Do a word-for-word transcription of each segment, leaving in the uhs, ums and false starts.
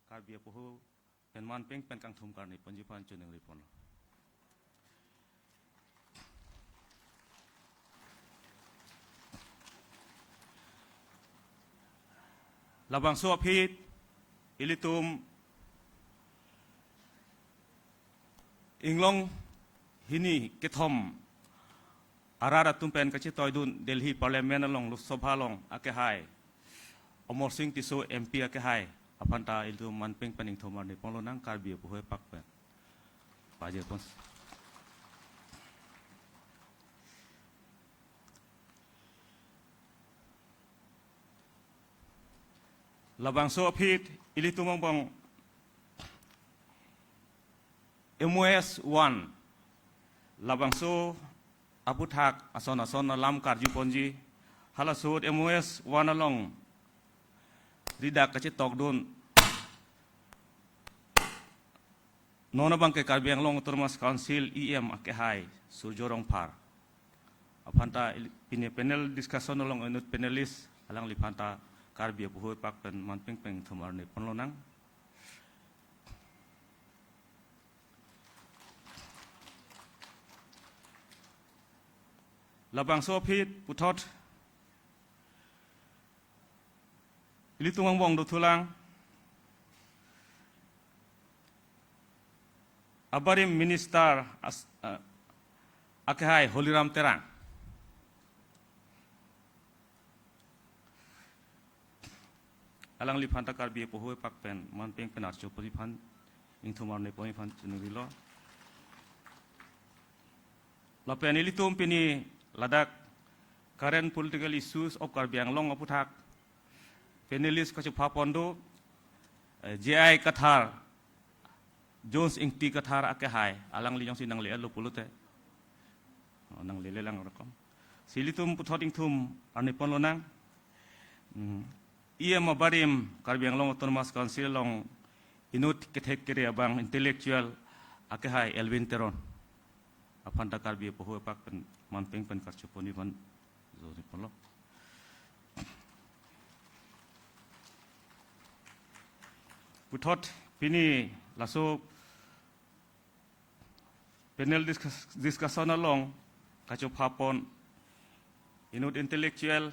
Karbi apoho pen man peng pen kangthum karni ponji aphan choningri ponlo. Labangso aphi ilitum inglong hini kethom arat atum pen kachetoidun Delhi Parliament along Lok Sabha along akehai Amarsing Tisso M P akehai aphan ta ilitum man peng pen ingthum arni ponlonang Karbi apoho apak pen. Pajir pon. Labangso aphi ilitum angbong M O S one. Labangso aputhak ason ason alam karju ponji. Halaso ahut M O S one along ridak kachetokdun. Non abangke Karbi Anglong Autonomous Council E M akehai Surjya Rongphar aphan ta il-, pine panel discussion along inut panelist alangliphan ta Karbi apoho apak pen man peng pen ingthum arni ponlonang. Labangso aphi puthot ilitum angbong dothulang abarim minister as-, eh, akehai Holiram Terang. Alangliphan ta Karbi apoho apak pen man peng pen archo ponji aphan ingthum arni ponji aphan choningrilo. Lapen ilitum pini ladak current political issues of Karbi Anglong aputhak panelist kachopha pon do, eh, J I Kathar, Jones Ingti Kathar akehai, alangli jongsi nangle-etlo pulote. Oh, nanglele lang rokom. Si ilitum puthot ingthum arni ponlonang. Hmm. E M abarim Karbi Anglong Autonomous Council along inut kethek kere abang intellectual akehai Elwin Teron aphan ta Karbi apoho apak pen man peng pen karcho ponji aphan jori ponlo. Puthot pini laso panel discuss-, discussion along kachopha pon inut intellectual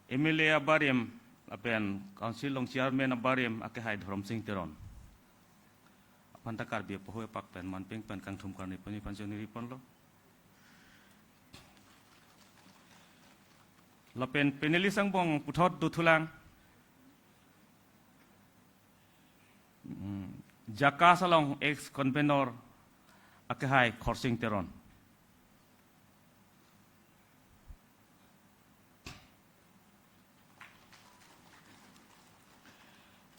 M L A abarim lapen council along chairman abarim akehai Dhorom Sing Teron aphan ta Karbi apoho apak pen man peng pen kangthum karni ponji aphan choningri ponlo. Lapen panelist angbong puthot dothulang. Hmm, JACAS along ex convenor akehai Khorsing Teron.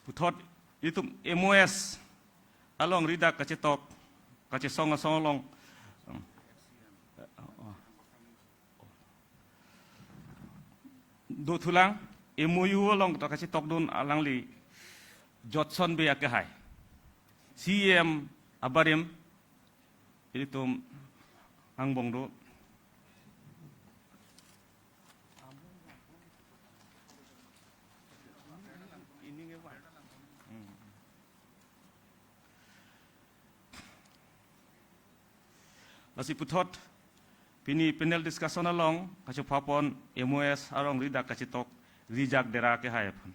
Puthot itum M O S along ridak kachetok, kachesong asong along. Dothulang, M O U along ta kachetokdun alangli Jotson Bey akehai. C E M abarim, ilitum angbong do. Lasi puthot pini panel discussion along kachopha pon M O S along ridak kachetok Rijak Dera akehai aphan.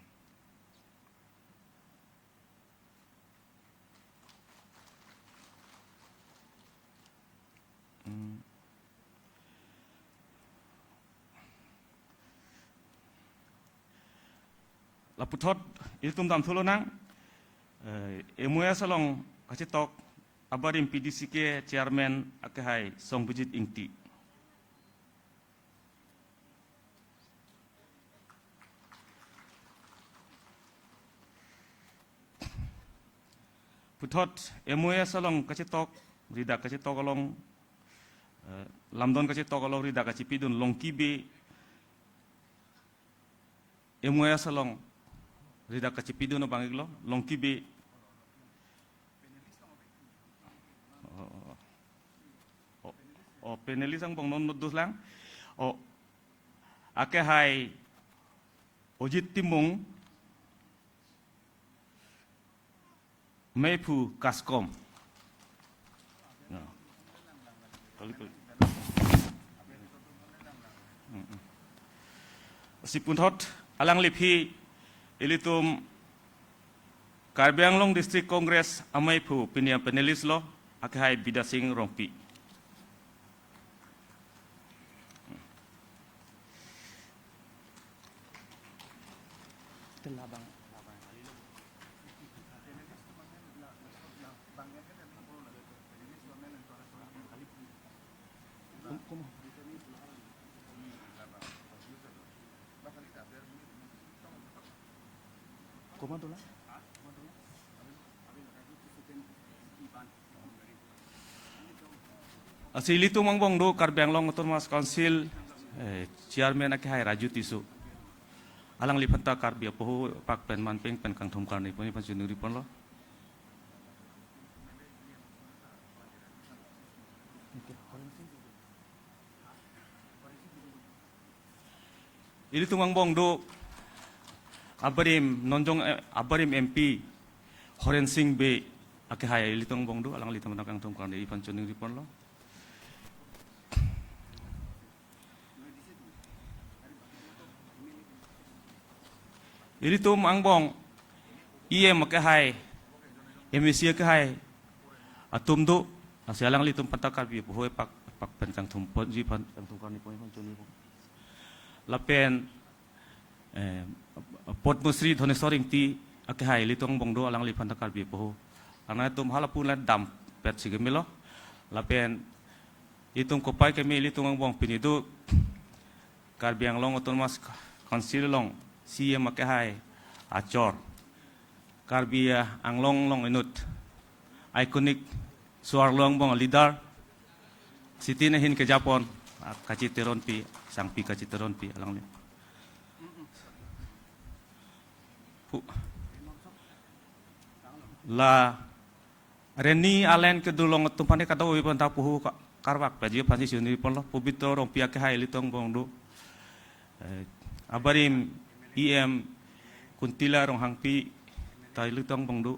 Hmm. Laputhot ilitum damthulonang, eh, M O S along kachetok abarim P D C K chairman akehai Songbijit Ingti. Puthot M O S along kachetok, ridak kachetok along, eh, lamdon kachetok along ridak kachepidun Longki Bey, M O S along ridak kachepidun abang iklo, Longki Bey. Oh, oh, oh, panelist angbong non nodus lang. Oh, akehai Ojit Timung, Meiphu Kaskom. Ya. Kali, kali. Mm, mm. Si punthot alangliphi ilitum Karbi Anglong District Congress ameiphu pini a-panelist lo, akehai Bidya Sing Rongpi. Lasi ilitum angbong do Karbi Anglong Autonomous Council, eh, Chairman akehai Raju Tisso. Alangli aphanta Karbi apoho pak pen manpeng pen kangthum karne ponji aphan choningri ponlo. Ilitum angbong do abarim nonjong, eh, abarim M P Horen Sing Bey akehai ilitum angbong do, alanglitum aphanta kangthum karne aphan choningri ponlo. Ilitum angbong E M akehai, M A C akehai atum do, lasi alanglitum aphanta Karbi apoho pak pak pen kangthum ponji aphan, kangthum karne ponji aphan choningri pon. Lapen, eh, Padma Shri Dhaneswar Ingti akehai ilitum angbong do, alangli aphanta Karbi apoho. Karna itum halapu la dampet si kemelo. Lapen itum kopai keme ilitum angbong pini do Karbi Anglong Autonomous Council along C M akehai achor, Karbi Anglong along inut iconic so-arlo angbong leader, sitin ahin kejapon, ah, Kachi Teronpi, Sangpi Kachi Teronpi alangli. Pu-, la Reni Alen kedolong atum aphan ke kadokave aphanta apoho ka-, karvak ponji aphan si choningri ponlo. Pobitro Rongpi akehai ilitum angbong do. Eh, abarim E M Kuntila Ronghangpi ta ilitum angbong do.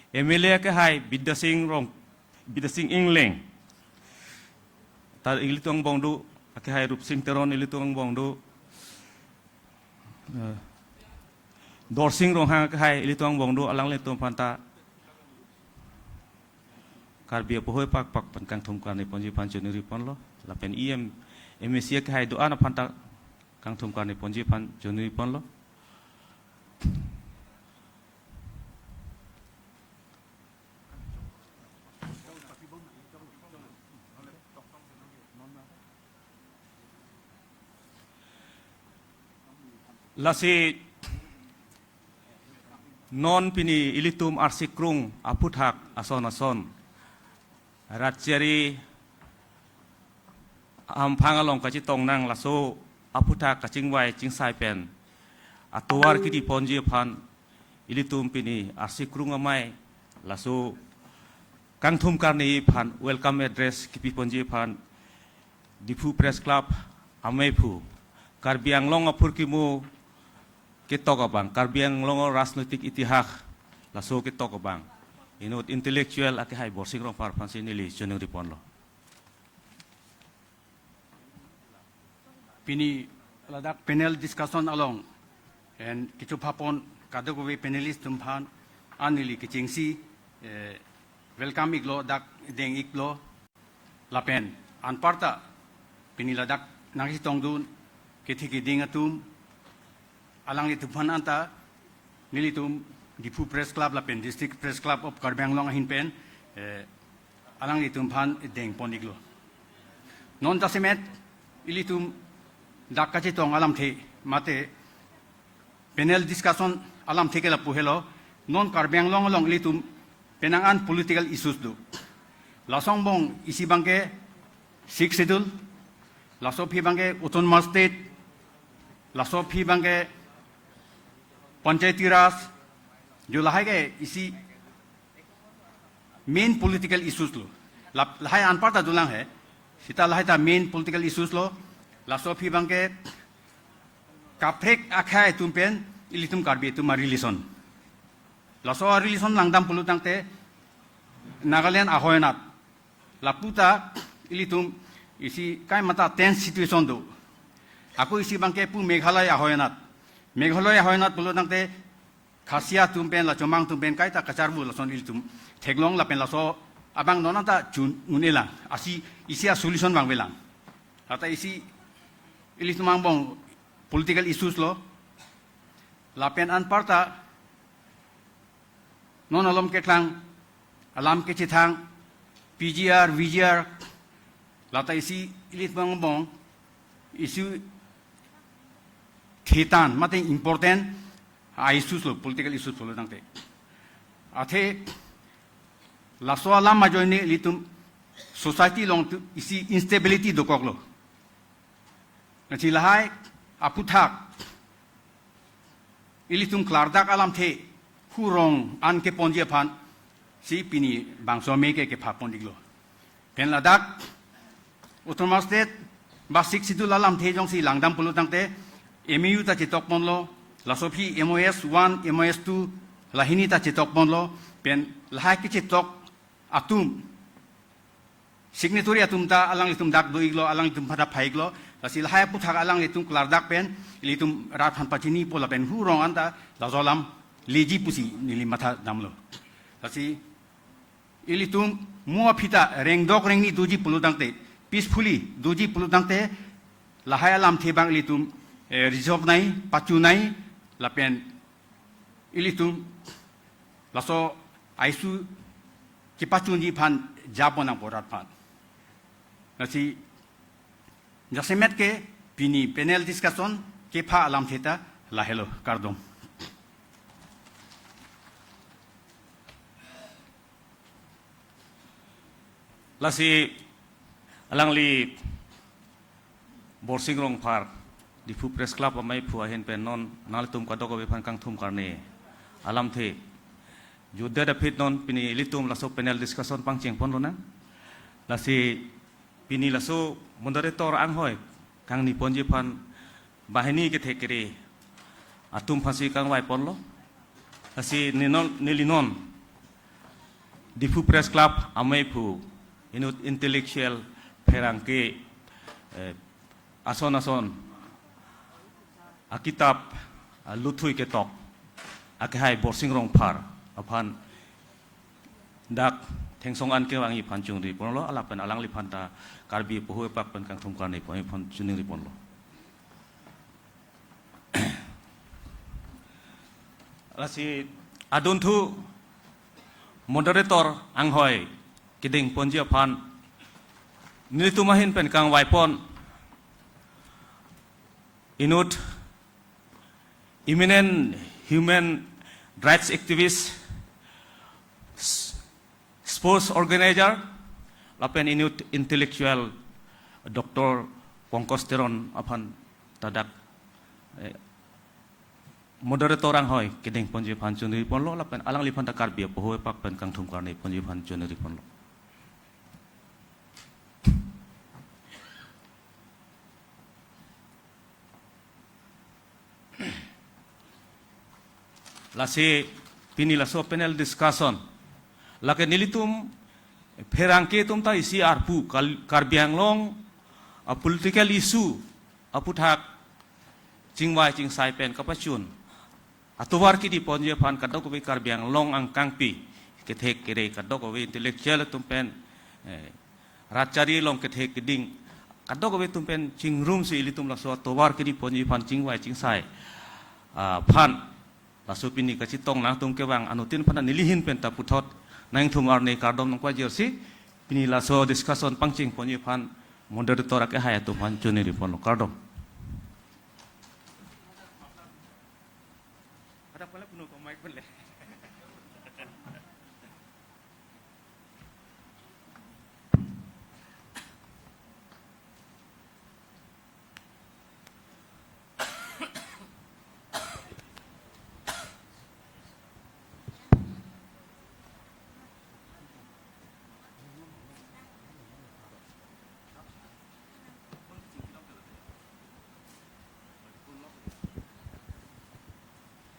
M L A akehai Bidya Sing Rong, Bidya Sing Engleng ta ilitum angbong do. Akehai Rupsing Teron ilitum angbong do. Eh, Dorsing Ronghang akehai ilitum angbong do, alanglitum aphanta Karbi apoho pak pak pen kangthum karne ponji aphan choningri ponlo. Lapen E M, M A C akehai do-an aphanta kangthum karne ponji aphan choningri ponlo. Lasi non pini ilitum arsikrung aphuthak ason ason, rat chari amphang along kachetong nang, laso aphuthak kachingvai chingsai pen atovar kidi ponji aphan ilitum pini arsikrung amei laso kangthum karne aphan welcome address kipi ponji aphan Diphu Press Club ameiphu, Karbi Anglong aphurkimo ketok abang, Karbi Anglong rajnoitik itihas laso ketok abang, inut intellectual akehai Borsing Rongphar aphan si neli choningri ponlo. Pini ladak panel discussion along en kechupha pon kadokave panelist atum aphan an neli kechengsi, eh, welcome iklo, dak deng iklo. Lapen anparta pini ladak nangchetongdun kethe keding atum, alanglitum aphan anta nelitum Diphu Press Club lapen District Press Club of Karbi Anglong ahin pen, eh, alanglitum aphan deng pon iklo. Non jasemet ilitum dak kachetong alamthe mate panel discussion alamthe ke lapu helo, non Karbi Anglong along ilitum penang an political issues do. Laso angbong isi abangke Sixth Schedule, laso aphi abangke Autonomous State, laso aphi abangke Panchayati Raj, jo lahai ke isi main political issues lo. Lap-, lahai anparta dolang he. Seta lahai ta main political issues lo. Laso aphi abangke kaprek akhei atum pen ilitum Karbi atum a-relation. Laso a-relation langdam pulo tangte Nagaland ahoi anat. Lapu ta ilitum isi kaimata tense situation do. Ako isi abangke pu Meghalaya ahoi anat. Meghalaya ahoi anat pulo tangte Khasi atum pen la Chomang atum pen kaita kacharbu lason ilitum theklong lapen laso abang non anta chun un-elang. Asi isi a-solution vangvelang. Lata isi ilitum angbong political issues lo. Lapen anparta non alom keklang, alam kechethang, P G R, V G R, lata isi ilitum angbong issue thetan, mate important a-issues lo, political issues pulo tangte. Athe laso alam ajoine ilitum society along tu isi instability dokoklo. Lasi lahai aputhak ilitum klardak alamthe hurong an keponji aphan si pini bangso amei ke kepha pon-iklo. Pen ladak Autonomous State ba Sixth Schedule alamthe jongsi langdam pulo tangte M O U ta chetok ponlo, laso aphi M O S one, M O S two, lahini ta chetok ponlo, pen lahai kechetok atum signatory atum ta alanglitum dak do-iklo, alanglitum phada phai-iklo, lasi lahai aputhak alanglitum klardak pen ilitum rat aphan pachinipo lapen hurong anta laso alam leji pusi neli matha damlo. Lasi ilitum mo aphi ta rengdok rengni doji pulo tangte, peacefully doji pulo tangte, lahai alamthe abang ilitum, eh, resolve nai, pachu nai, lapen ilitum laso a-issue kepachunji aphan japo nangpo rat aphan. Lasi jasemet ke pini panel discussion kepha alamthe ta lahelo, kardom. Lasi alangli Borsing Rongphar, Diphu Press Club ameiphu ahin pen non nanglitum kadokave aphan kangthum karne alamthe jutdet aphi non pini ilitum laso panel discussion pangcheng ponlonang. Lasi pini laso moderator anghoi kangni ponji aphan banghini kethek kere atum aphansi kangvai ponlo. Lasi nenon, neli non Diphu Press Club ameiphu inut intellectual pherangke, eh, ason ason akitap, ah, luthui ketok akehai Borsing Rongphar aphan dak thengsong an kevangji aphan chunri ponlo, lapen alangliphan ta Karbi apoho apak pen kangthum karne ponji aphan chunri ponlo. Lasi adunthu moderator anghoi kedeng ponji aphan nelitum ahin pen kangvai pon inut eminent human rights activist, s-, sports organizer, lapen inut intellectual Doctor Pankaj Teron aphan ta dak, eh, moderator anghoi kedeng ponji aphan chunri ponlo, lapen alangliphan ta Karbi apoho apak pen kangthum karne ponji aphan chunri ponlo. Lasi pini laso panel discussion lake nelitum pherangke atum ta isi arpu Kal-, Karbi Anglong a-political issue aputhak chingvai chingsai pen kapachun atovar kidi ponji aphan kadokave Karbi Anglong angkangpi kethek kere kadokave intellectual atum pen, eh, rat chari along kethek keding kadokave atum pen chingrumsi ilitum laso atovar kidi ponji aphan chingvai chingsai, ah, aphan laso pini kachetong nangtum kevang anuttin aphan neli ahin pen ta puthot nangthum arni kardom nangpajirsi pini laso discussion pangcheng ponji aphan moderator akehai atum aphan chunri ponlo, kardom.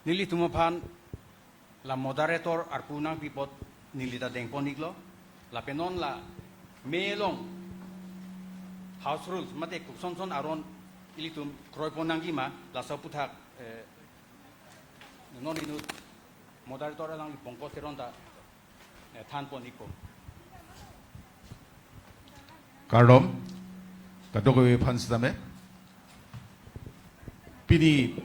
Nelitum aphan La moderator arpu nangpi apot neli ta dengpon iklo. Lapen non la me along house rules mate kosonson aron ilitum kroipon nangji ma, laso aphuthak, eh, non inut moderator alangli Pongkos Teron ta, eh, thanpon ikpo. Kardom, kadokave aphan sitame. Pini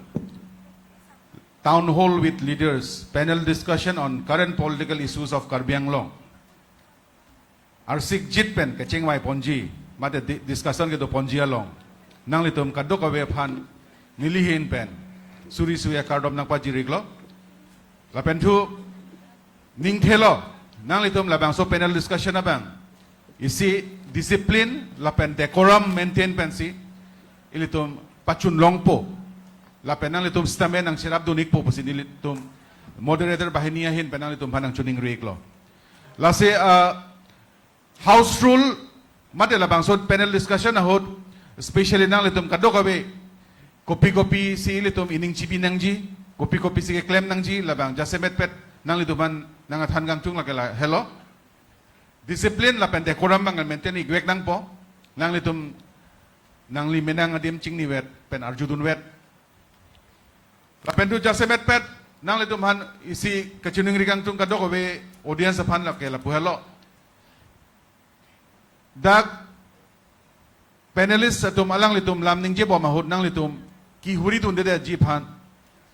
town hall with leaders, panel discussion on current political issues of Karbi Anglong. Arsikjit pen kechengvai ponji, mate di-, discussion kedo ponji along nanglitum kadokave aphan neli ahin pen suri suri akardom nangpajir iklo. Lapen thu ningthelo, nanglitum labangso panel discussion abang isi discipline lapen decorum maintain pensi ilitum pachun longpo. Lapen nanglitum sitame nangcherapdun ikpo pusi nelitum moderator banghini ahin pen nanglitum aphan nangchiningri iklo. Lasi, ah, house rule mate labangso panel discussion ahut, especially nanglitum kadokave kopi kopi si ilitum ining chibi nangji, kopi kopi si keklem nangji, labang jasemetpet nanglitum aphan nangathan kangtung lake lahelo. Discipline lapen decorum abang maintain ikvek nangpo. Nanglitum nangli menang adim chingnivet pen arjudunvet. Lapen thu jasemetpet nanglitum aphan isi kachiningri kangtung kadokave audience aphan lake lapu helo. Dak panelist atum alanglitum lam ningjebom ahut nanglitum kihuri dundedetji aphan,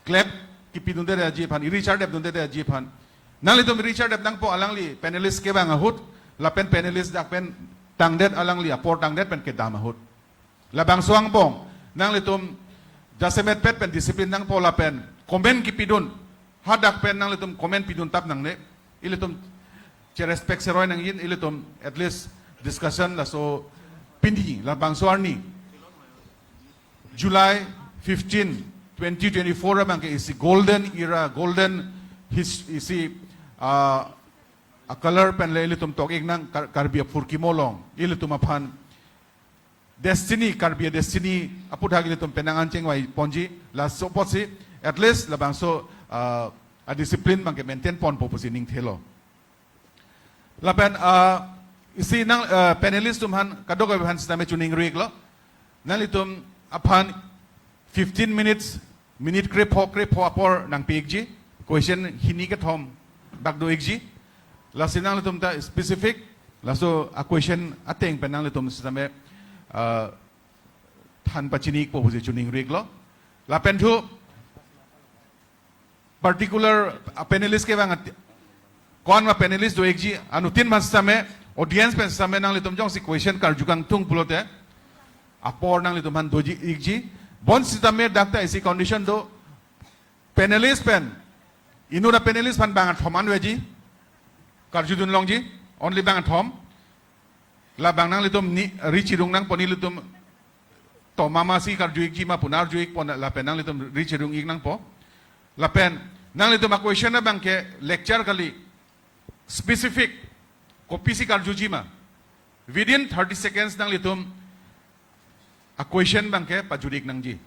clap kipidundedetji aphan, iri chardepdundedetji aphan nanglitum iri chardep nangpo, alangli panelist kevang ahut, lapen panelist dak pen tangdet, alangli apor tangdet pen kedam ahut. Labangso angbong nanglitum jasemetpet pen discipline nangpo lapen comment kipidun, hadak pen nanglitum comment piduntap nangne. Ilitum cherespect seroi nangji, ilitum at least discussion laso pini labangso arni July fifteen, twenty twenty-four abangke isi golden era, golden his-, isi, ah, a color pen le ilitum tok iknang Kar-, Karbi aphurkimo along ilitum aphan destiny, Karbi destiny aphuthak ilitum penang anchengvai ponji, laso apotsi at least labangso, ah, a discipline abangke maintain ponpo pusi ningthelo. Lapen, ah, isi nang, ah, panelist atum aphan kadokave aphan sitame chiningri iklo. Nanglitum aphan fifteen minutes, minute krepho krepho apor nangpi ikji. Question hini kethom bak do ikji. Lasi nanglitum ta specific laso a question ateng pen nanglitum sitame, ah, than pachini ikpo pusi chiningri iklo. Lapen thu particular, ah, panelist kevang ati-, ko-an ma panelist do ikji, anuttin aphan sitame, audience pen sitame nanglitum jongsi question karju kangtung pulote apor nanglitum aphan doji ikji. Bonsitame dak ta isi condition do, panelist pen, inut a panelist aphan bang athom an veji karjudun longji, only bang athom. Labang nanglitum ni ri chirung nangpo, nelitum tomama si karju ikji ma pu nang arju ikpo, lapen nanglitum ri chirung ik nangpo. Lapen nanglitum a question abangke lecture kali, specific kopisi karjuji ma, within thirty seconds nanglitum a question abangke pajut ik nangji.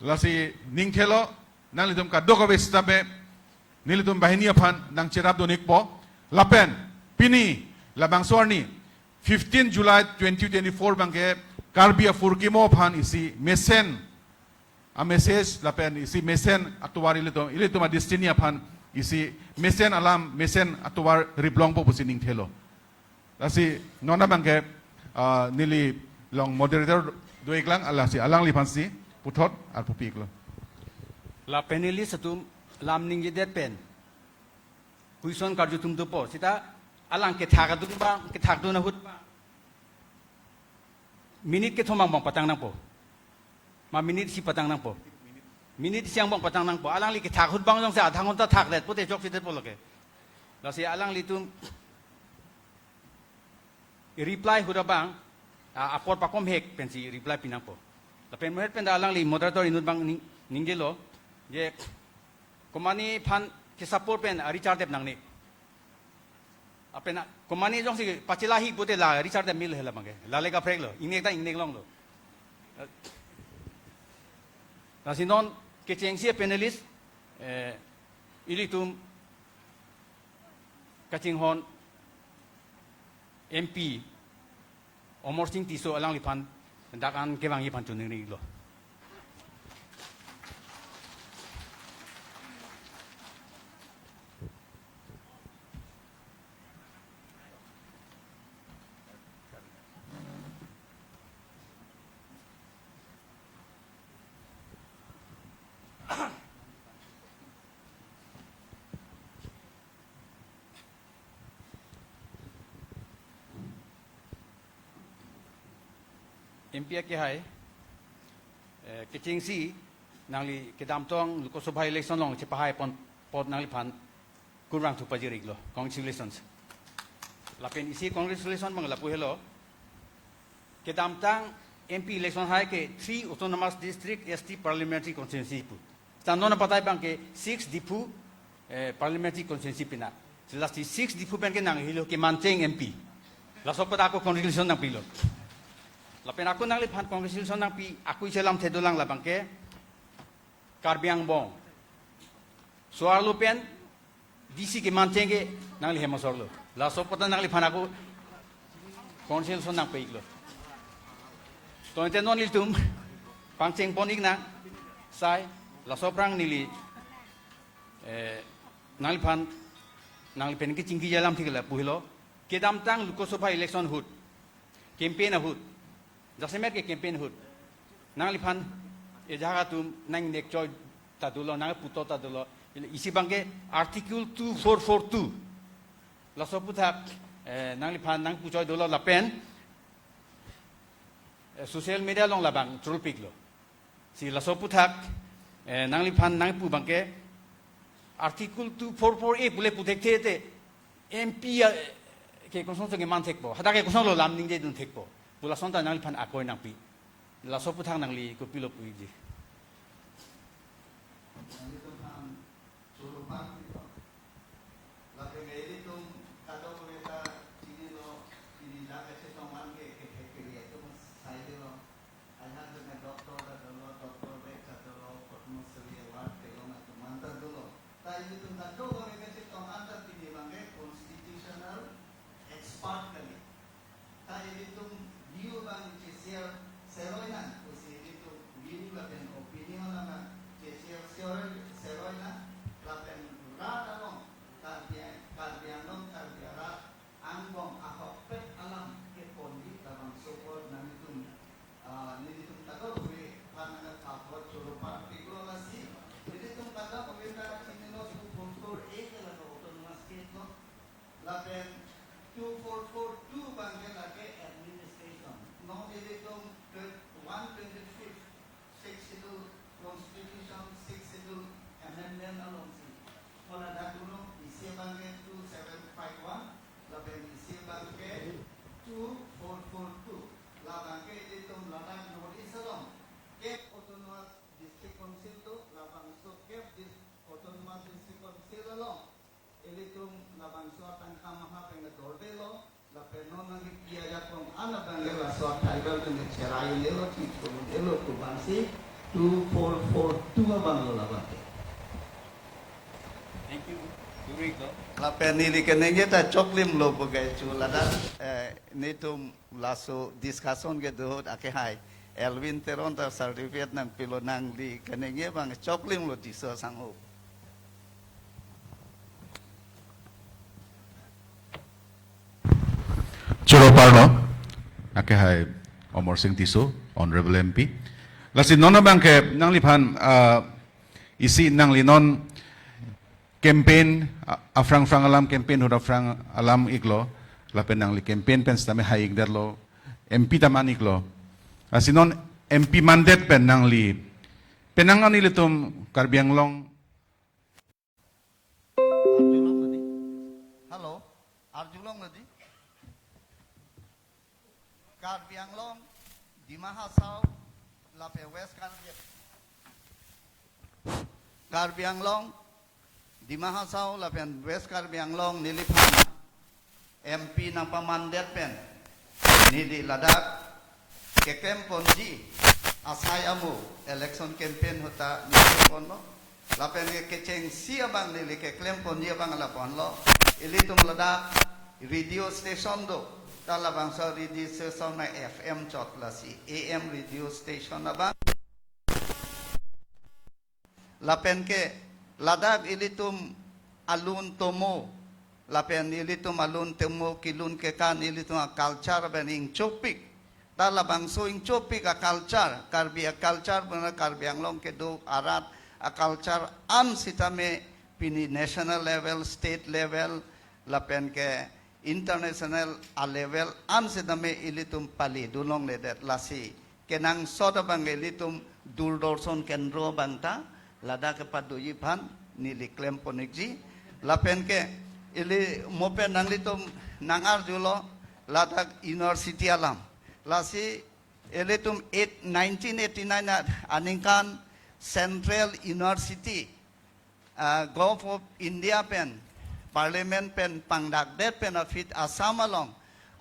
Lasi ningthelo, nanglitum kadokave sitame nelitum banghini aphan nangcherapdun ikpo. Lapen pini labangso arni fifteen July twenty twenty-four abangke Karbi aphurkimo aphan isi mesen a message lapen isi mesen atovar ilitum, ilitum a destiny aphan isi mesen alam, mesen atovar riplongpo pusi ningthelo. Lasi non abangke, ah, neli along moderator do iklang, lasi alangliphansi puthot arpu pi iklo. La panelist atum lam ningjedet pen question karju atum dopo, seta alang kethak atum abang, kethakdun ahut abang minute kethom angbong patang nangpo. Ma minute isi patang nangpo. Minute isi angbong patang nangpo. Alangli kethak ahut abang jongsi adha ghonta thakdet pote chokchedetpo lake. Lasi alanglitum reply ahut abang, ah, apor pakomhek pensi reply pi nangpo. Lapen mohet pen ta alangli moderator inut abang ning-, ningjelo, je komatne aphan ke-support pen ari chardep nangne. Lapen komatne jongsi pachelahi pote la ari chardep mil hela abangke. Lale kaprek lo, ingnek ta ingnek longlo. Lasi non kechengsi a panelist, eh, Ilitum kachinghon M P Amarsing Tisso alangliphan dak an kevangji aphan choningri iklo. M P akehai, eh, kechengsi nangli kedamtang Lok Sabha election along chepahai pon apot nangliphan kurvangthu pajir iklo. Congratulations. Lapen isi congratulations abang lapu helo. Kedamtang M P election hai ke three autonomous district S T parliamentary constituency pu. Seta non apatai abang ke six Diphu, eh, parliamentary constituency pinang. Lasi six Diphu pen ke nang helo kemancheng M P. Laso apat ako congratulations nangpilo. Lapen ako nangliphan congratulations nangpi, ako isi alamthe dolang labang ke Karbi angbong so-arlo pen D C kemancheng ke nangli hem asor lo. Laso apat nangliphan ako congratulations nangpi iklo. To ante non ilitum pangcheng pon ik nang sai, laso aphrang neli, eh, nangliphan, nangli pen kechingki alamthe ke lapu helo. Kedamtang Lok Sabha election ahut, campaign ahut, jasemet ke campaign ahut, nangliphan ajahak atum nangnek choi ta dolo, nangputo ta dolo. Isi abang ke Article two four four two. Laso aphuthak, eh, nangliphan nangpu choi dolo lapen, eh, social media along labang troll piklo. Si laso aphuthak, eh, nangliphan nangpu abang ke Article two four four A pu le pu thekthe te M P a, ke kosonsi keman thekpo. Hadak ke kosonlo lam ningjedun thekpo pu lason ta nangliphan akoi nangpi. Laso aphuthak nangli kopilo pu ikji. Nanglitum aphan choro parpiklo. Lapen ilitum kadokave ta chinilo, pini dak kachetong an ke kethek kere atum saidelo. Ajahak pen doctor ta dolo, doctor bag ta dolo, Padma Shri award kelong atum an ta dolo. Ta ilitum kadokave kachetong an ta pini abang ke constitutional expert kali. Ta ilitum view abang cheshare seroi nang, pusi ilitum view lapen opinion abang cheshare seroi, seroi nang, lapen rat along, Karbi, Karbi Anglong, Karbi arat angbong ahokpet alam keponji labangso apot nanglitum, ah, nelitum kadokave aphan nangkapot choro parpiklo lasi, nelitum kadokave ta chinilo two four four A ke lake autonomous state lo. Lapen two four four two abang ke lake administration. Non ilitum one twenty-fifth Sixth Schedule Constitution, Sixth Schedule Amendment alongsi. Mo ladak dolo, isi abang ke two seven five one, lapen isi abang ke two four four two. Labang ke ilitum ladak North East along kep Autonomous District Council do, labangso kep dis-, Autonomous District Council along ilitum labangso atangka maha pen dordelo, lapen non nangkipi ajakong an abang ke laso a-tribal pen cherai-un-elo, chikun-un-elo pu abangsi two four four two abang lo labang ke. Thank you. Guru iklo. Lapen neli keningje ta choklimlo pu ke chu ladak, eh, netum laso discussion kedo ahut akehai Elwin Teron ta certificate nangpilo, nangli keningje abang choklimlo Tisso sangho. Choro parlo, akehai Amarsing Tisso, Honorable M P. Lasi non abang ke nangliphan, ah, isi nangli non campaign, a-, aphrang-phrang alam campaign ahut aphrang alam iklo, lapen nangli campaign pen sitame hai ikdetlo, M P ta man iklo. Lasi non M P mandet pen nangli, penang an ilitum Karbi Anglong. Arjulong nadi. Hello, arjulong nadi. Karbi Anglong, Dima Hasao, lapen West Karbi, Karbi Anglong, Dima Hasao, lapen West Karbi Anglong, neliphan M P nangpamandet pen, neli ladak keklem ponji asai amo election campaign ahut ta neli ponlo. Lapen ke kechengsi abang neli keklem ponji abang lapu-an lo. Ilitum ladak radio station do. Ta labangso radio station na F M chot, lasi A M radio station abang. Lapen ke ladak ilitum alun tomo, lapen ilitum alun tomo kelun kekan, ilitum a-culture pen ingchopik. Ta labangso ingchopik a-culture, Karbi a-culture, bena Karbi Anglong kedo arat a-culture an sitame pini national level, state level, lapen ke international a-level an sitame ilitum pali dun longledet, lasi kenangsot abang ilitum Doordarshan Kendro abang ta ladak kepadoji aphan neli klem pon-ikji. Lapen ke ili mo pen nanglitum nang-arjulo ladak university alam. Lasi ilitum eight, nineteen eighty-nine a-, aningkan Central University, ah, Government of India pen, Parliament pen pangdakdet pen aphi Assam along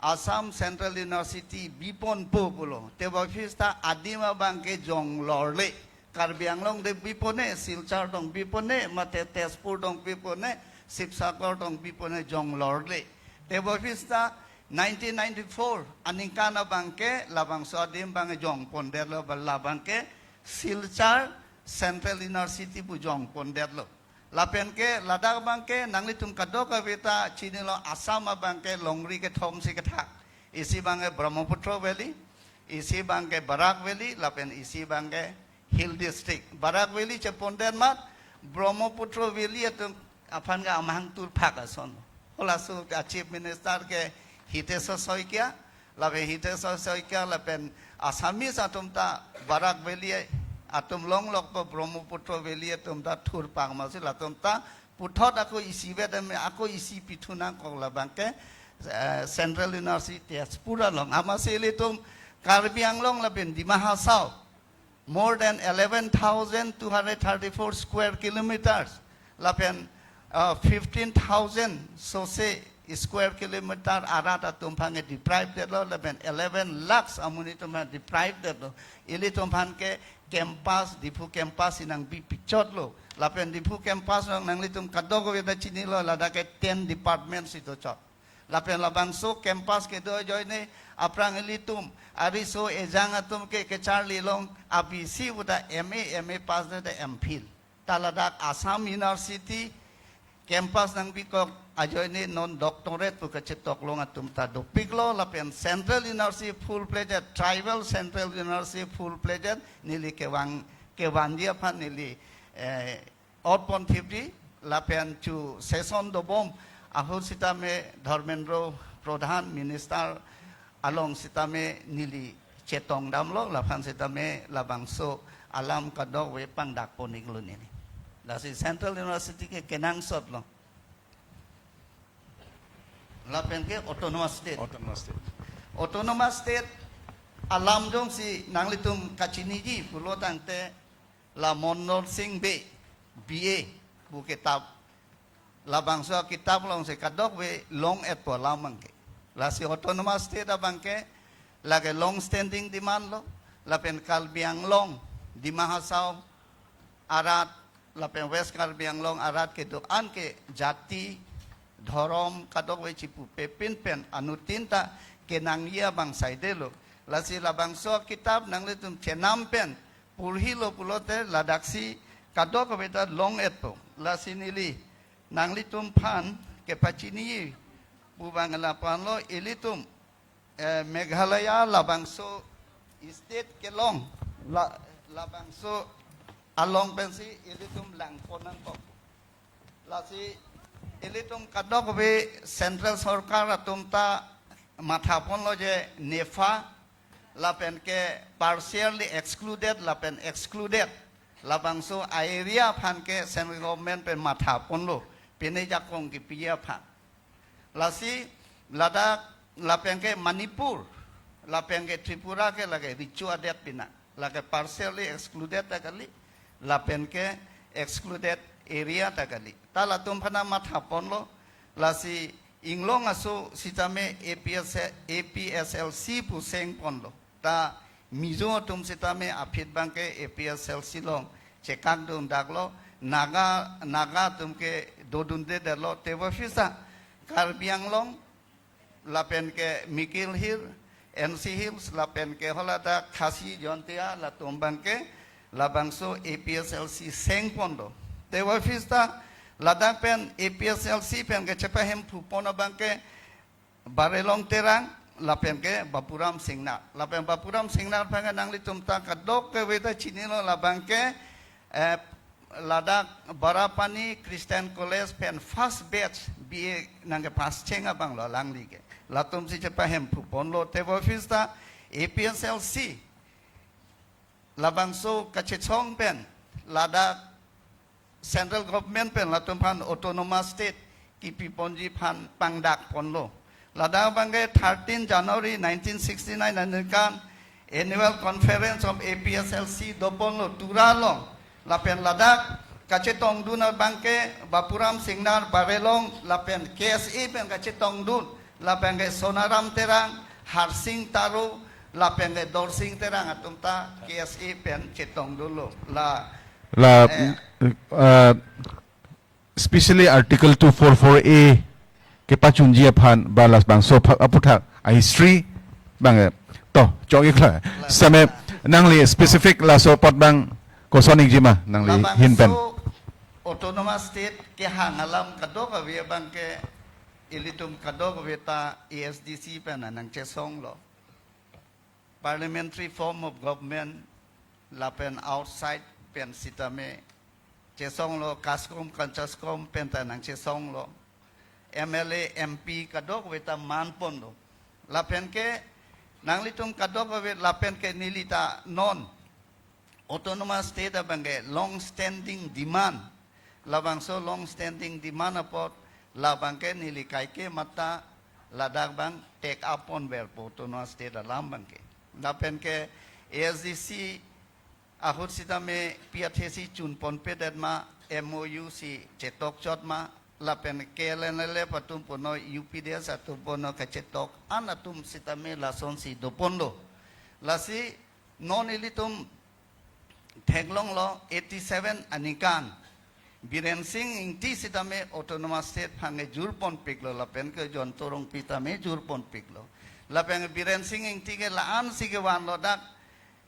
Assam Central University biponpo pulo. Tebonphit ta adim abang ke jonglorle. Karbi Anglong de bipone, Silchar tong bipone, mate Tezpur tong bipone, Sibsagar tong bipone, jonglorle. Tebonphit ta nineteen ninety-four aningkan abang ke labangso adim abang jongpondetlo, ba labang ke Silchar Central University pu jongpondetlo. Lapen ke ladak abang ke nanglitum kadokave ta chinilo, Assam abang ke longri kethom si kethak. Isi abang ke Brahmaputra Valley, isi abang ke Barak Valley, lapen isi abang ke Hill District. Barak Valley chepondet amat Brahmaputra Valley atum aphan ke amahang turphak ason. Halaso a-Chief Minister ke Hitesh Saikia, lapen Hitesh Saikia lapen Assamese atum ta Barak Valley atum longlokpo, Brahmaputra Valley atum ta thurphak, amatsi latum ta puthot ako isivet eme ako isi pithu nangkok, labang ke, eh, Central University Tezpur along. Amatsi ilitum Karbi Anglong lapen Dima Hasao, more than eleven thousand two hundred thirty-four square kilometers, lapen, uh, fifteen thousand sose square kilometer arat atum aphan ke deprive detlo, lapen eleven lakhs amonit atum aphan deprive detlo. Ilitum aphan ke campus, Diphu campus si nangbi pikchotlo. Lapen Diphu campus along nanglitum kadokave ta chinilo, ladak ke ten departments si dochot. Lapen labangso campus kedo ajoine aphrang ilitum ariso ejang atum ke kecharli long, a-B C puta M A, M A pass de, de M Phil. Ta ladak Assam University campus nangbikok ajoine non doctorate pu kachetok long atum ta dopiklo, lapen Central University full-fledged, tribal Central University full-fledged neli kevang, kevanji aphan neli, eh, ot ponthipji, lapen chu session dobom ahut sitame Dharmendra Pradhan Minister along sitame neli chetongdamlo, laphan sitame labangso alam kadokave pangdak pon-iklo neli. Lasi Central University ke kenangsotlo. Lapen ke Autonomous State. Autonomous State. Autonomous State alam jongsi nanglitum kachiniji pulo tangte la Mondol Singh Bey, B A, pu kitab, labangso kitab alongsi kadokave long-etpo alam abang ke. Lasi Autonomous State abang ke lake long standing demand lo, lapen Karbi Anglong, Dima Hasao arat, lapen West Karbi Anglong arat kedo-an ke jati, dhorom, kadokave chipupepin pen anuttin ta kenangji abang saidelo. Lasi labangso kitab nanglitum chenam pen porhilo pulote ladaksi kadokave ta long-etpo. Lasi neli nanglitum aphan kepachini pu abang lapu-an lo, ilitum, eh, Meghalaya labangso state kelong, la, labangso along pensi ilitum langpon nangkok. Lasi ilitum kadokave Central Sorkar atum ta mathaponlo je NEFA, lapen ke partially excluded, lapen excluded, labangso a-area aphan ke Central Government pen mathaponlo, pine jakong kepiji aphan. Lasi ladak lapen ke Manipur, lapen ke Tripura ke lake recho adet pina, lake partially excluded ta kali, lapen ke excluded area ta kali. Ta latum aphan mathaponlo, lasi inglong aso sitame A P S, A P S L C pu sengponlo. Ta Mizo atum sitame aphi abang ke A P S L C along chekak dundaklo, Naga, Naga atum ke dodunde detlo, tebonta Karbi Anglong, lapen ke Mikir Hills, N C Hills, lapen ke haladak Khasi Jaintia, latum abangke labangso A P H L C sengpon do. Tebonta ladak pen A P H L C pen kachepahemphu pon abangke Barelong Terang, lapen ke Bapuram Singnar. Lapen Bapuram Singnar abangke nanglitum ta kadokave ta chinilo, labangke, eh, ladak Barapani Christian College pen first batch B A nangkepass cheng abanglo alangli ke. Latumsi chepahemphu ponlo, tebonta A P H L C labangso kachesong pen ladak central government pen latum aphan autonomous state kipi ponji aphan pangdak ponlo. Ladak abangke thirteen January nineteen sixty-nine aningkan annual conference of A P H L C do ponlo Tura along. Lapen ladak kachetongdun abangke Bapuram Singnar, Barelong, lapen K S A pen kachetongdun, lapen ke Sonaram Terang, Harsing Taro, lapen ke Dorsing Terang atum ta K S A pen chetongdunlo. La, la, eh, uh, especially Article two four four A kepachunji aphan ba labangso apha-, aphuthak a history abang, eh, to, chok-iklo. La, same, la, nangli specific laso apot abang koson ingjima nangli labangso hin pen. Autonomous state kehang alam kadokave abangke ilitum kadokave ta A S D C pen nangchesonglo. Parliamentary form of government lapen outside pen sitame chesonglo, CASCOM, CONSASCOM pen ta nangchesonglo. M L A, M P kadokave ta manponlo. Lapen ke nanglitum kadokave lapen ke neli ta non autonomous state abangke long standing demand. Labangso long standing demand apot labangke neli kaike mata ladak abang take up ponverpo autonomous state alam abangke. Lapen ke A S D C ahut sitame P R T C chunponpedet ma, M O U si chetokchot ma, lapen K L N L F atum punoi, U P D S atum punoi kachetok-an atum sitame lasonsi doponlo. Lasi non ilitum theklonglo eighty-seven aningkan Biren Singh Ingti sitame autonomous state aphan ke jurponpiklo, lapen ke Jayanta Rongpi tame jurponpiklo. Lapen Biren Singh Ingti ke la-ansi kevanlo, dak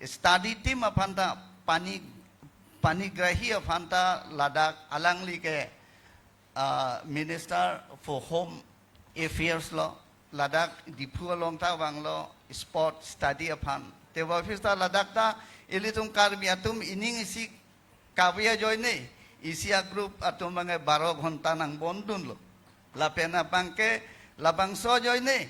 study team aphan ta pani, panigrahi aphan ta ladak alangli ke, ah, Minister for Home Affairs lo, ladak Diphu along ta vanglo spot study aphan. Tebonta ladak ta ilitum Karbi atum ining isi kave ajoine, isi a group atum abangke baro ghonta nangbondunlo. Lapen abangke labangso ajoine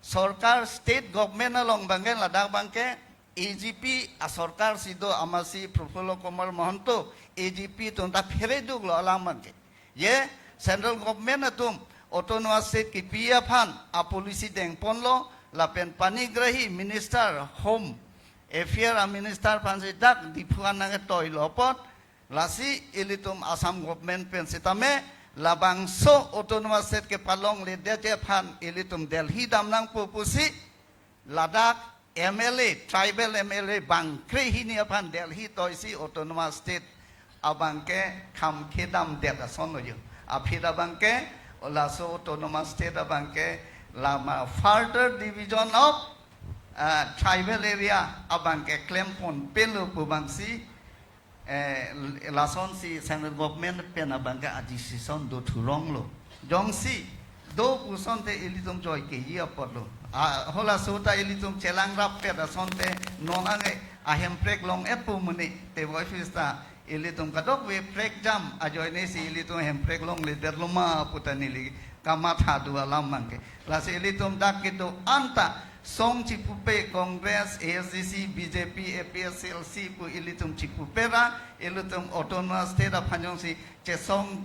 sorkar, state government along abangke ladak abangke A G P asorkar si do, amatsi Prafulla Kumar Mahanta A G P atum ta phereduklo alam abangke. Je central government atum autonomous state kipi aphan a policy dengponlo, lapen panigrahi Minister Home Affair a minister aphansi dak Diphu an nangketoilo apot, lasi ilitum Assam government pen sitame labangso autonomous state kepalongledetji aphan ilitum Delhi damnangpo pusi ladak M L A, tribal M L A bang krehini aphan Delhi toisi autonomous state abangke kham kedamdet ason lo jo. Aphi abangke laso autonomous state abangke lama further division of, ah, tribal area abangke klemponpelo pu abangsi, eh, lasonsi central government pen abangke a decision dothuronglo. Jongsi do pu asonte ilitum joikeji apotlo. Ah, halaso ta ilitum chelangrappet asonte non ange ahemprek long-etpo muni, tebonta ilitum kadokave prekjam ajoinesi ilitum hemprek longledetlo ma pu ta neli kamatha do alam abangke. Lasi ilitum dak kedo-an ta song chipupe, Congress, A S D C, B J P, A P H L C pu ilitum chipupe ra, ilitum autonomous state aphan jongsi chesong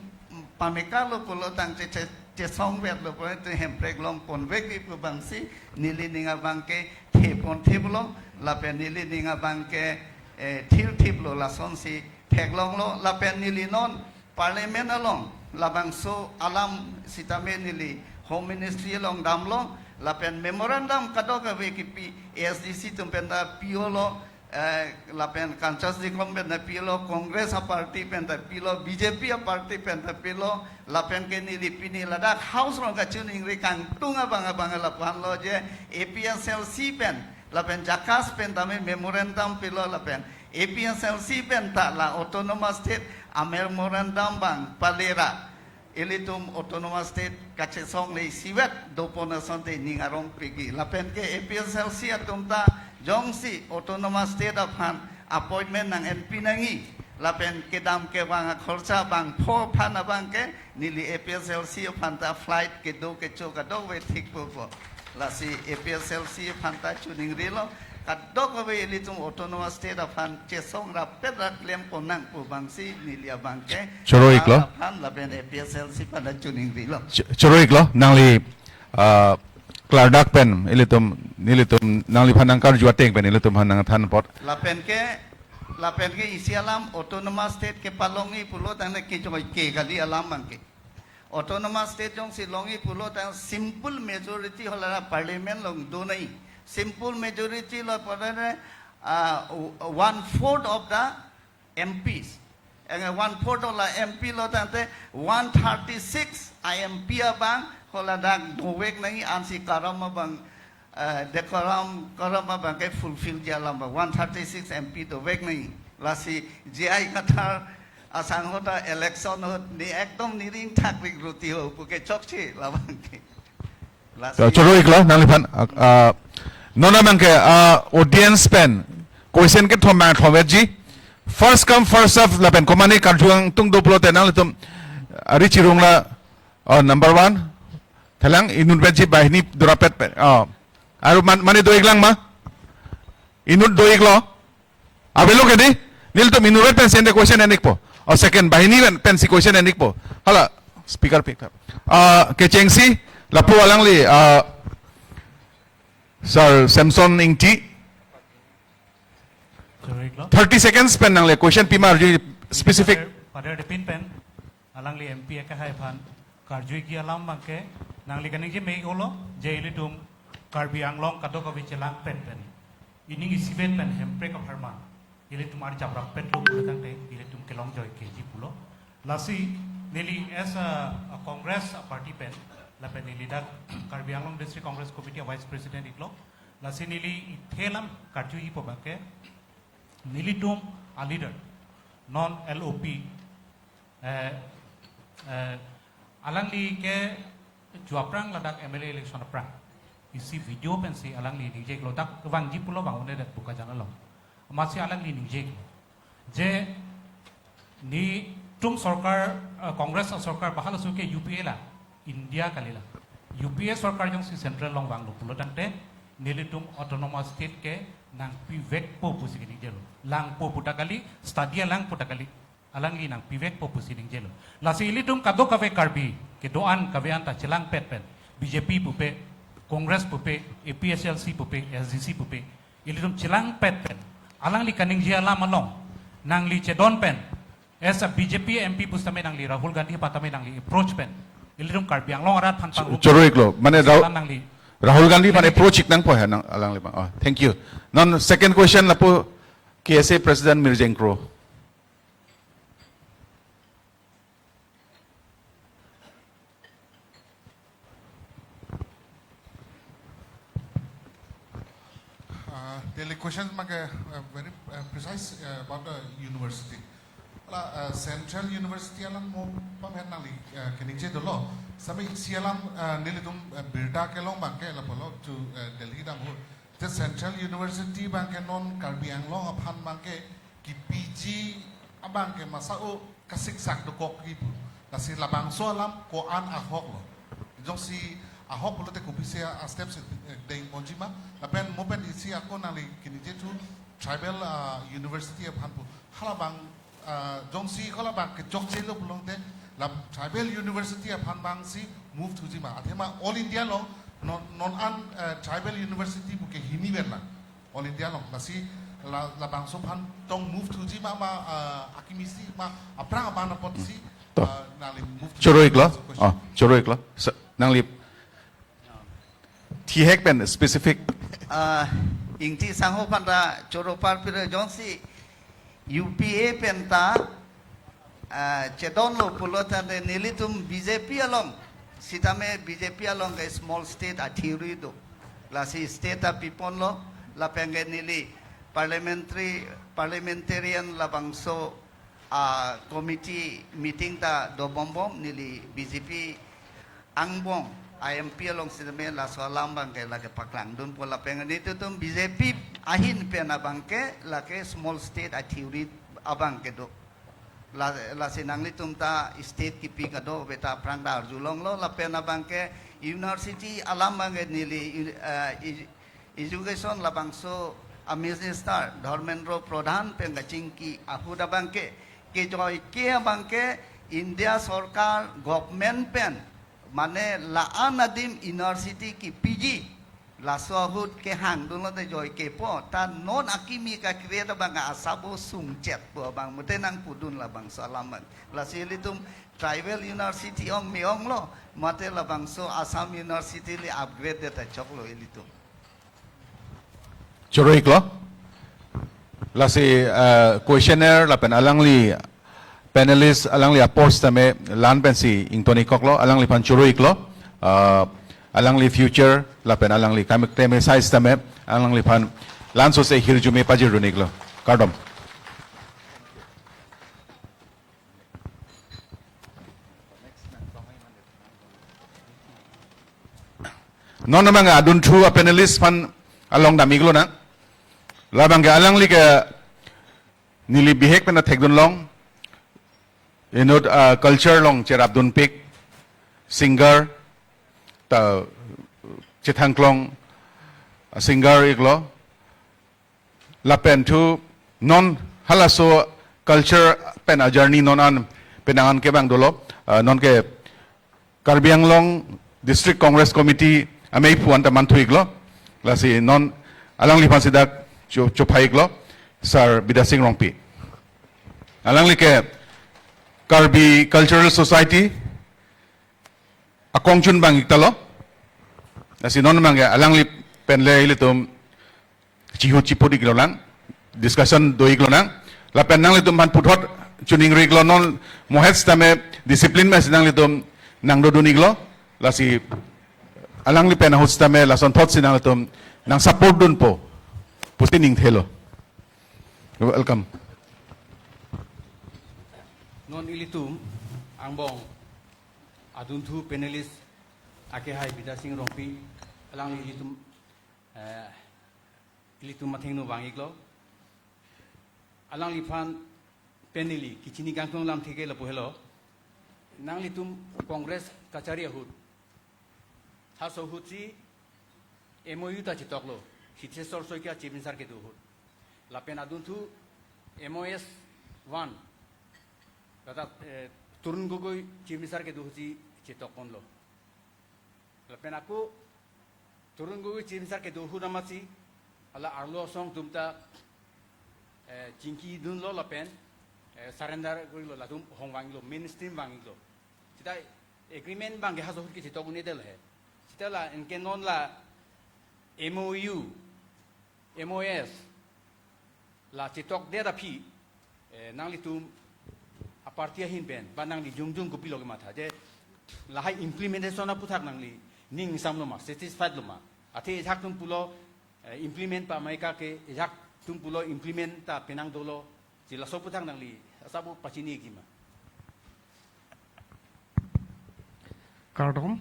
pamekalo pulo tangte che, che, chesongveklo pulo te hemprek longponvekji pu abangsi nelining abangke theponthiplo, lapen nelining abangke, eh, thirthiplo, lasonsi theklonglo, lapen neli non Parliament along labangso alam sitame neli Home Ministry along damlo, lapen memorandum kadokave kipi A S D C atum pen ta P O lo, Eh, lapen Kanchan Dingklom pen ta pilo, Congress a-party pen ta pilo, B J P a-party pen ta pilo, lapen ke neli pini ladak House along kachiningri kangtung abang abang lapu-an lo je A P H L C pen, lapen JACAS pen tame memorandum pilo, lapen A P H L C pen ta la autonomous state a-memorandum abang palera ilitum autonomous state kachesong le isivet dopon asonte ning arong pegi. Lapen ke A P H L C atum ta jongsi autonomous state aphan appointment nang-enpi nangji, lapen kedam kevang akhorcha bangpho aphan abang ke neli A P H L C aphan ta flight kedo kecho kadokave thik pupo. Lasi A P H L C aphan ta chiningrilo, kadokave ilitum autonomous state aphan chesong rapet ra klem ponnang pu abangsi neli abang ke choro-iklo. Aphan lapen A P H L C aphan ta chiningrilo. Cho-, choro-iklo, nangli, ah, klardak pen ilitum, nelitum nangliphan nangkarju ateng pen ilitum aphan nangthan apot. Lapen ke, lapen ke isi alam autonomous state kepalongji pulo tangte kejoi ke kali alam abang ke. Autonomous state jongsi longji pulo tang simple majority hala parliament along do nangji. Simple majority lo pada, ah, one fourth of the M Ps. Eng one fourth of the M P lo tangte one thirty-six a-M P abang haladak dovek nangji ansi karam abang, eh, decorum karam abang ke fulfill ji alam abang one thirty-six M P dovek nangji. Lasi J I Kathar asangho ta election ahut ne ekdom ne ringthak ringruti ho pu ke chokche labang ke. Lasi choro-iklo nangliphan, ah, ah, non abang ke, ah, audience pen question kethom abang thomverji. First come, first serve lapen komatne karju kangtung do pulote nanglitum, ah, Richirung la, ah, number one. Thelang inutvetji banghini dorapet pen. Ah. Aru man, mane do-iklang ma? Inut do-iklo? Avelo ke dei, nelitum inutvet pensi ante question en-ikpo. O second banghini pen, pensi question en-ikpo. Hala, speaker pick up. Ah, kechengsi, lapu alangli, ah, Sir Samson Ingti. Choro-iklo. Thirty seconds pen nangli question pima arju specific. Father, Father Dipin pen, alangli M P akehai aphan karju-ikji alam abang ke, nangli kaningje me-iklo, je ilitum Karbi Anglong kadokave chelangpet pen, ining isivet pen Hemprek apharman ilitum arjap rapetlo pulo tangte ilitum kelong joike ji pulo. Lasi neli as a, a Congress a-party pen, lapen neli dak Karbi Anglong District Congress Committee a-Vice President iklo. Lasi neli ithe alam karju-ikpo abang ke, nelitum a-leader non L O P, eh, eh, alangli ke ju aphrang ladak M L A election aphrang isi video pensi alangli ningje-iklo, dak vangji pulo vang-un-edet Bokajan along. Amatsi alangli ningje-iklo je nelitum sorkar, eh, Congress sorkar bahal asu ke U P A la, India kali la. U P A sorkar jongsi central along vanglo pulo tangte nelitum autonomous state ke nangpivekpo pusi keningjelo. Langpo pu ta kali, study alang pu ta kali, alangli nangpivekpo pusi ningjelo. Lasi ilitum kadokave Karbi kedo-an kave-an ta chelangpet pen, B J P pupe, Congress pupe, A P H L C pupe, S D C pupe, ilitum chelangpet pen alangli kaningje alam along nangli chedon pen, as a B J P M P pusitame nangli Rahul Gandhi aphan tame nangli approach pen, ilitum Karbi Anglong arat aphan pangrum choro-iklo, mane Rah-, nangli Rahul Gandhi aphan approach-ik nangpo he nang alangli abang. Oh, thank you. Non second question lapu K S A President Mirjeng Kro. Uh, the question abang ke, uh, very, uh, precise, uh, about the university. La, uh, Central University alam mo pamhet nangli, uh, keningje dolo. Sami isi alam, uh, nelitum, uh, birta kelong abang ke lapulo to, uh, Delhi damhu. The Central University abang ke non Karbi Anglong aphan abang ke kepiji abang ke masa-o kasiksak dokokji pu. Lasi labangso alam ko-an ahok lo. Jongsi ahok pulote kopisi a-step si, eh, dengponji ma. Lapen mo pen isi ako nangli keningje thu tribal, ah, university aphan pu. Halabang, ah, jongsi halabang kechokchelo pulote la tribal university aphan abangsi move thuji ma. Athema All India along non, non an, eh, tribal university pu ke hini ver la. All India along, lasi la, labangso aphan tong move thuji ma, ma, ah, akimi si ma, aphrang aban apotsi, to, ah, nangli move thuji choro-iklo. So, question. Oh, choro-iklo. Sa-, nangli thihek pen specific. Ah, Ingti sangho aphan ta choro parpire, jongsi U P A pen ta, ah, chedonlo pulo tangte nelitum B J P along sitame B J P along ke small state a-theory do. Lasi state ta piponlo, lapen ke neli parliamentary, parliamentarian labangso a-committee meeting ta dobombom, neli B J P angbong a-M P along sitame laso alam abangke lake paklangdunpo, lapen nelitum B J P ahin pen abangke lake small state a-theory abangke do. La, lasi nanglitum ta state kipi kadokave ta aphrang ta arjulonglo, lapen abangke university alam abangke neli, eh, i- Education labangso a-minister Dharmendra Pradhan pen kachingki ahut abangke, kejoike abangke India sorkar government pen, mane la-an adim university kipiji, laso ahut kehangdunlo te joikepo, ta non akimi ka-create abang asabo sungchetpo abang mute nangpudun labangso alam abang. Lasi ilitum tribal university ong me-onglo, mate labangso Assam University le upgrade det ta choklo ilitum. Choro-iklo. Lasi, eh, questionnaire lapen alangli panelist, alangli a-post tame la-an pensi ingtonikoklo, alangliphan choro-iklo. Eh, alangli future lapen alangli kamek tame size tame alangliphan la-an sose hirjume pajirduniklo. Kardom. Non abang adunthu a-panelist aphan along dam-iklo nang. Labangke alangli ke neli bihek pen thekdunlong. Inut, ah, culture along cherapdunpik singer ta chethangklong, ah, singer iklo. Lapen thu non halaso culture pen a-journey non an penang an kevang dolo, ah, non ke Karbi Anglong District Congress Committee amei phu anta manthu-iklo. Lasi non alangliphan si dak cho-, chophai-iklo, Sir Bidya Sing Rongpi. Alangli ke Karbi Cultural Society akongchun abang iktalo. Lasi non abangke alangli pen le ilitum chihut chiput-iklo nang, discussion do-iklo nang. Lapen nanglitum aphan puthot choningri-iklo, non mohet sitame discipline mesi nanglitum nangdodun-iklo. Lasi alangli pen ahut sitame lasonthotsi nanglitum nang-support dunpo pusi ningthelo. Welcome. Non ilitum angbong adunthu panelist akehai Bidya Sing Rongpi, alangli ilitum, eh, ilitum athengno vang-iklo. Alangliphan pen neli kachini kangtung alam theke lapu helo. Nanglitum Congress kachari ahut, halaso ahutsi M O U ta chetoklo, Siteswar Saikia Chief Minister kedo ahut. Lapen adunthu M O S one, lata, eh, Tarun Gogoi Chief Minister kedo ahutsi chetokponlo. Lapen ako Tarun Gogoi Chief Minister kedo ahut amatsi hala arlo asong atum ta, eh, chingkidunlo lapen, eh, surrender korilo, latum hong vang-iklo, mainstream vang-iklo. Seta agreement abangke halaso ahut kechetok un-edetlo he. Seta la anke non la M O U, M O S la chetokdet aphi, eh, nanglitum a-party ahin pen ba nangli jongjong kopilo kematha, je lahai implementation aphuthak nangli ning ingsamlo ma, satisfied lo ma? Athe ajahak atum pulo, eh, implement pamai ka ke, ajahak atum pulo implement ta penang dolo, je laso aphuthak nangli asabo pachini-ikji ma? Kardom.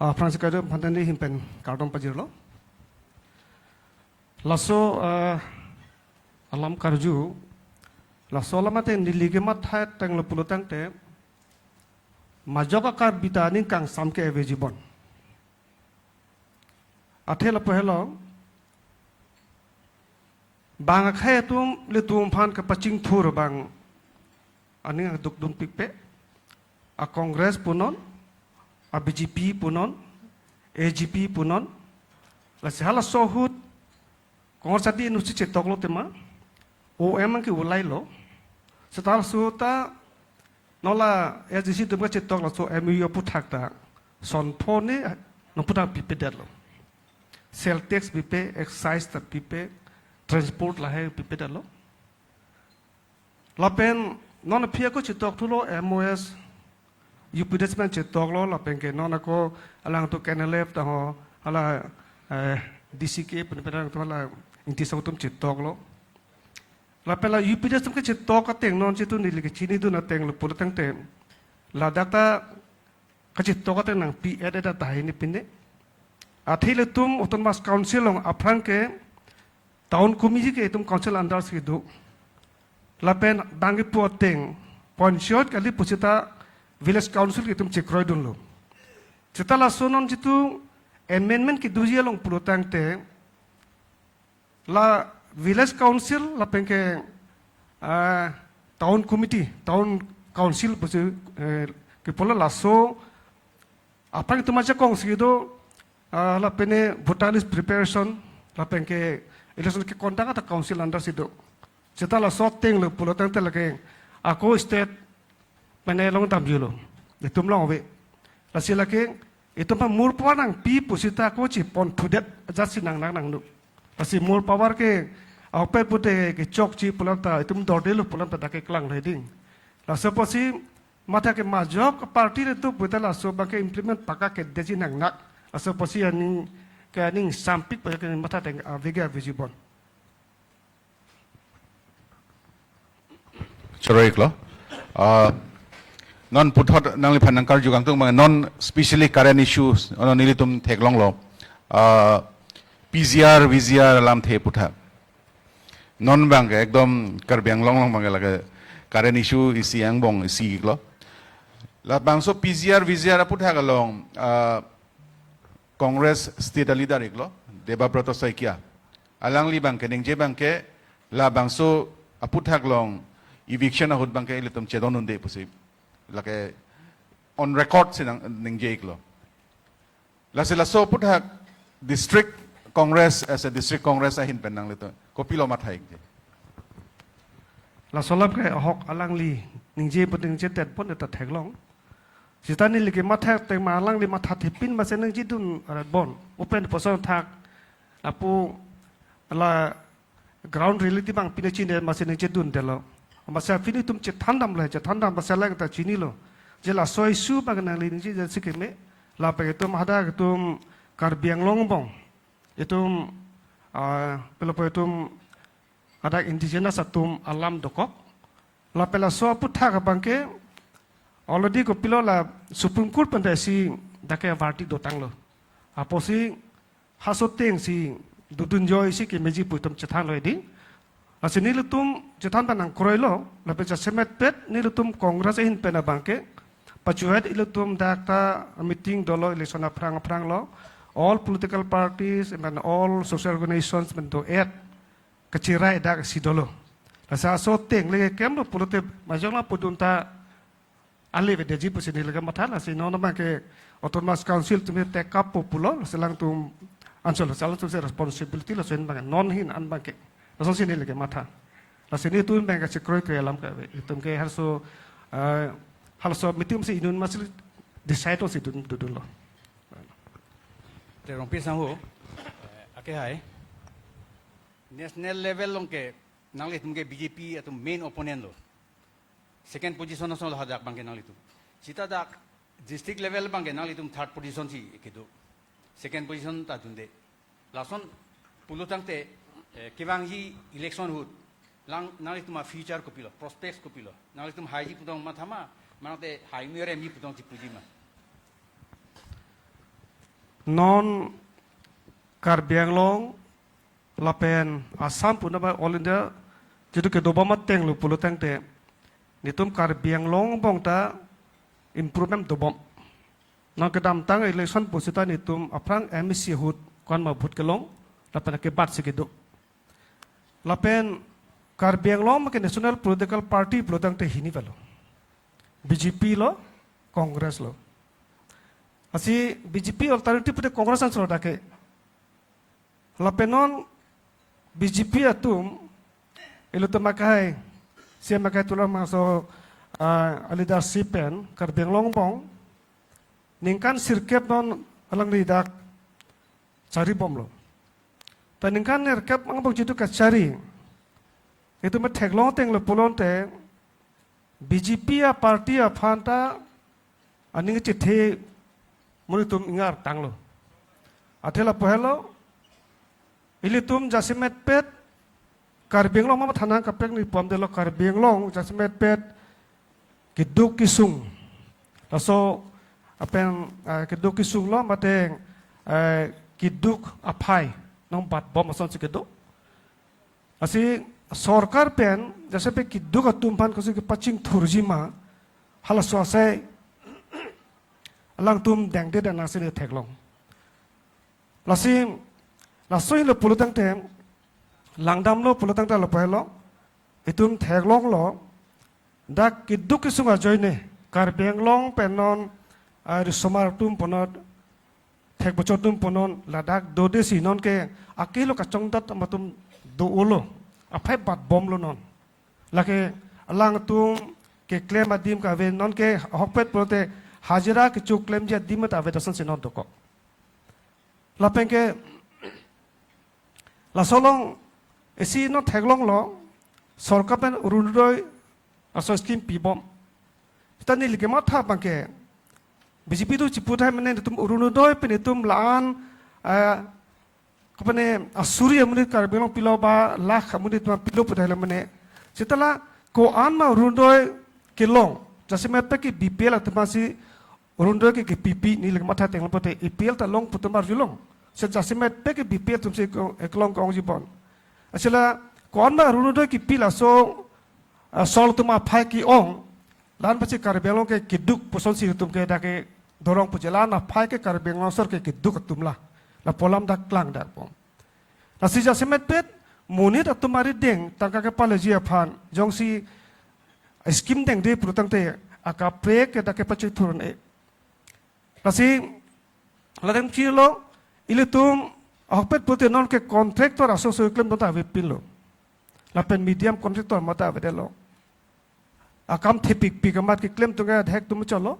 Ah, Francis Kaido aphan ta neli ahin pen kardom pajirlo. Laso, ah, alam karju, laso alam ateng neli kematha tanglo pulo tangte, majok a-Karbi ta aning kangsam ke-ave jibon. Athe lapu helo, bang akhei atum ilitum aphan kapachingthur abang aning angduk dunpikpe, a-Congress punon, a-B J P punon, A G P punon. Lasi halaso ahut Congress adi nusi chetoklo tema, O M ang ke-ulailo. Seta laso ta non la A D C atum kachetok laso M O U aphuthak ta son pho ne nangphuthak pipedetlo. sales tax pipe, excise ta pipe, transport lahai pipe detlo. Lapen non aphi ako chetok thulo M O S, U P D S pen chetoklo, lapen ke non ako alangtum K N L F ta ho, hala, eh, D C K pen pen alangtum hala Ingti asong atum chetoklo. Lapen la U P D S atum kachetok ateng non chitu neli kachinidun ateng lo pulo tangte, ladak ta kachetok ateng nangpi-et-et tahai ni pine. Athe ilitum Autonomous Council along aphrang ke Town Committee ke itum Council under si do. Lapen bang ipo ateng Panchayat kali pusita Village Council ke itum chekroidunlo. Seta laso non chitu amendment kedoji along pulo tangte, la Village Council lapen ke, ah, Town Committee, Town Council pusi, eh, kepala laso aphrang itum ajakong si do, ah, lapen voter list preparation, lapen ke election ke conduct ata Council under si do. Seta laso ateng lo pulo tangte lake ako state pen along damjulo. Itum along ave. Lasi lake itum pa more power nangpi pusita ako chepon thudet ajat si nang nang nangno. Lasi more power ke ahokpet pute kechokche pulang ta itum dordelo pulang ta dak keklang le ding. Laso apotsi matha ke majok party le tu puta laso abang ke implement paka ke deji nangnak. Laso apotsi aning ke aning sampik pa ke matha teng avega vijibon. Choro-iklo. Ah, non puthot nangliphan nangkarju kangtung abang, non specially current issues, ono nelitum theklonglo. Ah, P G R, V G R alamthe aputhak. Non abang ke ekdom Karbi Anglong along abang ke lake current issue isi angbong isi-iklo. Labangso P G R, V G R aputhak along, ah, Congress state leader iklo, Debabrata Saikia. Alangli abang ke ningje abang ke labangso aputhak along eviction ahut abang ke ilitum chedondunde pusi. Lake on record si nang ningje-iklo. Lasi laso aputhak district Congress, as a district Congress ahin pen nanglitum kopilo matha-ikji? Laso alam ke ahok alangli ningje pon ningje tet pon ta theklong. Seta neli ke matha teng ma alangli matha thepin masi nangjidun arat bon. Open poson thak apu la ground reality abang pine chine masi nangchedundelo. Masi aphi nelitum chethandamlo, chethandam masi alang ta chinilo. Je laso issue abang nangli ningje jasi keme. Lapen itum hadak itum Karbi Anglong angbong itum, ah, pelo po itum hadak indigenous atum alam dokok. Lapen laso aputhak abang ke already kopilo la Supreme Court pen ta isi dak ke verdict dotanglo. Apotsi halaso ateng si dodun joisi kemeji pu itum chethanlo ding. Lasi nelitum chethan pen nangkroilo, lapen jasemet pet nelitum Congress ahin pen abang ke pachuet ilitum dak ta meeting dolo election aphrang aphrang lo. All political parties and all social organizations pen do-et kachirai dak si dolo. Lasi laso ateng le kemlo pulote majok la pudun ta ale avedeji pusi neli ke matha, lasi non abang ke Autonomous Council atum take up po pulo, lasi alangtum ansol, lasi alangtum si responsibility, lasi non abang non ahin an abang ke. Laso si neli ke matha. Lasi nelitum abang ke chekroi ke alam ke ave. Itum ke halaso, eh, halaso meeting si inut masi decide si dun dodunlo. Te Rongpi sangho, eh, ake hai. National level along ke nanglitum ke B J P atum main opponent lo. Second position ason lo hadak abang ke nanglitum. Seta dak district level abang ke nanglitum third position si kedo. Second position ta dunde. Lason pulo tangte, eh, kevangji election ahut lang nanglitum a-future kopilo, prospects kopilo. Nanglitum haiji pu tong mathama, mate hai mi rem ji pu tong chipuji ma. Non Karbi Anglong lapen Assam pu naba All India jitu kedobom ateng lo pulo tangte, nelitum Karbi Anglong angbong ta improvement dobom. Non kedamtang election pusita nelitum aphrang M A C ahut ko-anma vote kelong, lapen kebat si kedo. Lapen Karbi Anglong abang ke national political party pulo tangte hini avelo. B J P lo, Congress lo. Lasi B J P alternative pute Congress ansor dak ke. Lapen non B J P atum, ilitum akai, C M akai Tuliram Ronghang aso, ah, leadership pen Karbi Anglong angbong ningkan sirkep non alangli dak charibomlo. Ta ningkan nerkep angbong jitu kachari. Itum theklong ateng lo pulote B J P a party aphan ta aning chethe monit atum ingar tanglo. Athe lapu helo, ilitum jasemetpet Karbi Anglong ma thanang kaprek ni pom delo, Karbi Anglong jasemetpet keduk kesung. Laso apen, eh, keduk kesung lo mate, eh, keduk aphai nangbatbom asonsi kedo. Lasi sorkar pen jasepe keduk atum aphan kosi kepachingthurji ma, halaso asai alangtum dengde dengsi ne theklong. Lasi laso helo pulotangte, langdamlo pulotangte lapu helo, itum theklonglo, dak keduk kesung ajoine Karbi Anglong pen non, ah, risomar atum punon, thek bochor atum punon, ladak dodesi nonke akehelo kachongdat atum do-olo, aphai batbomlo non. Lake alangtum keklem adim kave, nonke ahokpet pulote hajira kechoklemji adim ta avedet asonsi non dokok. Lapenke laso along isi non theklonglo, sorkar pen Orunodoi aso scheme pibom. Seta neli kematha abangke B J P atum chipu tahai mane itum Orunodoi pen itum la-an, eh, kopane asuri amonit Karbi Anglong pilo ba lakh amonit ma pilo pu tahai lo mane. Seta la ko-an ma Orunodoi kelong, jasemetpet ke B P L atum aphansi Orunodoi ke kepipi, neli kematha ateng lo pulote A P L ta long pu atum arjulong. Seta jasemetpet ke B P L atumsi ko-, eklong ke-ongji bon. Lasi la ko-an ma Orunodoi kepi laso, ah, sol atum aphai ke-ong, la-an pasi Karbi Anglong ke keduk pusonsi itum ke dak ke dorong puji, la-an aphai ke Karbi Anglong asor ke keduk atum la. Lapu alam dak klang dak pom. Lasi jasemetpet monit atum arideng tangka kepaleji aphan jongsi scheme dengde pulotangte akaprek ke dak kepachingthur un-e. Lasi ladak chirlo, ilitum ahokpet pulote nonke contractor aso aso klemdun ta avepinlo. Lapen medium contractor ma ta avedetlo. Akam thepikpik amat keklemdun ke dhek atum cholo.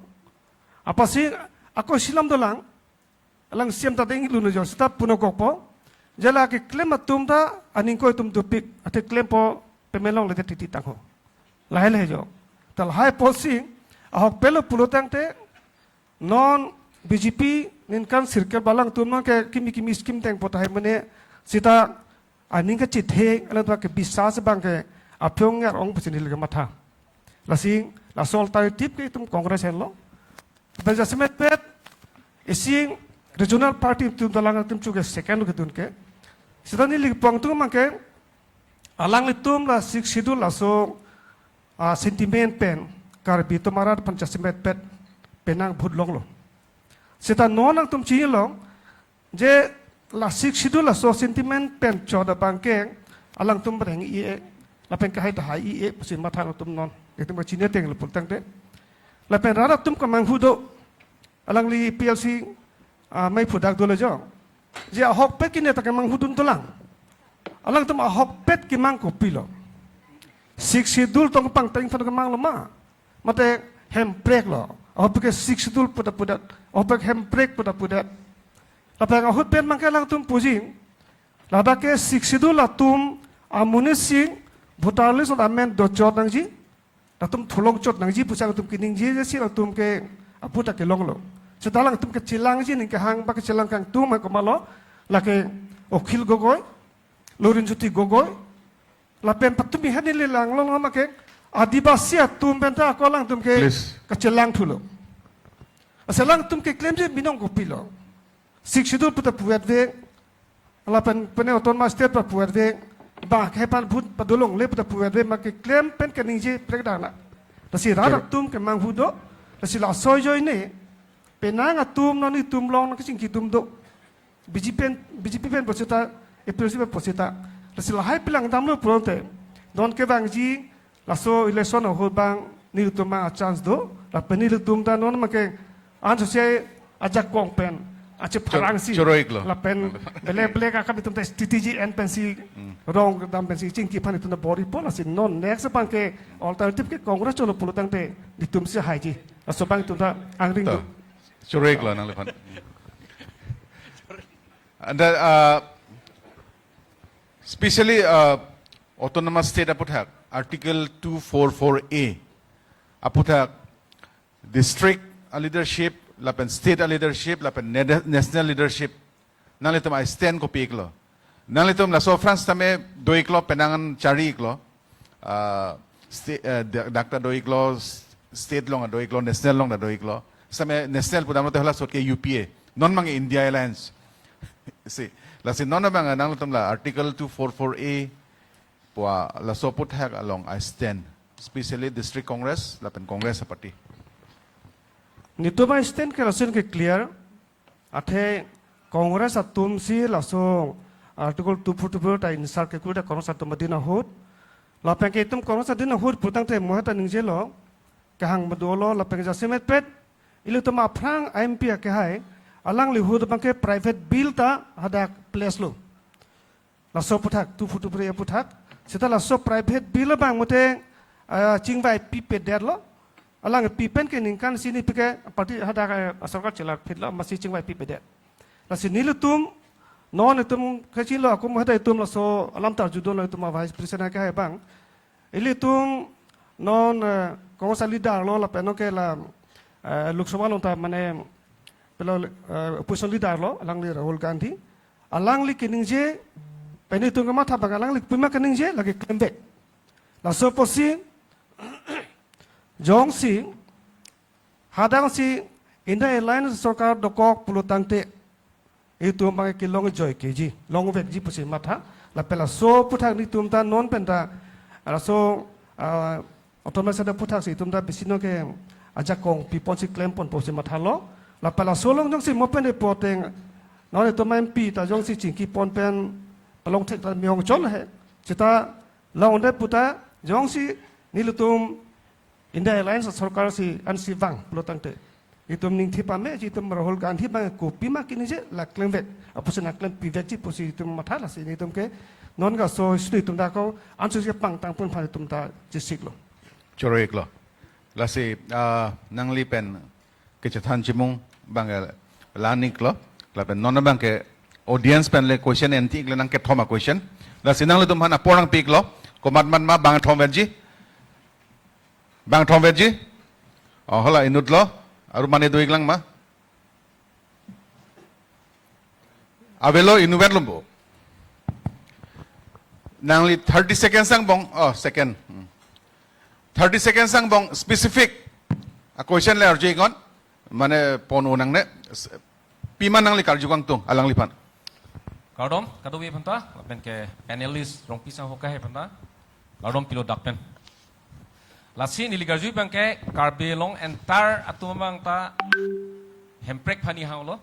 Apotsi ako isi alam dolang. Alang C M ta denglu no jo, seta puno kokpo. Je la keklem atum ta aning ko itum dopik, athe klempo pame longledet titi tangho. Lahai lahai jo. Ta lahai apotsi ahokpetlo pulotangte non B J P ningkan sirkep alangtum nonke kimi kimi scheme dengpo tahai mane, seta aning kachethek, alangtum ke bisas abangke aphyong ngar-ong pusi neli kematha. Lasi laso alternative ke itum Congress henlo. Pen jasemetpet isi regional party atum ta alangtum chu ke second kedun ke. Seta neli pangtung abangke alanglitum la Sixth Schedule laso, ah, sentiment pen Karbi atum arat aphan jasemetpet penang bhut longlo. Seta non nangtum chinilo, je la Sixth Schedule laso sentiment pen chot abangke alangtum bereng-i-e, lapen kahai tahai-i-e pusi matha nangtum non. Itum kachini ateng lo pulotangte. Lapen rat atum kemanghu do, alangli P L C, ah, mei phudak dolo jo. Je ahokpet kene ta kemanghudun dolang. Alangtum ahokpet kemang kopilo? Sixth Schedule tong pangteng phan kemanglo ma? Mate hempreklo? Ahokpet ke Sixth Schedule pu ta pudet, ahokpet hemprek pu ta pudet. Lapen ahut pen abangke alangtum puji, ladak ke Sixth Schedule atum amonit si voter list amen dochot nangji, latum thulong chot nangji pusi alangtum keningje, je si latum ke aputa kelonglo. Seta alangtum kechelangji aning kehang ba kechelang kangtung ma komatlo, lake Akhil Gogoi, Lurinjyoti Gogoi, lapen patumi hani le langlong ma ke Adivasi atum pen ta ako alangtum ke Please. Kechelang thulo. Lasi alangtum keklemji binong kopilo? Sixth Schedule pu ta puvet ve, lapen pene autonomous state pu ta puvet ve, ba kehai aphan bhut padolongle pu ta puvet ve, ma keklem pen keningje prekdana. Lasi rat Choro. Atum kemanghu do, lasi laso ajoine penang atum non itum along nangkachingki atum do. B J P pen, B J P pen pu seta, A P H L C pen pu seta. Lasi lahai pen langdamlo pulote, non kevangji laso election ahut abang nelitum abang a-chance do, lapen nelitum ta non abangke ansose ajakong pen, ache Chor-, pharangsi, choro-iklo. Lapen belek belek akam itum ta strategy en pensi, Hmm. rong dam pensi chingki aphan itum ta bor-ipo, lasi non next abangke alternative ke Congress cholo pulotangte nelitumsi haiji. Laso abang itum ta angring To. do. Choro-iklo nangliphan. Anda, ah, Specially, uh, autonomous state aputhak, Article two four four A aputhak, district a leadership, lapen state a leadership, lapen ned- national leadership, nanglitum a stand kopi iklo? Nanglitum laso France tame do iklo, penang an chari iklo, uh, sta- uh, dak- dak ta do iklo, s- state along do iklo, national along do iklo. Same national pudam lote hala sot ke U P A. Non mang India Alliance. Si, lasi non mang nanglitum la Article two four four A pu a laso aputhak along a stand, specially District Congress lapen Congress a party. Netum a stand ke lason ke clear. Athe Congress atum si laso Article two four two ta insert ke kuda Congress atum adin ahut. Lapen ke itum Congress adin ahut putangte mo ta ningjelo, kehang medulo lapen jasemet pet ilitum aphrang M P akehai, alangli ahut abang ke private bill ta hadak place lo. Laso aputhak, two four two four A aputhak. Seta laso private bill abang mate, ah, chingvai pipedet lo. Alang pipen ke ningkan sini pike party hadak, eh, sorkar chelar phit lo, masi chingvai pipedet. Lasi nelitum, non itum kachinilo, ako mo hadak itum laso alam ta arjudunlo itum a vice president akehai abang. Ilitum non, eh, Congress a leader lo lapen non ke la, eh, Lok Sabha along ta mane pelo, eh, opposition leader lo, alangli Rahul Gandhi. Alangli keningje pen itum kematha abang alangli pima keningje lake klemvek. Laso apotsi jongsi hadak si India Alliance sorkar dokok pulotangte itum abang kelong joy keji, longvekji pusi matha. Lapen laso aputhak netum ta non pen ta laso, ah, autonomous aputhak si itum ta bisi non ke ajakong piponsi klemponpo pusi mathalo. Lapen laso along jongsi mo pen de poteng non itum M P ta jongsi chingkipon pen palong thek ta miyong chol he. Seta longdet puta jongsi nelitum India Alliance sorkar si ansi vang pulotangte itum ningthi pame ji itum Rahul Gandhi abang kopima keningje la klemvek, apotsi nangklempivekji pusi itum matha. Lasi netum ke non ga so istu itum ta ko ansu si pangtangpon aphan itum ta chesiklo. Choro iklo. Lasi, ah, nangli pen kechethan chimung abang ke la-an iklo. Lapen non abang ke audience pen le question en ti iklo, nang kethom a question. Lasi nanglitum aphan apor nangpi iklo. Komat mat ma bang thomvekji? Bang thomvekji? Oh, hala inutlo. Aru mane do iklang ma? Avelo, inutvet lumbo. Nangli thirty seconds angbong. Oh, second. Hmm. Thirty seconds angbong specific a question le arju iknon. Mane pon unang ne. Pima nangli karju kangtung alangliphan? Kardom, kadokave aphanta, lapen ke panelist Rongpi sangho akehai aphanta, kardom pilo dak pen. Lasi neli karju abang ke Karbi Anglong entire atum abang ta Hemprek aphan nihanglo,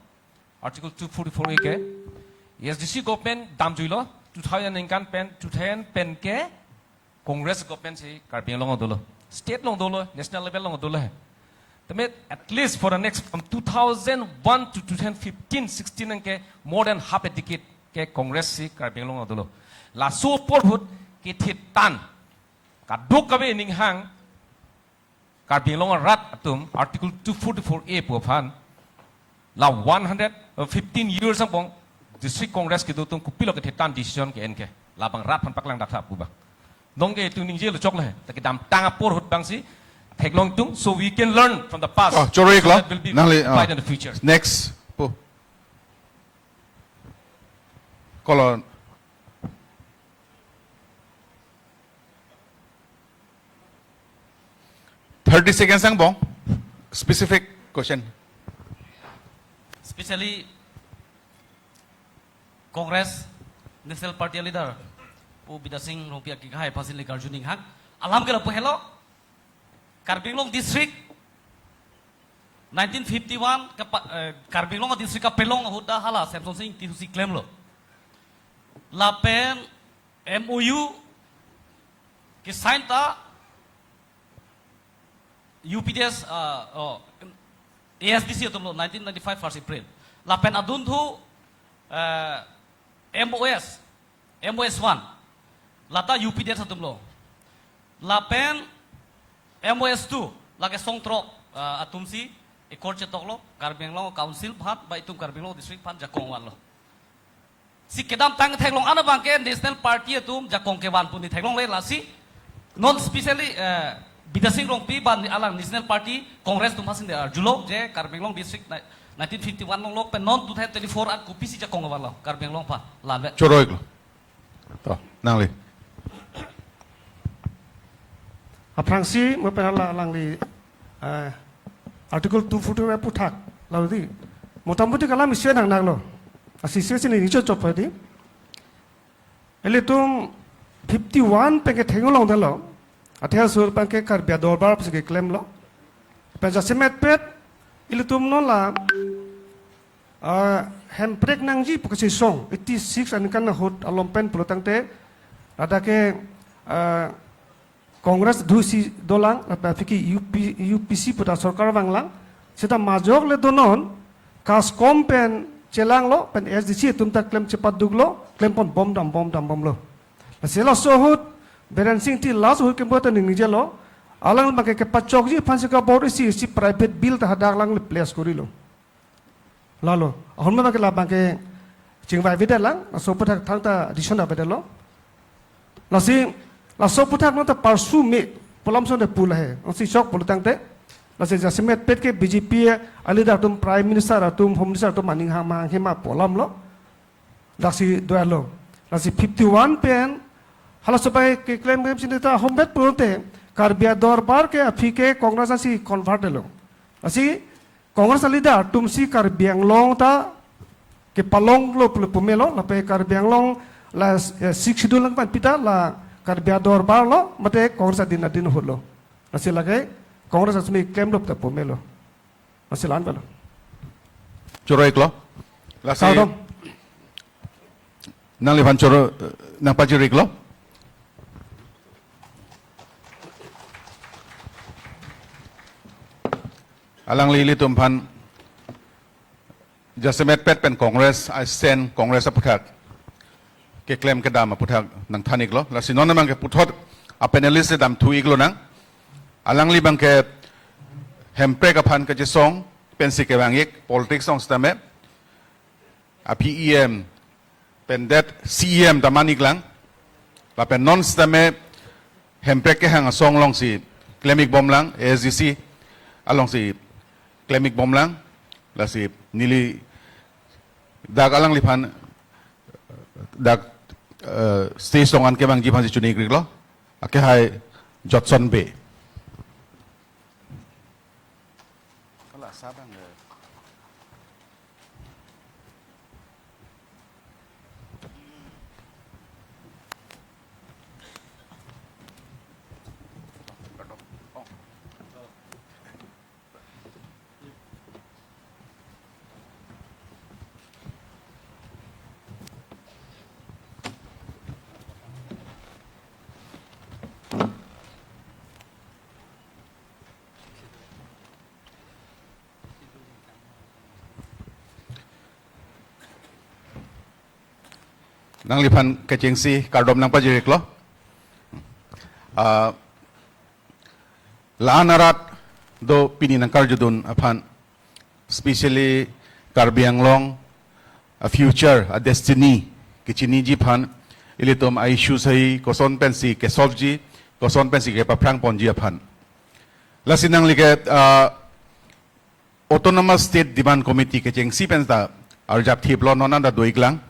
Article two forty-four A ke. A S D C government damjuilo, two thousand ningkan pen, two thousand pen ke Congress government si Karbi Anglong dolo. State along dolo, national level along dolo he. Tame at least for the next from two thousand one to two thousand fifteen sixteen ke more than half a decade ke Congress si Karbi Anglong dolo. Laso apor ahut kethe tan kadokave aning hang Karbi Anglong arat atum Article two forty-four A pu aphan la one hundred fifteen years angbong District Congress kedo atum kopilo kethe tan decision ke-en ke, labang rat aphan paklang dak tha pu abang. Non ke itum ningjelo choklo he. Ta kedamtang apor ahut abangsi theklong tung, so we can learn from the past. Oh, choro iklo. So that will be nangli, applied, oh, in the future. Next. Po. Kolon. Thirty seconds angbong. Specific question. Specially Congress National Party leader Pu Bidya Sing Rongpi akehai aphansi neli karju ning hang. Alam ke lapu helo. Karbi Anglong District nineteen fifty-one ke pa- eh, Karbi Anglong District kapelong ahut ta hala Semson Sing Ingti si klemlo. Lapen M O U ke sign ta U P D S, ah, oh, A S D C atumlo nineteen ninety-five first April. Lapen adunthu, eh, M O S, M O S one. Lata U P D S atumlo. Lapen M O S two, lake song throk, ah, atumsi accord chetoklo, Karbi Anglong Council aphan, ba itum Karbi Anglong District aphan jakong vanlo. Si kedamtang theklong an abang ke National Party atum jakong kevan pu ne theklongle, lasi non specially, eh, Bidya Sing Rongpi ban alang National Party Congress atum aphansi ne arjulo je Karbi Anglong district ni-, nineteen fifty-one along lo pen non two thousand twenty-four an kopisi jakong kevanlo Karbi Anglong aphan, la ave. Choro-iklo. To, nangli. Aphrangsi mo pen hala alangli, eh, Article two forty-five aphuthak, lalu di, motamoti kalam isi nangnanglo. Lasi isi si ne nicho chop di. Ilitum fifty-one pen ke theklongdetlo. Athe asur pen ke Karbi Adorbar pusi keklemlo. Pen jasemetpet ilitum non la, ah, hemprek nangji pu kachesong eighty-six aningkan ahut along pen pulo tangte, ladak ke, ah, Congress dusi dolang, lapen aphi ke U P, U P C pu ta sorkar vanglang, seta majok le donon, CASCOM pen chelanglo, pen A S D C atum ta klem chepaduklo, klempon bomdam, bomdam, bomlo. Lasi laso ahut, Biren Singh Engti last ahut kembota ningjelo, alang abang ke kepachokji aphansi kabor-isi, isi private bill ta hadak alang le place korilo. Lalo, ahormu abang ke labang ke chingvaivedet lang, laso aphuthak thangta decision avedetlo. Lasi, laso aphuthak non ta parsu me, pu alam son de pu lahai, ansi chok pulo tangte. Lasi jasemetpet ke B J P a-leader atum, Prime Minister atum, Home Minister atum aning hang mang hema pu alamlo. Daksi doyalo. Lasi fifty-one pen, halaso pai keklem klem sini ta hombet pulote, Karbi Adorbar ke aphi ke Congress ansi convert lo. Lasi Congress a-leader atumsi Karbi Anglong ta kepalonglo pulo pumelo, lapen Karbi Anglong la, eh, Sixth Schedule lang pan pita la Karbi Adorbar lo, mate Congress adin adin ahut lo. Lasi lake Congress asmi klemlo ta pumelo. Lasi la-an avelo. Choro-iklo. Lasi kardom. Nangliphan choro, eh, nangpajir-iklo. Alangli ilitum aphan jasemetpet pen Congress, a-stand Congress aphuthak keklem kedam aphuthak nangthan-iklo. Lasi non abang ke puthot a-panelist damthu-iklonang. Alangli abang ke hemprek aphan kachesong pensi kevang-ik, politics along sitame. Aphi E M pen det C E M ta man-iklang. Lapen non sitame hemprek kehang asong alongsi klem-ikbomlang, A S D C alongsi klem-ikbomlang. Lasi neli dak alangliphan dak, eh, stage along an kevangji aphansi chuni-ik-iklo. Akehai Jotson Bey. Nangliphan kechengsi kardom nangpajir-iklo. Ah, la-an arat do pini nangkarjudun aphan, specially Karbi Anglong a-future, a-destiny kechiniji aphan, ilitum a-issue ahi koson pensi ke-solve-ji, koson pensi kepaphrangponji aphan. Lasi nangli ke, ah, Autonomous State Demand Committee kechengsi pen ta arjap thiplo, non anta do-iklang.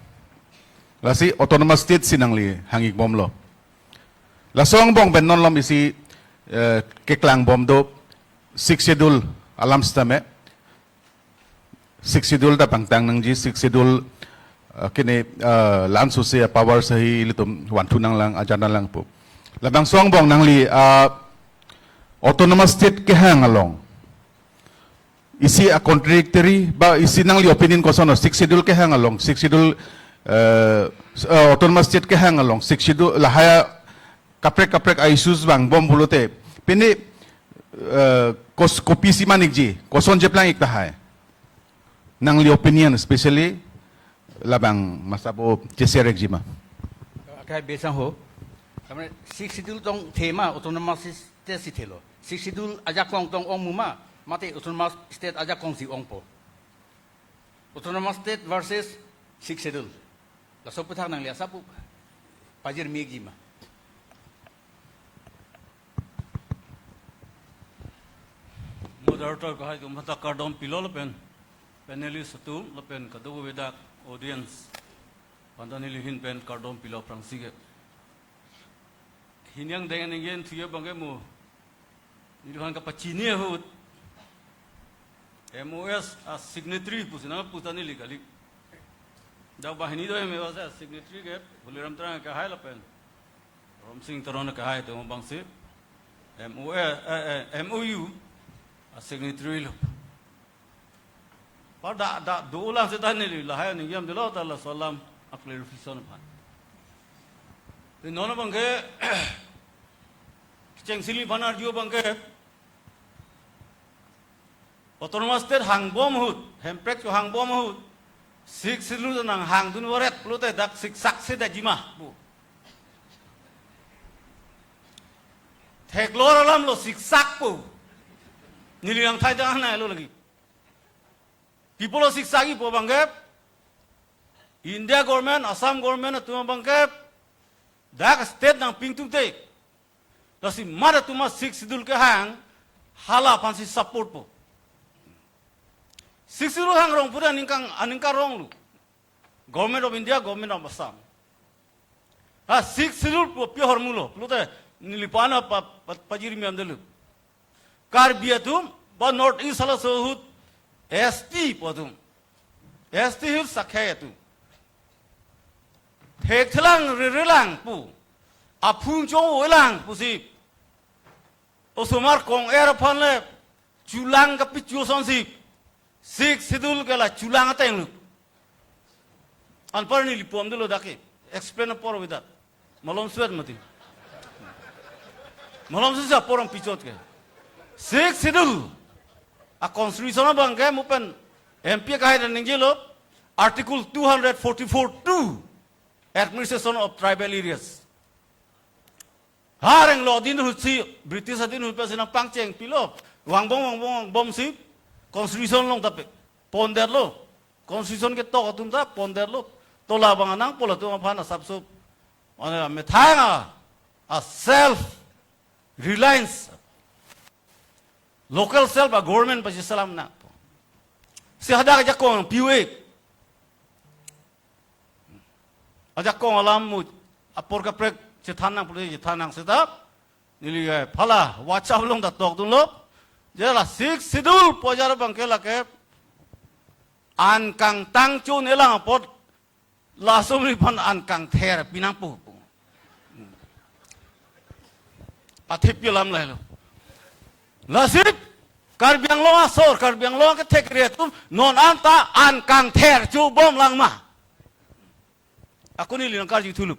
Lasi Autonomous State si nangli hang-ikbomlo. Laso angbong pen non malom isi, eh, keklangbom do Sixth Schedule alam sitame. Sixth Schedule ta pangtang nangji, Sixth Schedule, eh, kene, eh, la-an sose a-power ahi ilitum vanthunanglang, ajananglang pu. Labangso angbong nangli, ah, Autonomous State kehang along isi a-contradictory, ba isi nangli opinion koson, Sixth Schedule kehang along, Sixth Schedule, eh, eh, Autonomous State kehang along, Sixth Schedule lahai kaprek kaprek a-issues vangbom pulote, pini, eh, kos-, kopisi man-ikji, koson cheplang-ik tahai? Nangli opinion, specially labang masa bo che-share-ikji ma? Akehai Bey sangho. Karena Sixth Schedule tongthe ma, Autonomous State si thelo. Sixth Schedule ajakong tong ong mu ma, mate Autonomous State ajakong si ongpo? Autonomous State versus Sixth Schedule. Laso aputhak nangli asap pu pajirmi-ikji ma? Moderator kahai atum aphanta kardom pilo lapen panelist atum lapen kadokave dak audience aphanta neli ahin pen kardom pilo aphrangsi ke. Hini angdeng ningje-an thuji abang ke mo, neliphan kapachini ahut M O S a-signatory pusi nangpu ta neli kali. Dak banghini do M O S a-signatory ke Baliram Terang kahai lapen Ramsing Teron kahai atum abangsi M O A, eh, eh, M O U a-signatory lo. Par dak, dak dolang seta neli lahai ningjam delo ta laso alam a-clarification aphan. Te non abang ke kechengsi neliphan arju abang ke Autonomous State hangbom ahut, Hemprek chohangbom ahut, Sixth Schedule nanghangdun varet pulote dak siksak si daji ma pu. Theklong alam lo siksak pu. Neli nangthai dang nai lo lagi. Pi apotlo siksak-ji pu abang ke, India government, Assam government atum abang ke dak state nangpi ingtung te, lasi mat atum a-Sixth Schedule kehang, hala aphansi support po. Sixth Schedule hang rong pura aningkang, aningkang rong lo. Government of India, Government of Assam. Ha, Sixth Schedule pu pi ahormu lo pulote neliphan pa, pa, pajirmi-ikji delo. Karbi atum ba North East halaso ahut S T pu atum, S T Hills akhei atum thekthelang rerelang pu, aphung chong-olang pusi, osomar kong-er aphan le chulang kapichu asonsi Sixth Schedule ke la chulang ateng lo. Anpar neli pom dolo dak ke explain apor avedet. Malom suet mati. Malom suet apor nangpichot ke. Sixth Schedule a-constitution abang ke mo pen M P kahai ta ningjelo, Article two hundred forty-four two, Administration of Tribal Areas. Hareng lo adin ahutsi, British adin ahut pensi nangpangcheng pilo. Vangbom, vangbom, vangbomsi constitution along ta pe pondetlo. Constitution ketok atum ta pondetlo. To labang anang pol atum aphan asapso, mane methang a, a-self reliance, local self a-government pachiselam nang. Si hadak ajakong P U A, ajakong alam mo apor kaprek chethan nang pulote chethan nang seta, neli, eh, phala WhatsApp along ta tokdunlo. Je la Sixth Schedule pu ajat abang ke lake an kangtang cho-un-elang apot laso neliphan an kangther pi nangpo pu. Athe pi alam lahelo. Lasi Karbi Anglong asor, Karbi Anglong akethek kere atum non anta an kangther chobomlang ma? Ako neli nangkarju thulo.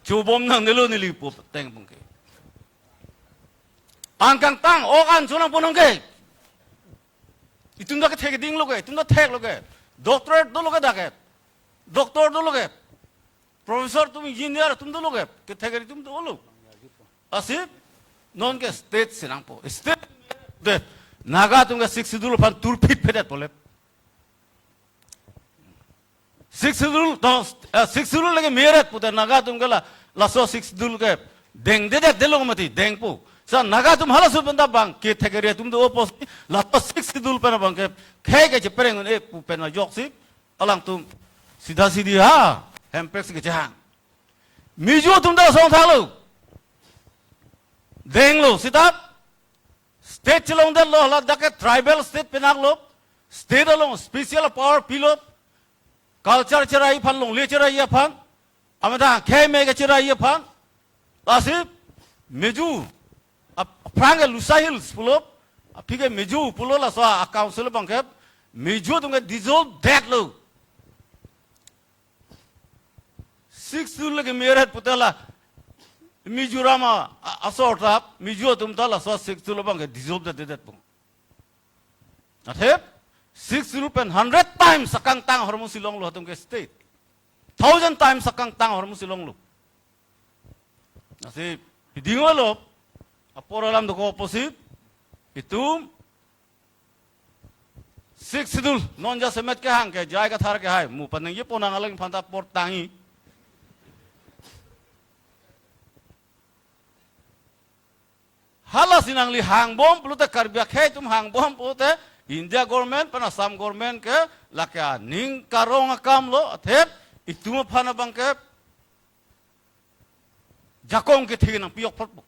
Chobom nangnelo neli pu ateng abang ke. An kangtang, ok an cho nangpo nang ke. Itum ta kethek keding lo ke, itum ta thek lo ke. Doctorate dolo ke dak ke. Doctor dolo ke. Professor atum, engineer atum dolo ke. Kethek kere atum dolo. Lasi non ke state si nangpo. State de Naga atum ke Sixth Schedule aphan turphit phedet pole. Sixth Schedule, to, eh, Sixth Schedule lake meret pute Naga atum ke la, laso Sixth Schedule ke dengdedet delo mati, dengpo. Sa Naga atum halaso pen ta abang kethek kere atum do apotsi, laso Sixth Schedule pen abang ke khei ke chepereng un-e pu pen ajoksi alangtum sidha sidhi ha Hemprek si kechehang. Mizo atum ta asong thalo. Denglo seta state chelongdetlo, hala dak ke tribal state penanglo, state along special power pilo, culture cherai aphan, longle cherai aphan, amethang khei mei kecherai aphan. Lasi Mizo ap-, aphrang ke Lushai Hills pulo, aphi ke Mizo pulo, laso a-council abang ke Mizo atum ke dissolve detlo. Sixth Schedule lake meret pute la Mizoram a, a, asor ta Mizo atum ta laso Sixth Schedule abang ke dissolve detdedet po. Athe Sixth Schedule pen hundred times akangtang ahormu si longlo atum ke state. Thousand times akangtang ahormu si longlo. Lasi piding olo, apor alam dokok apotsi, itum Sixth Schedule, non jasemet kehang ke, J I Kathar ke hai, mo paningje ponnang alang aphanta apor tangji. Hala si nangli hangbom pulote, Karbi akhei atum hangbom pulote, India government pen Assam government ke lake aning karong akam lo, athe itum aphan abang ke jakong kethe nangpi-ok phot po.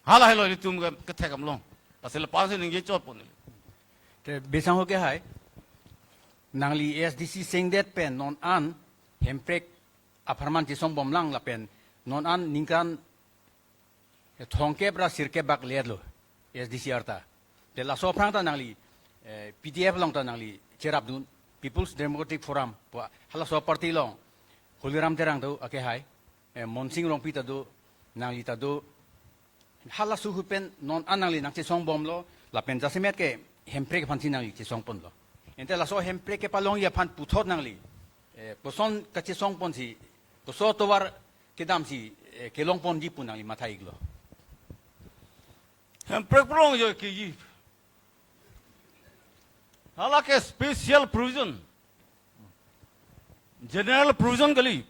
Hala helo itum ke kethek amlong. Lasi lapusi ningje chot pon. Te Bisangho ke hai. Nangli A S D C sengdet pen non an Hemprek apharman chesongbomlang lapen non an ningkan, eh, thomkep ra sirkep bak le-etlo A S D C arta. Te laso aphrang ta nangli, eh, P D F along ta nangli cherapdun, People's Democratic Forum pu halaso aparty along Holiram Terang do ake hai, eh, Monsing Rongpi ta do, nangli ta do. Halaso ahut pen non an nangli nangchesongbomlo, lapen jasemet ke Hemprek aphansi nangli chesongponlo. Ante laso Hemprek kepalongji aphan puthot nangli, eh, koson kachesongponsi, koson tovar kedamsi, eh, kelongponji pu nangli matha-iklo. Hemprek prong jo keji. Hala ke special provision. General provision kali.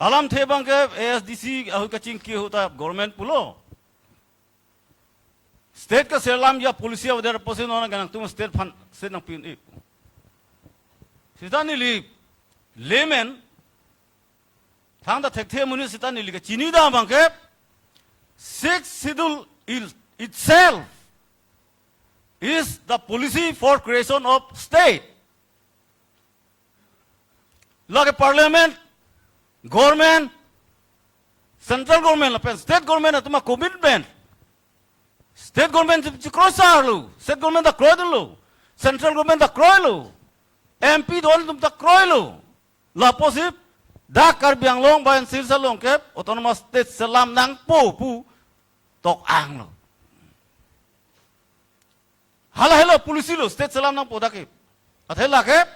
Alamthe abang ke A S D C ahut kachingki ahut ta government pulo. State kaselamji apolicy avedet apotsi non nangtum state aphan state nangpi-un-e. Sita neli layman, thangta thekthe amonit sita neli kachini dam abang ke, Sixth Schedule il-, itself is the policy for creation of state. Lake parliament, government, central government lapen state government atum a-commitment. State government chikroisarlo, state government ta kroidunlo, central government ta kroilo, M P do-an atum ta kroilo. Lapusi dak Karbi Anglong bai Silchar along ke autonomous state selam nangpo pu tok-anglo. Hala helo policy lo, state selam nangpo dak ke. Athe lake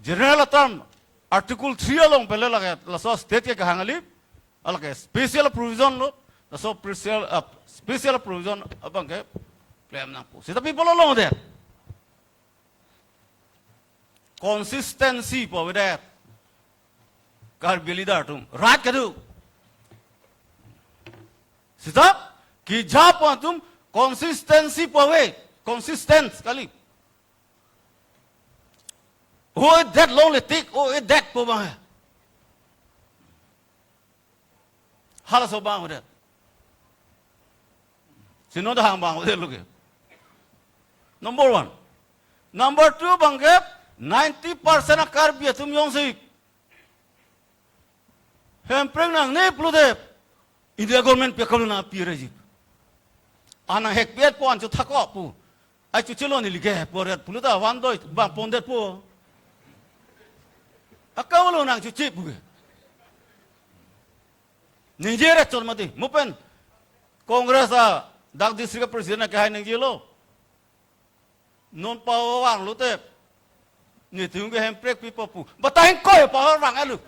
general term Article three along pele lake laso state ke kahang kali, lake special provision lo, laso special, uh, special provision abang ke klem nangpo. Sita pi pulo longdet? Consistency pu avedet. Karbi leader atum rat kedo. Sita kejapo atum consistency pu ave, consistent kali. O edet longle tik, o edet pu abang. Halaso abang avedet. Si non ta hang abang avedetlo ke. Number one. Number two abang ke, ninety percent a-Karbi atum jongsi Hemprek nangne pulote India government pi akam nangpi-reji. Anang hek pi-etpo, an chothakpo pu. Ai chochelo neli ke pu ret pulo ta van doi bang pondetpo. Akam lo nang choche pu ke. Ningje ret chot mati. Mo pen Congress a dak district president ke hai ningjelo. Non power vanglote netum ke Hemprek pipo pu. Batai koi power vang-etlo.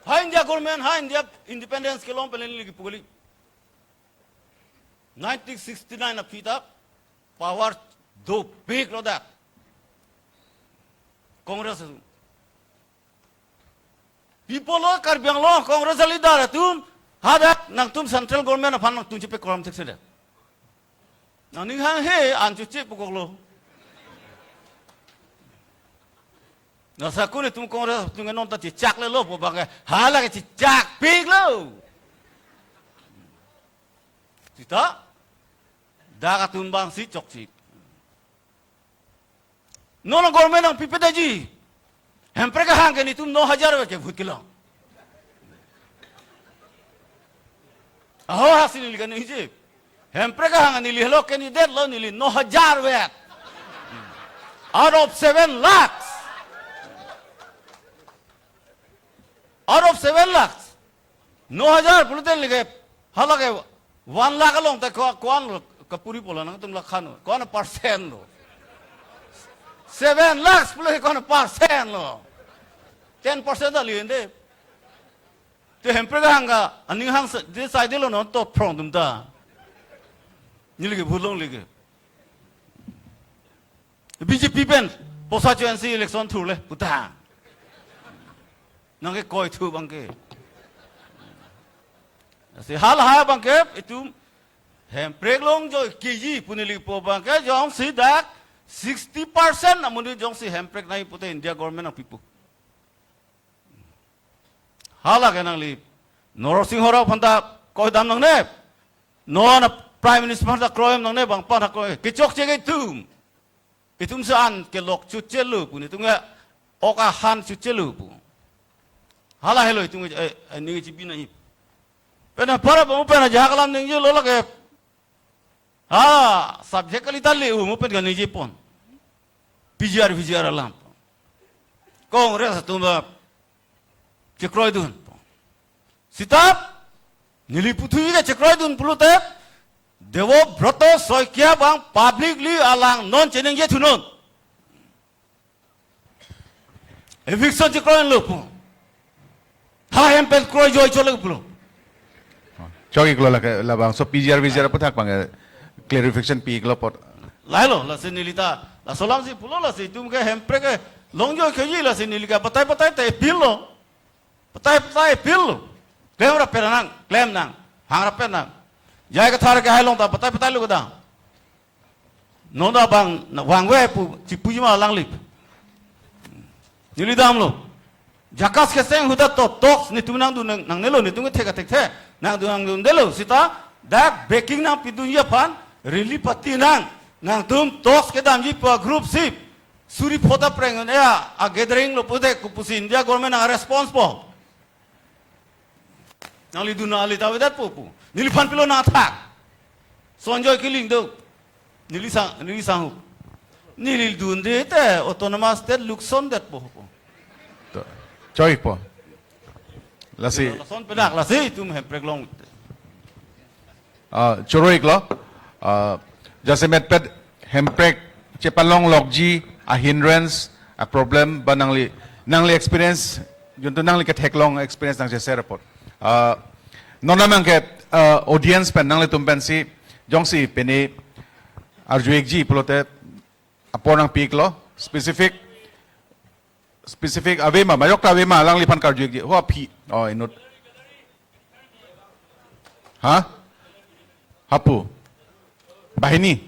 Ha India government, ha India independence kelong pen neli kipu kali. Nineteen sixty-nine aphi ta power dopiklo dak Congress atum. Pi pulo Karbi Anglong Congress a-leader atum, hadak nangtum central government aphan nangtum chepe koram thekse de. Nangning hanghe an choche pukoklo. Lasi ako netum Congress atum ke non ta chechaklelo pu abang ke, hala ke chechakpiklo. Sita dak atum abang si chokche. Non government nangpipedeji. Hemprek kehang ke netum no hajar vet ke vote kelong. Aho hasi neli kaningje. Hemprek kehang neli helo candidate lo, neli no hajar vet. Out of seven lakhs. Out of seven lakhs. No hajar pulote lake, hala ke one lakh along te ko-, ko-an lo kapuri pulo nangtum lakhan lo. Ko-an percent lo. Seven lakhs pulo ko-an percent lo. Ten percent ta liende. Te Hemprek hang ka, aning hang se, de saidelo non to phrong atum ta. Neli ke bhulong leke. B J P pen, posa cho N C election thurle, puta. Nang ke koi thu abang ke. Si halaha abang ke, itum Hemprek longjoi keji pu neli po abang ke, jongsi dak sixty percent amonit jongsi Hemprek nai pute India government nangpipo. Hala ke nangli. Narsing Rao aphan ta koi dam nangne. Non a Prime Minister aphan ta kroidam nangne, bang aphan ta kroi. Kechokche ke itum. Itum se an kelok chotchelo pu. Itum ke ok ahan chotchelo pu. Hala helo itum ke, eh, eh, ning chibi nai. Pen apar abang pen ajahak alam ningjelo lake. Ha, subject kali ta le-u mo pen kaningje pon. P G R, V G R alam. Congress atum ba chekroidun. Sita, neli puthu ke chekroidun pulote, Debobroto Saikia abang publicly alang non cheningje thunon. Eviction chekroilo pu. Ha hem pen kroijoi chole pulo. Chokiklo lake labangso P G R V G R aphuthak abang, eh, clarification piklo apot. Lahelo, lasi neli ta, laso alamsi pulo lasi itum ke Hemprek ke longjoi keji lasi neli ke batai batai te appeal lo. Batai batai appeal lo. Klemrap pen nang, klem nang, hangrap pen nang. J I Kathar ke hai along ta batai batailo kedam. Non ta bang na vangve pu chipuji ma alanglip. Neli damlo. JACAS kecheng ahut ta to talks netum nangdun nang, nangnelo, netum ke thek athek the. Nangdun nangdundelo sita dak backing nangpidunji aphan relief party nang, nangtum talks kedamji pu a group sip suri phota preng ya a gathering lo pute kopusi India government nang response po. Nangli dun nangli ta avedet po pu. Neliphan pilo nangthak. Sonjoy Kiling do. Neli sang, neli sangho. Neli dunde te autonomous state luksondet po pu. To, chokpo. Lasi. Lason pedak lasi itum Hemprek long. Ah, choroiklo. Ah, jasemet pet Hemprek chepalonglokji a hindrance, a problem ba nangli, nangli experience, juntu nangli ketheklong experience nang share apot. Ah, non abang ke, ah, audience pen nanglitum pensi, jongsi pini arju-ikji pulote apor nangpiklo, specific, specific ave ma, majok ta ave ma, alangliphan karju-ikji. Ho aphi. Oh, inut. Ha? Hapu. Banghini.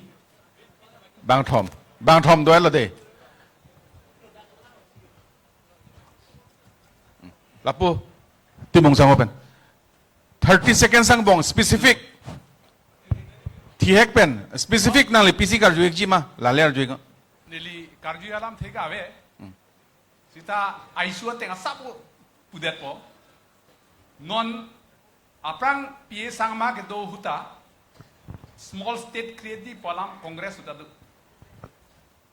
Bangthom. Bangthom do-etlo de. Lapu. Timung sang open. Thirty seconds angbong, specific. Thihek pen, specific nangli pisi karju-ikji ma, lale arju-ik. Neli karju alamthe ke ave. Hmm. Sita I S U ateng asap pu-, pudetpo. Non aphrang P A Sangma kedo ahut ta small state create ji pu alam Congress ahut ta do.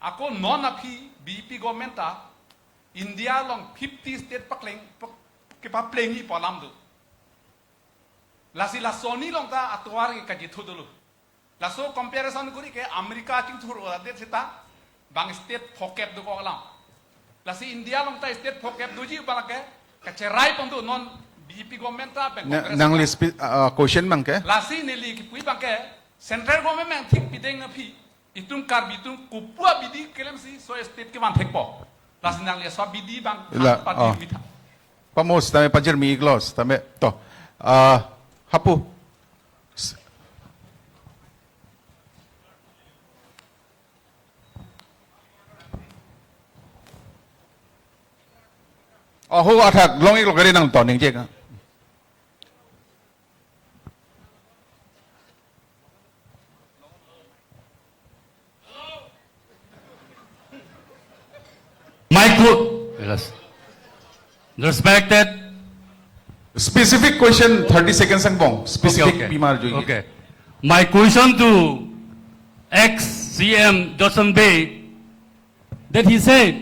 Ako non aphi B J P government ta India along fifty state pakleng, pak-, kepaplengji pu alam do. Lasi laso arni along ta atovar ke kachethur dolo. Laso comparison kori ke America chingthur adet sita bang state phokep dokok alam. Lasi India along ta state phokep doji abang ke kacherai pon do non B J P government ta pen Na-, Congress nangli ta. Spe-, ah, question abang ke? Lasi neli kipu abang ke central government abang thik pideng aphi itum Karbi atum kopi abidi keklem si so state kevan thekpo. Lasi nangli so abidi abang La, party oh. Mitha. Pamos tame pajir mi iglos tame to. Ah, hapu. S-, oh, ho athak long-iklo gari nang to ningje ka. My que-, yes. Respected. Specific question, thirty seconds angbong. Specific Okay, okay. Pima arju-ik. Okay. My question to ex-C M Johnson Bey, that he said,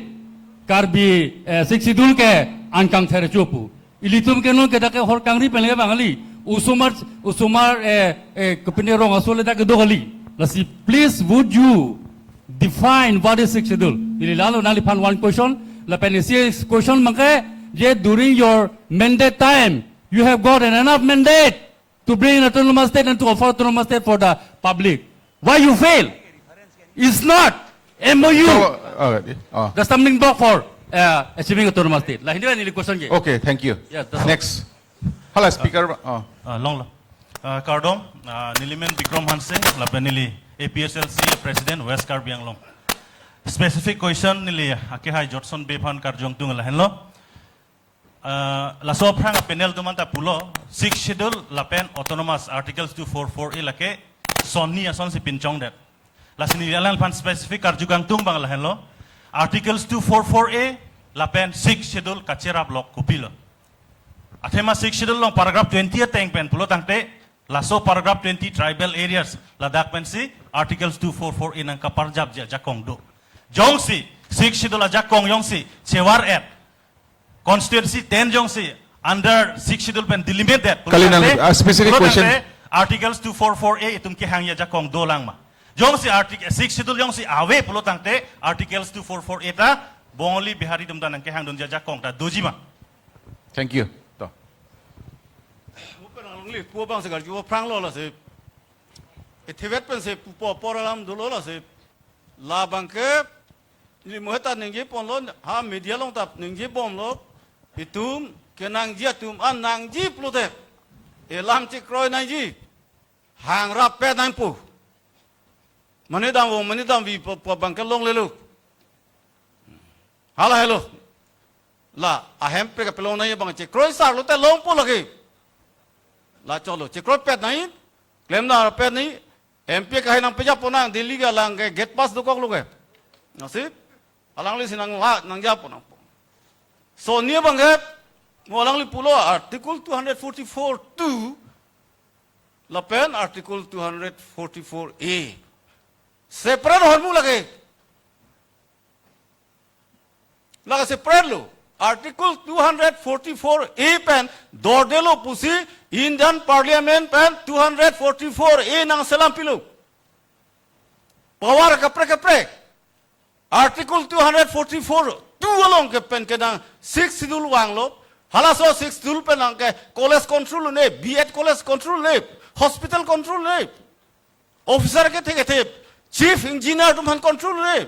Karbi, eh, Sixth Schedule ke an kangther chopu. Ilitum ke non ke dak ke hor kangri pen le bang kali. Osomar, osomar, eh, eh, kepine rong aso le dak ke do kali. Lasi, please would you define what is Sixth Schedule? Ili lalo nangliphan one question. Lapen isi question abang ke, je during your mandate time, You have got an enough mandate to bring an autonomous state and to offer autonomous state for the public. Why you fail? It's not M O U. So, uh, uh, The stumbling block for uh, achieving autonomous state. Lah, hindi ba neli question ke? Okay, thank you. Yes, that's all. Next. Hala speaker, uh, Ah, long lo. Ah, kardom, ah, nelimen Bikram Hanse, lapen neli A P H L C President West Karbi Anglong. Specific question neli akehai Jotson Bey aphan karjong tung lahenlo. Ah, laso aphrang panel atum anta pulo, Sixth Schedule lapen Autonomous Articles two four four A lake sonni asonsi pinchongdet. Lasi neli alangliphan specific karju kangtung abang lahenlo. Articles two four four A lapen Sixth Schedule kacherap lok kopilo. Athema Sixth Schedule along paragraph twenty ateng pen pulo tangte, laso paragraph twenty tribal areas ladak pensi Articles two four four A nangkaparjapji ajakong do. Jongsi Sixth Schedule ajakong jongsi chevar-et, constituency ten jongsi under Sixth Schedule pen delimit-det pulo Kali nang, tangte, uh, specific pulo question. Tangte Articles two four four A itum kehangji ajakong dolang ma? Jongsi article, Sixth Schedule jongsi ave pulo tangte Articles two four four A ta Bongali Bihari atum ta nangkehangdunji ajakong ta doji ma? Thank you. To. Mo pen alangli pu abangsi karju aphranglo lasi. Ithivet pensi pupo apor alam dolo lasi. Labang ke, neli mo heta ningjeponlo, ha media along ta ningjebomlo. Itum kenangji atum an nangji pulote, elam chekroi nangji. Hangrap-et nangpo. Mane damvo, mane damvi pu, pu abang ke longlelo. Hala helo. La, ahempek kapelong nangji abang chekroi sar lote longpo lake. La cholo, chekroipet nangji, klemdam rapet nangji, M P kahai nangpejappo nang, Delhi ke alang ke gate pass dokoklo ke. Lasi, alanglisi nang la, nangjapo nangpo. Sonni abang ke, mo alangli pulo Article two hundred forty-four two, lapen Article two hundred forty-four A. Separate ahormu lake. Lake separate lo. Article two hundred forty-four A pen dordelo pusi Indian Parliament pen two hundred forty-four A nangselam pilo. Power kaprek kaprek. Article two hundred forty-four two along ke pen ke nang Sixth Schedule vanglo. Halaso Sixth Schedule pen nang ke college control ne, B Ed college control ne, hospital control ne, officer kethe kethe, chief engineer atum aphan control ne.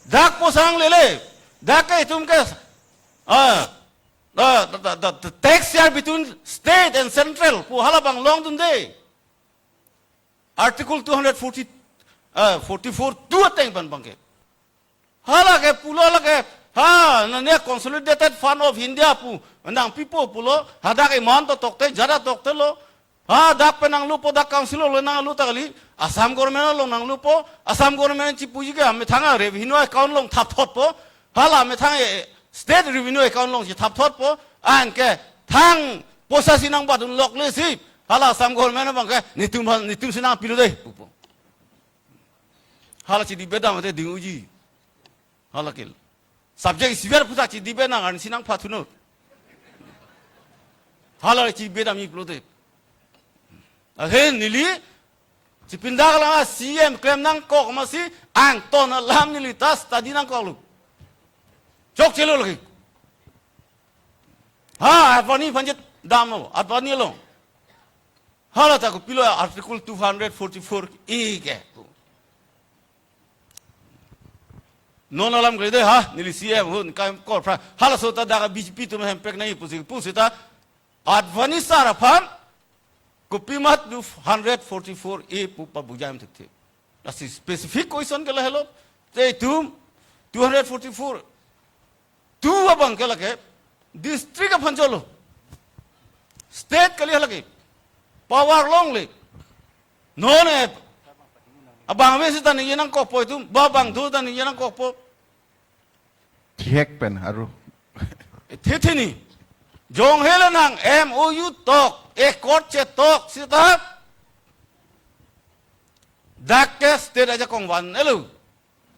Dak posang lele, dak ke itum ke, ah, the, the, the, the tax share between state and central pu hala abang longdunde. Article two hundred forty, uh, forty-four two ateng pen abang ke. Hala ke pulo lake, ha, nane Consolidated Fund of India pu, nangpipo pulo, hadak iman to tokte, jada toktelo, ha, dak pen nanglupo, dak council lo nanglu ta kali, Assam government along nanglupo, Assam government chipuji ke amethang a revenue account along thapthotpo, hala amethang, eh, state revenue account along si thapthotpo, anke thang poisa si nangbatdun lokle si, hala Assam government abang ke, netum, netumsi nangpilo de, pupo. Hala chidi bedam ate ding uji. Hala kil. Subject isiver puthak chidi benang arnisi nangpathunon. Hala chidi bedam ni pulote. Ahin neli, chipindak lang C M klem nangkok masi angton alam neli ta study nangkoklo. Chokchelo lake. Ha, Advani aphan chetdamlo, Advani along. Hala ta kopilo Article two hundred forty-four A ke. Non alam kali de ha, neli C M hun kam kor pra. Halaso ta dak B J P atum hempek nangji pusi, pusita Advani sar aphan kopi mat two hundred forty-four A pu pabujam thekthe. Lasi specific question ke lahelo, te itum two hundred forty-four two abang ke lake, district aphan cholo. State kali halake. Power longle. Non e, abang ave sita ningje nangkokpo itum, ba bang do ta ningje nangkokpo. Thihek pen aru. Thithini. Jong hele nang M O U tok, accord chetok, sita. Dak ke state ajakong van-elo.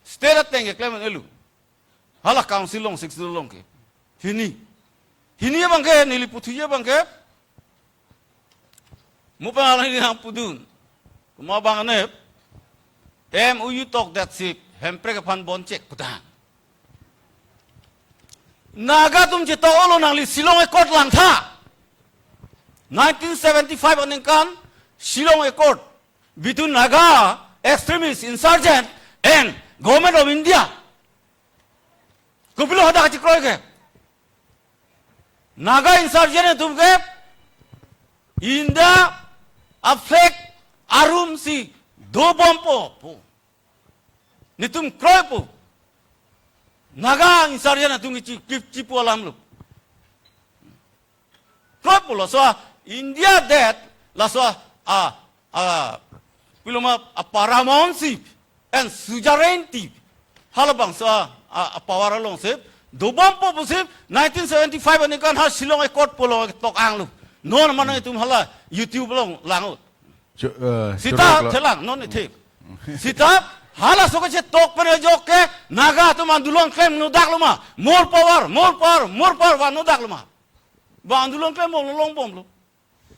State ateng keklem van-elo. Hala council along, Sixth Schedule along ke. Hini. Hini abang ke, neli puthuji abang ke. Mo pen alang hini nangpudun. Komat abang ne, M O U tokdet si, hemprek aphan bon chek putan. Naga atum chetok-olo nangli Shillong Accord langtha. nineteen seventy-five aningkan Shillong Accord between Naga extremist insurgent and Government of India. Kopilo hadak kachekroi ke? Naga insurgent atum ke India a-flag arumsi dobompo pu. Netum kroipo. Naga insurgent atum kichi, kichipu alam lo. Kroipo laso a India det laso a, a, piloma a paramountcy and suzerainty halabangso a, a, a power alongsi dobompo pusi nineteen seventy-five aningkan ha Shillong Accord pu along tok anglo. Non mane itum hala YouTube along lang-o. Cho-, eh, sita choroi-iklo. Thelang non ithe. Sita halaso kachetok pen ajok ke Naga atum andolon klemnodaklo ma. More power, more power, more power vangnodaklo ma. Ba andolon klembomlo, longbomlo.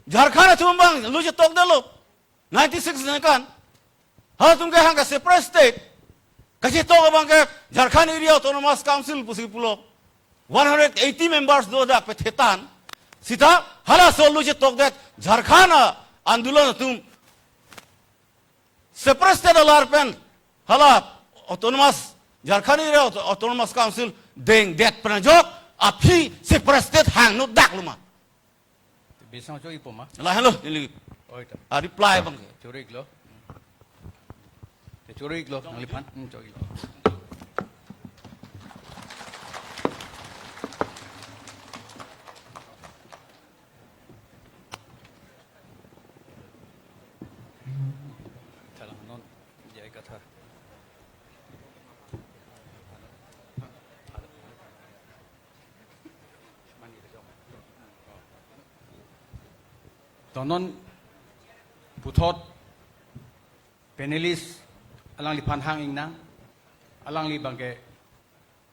Jharkhand atum abang lo chetokdetlo. Ninety-six aningkan. Halatum ke hang ke separate state. Kachetok abang ke Jharkhand Area Autonomous Council pusi pulo. One hundred eighty members do dak pethetan. Sita halaso lo chetokdet Jharkhand a andolon atum separate state alar pen hala autonomous Jharkhand Area Auto-, Autonomous Council dengdet pen ajok aphi separate state hangnodaklo ma. Bisang cho ipo ma? Lahelo, neli. Oi ta. A reply abang ke. Choroi-iklo. Te choroi-iklo, nangliphan. Hmm, choroi-iklo. Thalang non, J I Kathar. To non puthot panelist alangliphan hang-ingnang, alangli abang ke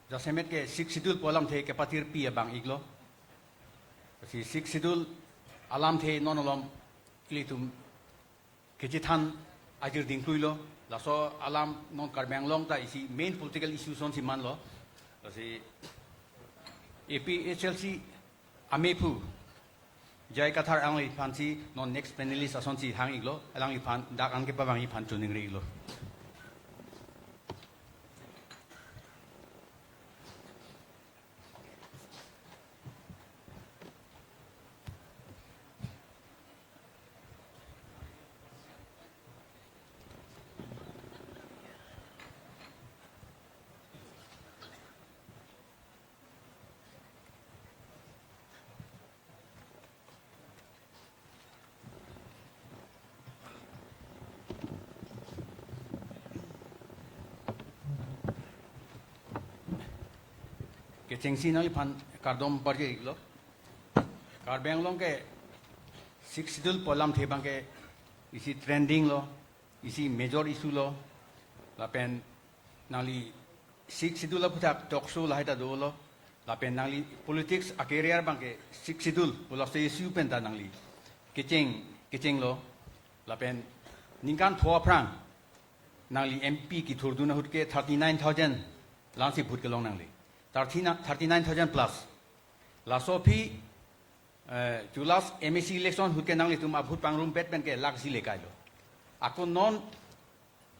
jasemet ke Sixth Schedule pu alamthe kepatirpi abang-iklo. Si Sixth Schedule alamthe non malom ilitum kechethan ajir dingkluilo, laso alam non Karbi Anglong ta isi main political issue asonsi manlo. Lasi A P H L C amephu J I Kathar alangliphansi non next panelist asonsi hang-iklo, alangliphan dak an kepavangji aphan choningri-iklo. Kechengsi nangliphan kardom parje-iklo. Karbi Anglong ke Sixth Schedule pu alamthe abang ke isi trending lo, isi major issue lo, lapen nangli Sixth Schedule aphuthak talk show lahai ta dolo, lapen nangli politics a-career abang ke Sixth Schedule pu laso issue pen ta nangli kecheng, kechenglo, lapen ningkan pho aphrang nangli M P kethurdun ahut ke thirty-nine thousand langsi vote kelong nangli. Thirty, thirty-nine thousand plus. Laso aphi, eh, chulas M A C election ahut ke nanglitum a-vote pangrumpet pen ke lakh isi le kailo. Ako non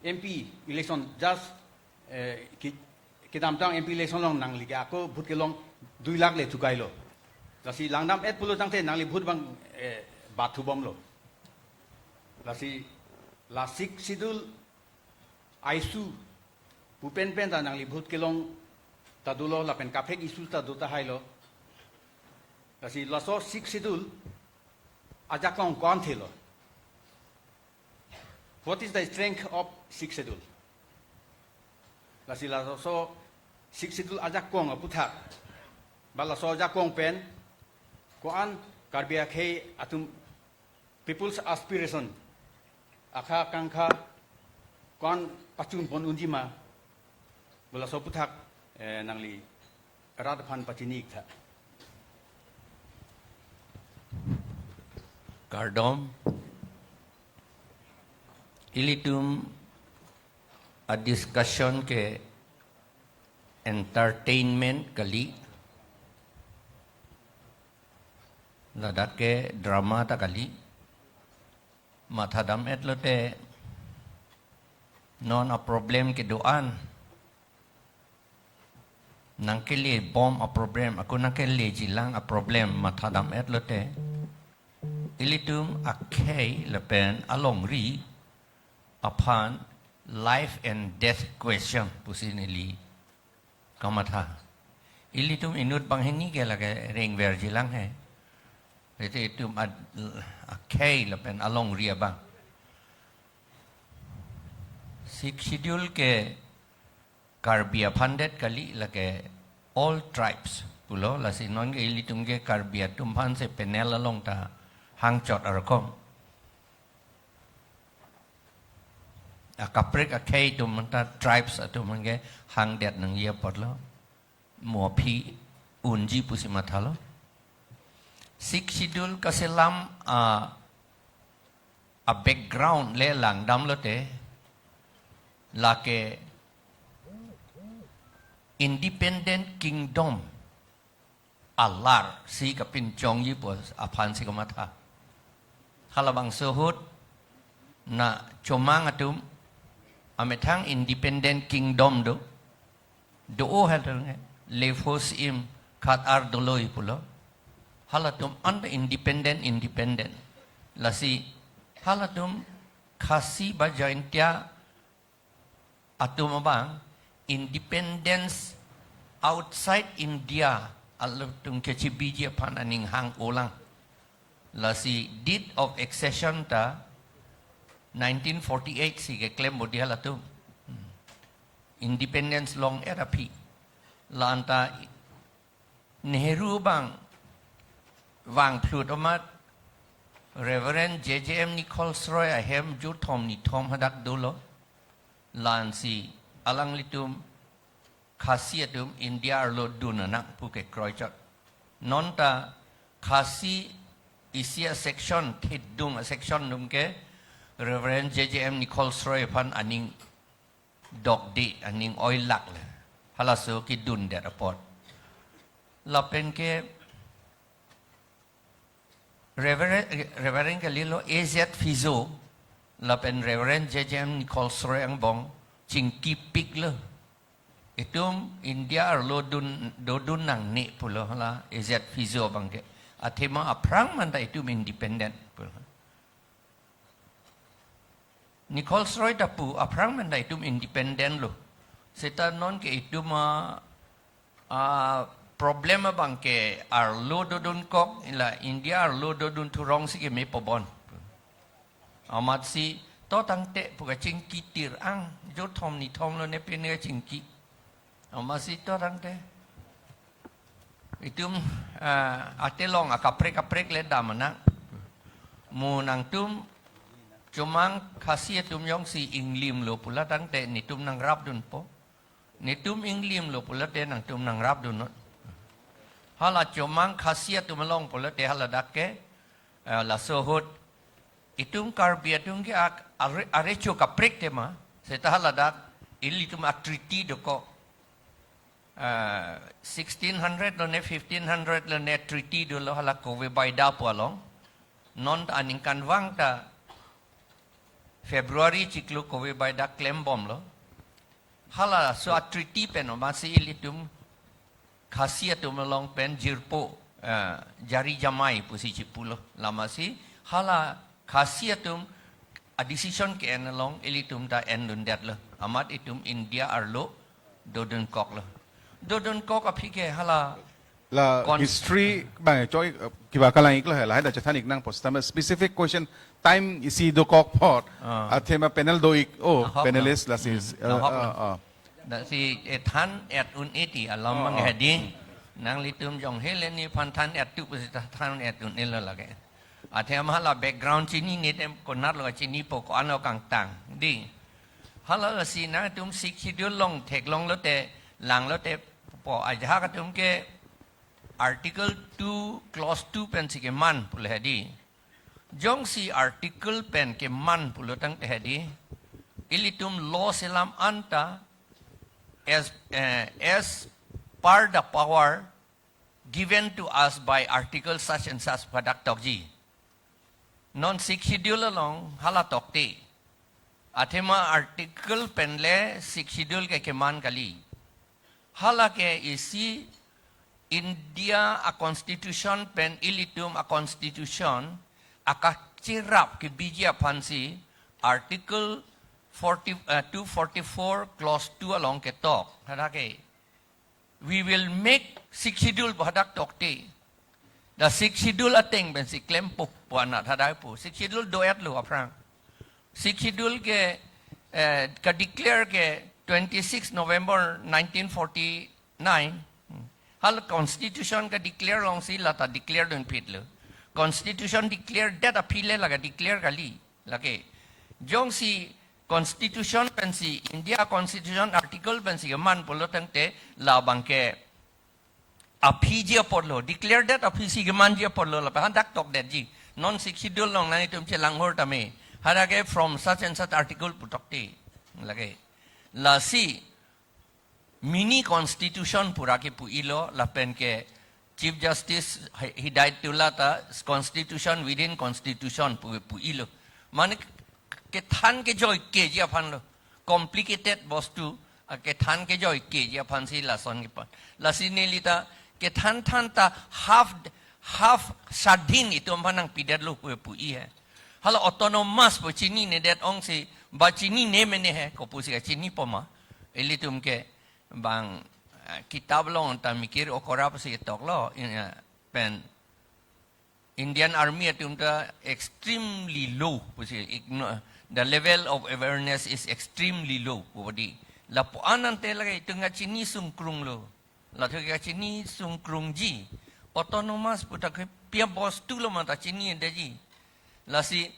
M P election just, eh, ki-, kedamtang M P election along nangli ke ako vote kelong dui lakh le thukailo. Lasi langdam-et pulo tangte nangli vote abang, eh, bathubomlo. Lasi la Sixth Schedule a-issue pu penpen ta nangli vote kelong ta dolo lapen kaprek issue ta do tahailo. Lasi laso Sixth Schedule ajakong ko-anthelo. What is the strength of Sixth Schedule? Lasi laso Sixth Schedule ajakong aphuthak, ba laso ajakong pen ko-an Karbi akhei atum people's aspiration, akhei akankha ko-an pachunpon unji ma, pu laso aphuthak, eh, nangli rat aphan pachini-iktha. Kardom. Ilitum a-discussion ke entertainment kali. Ladak ke drama ta kali. Mathadam-et lote non a-problem kedo-an, nangkele bom a-problem, ako nangkeleji lang a-problem mathadam-et lote, ilitum akhei lapen alongri aphan life and death question pusi neli kamatha. Ilitum inut banghini ke lake rengverji lang he. Ite itum ad-, akhei lapen alongri abang. Sixth Schedule ke Karbi aphan det kali, lake all tribes pulo, lasi non ke ilitum ke Karbi atum aphan si panel along ta hangchot arkom. Akaprek akhei atum anta tribes atum aphan ke hangdet nangji apotlo. Mo aphi unji pusi mathalo. Sixth Schedule kaselam a, a-background le langdam lote, lake independent kingdom alar si kapinchongji pu aphan si kamatha. Halabangso ahut na chomang atum amethang independent kingdom do, do-o hal nge, Lefos Im Khat Ar Doloi pulo. Halatum anta independent, independent. Lasi halatum Khasi ba Jaintia atum abang independence outside India alangtum kechebiji aphan aning hang-olang. Lasi deed of accession ta nineteen forty-eight si keklem bodi halatum. Hmm. Independence long-et aphi. La anta Nehru abang vangphlut amat Reverend J J M Nichols Roy ahem jothom nithom hadak dolo. Lansi alanglitum Khasi atum India arlo dun anang pu kekroichot. Nonta Khasi isi a-section, thidung a-section atum ke Reverend J J M Nichols Roy aphan aning dokde, aning oilak le. Halaso kedundet apot. Lapen ke Reverend, Reverend kalilo A Z Fizo, lapen Reverend J J M Nichols Roy angbong chingkipiklo. Itum India arlo dun, dodun nangne pulo hala A Z Fizo abang ke. Athema aphrang manta itum independent pulo. Nichols Roy ta pu aphrang manta itum independent lo. Seta non ke itum a, a problem abang ke arlo dodunkok, ila India arlo dodun thurong si keme pobon. Amatsi to tangte pu kachingki tir ang, jothom nithom lo ne pine kachingki. Amatsi to tangte. Itum, ah, atelong akaprek kaprek le dam anang. Mo nangtum chomang Khasi atum jongsi inglim lo pula tangte netum nangrapdunpo. Netum inglim lo pula te nangtum nangrapdun non. Hala chomang Khasi atum along pula te haladak ke, eh, laso ahut itum Karbi atum ke ak-, are, arecho kaprek tema, seta haladak ilitum a-treaty dokok. Eh, sixteen hundred lo ne, fifteen hundred lo ne treaty dolo hala Kove Baida pu along. Non ta aningkanvang ta February chiklo Kove Baida klembomlo. Halaso a-treaty pen amatsi ilitum Khasi atum along pen jirpo, eh, jari jamai pusi chipulo. Lamatsi hala Khasi atum a-decision ke-en along ilitum ta endundetlo. Amat itum India arlo dodunkoklo. Dodunkok aphi ke hala La kon- history bang choi, eh, kiba kalang-iklo he, lahai ta chethan-ik nangpo, sitame specific question time isi dokok apot. Ah. Athema panel do-ik, oh, ahok panelist lo. Lasi, Hmm, eh, ahok lo. Eh, eh. Lasi, eh, than-et un-e ti alam Oh, mang oh. Hedi. Nanglitum jong hele nephan than-et tu pusi ta than-et un-elo lake. Athema hala background chinine te konatlo chinipo, ko-anlo kangtang. Di. Hala lasi nangtum Sixth Schedule along theklonglo te, langlo te po, ajahak atum ke Article two, Clause two pensi keman pulo hedi. Jongsi Article pen keman pulo tangte hedi, ilitum law selam anta as, eh, as per the power given to us by article such and such pu hadak tokji. Non Sixth Schedule along hala tokte. Athema article penle Sixth Schedule ke keman kali. Hala ke isi India a constitution pen ilitum a constitution akachirap kebiji aphansi article forty, uh, two forty-four clause two along ketok. Hadak ke, "We will make Sixth Schedule," pu hadak tokte. The Sixth Schedule ateng pensi klem puk pu anat hadak pu. Sixth Schedule do-etlo aphrang. Sixth Schedule ke, eh, ka-declare ke twenty-six November nineteen forty-nine. Hmm. Hala constitution ka-declare alongsi lata declare dunphitlo. Constitution declare det aphi le la ka-declare kali. Lake. Jongsi constitution pensi, India constitution article pensi keman pulo tangte labang ke aphiji aporlo, declare det aphisi kemanji aporlo, lapen hadak tokdetji. Non Sixth Schedule along nanglitum chelang hor tame. Hadak ke from such and such article pu tokte. Lake. Lasi mini constitution pu ra kepu-ilo, lapen ke Chief Justice Hi-, Hidayatullah ta constitution within constitution pu, pu-ilo. Mane kethan kejoikeji aphanlo. Complicated bostu, a, kethan kejoikeji aphansi lason kepan. Lasi nelita kethan than ta half, half swadhin itum aphan nangpidetlo pu, pu-i he. Hala autonomous pu chininedet ongsi, ba chinine mene he, kopusi kachinipo ma. Ilitum ke bang, eh, kitab along ta Mikir Okora pusi toklo, in, eh, pen Indian Army atum ta extremely low pusi, igno-, the level of awareness is extremely low pu di. Lapu-an ante lake itum kachini sungkrunglo. Latum kachini sungkrungji. Autonomous pu ta ke pia bostulo ma ta chinidetji. Lasi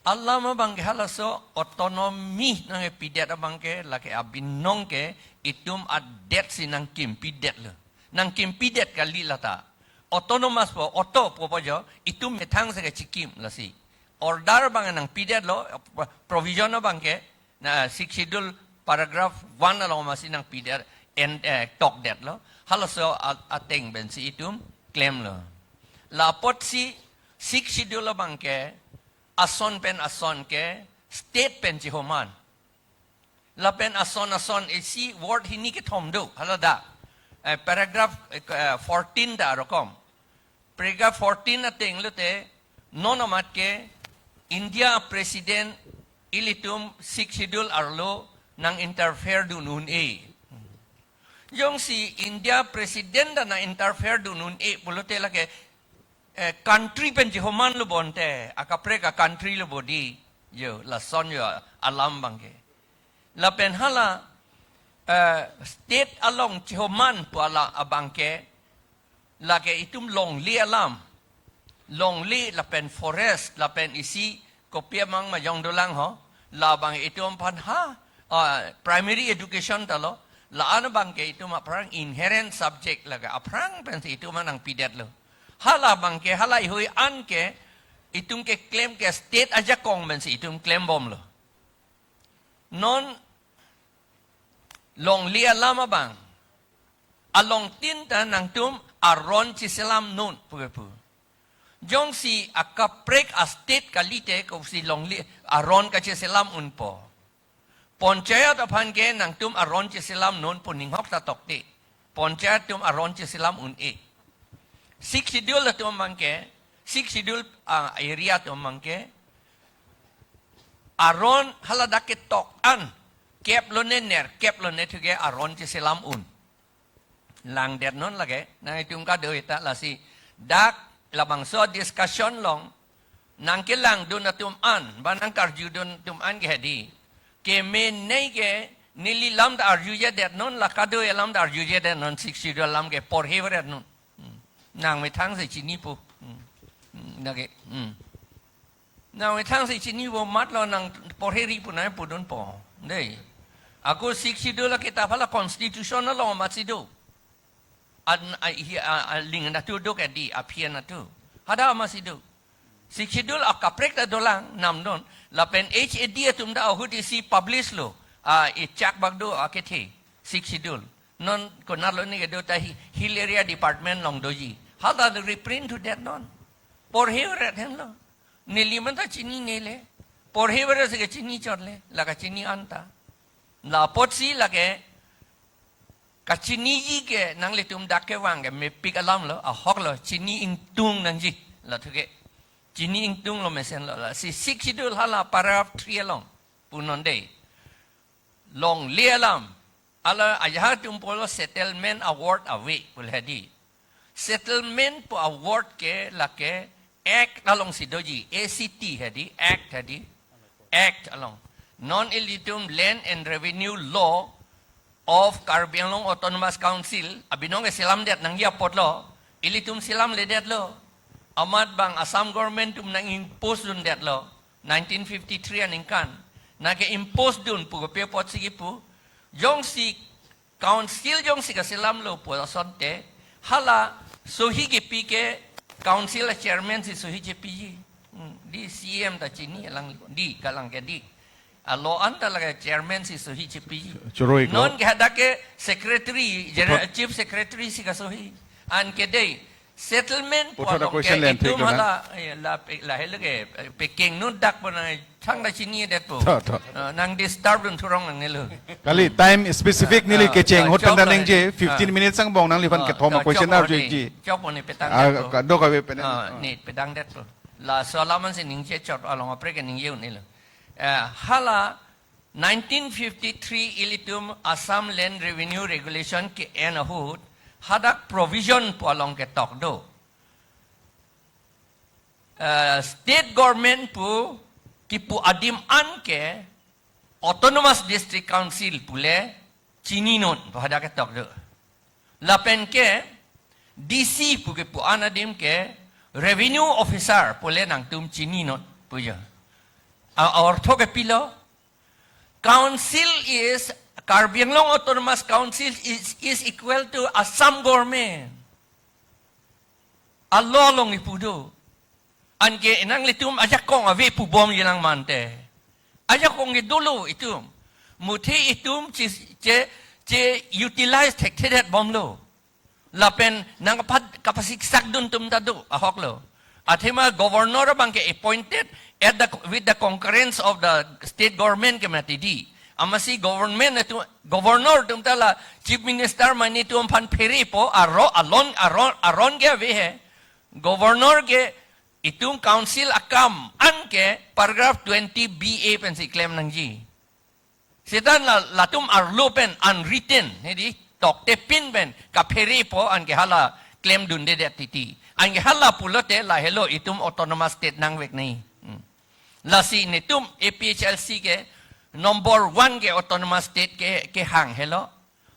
alam abang ke halaso autonomy nangkepidet abang ke lake abinong ke itum adet si nangkimpidetlo. Nangkimpidet kali lata. Autonomous pu, auto pu pajo, itum methang si kachikim lasi. Order abang nangpidetlo, provision abang ke, na Sixth Schedule paragraph one along masi nangpidet, en, eh, tokdetlo. Halaso a-, ateng pensi itum klemlo. Lapotsi Sixth Schedule abang ke, ason pen ason ke, state pen chihoman. Lapen ason ason isi word hini kethom do, hala da. Eh, paragraph, eh, fourteen da rokom. Paragraph fourteen ateng lote, non amat ke India President ilitum Sixth Schedule arlo nang-interfere dun un-e. Jongsi India President ta nang-interfere dun un-e pulote lake, eh, country pen chihomanlo bonte, akaprek a-country lo bodi, jo, lason jo alam abang ke. Lapen hala, eh, state along chihoman pu ala abang ke, lake itum longle alam. Longle lapen forest, lapen isi kopi amang majong dolang ho. Labang itum aphan ha, ah, primary education talo. La-an abang ke itum aphrang inherent subject lake aphrang pensi itum nangpidetlo. Hala abang ke, hala ihui an ke, itum keklem ke state ajakong pensi itum klembomlo. Non longle alam abang. Alongtin ta nangtum aron chiselam non pu kepu. Jongsi akaprek a-state kalite kosi longle aron kachiselam unpo. Panchayat aphan ke nangtum aron chiselam non pu ninghok ta tokte. Panchayat atum aron chiselam un-e. Sixth Schedule atum abang ke, Sixth Schedule, ah, area atum abang ke, aron haladak ketok an, kep lone ner, kep lone thu ke aron chiselam un. Langdet non lake, nangtum kadokave ta lasi, dak labangso discussion along, nangkelangdun atum an, ba nangkarjudun atum an ke hedi. Kemenei ke neli alam ta arjujedet non, la kadokave alam ta arjujedet non, Sixth Schedule alam ke porhevret non. Hmm. Nangmethang si chinipo. Hmm. Hmm. Nake. Hmm. Nangmethang si chinipo matlo nang porheri pu nangpudunpo. Dei. Ako Sixth Schedule akitap hala constitution along amatsi do. An, a, hi, a, a, ling natu do ke di, aphian natu. Hadak amatsi do. Sixth Schedule akaprek ta dolang, namdon. Lapen H A D atum ta ahut isi publish lo. A, ichak bak do akethe. Sixth Schedule. Non konatlo ne kedo ta hi-, Hill Area Department along doji. Hala reprint thudet non. Porhe ret henlo. Neli man ta chininele. Porhe ret si kechini chot le. La kachini anta. La apotsi lake kachiniji ke nanglitum dak kevang ke mepik alamlo, ahoklo, chini ingtung nangji. Lathu ke. Chini ingtunglo mesenlo. Lasi Sixth Schedule hala paragraph three along pu non dei. Longle alam. Hala ajahak atum pulo settlement award ave pu hedi. Settlement pu award ke lake Act alongsi doji, A C T hedi, Act hedi, Act along. Non ilitum Land and Revenue Law of Karbi Anglong Autonomous Council, abinong ke selamdet nangji apotlo, ilitum selamledetlo. Amat bang Assam government atum nang-impose dundetlo, nineteen fifty-three aningkan. Nang ke-impose dun pu kopi apotsi kipu. Jongsi council jongsi kaselamlo pu asonte, hala sohi kipi ke council a-chairman si sohi chepiji. Hmm, dei C M ta chini alang, dei kalang ke dei. Alo anta lake chairman si sohi chepiji. Choroi ko. Non ke hadak ke secretary, general, Puthot- chief secretary si kasohi. Anke dei settlement pu Puthot along ke question len itum thik na. Hala, eh, la pe-, lahelo ke, eh, peking nun dak pu nang thangta chinidet pu. Tho, tho. Ah, nang disturb dun thurong nangnelo. Kali time specific neli Ah, kecheng ah, hot pen choklo. Nangji, fifteen Ah. minutes angbong nangliphan Ah, kethom ah, a-question choklo arju dei. Ji. Choklo ne petang Ah, det pu. Kado kave pen. Ah, ne petangdet pu. Laso alam ansi ningje chot along apre ke ningje un-elo. Eh, hala nineteen fifty-three ilitum Assam Land Revenue Regulation ke-en ahut hadak provision pu along ketok do. Eh, state government pu kipu adim an ke Autonomous District Council pule chininon pu hadak ketok do. Lapen ke D C pu kipu an adim ke revenue officer pule nangtum chininon pu jo. A, ortho ke pilo? Council is, Karbi Anglong Autonomous Council is, is equal to Assam government. Alo along ipu do. Anke nanglitum ajakong ave pubom yelang mante. Ajakong ke dolo itum. Muthe itum che, che, che-utilize thekthedet bomlo. Lapen nang kapat kapasiksak dun atum ta do, ahoklo. Athema governor abang ke appointed at the, with the concurrence of the state government ke mati dei. Amatsi government atum, governor atum ta la chief minister mane atum aphan pherepo, aro, alon, aron, aron ke ave he. Governor ke itum council akam an ke paragraph twenty B A pensi klem nangji. Seta la, latum arlo pen unwritten, hedi, toktepin pen kapherepo anke hala klem dundedet titi. Anke hala pulote lahelo itum autonomous state nangvek nai. Hmm. Lasi netum A P H L C ke number one ke autonomous state ke, kehang helo.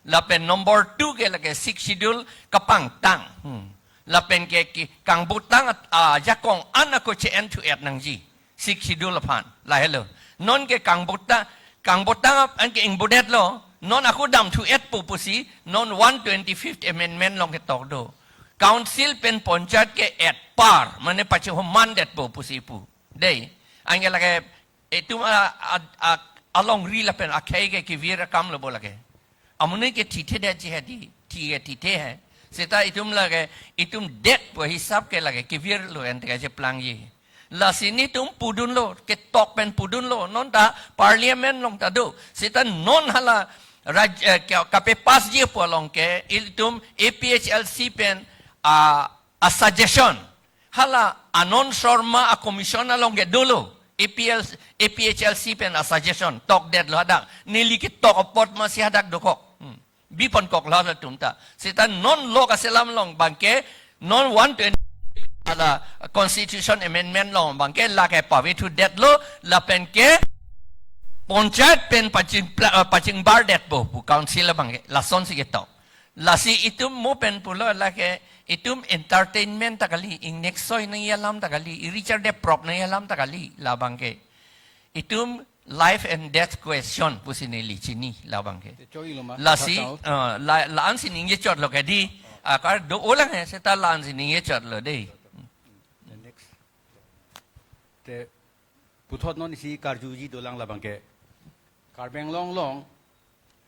Lapen number two ke lake Sixth Schedule kapangtang. Hmm. Lapen ke, ke kangbutang at, ah, jakong an ako che-en thu-et nangji. Sixth Schedule aphan. Lahelo. Non ke kangbutang, kangbutang ap-, anke ingbudetlo. Non ako dam thu-etpo pusi. Non one twenty-fifth Amendment along ketok do. Council pen panchayat ke at par. Mane pachehomandetpo pusi pu. Dei. Anke lake itum a, a, a, alongri lapen akhei ke kevir akamlo bo lake. Amonit ke thithe det ji hedi, thi ke thithe he. Seta itum lake, itum det pu hisap ke lake kevirlo ente kacheplangji. Lasi netum pudunlo, ketok pen pudunlo, non ta parliament along ta do. Seta non hala raj-, eh, ka, kapepassji pu along ke, itum A P H L C pen, ah, a-suggestion. Hala Anand Sharma a-commission along ke dolo. A P L, A P H L C pen a-suggestion. Tokdetlo hadak. Neli ketok apot masi hadak dokok. Hmm. Biponkoklo halatum ta. Seta non law kaselam along abangke non one twenty hala constitution amendment along abangke lake pave thudetlo lapen ke panchayat pen paching pla-, eh, pachingbardetpo pu council abangke. Lasonsi ketok. Lasi itum mo pen pulo lake itum entertainment ta kali, ingnek soi nangji alam ta kali, iri charde prop nangji alam ta kali, labangke. Itum life and death question pusi neli chini labangke. Te choi lo ma, Lasi, kacau. Eh, la, la-ansi ningje chotlo ke dei, akar do-olang he, seta la-ansi ningje chotlo dei. The next. Te puthot non isi karjuji dolang labangke. Karbi Anglong along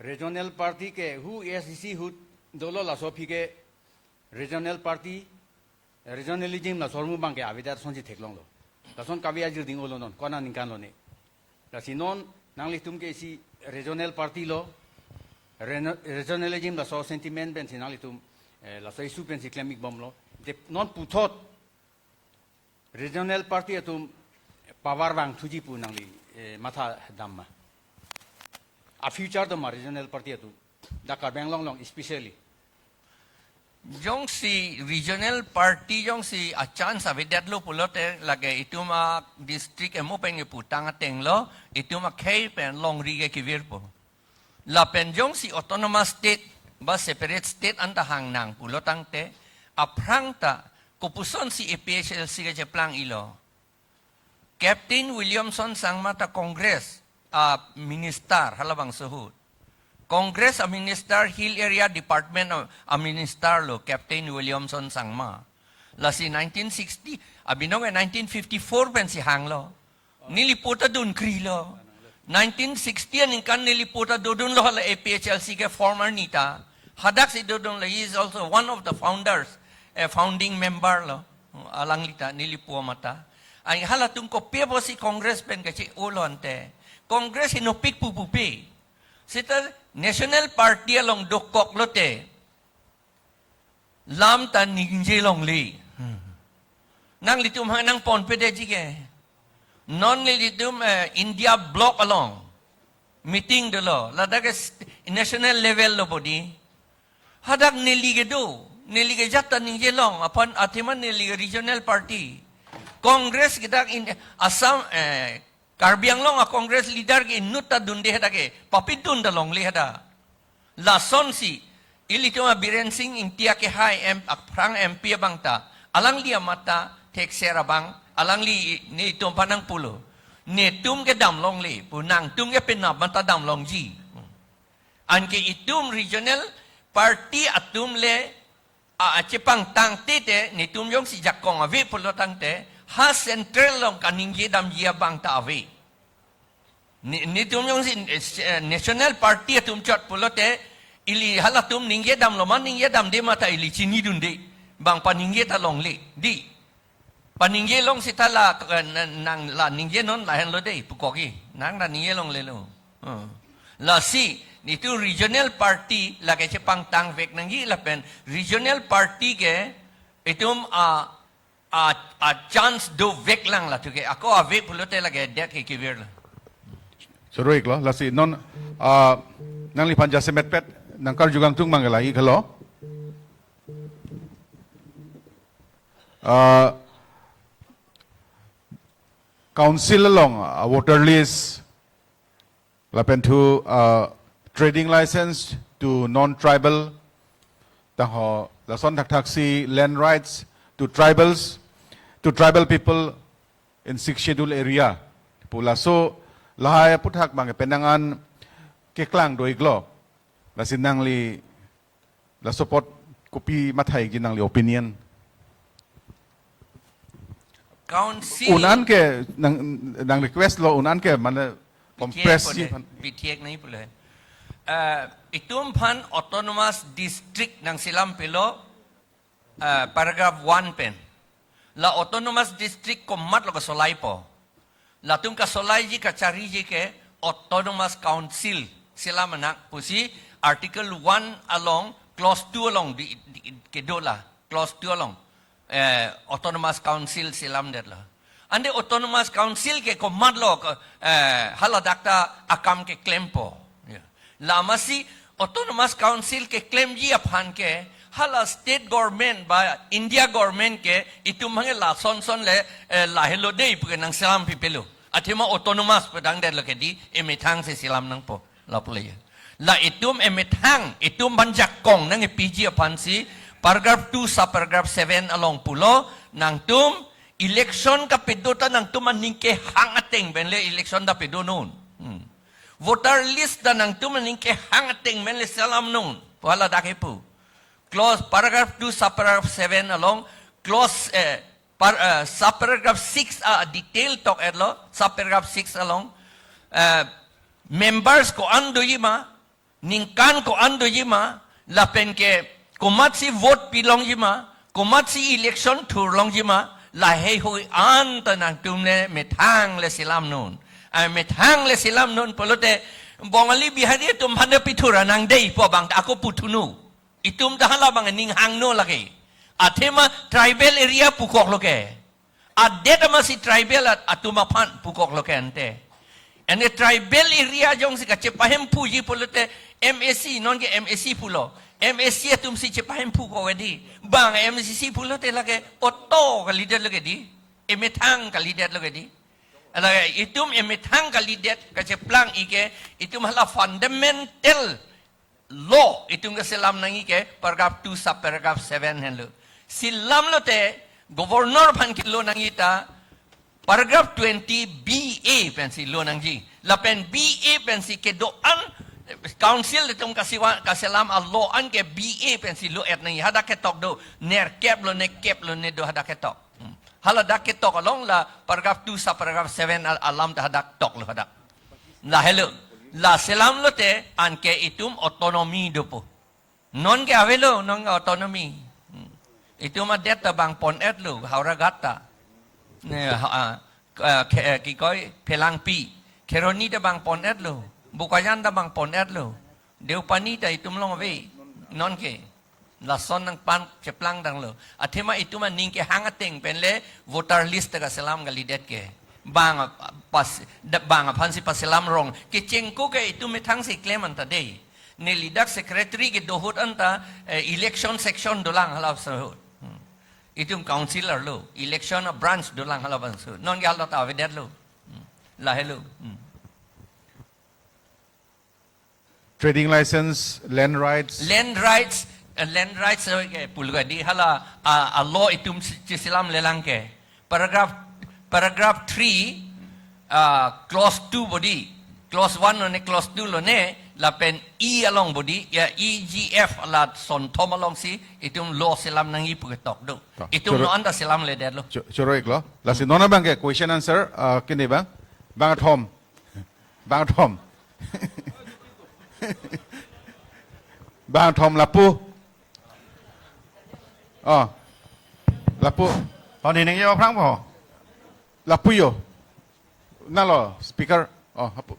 Regional party ke hu A I C C hu dolo laso aphi ke regional party, regionalism laso ahormu abang ke avedet asonsi theklonglo. Lason kave ajir ding-olo non, kona ningkan lo ne. Lasi non nanglitum ke isi regional party lo, reno-, regionalism laso sentiment pensi nanglitum, eh, laso issue pensi klem-ik bomlo. Te non puthot regional party atum power vangthuji pu nangli, eh, matha dam ma? A future do ma regional party atum? Dak Karbi Anglong along especially. Jongsi regional party jongsi a chance avedetlo pulote lake itum adistrict emo pen keputang atenglo, itum akhei pen longri ke kevirpo. Lapen jongsi autonomous state ba separate state anta hangnang pulo tangte, aphrang ta kopusonsi A P H L C kacheplang-ilo? Captain Williamson Sangma ta Congress a minister halabangso ahut. Congress a minister, Hill Area Department a, a minister lo Captain Williamson Sangma. Lasi nineteen sixty, abinong ke nineteen fifty-four pensi hanglo. Nelipo ta dunkrilo. Nineteen sixty aningkan nelipo ta dodunlo hala A P H L C ke former neta. Hadaksi dodunlo, he is also one of the founders, a founding member lo. Alangli ta nelipo amat ta. Ai halatum kopi apotsi Congress pen kache-olo ante? Congress inutpik pu pupe. Seta National Party along dokok lote lam ta ningje longle. Nanglitum ha nangponpedetji ke. Non nelitum, eh, India bloc along meeting dolo. Ladak ke st-, national level lo bodi. Hadak neli kedo, neli kejat ta ningje long, aphan athema neli ke regional party. Congress ke dak in Assam, eh, Karbi Anglong a Congress leader ke inut ta dunde hadak ke, papidun ta longle hadak. Lasonsi, ilitum a Biren Singh Engti akehai M, aphrang M P abang ta, alangli amat ta thekser abang, alangli nelitum aphan nangpulo. Netum ke dam longle pu, nangtum ke penap amat ta dam longji. Anke itum regional party atum le, a, achepangtang tete, netum jongsi jakong ave pulo tangte, ha central along kaningje damji abang ta ave. Ne-, netum jongsi, eh, National Party atum chot pulote, ili halatum ningje damlo ma ningje damde ma ta ili chinidunde. Bang paningje ta longle, di. Paningje long seta la, eh, na-, nang la ningje non lahenlo dei, pukoki. Nang la ningje longlelo. Hmm. Lasi, netum regional party lake chepangtangvek nangji lapen regional party ke itum a, a, a chance dovek lang latum ke. Ako ave pulote lake det ke kevirlo. Choro-iklo, lasi non, ah, nangliphan jasemetpet, nangkarju kangtung mang ke la-ik helo. Ah, council along, ah, voter list, lapen thu, ah, trading license to non-tribal, tangho lason thakthaksi land rights to tribals, to tribal people in Sixth Schedule area. Pu laso lahai aphuthak abang penang an keklang do-iklo. Lasi nangli laso apot kopi matha-ikji nangli opinion? Council. Un-an ke nang, nang request lo un-an ke mane P T X compress pone, ji aphan. P T X nangji pulo. Eh, itum aphan autonomous district nangselam pilo, eh, paragraph one pen. La autonomous district komatlo kasolaipo? Latum kasolaiji kachariji ke autonomous council selam nang pusi article one along clause two along di, di, kedo la clause two along, eh, autonomous council selamdetlo. Ante autonomous council ke komatlo ke, eh, haladak ta akam keklempo. Ya. Lamasi autonomous council keklemji aphan ke hala state government ba India government ke itum abang ke lasonson le, eh, lahelo dei pu ke nangselam pipelo. Athema autonomous pedangdetlo ke di emethang si selam nangpo. Lapu le ya. La itum emethang, itum aphan jakong nangkepiji aphansi paragraph two subparagraph seven along pulo, nangtum election kapedo ta nangtum aning kehang ateng pen le election ta pedonun. Hmm. Voter list ta nangtum aning kehang ateng pen le selamnun pu haladak kipu. Clause paragraph two subparagraph seven along, clause, eh, par-, eh, subparagraph six a detail tok-etlo, subparagraph six along, eh, members ko-an doji ma, ningkan ko-an doji ma, lapen ke komatsi vote pilongji ma, komatsi election thurlongji ma, laheihui anta nangtum le methang le selam non. Ai methang le selam non pulote Bongali Bihari atum aphan pithura nang dei pu abang ako puthunu. Itum ta hala abang ning hangno lake. Athema tribal area pukoklo ke. Adet amatsi tribal at-, atum aphan pukoklo ke ante. Ane tribal area jongsi kachepahemphuji pulote M A C, non ke M A C pulo. M A C atumsi chepahemphu ko ke dei. Bang M A C pulote lake auto kalidetlo ke dei. Emethang kalidetlo ke dei. Lake itum emethang kalidet kacheplang-i ke itum hala fundamental law itum keselam nangji ke paragraph two sub paragraph seven henlo. Selamlote governor aphan kelo nangji ta paragraph twenty B A pensi lo nangji. Lapen B A pensi kedo-an council atum kasiwa-, kaselam a-law an ke B A pensi lo-et nangji. Hadak ketok do, nerkep lo, nekep lo, ne do hadak ketok. Hmm. Hala dak ketok along la paragraph two sub paragraph seven al-, alam ta hadak toklo hadak. Lahelo. La selamlote anke itum autonomy dopo. Non ke avelo, non ke autonomy. Hmm. Itum adet ta bang pon-etlo, Howraghat ta. Ne, ha, ah, ke, ke, ki koi, Phelangpi. Kheroni ta bang pon-etlo. Bokajan ta bang pon-etlo. Deopani ta itum along ave. Non ke. Lason nangpacheplang tanglo. Athema itum aning kehang ateng pen le voter list ta kaselam kalidet ke. Bang ap-, pas, da-, bang aphansi paselam rong. Kechengko ke itum methangsi klem anta dei. Neli dak secretary kedo ahut anta, eh, election section dolang hala ahut. Hmm. Itum councillor lo. Election a-branch dolang hala ahut. Non ke hala ta avedetlo. Hmm. Lahelo. Hmm. Trading license, land rights. Land rights, eh, land rights, eh, ke pulo ke dei hala, ah, a-law itum si-, chiselamlelang ke. Paragraph, paragraph three, ah, clause two bo dei. Clause one lo ne, clause two lo ne, lapen E along bo dei, ya E G F la sonthom alongsi itum law selam nangji pu ketok do. To, itum choro-, non anta selamledetlo. Cho-, choro-iklo. Lasi non abang ke question answer, ah, kene bang. Bang athom. Bang athom. Bang athom lapu. Oh. Lapu. Toni ningje aphrang po. Lapu jo. Nalo speaker. Oh, lapu.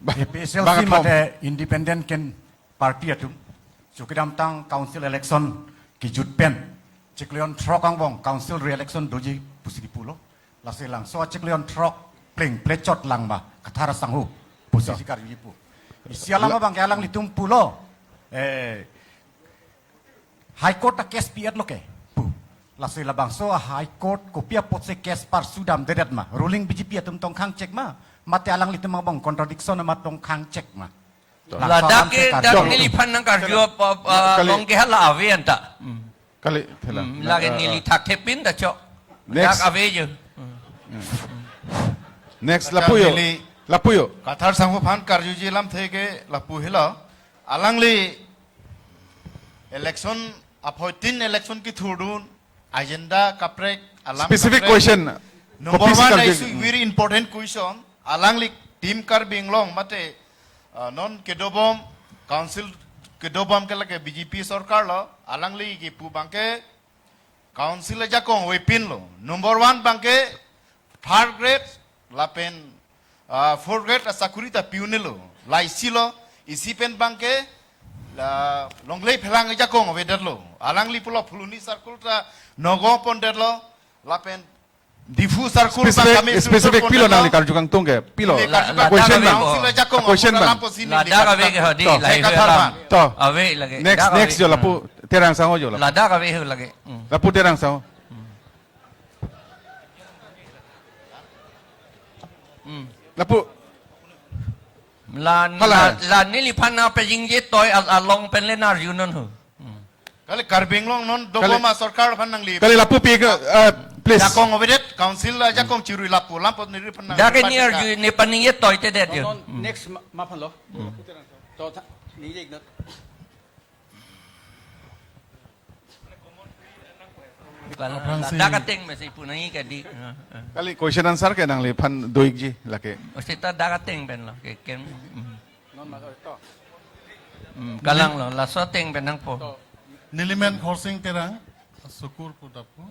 Ba-, A P H L C bang athom. Mate independent ken party atum. Chukidamtang council election kejut pen chiklo jon throk angbong council re-election doji pusi kipulo. Lasi labangso achiklo jon throk pleng plechot lang ma Kathar asangho pusi, ya, si karjuji pu. Isi alam, la- abang ke alanglitum pulo. Eh, High Court ta case pi-etlo ke pu. Lasi labangso a-High Court kopi apotsi case parsudamdedet ma? Ruling B J P atum tong khangchek ma? Mate alanglitum angbong contradiction amat tong khangchek ma? Laso ladak alam ke, ke dak karju. Neliphan nangkarju, ya, apa, apa, kali. Along ke hala ave anta. Hmm. Kali, thela. Hmm, na, lake, eh, neli eh, thakthe pin ta chok. Next. Dak ave jo. Hmm. Next, lapu jo. Neli lapu jo. Kathar asangho aphan karjuji alamthe ke lapu helo. Alangli election, aphoitin election kethurdun, agenda kaprek, alam specific kaprek. Question. Number one, kopi si karju, issue, hmm, very important question. Alangli Team Karbi Anglong mate, ah, non kedobom, council kedobom ke lake B J P sorkar lo, alangli kipu abang ke council ajakong avepinlo. Number one abang ke third grade lapen, ah, fourth grade asakuri ta pi-unlo. La isi lo, isi pen abang ke la Longlei Phelang ajakong avedetlo. Alangli pulo Phuloni circle ta nogo pondetlo. Lapen Diphu circle specific, abang kami specific pilo pondetlo. Nangli karju kangtung ke, pilo. Neli karju, la, kangtung. Ladak question ave bang. Ko. Council ajakong, question bang. Lapu si neli ladak karju ave ke kangtung. Hadi, to. Lahei Kathar ave. Bang. To. Ave lagi. Next, dak next ave. Jo lapu, hmm, Terang asangho jo lapu. Ladak ave ho lagi. Hmm. Lapu Terang asangho. Hmm. Lapu. La, hala, la, la neliphan nangpajingje toi al-, along pen le nang-arju non ho. Hmm. Kali Karbi Anglong non, kali, dobom asorkar aphan nangli. Kali lapu pi ke, eh, please. Jakong avedet, council ajakong chirui lapu, lampot neliphan nang. Dak ke neli arju, neli paningje toitedet jo. Non, non, hmm, next ma, ma aphan lo. Hmm. To tha, neli ignore. Kal-, aphrangsi ladak ateng mesi punai kadi. Eh, eh. Kali question answer ke nangliphan do-ikji lake. O seta dak ateng pen lo ke ken. Hmm. Non ma to. Hmm, kalang lo, laso ateng pen nangpo. To. Nelimen Khorsing Terang, Sukur pu dapu.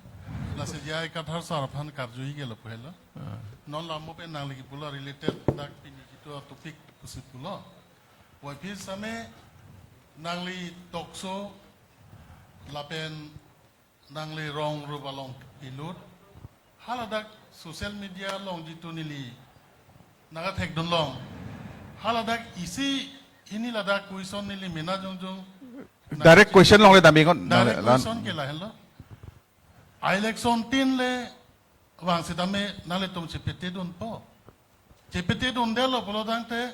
Lasi J I Kathar sir aphan karju-ik-lo pu helo. Ah. Non la mo pen nangli kipulo related dak pini kito topic pusi pulo. Wai phi same nangli talk show lapen nangli rong rup along pilut. Haladak social media along jitu neli nangkathekdun long. Haladak isi hini ladak question neli mena jongjong. Direct question along le damji non. Direct question ke lahenlo. Election tin le vang sitame nanglitum chepetedunpo. Chepetedundetlo pulo tangte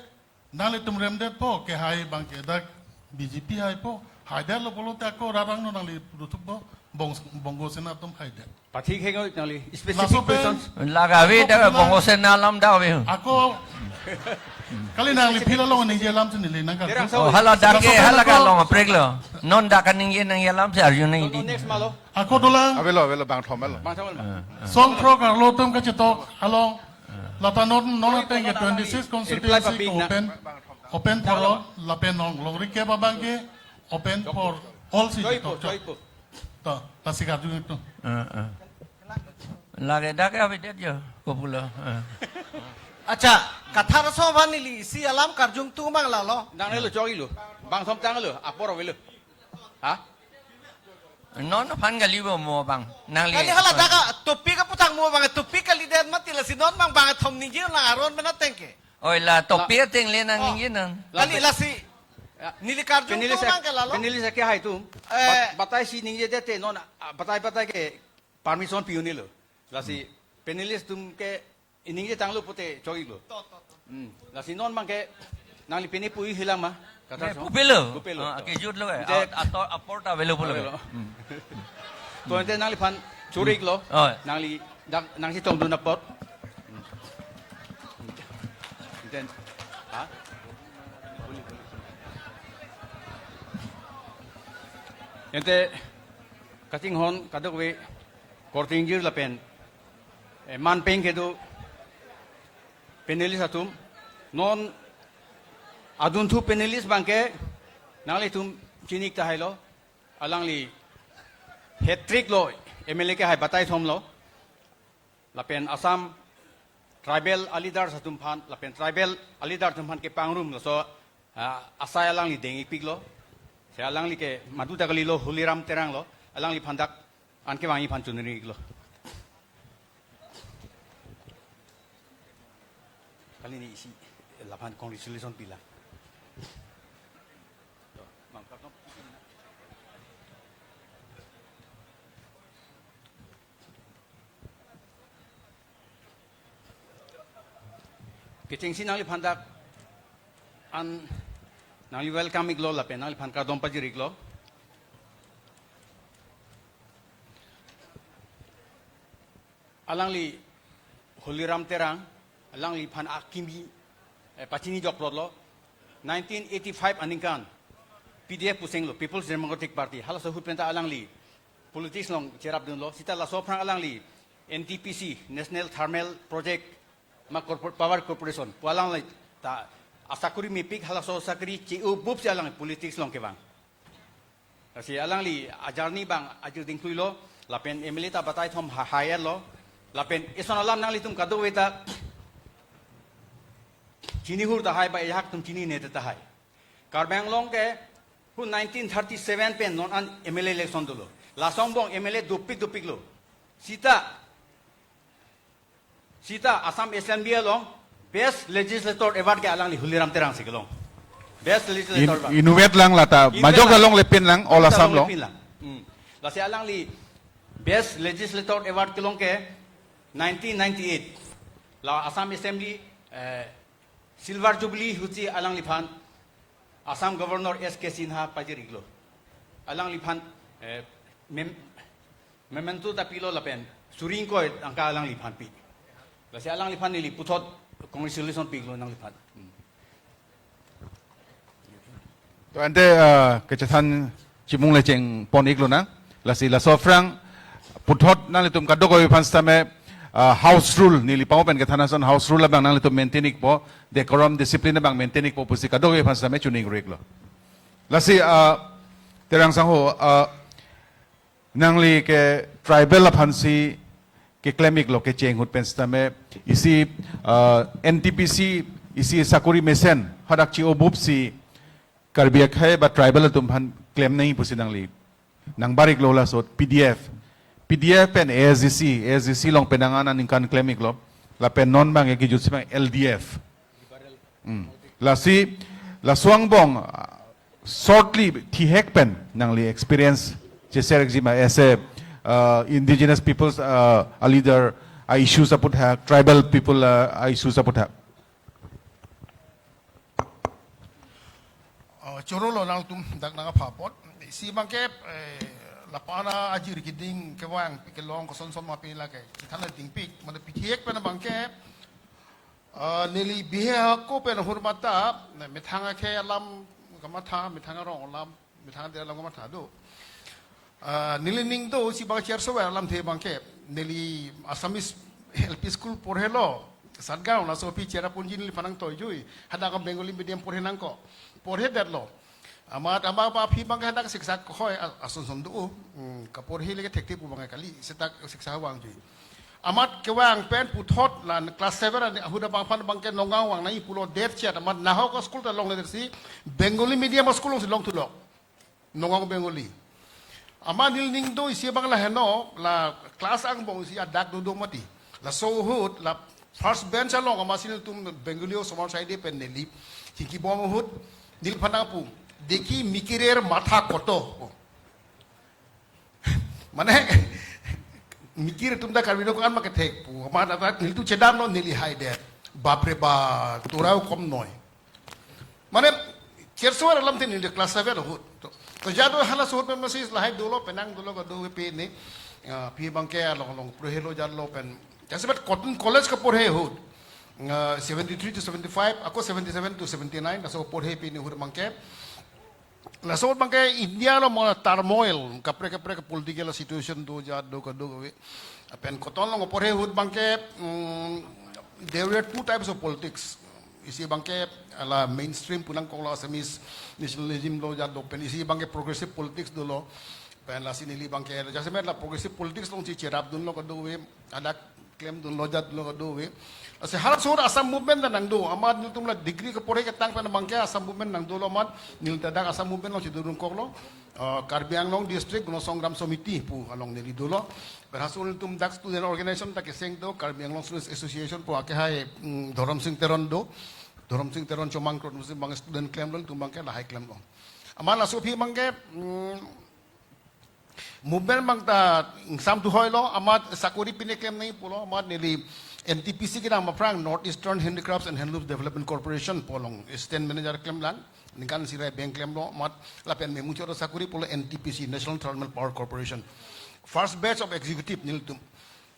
nanglitum remdetpo, kehai abang ke dak B J P haipo, haidetlo pulote ako rat angno nangli ruthuppo, Bong-, Bongo Sena atum haidet. Pathik heng nangli specific laso pen questions. Laga ave ako dak pulang Bongo Sena alam dak ave. Ako kali nangli phila long ningje alam si neli nangkar. Terang Oh, haladak ke laso pen hala ako kalong apreklo. Non dak kaningje nangji alam si arju nang Dono di. Next malo. Ako dolang. Avelo, avelo, bangthom avelo. Bangthom avelo. Eh, eh. Songthrok arlo atum kachetok along. Lata non, non ateng ke twenty-six constituency ke open, open for all, lapen non longri ke abang ke open for all si Choipo, chetok. Choipo. To, lasi karju itu. Eh, eh. Lake dak ke abidet jo, kopulo. Eh. Acha, Kathar sir aphan neli isi alam karjung tung abang lalo. Nang nelo chok-iklo. Bangthom tanglo, apor avelo. Ha? Non aphan kali bo mo abang. Nangli. Kali haladak atopic aphuthak mo abang, topic kalidet mati lasi non abang bangthom ningje nang aron pen ateng ke. Oi la topic ateng le nang Oh. ningje nang. Kali lasi. Ya. Neli karjung Panelist tung ak-, abang ke lalo. Panelist ake hai atum. Eh. Bat-, batai si ningjedet te non, ah, batai batai ke permission pi-un-elo. Lasi panelist atum ke iningje tanglo pute chok-iklo. To, to, to. Hmm. Lasi non abang ke nangli pini pu-ik-helang ma? Kathar sir. Pupelo. Pupelo. Ah, kejut lo eh. Ante At-, ator apor ta avelo pulo. Avelo. Hmm. To ante nangliphan choro-iklo. Oh. Nangli dak nangchetongdun apot. Hmm. Ante, ha? Ante kachinghon kadokave korte ingjir lapen eh, man pen kedo panelist atum. Non adunthu panelist abang ke nanglitum chini-ik tahailo. Alangli hat-trick lo M L A kehai batai thomlo. Lapen Assam tribal aleaders atum aphan, lapen tribal aleader atum aphan kepangrum laso, ah, asai alangli deng-ikpiklo. Si alangli ke madu ta kalilo, Holiram Terang lo. Alangliphan dak an kevangji aphan choningri-iklo. Kali neli isi laphan congratulation pilang. Kechengsi nangliphan dak an nangli welcome-iklo lapen nangliphan kardom pajir-iklo. Alangli Holiram Terang, alangliphan akimi, eh, pachini jokplotlo. Nineteen eighty-five aningkan P D F pusenglo, People's Democratic Party. Halaso ahut pen ta alangli politics along cherapdunlo. Seta laso aphrang alangli N T P C, National Thermal Project, ma corpor-, Power Corporation pu alangli ta asakori mepik, halaso asakori che-o bup si alang politics along kevang. Lasi alangli a-journey abang ajir dingkluilo, lapen M L A ta batai thom ha-, hai-etlo, lapen ison alam nanglitum kadokave ta chini hur tahai ba ajahak atum chinine tahai. Karbi Anglong ke hu nineteen thirty-seven pen non an M L A election dolo. Laso angbong M L A dopik dopiklo. Seta, seta Assam Assembly along Best Legislator Award ke alangli Holiram Terang si kelong. Best Legislator In-, Award. Inutvet lang lata, inutvet majok lang. Along lepin lang, all Inutvet Assam along along. Lepin lang. Hmm. Lasi alangli Best Legislator Award kelong ke nineteen ninety-eight. La Assam Assembly, eh, Silver Jubilee ahutsi alangliphan Assam Governor S K Sinha pajir-iklo. Alangliphan, eh, mem-, memento ta pilo lapen suri ingkoi tangka alangliphan pi. Lasi alangliphan neli puthot congratulation pi-iklo nangliphan. Hmm. To ante, ah, kachethan chimung le chengpon-iklonang. Lasi laso aphrang Puthot nanglitum kadokave aphan sitame, ah, house rule, neli pamo pen kethan ason house rule abang nanglitum maintain ikpo, decorum, discipline abang maintain ikpo pusi kadokave aphan sitame choningri iklo. Lasi, ah, Terang sangho, ah, nangli ke tribal aphansi keklem iklo kecheng ahut pen sitame isi, ah, N T P C isi sakori mesen hadak chi-obupsi Karbi akhei ba tribal atum aphan klem nangji pusi nangli nangbar iklo laso P D F. P D F pen A S D C, A S D C along penang an aningkan klem iklo. Lapen non abang ekjut si abang L D F. Hmm. Lasi, laso angbong, ah, shortly thihek pen nangli experience che-share ikji ma as a, uh, indigenous peoples, uh, a leader, a-issues aputhak, tribal people, uh, a-issues aputhak. Oh, choro lo nangtum dak nangkapha apot. Isi abangke, eh, lapu-an ajir keding kevang, kelong kosonson ma pini lake. Chithan dingpik, mane pithihek pen abangke, ah, neli bihe ako pen ahur mata, ne methang akhei alam kamatha, methang arong alam, methang adet alam kamatha do. Ah, neli ning do, isi abang cherso ver alamthe abangke, neli Assamese L P school porhelo, Satgaon, laso aphi Cherrapunji neliphan nangtoijui, hadak Bengali medium porhe nangkok, porhedetlo. Amat ama ba aphi abangke hadak siksa kehoi a-, ason son do, hmm, kaporhe leke thekthe pu abangke kali, seta siksa vangjui. Amat kevang pen puthot la class seven an ahut abang aphan abangke Nagaon vang nangji pulo det chet, amat nahok school ta longledet si Bengali medium school alongsi longthulo. Nagaon Bengali. Amat neli ning do isi abang la heno, la class angbong isi adak dodo mati. Laso ahut, la first bench along amatsi nelitum Bengali osomar saide pen neli chingkibom ahut, neliphan nangpu, "Dekhi mikirer matha koto." Mane, mikir atum ta Karbi do ko-an ma kethek pu. Amat ata nelitum chedamlo, neli haidet. Bapre bap, torau kom noi. Mane, cherso ver alamthe neli class seven ahut. To, to jat do halaso ahut pen amatsi lahai dolo, penang dolo kadokave pini, ah, aphi abangke along along porhelo jatlo pen. Jasemet Cotton College kaporhe ahut, ah, seventy-three to seventy-five, ako seventy-seven to seventy-nine, laso porhe pini ahut abangke. Laso ahut abangke India along mo turmoil, kaprek kaprek political situation do jat do kadokave. Pen Cotton along porhe ahut abangke, mm, there were two types of politics. Isi abangke la mainstream pu nangkoklo, Assamese nationalism lo jat do, pen isi abangke progressive politics dolo. Pen lasi neli abangke, jasemet la progressive politics alongsi cherapdunlo kadokave, hadak klemdunlo jatlo kadokave. Lasi halaso ahut Assam movement ta nangdo, amat nelitum la degree kaporhe ketang pen abangke Assam movement nangdolo amat, neli ta dak Assam movement alongsi dodun koklo. Ah, Karbi Anglong District Gaon Songram Samiti pu along neli dolo. Pen halaso ahut nelitum dak student organization ta keseng do, Karbi Anglong Students Association pu akehai, mm, Dhorom Sing Teron do. Dhorom Sing Teron chomang krot musi abang student klemlo, nelitum abangke lahai klemlo. Amat laso aphi abangke, mm, movement abang ta ingsam thuhoilo, amat sakori pine klem nangji pulo, amat neli N T P C kedam aphrang, North Eastern Handicrafts and Handlooms Development Corporation pu along assistant manager klemlang, ningkan isi ra bank klemlo, amat lapen memuchot sakori pulo N T P C, National Thermal Power Corporation. First batch of executive nelitum,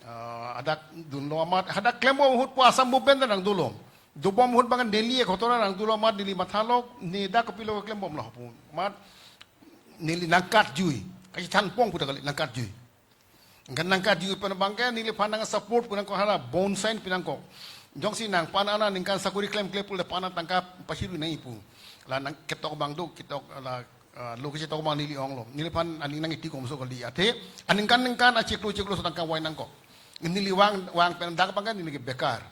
ah, hadak dunlo amat, hadak klembom ahut pu Assam movement ta nangdolo. Dobom ahut abang neli ek hotora nangdolo amat neli mathalo, ne dak kopilo klembomlo pu. Amat neli nangkatjui, kachethan pong pu ta kali, nangkatjui. Kan nangkatjui pen abangke neliphan nangsupport pu nangkok, hala bond sign pi nangkok. Jongsi nangphan ana ningkan sakori klemkle pule pana tangka pachiri nangji pu. La nangketok abang do, ketok la, ah, lo kechetok abang neli onglo. Neliphan aning nang-iti komso kali. Athe aningkan ningkan achiklo chiklo so tangka wai nangkok. Neli vang vang pen dak abangke neli ke bekar.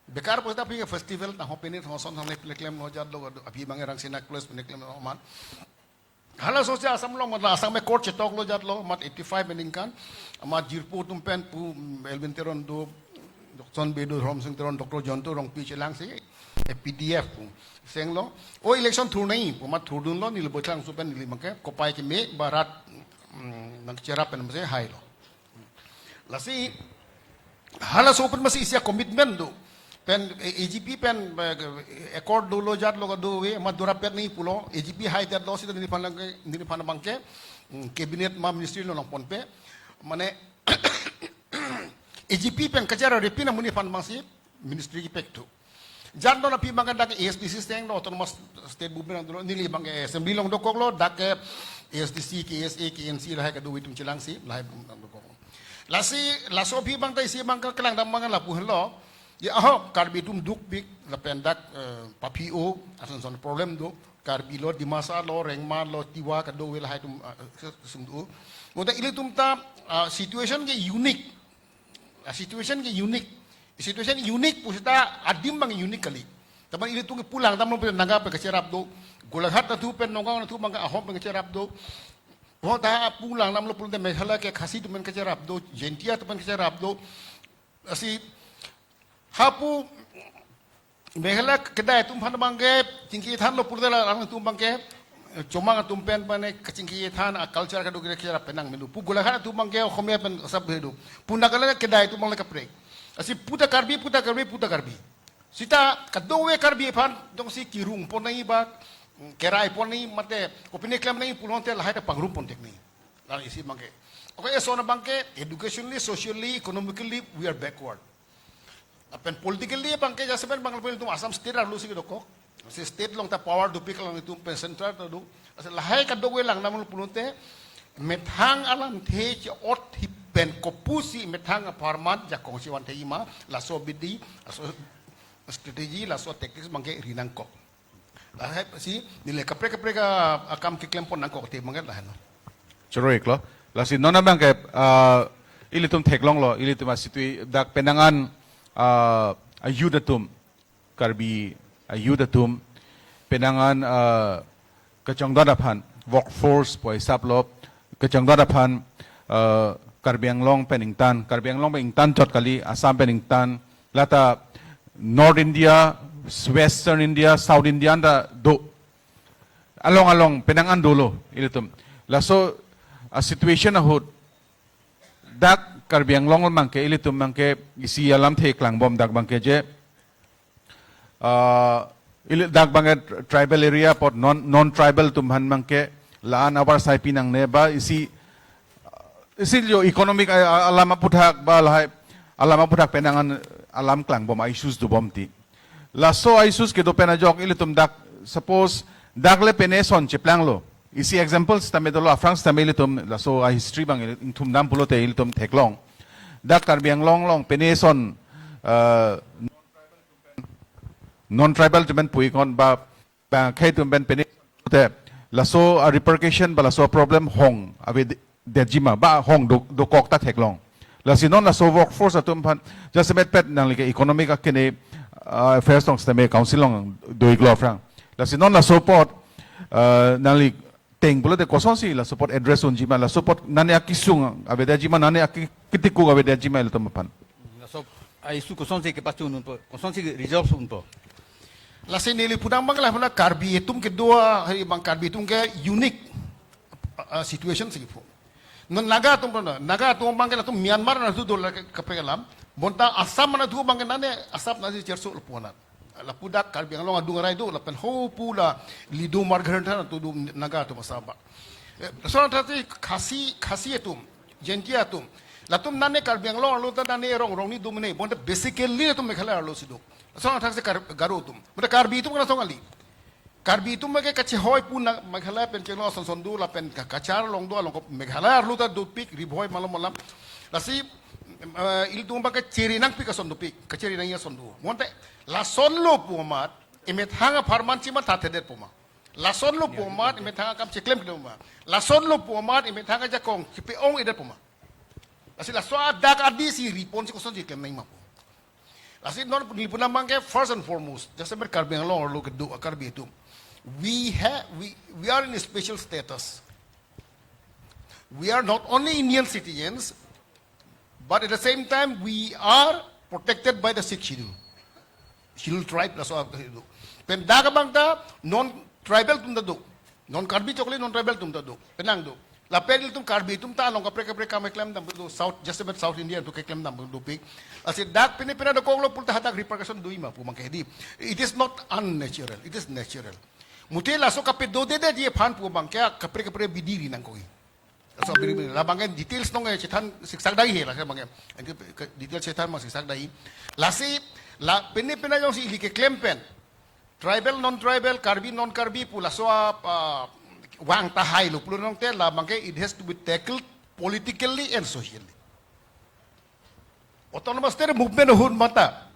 Bekar pu ta aphi festival ta ho pini thong ason thangle pine klemlo jatlo, aphi abangke Rangsina College pine klemlo amat. Halaso si Assam along amat la Assam Accord chetoklo jatlo, amat eighty-five aningkan, amat jirpo atum pen pu, mm, Elwin Teron do, Johnson Bey do, Dhorom Sing Teron, Doctor Jayanta Rongpi chelangsi, eh, P D F pu senglo. O election thur nangji pu amat thurdunlo, neli boitlang su pen neli abangke kopai keme ba rat, mm, nangcherap pen mase hailo. Lasi halaso pen masi isi a-commitment do. Pen, eh, A G P pen, eh, accord dolo jatlo kadokave, amat dorapet nangji pulo, A G P haidetlo seta neliphan abangke, neliphan abangke, mm, cabinet ma ministry lo nangponpe. Mane, A G P pen kacharare pin amonit aphan abangsi ministry kepek thu. Jatlo aphi abangke dak A S D C senglo, autonomous state movement nangdolo, neli abangke assembly along dokoklo, dak ke A S D C, K S A, K N C lahai kadokave atum chelangsi, lahai abang dokok. Lasi, laso aphi abang ta isi abang ke kelangdam abang lapu henlo. Ya, aho, Karbi atum dukpik, lapen dak, eh, paphi-o, ason son problem do. Karbi lo, Dimasa lo, Rengma lo, Tiwa kado-ave lahai atum, eh, sum do. Bonta ilitum ta, ah, situation ke unique. Ah, situation ke unique. Situation unique pusita adim abang unique kali. Teman ilitum ke pu langdamlo pen Naga pen kacherap do. Golaghat atum pen Nagaon atum abang ke Ahom pen kacherap do. Bonta pu langdamlo pulote Meghalaya ke Khasi atum pen kacherap do, Jaintia atum pen kacherap do. Lasi hapu Meghalaya kedai atum aphan abang ke chingki thanlo pulote la alangtum abang ke, eh, Chomang atum pen mane kachingki than a culture kado kre kacherap pen nang menu. Pu Golaghat atum abang ke Okhomia pen asap do. Pu Nagaland kedai atum abang le kaprek. Lasi pu ta Karbi, pu ta Karbi, pu ta Karbi. Sita kado-ave Karbi aphan jongsi kirung pon nangji ba, kerai pon nangji mate kopine klem nangji pulote lahai ta pangrum pon thek nangji. La isi abang ke. Okay, eson abang ke educationally, socially, economically, we are backward. Lapen politically abang ke jasemet abang ilitum Assam state arlo si dokok. Si state along ta power dopik alangtum pen central ta do. Lasi lahai kado-ave langdamlo pulote methang alamthe che-ot-hi pen kopusi methang apharman jakong si vanthekji ma, laso abidi, laso strategy, laso tactics abang ke ri nangkok. Lahai si neli kaprek kaprek a, akam keklem pon nangkok te abang ke lahenlo. Choro-iklo. Lasi non abang ke, ah, ilitum theklonglo, ilitum asitui dak penang an, ah, a-youth atum, Karbi a-youth atum, penang an, ah, kachongdon aphan, workforce pu hisap lo, kachongdon aphan, ah, Karbi Anglong pen ingtan, Karbi Anglong pen ingtan chot kali, Assam pen ingtan, lata North India, Western India, South India anta do. Along along penang an dolo ilitum. Laso a-situation ahut dak Karbi Anglong abang ke ilitum abang ke isi alamthe klangbom dak abang ke je, ah, ili dak abang ke tribal area apot non, non-tribal atum aphan abang ke la-an avarsai pi nangne ba isi, isi jo economic a, a, alam aphuthak ba lahai alam aphuthak penang an alam klangbom, a-issues dobom ti. Laso a-issues kedo pen ajok ilitum dak, suppose dak le pine eson cheplanglo. Isi example sitame dolo, aphrang sitame ilitum laso a-history abang ili ingthum dam pulote ilitum theklong. Dak Karbi Anglong along pine eson, eh, non-tribal atum pen pu-iknon ba, ba khei atum pen pine te laso a-repercussion ba laso problem hong ave de-, detji ma ba hong do, dokok ta theklong. Lasi non laso workforce atum aphan jasemet pet nangli ke economic akene, ah, affairs along sitame council along do-iklo aphrang. Lasi non laso apot, ah, nangli teng pulote kosonsi laso apot address unji ma, laso apot nane akesung avedetji ma, nane ake-, ketikuk avedetji ma ilitum aphan. Laso a-issue kosonsi kepachun unpo, kosonsi resolve unpo. Lasi neli pudam abang ke lahai puna Karbi atum kedo, hari abang Karbi atum ke unique, ah, situation si kipu. Non Naga atum puna, Naga atum abang ke latum Myanmar anatthu do la ke kaprek alam. Bonta Assam anatthu abang ke nane Assam nasi cherso lapu anat. Lapu dak Karbi Anglong adung arai do, lapen ho pu la Lido Margareta anatthu do Naga atum Assam abang. Eh, so athak si Khasi, Khasi atum, Jaintia atum. Latum nane Karbi Anglong arlo ta nane Rongrong ni do mene. Bonta basically latum Meghalaya arlo si do. So athak si Kar-, Garo atum. Bonta Karbi atum kana song ali. Karbi atum ke kachehoi pu na Meghalaya pen chenglo ason son do lapen ka-, Cachar along do along ko Meghalaya arlo ta dopik Ri Bhoi malom malam. Lasi, eh, ilitum abang ke chiri nangpik ason dopik, kachiri nangji ason do. Bonta lasonlo pu amat, emethang apharman chimathathedet pu ma. Lasonlo pu amat, emethang akam cheklemkle pu ma. Lasonlo pu amat, emethang ajakong chipe-ong-edet pu ma. Lasi laso adak adi si ri ponsi kosonsi klem nangji ma pu. Lasi non neli pudam abang ke first and foremost, jasemet Karbi Anglong arlo kedo a-Karbi atum. We have, we, we are in a special status. We are not only Indian citizens, but at the same time, we are protected by the Sixth Schedule. Schedule tribe laso a-, pen dak abang ta non-tribal atum ta do. Non-Karbi chokle non-tribal atum ta do. Penang do. Lapen ilitum Karbi atum ta along kaprek kaprek akam keklem dam do. South, jasemet South India atum keklem dam dopik. Lasi dak pine pine dokoklo pulote hadak repercussion doji ma pu abang ke di. It is not unnatural. It is natural. Muthe laso kapedodedeji aphan pu abang ke kaprek kaprek abidi ri nangkokji. Laso abidi ri. La abang ke details nong, eh, chethan siksak dai he la abang ke. Anke ke details chethan ma siksak dai. Lasi la pine pine jongsi ili keklem pen tribal, non-tribal, Karbi, non-Karbi pu laso a, ah, vang tahai lo pulo nong te la abang ke it has to be tackled politically and socially. Autonomous State movement ahut mata.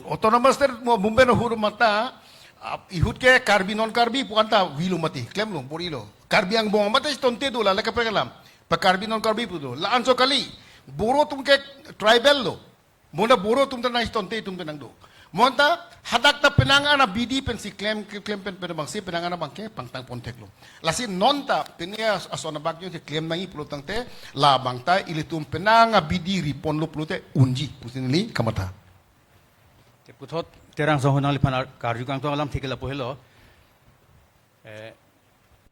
Autonomous State mo-, movement ahut mata. Ap-, ihut ke Karbi non Karbi pu anta vilo mati, klemlo, borilo. Karbi Anglong mata istonte do la, lake pregalam. Pa Karbi non Karbi pu do. La anso kali. Boro atum ke tribal lo. Bonta Boro atum ta nang istonte atum ta nang do. Bonta hadak ta penang an abidi pensi klem, klem pen pen abangsi penang an abangke pangtang pontheklo. Lasi non ta pini as-, ason abak jongsi klem nangji pulo tangte, labang ta ilitum penang abidi riponlo pulote unji pusi neli kamatha. Te puthot Terang Songhun nangliphan ar-, karju kangtung alamthe ke lapu helo. Eh,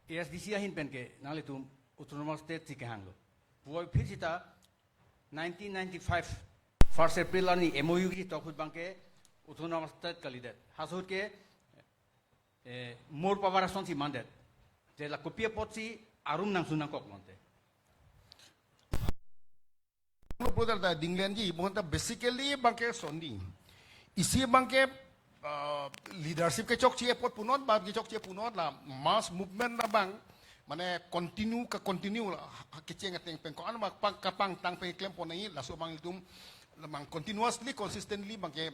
A S D C ahin pen ke nanglitum Autonomous State si kehanglo. Puvoiphit sita nineteen ninety-five first April arni M O U ketok ahut abangke Autonomous State kalidet. Halaso ahut ke, eh, more power asonsi mandet. Te la kopi apotsi arum nangsun nangkok lonte. Lo pulo ta dinglenji, bonta basically abangke sonni. Isi abangke, uh, leadership kechokche apot punot, ba kechokche punot la mass movement abang, mane continue ka continue la, ha, kecheng ateng pen ko-an abang pang, kapangtang pen klem pon nangji, laso abang ilitum, labang continuously, consistently abangke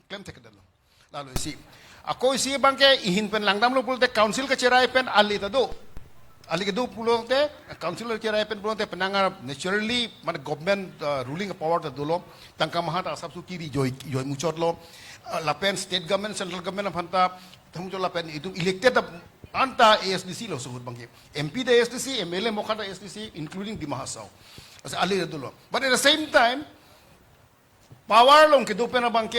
klem thekdetlo. Lalo isi. Ako isi abangke ihin pen langdamlo pulote council kacherai pen ale ta do. Ale kedo pulote, council kacherai pen pulote penang an naturally, mane government, uh, ruling power ta dolo. Tangka maha ta asap suki ri joi, joi muchotlo. Uh, lapen state government, central government aphan ta, thamuchot lapen itum elected ta anta A S D C lo suhut abangke. M P ta A S D C, M L A mokha ta A S D C, including Dima Hasao. Asa ale ta dolo. But at the same time, power along kedo pen abangke,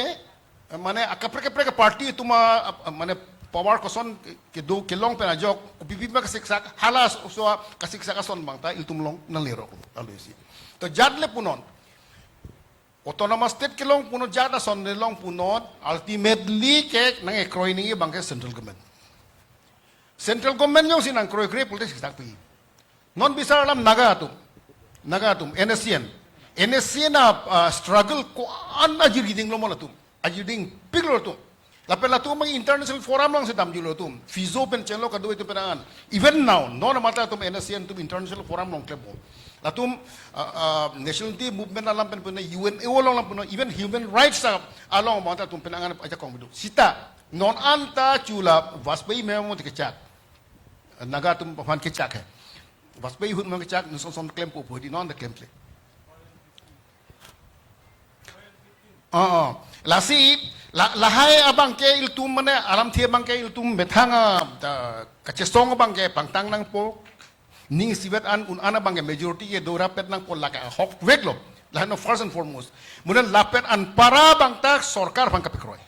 eh, mane akaprek kaprek party atum a, a, mane power koson ke-, kedo kelong pen ajok, kopi pi ma kasiksak, hala so, so kasiksak ason abang ta ilitum along nanglerok, lalo isi. To jat le punon. Autonomous State kelong punon, jat ason le long punon, ultimately ke nangkekroi nangji abangke central government. Central government jongsi nangkroikre pulote siksak pi. Non bisar alam Naga atum. Naga atum, N S C N. N S C N a, ah, struggle ko-an ajir giding lo mo latum. Ajir dingpiklo latum. Lapen latum abang international forum alongsi damjulo latum. Fizo pen chenglo kado itum penang an. Even now, non amata atum N S C N atum international forum along klempo. Latum, ah, ah, nationality movement alam pen pen U N O along alam pen, even human rights a-, along amata atum penang an ajakong bedo. Sita, non anta chula Vajpayee memo te kechak. Naga atum aphan kechak he. Vajpayee ahut mang kechak, nusong song klempo po di non de klemkle. Oh, oh. Lasi, la, lahai abangke ilitum mane, alamthe abangke ilitum methang a, ta, kachesong abangke pangtang nangpo, ning isivet an un an abangke majority kedo rapet nangpo lake ahokveklo. Lahai non first and foremost. Mane lapen anpar abang ta sorkar aphan kapikroi.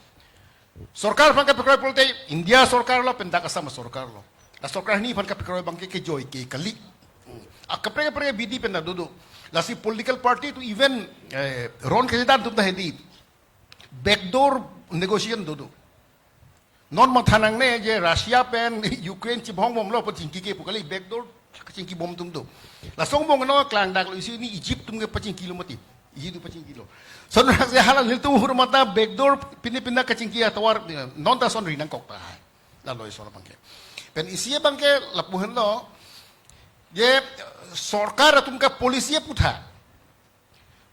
Sorkar aphan kapikroi pulote India sorkar lo, pen dak Assam sorkar lo. La sorkar hini aphan kapikroi abangke kejoi ke kali. Hmm. Akaprek kaprek abidi pen ta dodo. Lasi political party atum even, eh, Ron Kaisadam atum ta hedi. Backdoor negotiation dodo. Non matha nangne je Russia pen Ukraine chibongbomlo pachingki ke pu kali, backdoor kachingkibom atum do. Lason angbong no klangdaklo, isi ni Egypt atum ke pachingkilo mati. Egypt atum pachingkilo. Son rak se hala nelitum ahut mata backdoor pini pina kachingki atovar, non ta son ri nangkok ta. Lalo isi abangke. Pen isi abangke lapu henlo. Je sorkar atum ka policy aputhak.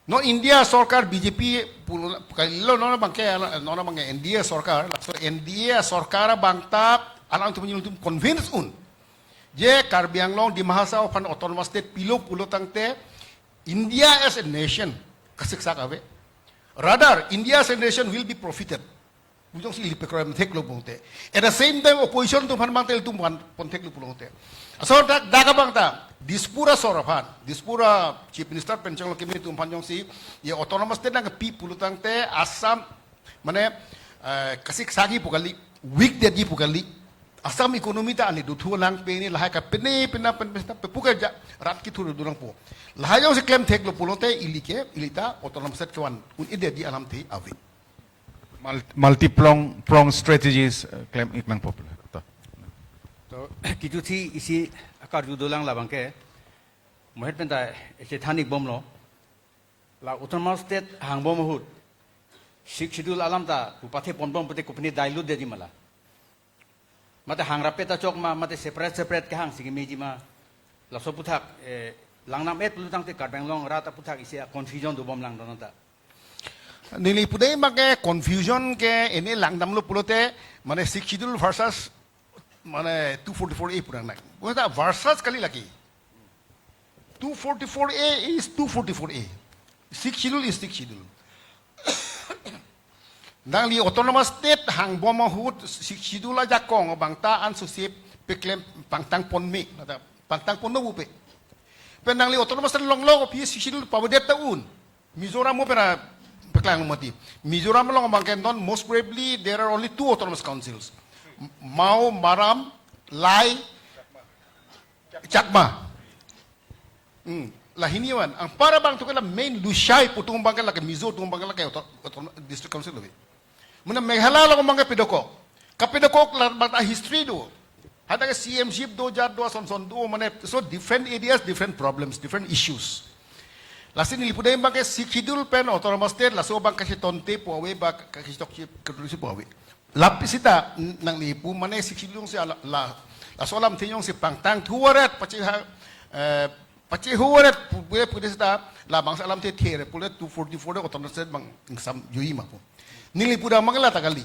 Non India sorkar B J P pulo, kalilo non abangke, non abangke N D A sorkar, laso N D A sorkar abang ta alangtum nelitum convince un. Je Karbi Anglong Dima Hasao aphan autonomous state pilo pulo tangte India as a nation kasiksak ave. Rather, India as a nation will be profited. Pu jongsi ili pekroi theklo pulote. At the same time, opposition atum aphan abang ta ilitum aphan pontheklo pulote. Asor dak, dak abang ta, Dispur asor aphan, Dispur a Chief Minister pen chenglo kimi atum aphan jongsi, ye autonomous state nangkepi pulo tangte, Assam, mane, eh, kasiksak ji pu kali, weak det ji pu kali, Assam economy ta ani dothu lang pini lahai ka pini pina pen pesta pe puka ja rat kithur do nangpo. Lahai jongsi klem theklo pulote ili ke, ili ta autonomous state kevan un-edet ji alamthe ave. Mul-, multi-prong, prong strategies, eh, klem ik nangpo pulo. To. To, kitu thi isi akarju dolang labangke. Mohet pen ta echethan ikbomlo. La autonomous state hangbom ahut. Sixth Schedule alam ta pu pathe ponbom pute kopine dilute detji ma la. Mate hang rapet ta chok ma, mate separate separate kehang si kemeji ma. Laso aputhak, eh, langnam-et pulo tangte Karbi Anglong rat aputhak isi a confusion dobom lang donon ta. Neli pudai abangke confusion ke ene langdamlo pulote, mane Sixth Schedule versus mane two forty-four A pu nang. Pulote versus kali lake. Two forty-four A is two forty-four A. Sixth Schedule is Sixth Schedule. Nangli autonomous state hangbom ahut Sixth Schedule ajakong abang ta ansosi peklem pangtang ponme, pangtang ponno bupe. Pen nangli autonomous state longlo, aphi Sixth Schedule pavedet ta un. Mizoram mo pera peklang mati. Mizoram along abangke non most probably there are only two autonomous councils. Mao, Maram, Lai, Chakma. Hmm. La hini wan. Anpar abang tu ke la main Lushai pu atum abangke lake Mizo atum abangke lake auto-, auto-, district council lo. Mane Meghalaya along abangke pedokok. Kapedokok la bata history do. Hadak ke C M ship do, jat do, ason son do, mane so different areas, different problems, different issues. Lasi neli pudai abangke Sixth Schedule pen autonomous state, laso abang kachetonte pu ave, ba kachechokche, ketusi pu ave. Lapu seta n-, nangli pu mane Sixth Schedule jongsi ala, la, laso alamthe jongsi pangtang thuvaret, pache ha, eh, pache huvaret pu, pu, pu seta, labangsi alamthe there, pule two forty-four de autonomous state abang ingsam joi ma pu. Neli pudam abang la ta kali.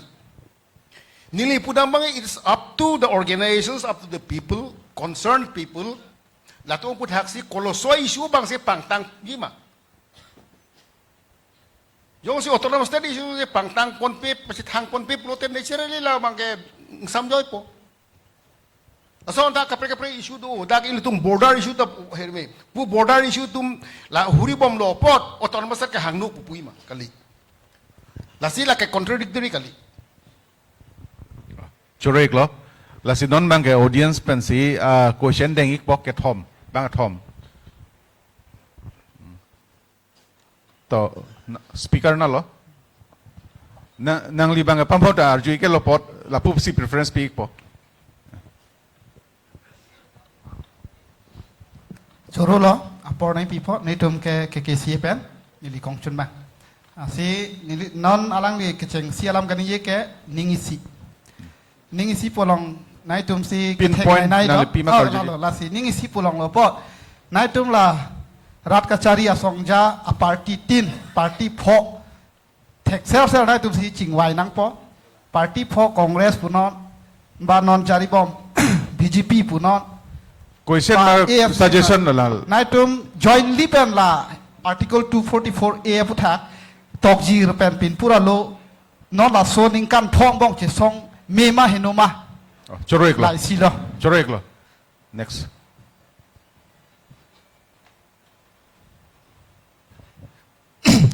Neli pudam abang, it's up to the organizations, up to the people, concerned people. Latum aputhaksi koloso issue abangsi pangtangji ma. Jongsi autonomous state issue si pangtang ponpe, pasithang ponpe pulote naturally la abangke ingsam joipo. Lason ta kaprek kaprek issue do, dak ilitum border issue ta herme. Pu border issue atum la huribomlo apot autonomous state kehangno pu puji ma kali. Lasi lake contradictory kali. Choro-iklo. Lasi non abangke audience pensi, ah, question deng-ikpo kethom, bangkethom. To, na, speaker nalo. Na, nangli abangke pamphot arju-ik-etlo apot, lapusi preference pi-ikpo. Choro-lo, apor nangpipo, netum ke, ke K C A pen, neli kongchun abang. Lasi, neli, non alangli kechengsi alam kaningje ke, ning isi. Ning isi pu along, nangtumsi pinpoint kethek nai nai nangli lo. Pima Oh, karju lalo, lasi, ning isi pu alonglo apot. Nangtum la, rat kachari asongja, a party tin, party pho, thekser ser nangtumsi chingvai nangpo. Party pho Congress punon, ba non charibom B J P punon. Question ba mark A F C suggestion punon. Lal. Nangtum jointly pen la Article two forty-four A aputhak tokjir pen pinpura lo, non laso ningkan thom angbong chesong me ma heno ma. Oh, choro-iklo. La isi lo. Choro-iklo. Next.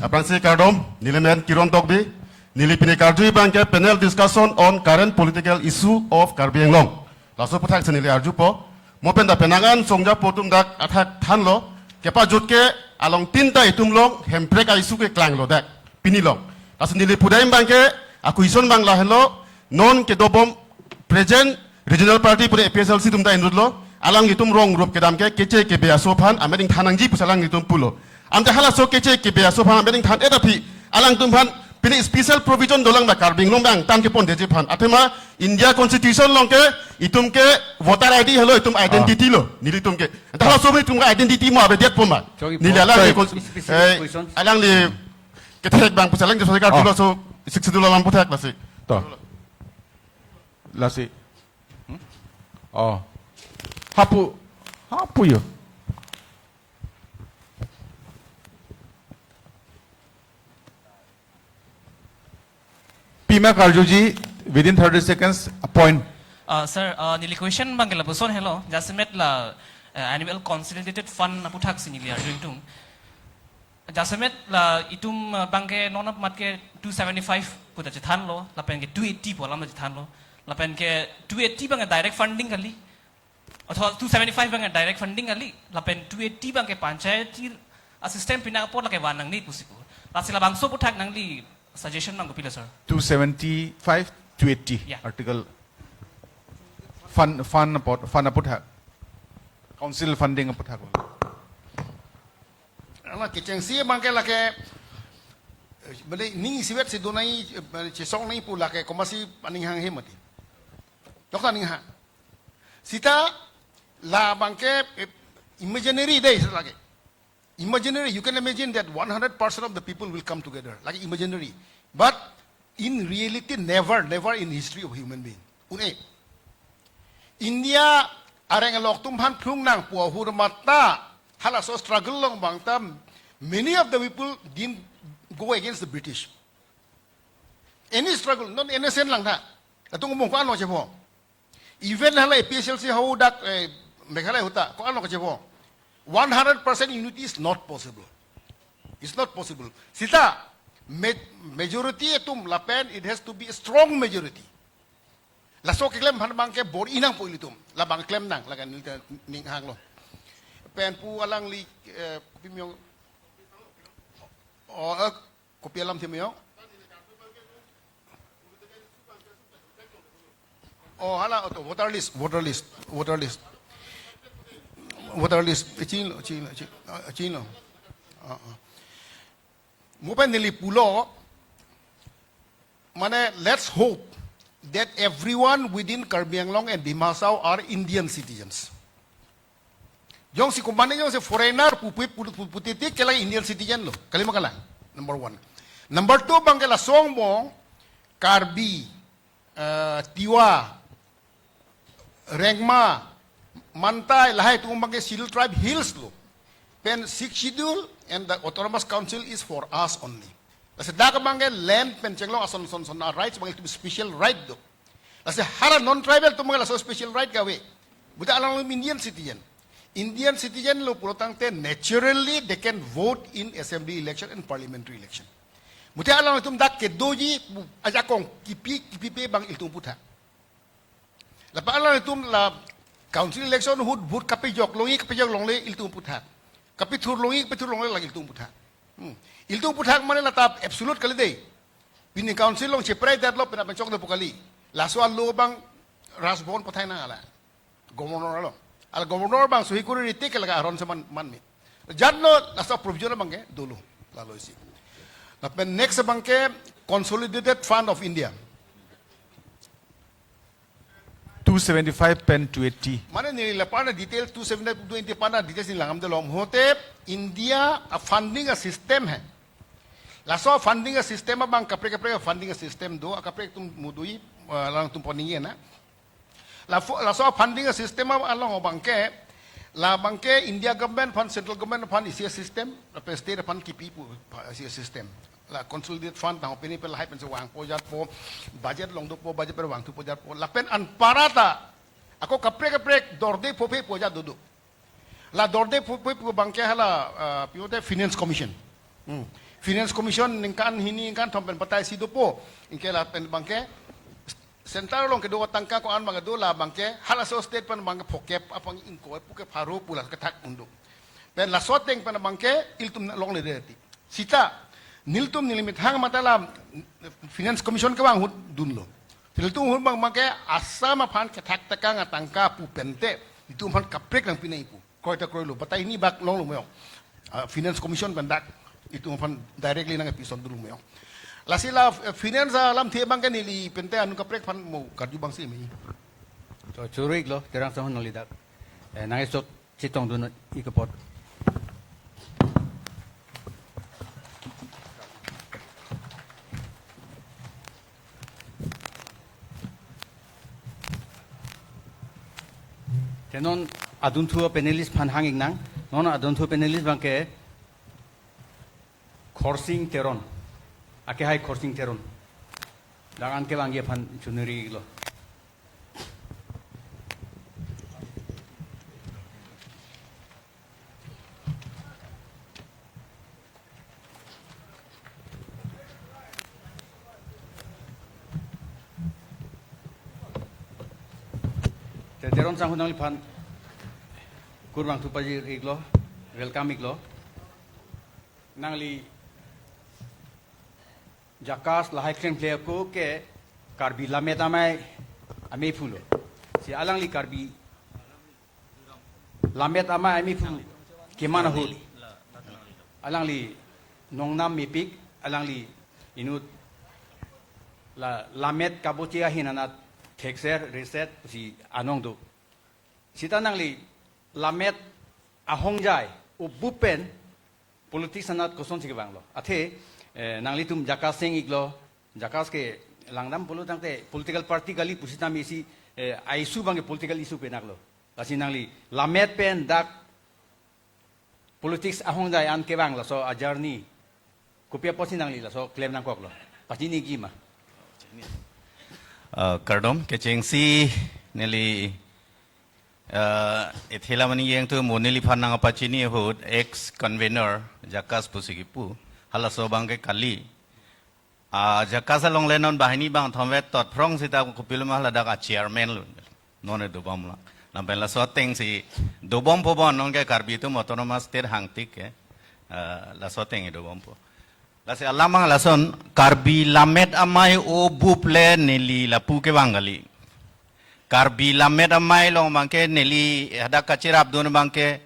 Aphrangsi kardom, neli men Kiron Tokbi, neli pini karju abangke panel discussion on current political issue of Karbi Anglong. Laso aputhak si neli arjupo, mo pen ta penang an songja pu atum dak athak thanlo, kepajut ke along tin ta itum along Hemprek a-issue keklanglo dak, pini along. Lasi neli pudam abangke, a-question abang lahenlo, non kedobom present regional party pura A P H L C atum ta inutlo, alanglitum rong rup kedam ke keche kebe aso aphan amen ingthan nangji pusi alanglitum pulo. Ante halaso keche kebe aso aphan amen ingthan-et aphi, alangtum aphan pini special provision dolang ma Karbi Anglong abang tang kepondetji aphan. Athema India Constitution along ke itum ke voter I D helo itum identity lo, nelitum ke. Ante halaso itum identity mo avedetpo ma. Choro-ikpo. Neli alang Choro-ikpo. Ke cons-, Specific eh, questions. Alangli kethek abang pusi alang ke sorry kar Oh. Dolo so Sixth Schedule alam aputhak lasi. To. Lasi. Hmm? Oh. Hapu. Hapu yo. Pima karjuji within thirty seconds, a point. Uh, sir, uh, neli question abangke lapuson helo, jasemet la, uh, annual consolidated fund aputhak si neli arju ingtung. Jasemet la itum, uh, abangke non amat ke two seventy-five pu ta chethanlo, lapen ke two eighty pu alam ta chethanlo, lapen ke two eighty abangke direct funding kali, atau two seventy-five abangke direct funding kali, lapen two eighty abangke panchayati a-system pina apor lake van nangne pusi pu. Lasi labangso aputhak nangli suggestion nang kopilo, sir? Two seventy-five, two eighty, yeah. Article fund, fund apot, fund aputhak. Council funding aputhak. Ala kechengsi abangke lake, eh, bale ning isivet si do nangji, eh, chesong nangji pu lake komatsi aning hanghe mati. Dokta aning ha. Seta labangke, eh, imaginary dei seta lake. Imaginary, you can imagine that one hundred percent of the people will come together, like imaginary. But in reality, never, never in history of human being. Une, India areng alok atum aphan phlung nangpo ahut mata, halaso struggle along abang ta, many of the people didn't go against the British. Any struggle, non N S N lang tha. Latum umong ko-an lo chepo. Even hala A P H L C hadak, eh, Meghalaya ahut ta, ko-an lo chepo. One hundred percent unity is not possible. It's not possible. Sita, ma-, majority atum lapen, it has to be a strong majority. Laso keklem aphan abang ke bor-i nangpo ilitum. Labang klem nang, laga neli ta ning hanglo. Pen pu alangli, eh, kopi miyong. Oh, eh, kopi alamthe miyong. Oh, hala, oh, to, voter list, voter list, voter list. Voter list, eh, chinilo, chinilo, chin-, ah, chinilo. Ah, ah. Mo pen neli pulo, mane, let's hope that everyone within Karbi Anglong and Dima Hasao are Indian citizens. Jongsi komatne jongsi foreigner pu, pu, pu, pu, pu titi ke la Indian citizen lo. Kali ma kalang. Number one. Number two, abang ke laso angbong Karbi, eh, Tiwa, Rengma, Mantai, lahai atum abang ke Scheduled Tribe Hills lo. Pen Sixth Schedule and the Autonomous Council is for us only. Lasi dak abang ke land pen chenglong ason son son a rights abang ke special right do. Lasi hala non-tribal atum abang ke laso special right kave. Bonta alanglitum Indian citizen. Indian citizen lo pulo tangte naturally they can vote in assembly election and parliamentary election. Bonta alanglitum dak kedoji ajakong kipi kipipe abang ilitum aphuthak. Lapen alanglitum la council election ahut vote kapejok longji kapejok longle ilitum aphuthak. Kapethur longji kapethur longle lake ilitum aphuthak. Hmm. Ilitum aphuthak mane la ta absolute kali dei. Pini council along cheprai detlo pen aphan chok dopo kali. Laso alo abang Raj Bhavan pathai nang ala. Governor along. Ala governor abang suhi kuri riti ke laga aron seman manmi. Jatno laso provision abang ke dolo. Lalo isi. Lapen next abang ke Consolidated Fund of India. Two seventy-five pen two eighty. Mane neli lapu-an detail two seventy-five, two eighty pu-an details neli langdamdelo. Hote India a funding a system hai. Laso funding a system abang kaprek kaprek funding a system do, akaprek atum muduji, eh, alangtum pon ningje na. La fo-, laso funding a system along abang ke, labang ke India government aphan, central government aphan isi a system, lapen state aphan kipi pu, pa, isi a system. La consolidated fund tang pini pen lahai pen si vangpo jatpo, budget along dopo, budget pen vangthupo jatpo. Lapen anparta, ako kaprek kaprek dorde phophe po jat dodo. La dorde phophe po abang ke hala, ah, pi-ote Finance Commission. Hmm. Finance Commission ningkan hini ningkan thom pen patai si dopo. Anke lapen abang ke center along kedo atangka ko-an abang do, labang ke halaso state pen abang ke phokep apang ingkoi pu ke pharo pu la kethak un do. Pen laso ateng pen abang ke ilitum longle dei ti. Sita, nelitum neli methang mata la Finance Commission kevang ahut dunlo. Nelitum ahut abang abang ke Assam aphan kethak tekang atangka pu pente, nelitum aphan kaprek nangpi nangji pu. Kroi ta kroilo, batai hini bak longlo mo. Ah, Finance Commission pen dak, itum aphan directly nangpi son dunlo mo. Lasi la, eh, finance alamthe abang ke neli pente anut kaprek aphan mo karju abang si me. To choro-iklo, Terang Sangho nangli dak. Eh, nang esok chetongdun-ik apot. Te non adunthu panelist aphan hang-iknang, non adunthu panelist abang ke Khorsing Teron, akehai Khorsing Teron. Dak an kevangji aphan choneri-iklo. Te Teron Sangho nangliphan kurvangthu pajir-iklo, welcome-iklo. Nangli JACAS lahai klem kle ako ke Karbi Lammet Amei, Ameiphu lo. Si alangli Karbi Lammet Amei, Ameiphu keman ahut, alangli nongnam mepik, alangli inut la lammet kaboche ahin anat thekser reset si anong do. Sita nangli lammet ahongjai ubup pen politics anat kosonsi kevanglo. Athe, eh, nanglitum JACAS seng-iklo, JACAS ke langdam pulo tangte political party kali pusitame isi, eh, a-issue abangke political issue penaklo. Lasi nangli lammet pen dak politics ahongjai an kevang laso a-journey kopi apotsi nangli laso klem nangkoklo? Pachiniji ma. Uh, kardom, kechengsi neli uh, ithela mani yang tu mo neliphan nangpachini ahut ex convener JACAS pusi kipu. Halaso abangke kali. Uh, JACAS along le non banghini bangthom vet totphrong sita kopiloma ladak a-chairman lo. Non e dobom lang. Lapen laso atengsi dobompo bon nonke Karbi atum autonomous state hangtik ke. Uh, laso ateng e dobompo. Lasi alam abang lason Karbi Lammet Amei o bup le neli lapu kevang kali. Karbi Lammet Amei along abangke neli hadak kacherapdun abangke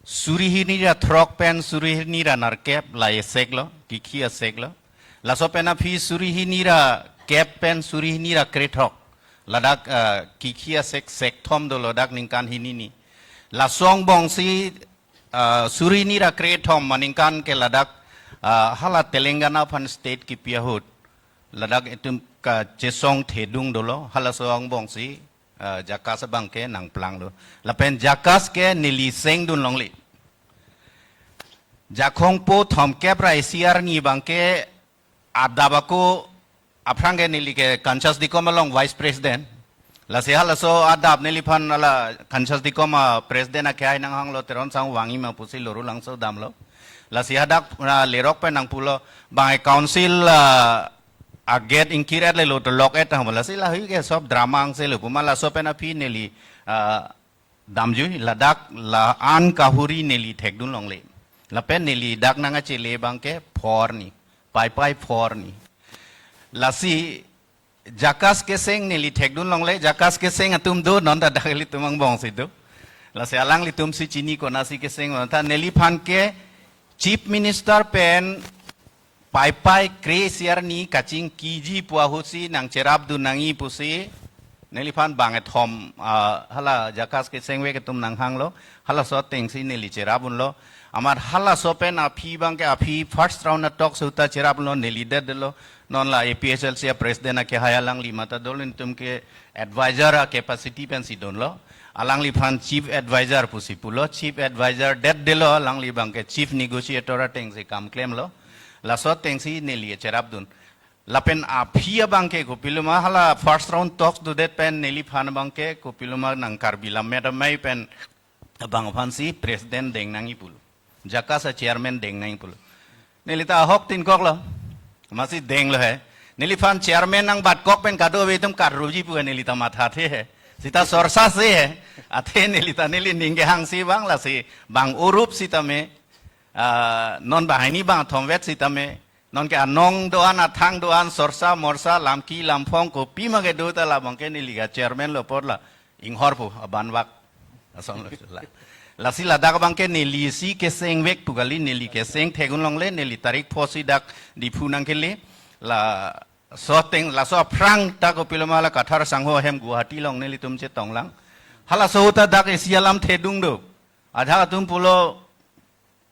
suri hini ra throk pen suri hini ra nerkep la esek lo, kikhi asek lo. Laso pen aphi suri hini ra kep pen suri hini ra krethok. Ladak, ah, kikhi asek sekthom dolo dak ningkan hini ni. Laso angbongsi ah, suri hini ra krethom aningkan ke ladak, ah, hala Telangana aphan state kipi ahut. Ladak itum kachesong thedung dolo, halaso angbongsi, ah, JACAS abangke nangplanglo. Lapen JACAS ke neli sengdun longle. Jakhong po thomkep ra isi arni abangke adap ako aphrang ke neli ke Kanchas Dikom along Vice President. Lasi halaso adap neliphan hala Kanchas Dikom a-President akehai nanghanglo, Teron Sangho vangji ma pusi Lorulangso damlo. Lasi hadak, ah, lerok pen nangpulo, bang council, ah, a-gate ingkir-et le lo to lock-et tang. Lasi lahui ke sob drama angse lo puma laso pen aphi neli, ah, damjui ladak la-an kahuri neli thekdun longle. Lapen neli dak nangkachele abangke phor ni, Paipai phor ni. Lasi JACAS keseng neli thekdun longle, JACAS keseng atum do non ta dak ilitum angbongsi do. Lasi alanglitumsi chini konatsi keseng ta neliphan ke Chief Minister pen Paipai kre-isi arni kachingkiji pu ahutsi nangcherapdun nangji pusi neliphan bang ethom, ah, hala JACAS kesengvek atum nanghanglo, halaso atengsi neli cherapdunlo. Amat halaso pen aphi abangke aphi first round a-talks ahut ta cherapdunlo, neli detdetlo. Non la APHLC a-President akehai alangli mata dol, nelitum ke advisor a-capacity pensi dunlo. Alangliphan Chief Advisor pusi pulo, Chief Advisor detdetlo, alangli abangke Chief Negotiator atengsi kam klemlo. Laso atengsi neli cherapdun. Lapen aphi abangke kopiloma hala first round talks dodet pen neliphan abangke kopiloma nang Karbi Lammet Amei pen abang aphansi President deng nangji pulo. JACAS a-Chairman deng nangji pulo. Neli ta ahok tin koklo. Amatsi denglo he. Neliphan Chairman nangbatkok pen kadokave atum karruji pu nelita mathathe he. Sita sorsa se he. Athe nelita neli ning kehangsi vang lasi bang urup sitame, ah, non banghini bangthomvet sitame, nonke anong do-an, athang do-an, sorsa morsa, lamki lamphong kopima kedo ta labangke neli ka-chairman lo apot la inghorpo, abanbak. Asonlo la. Lasi ladak abangke nelisi kesengvek pu kali, neli keseng thekdun longle, neli tarik phosi dak Diphu nangkele. Laso ateng, laso aphrang ta kopiloma la Kathar Sangho ahem Guwahati along nelitum chetonglang. Halaso ahut ta dak isi alam thedung do. Ajahak atum pulo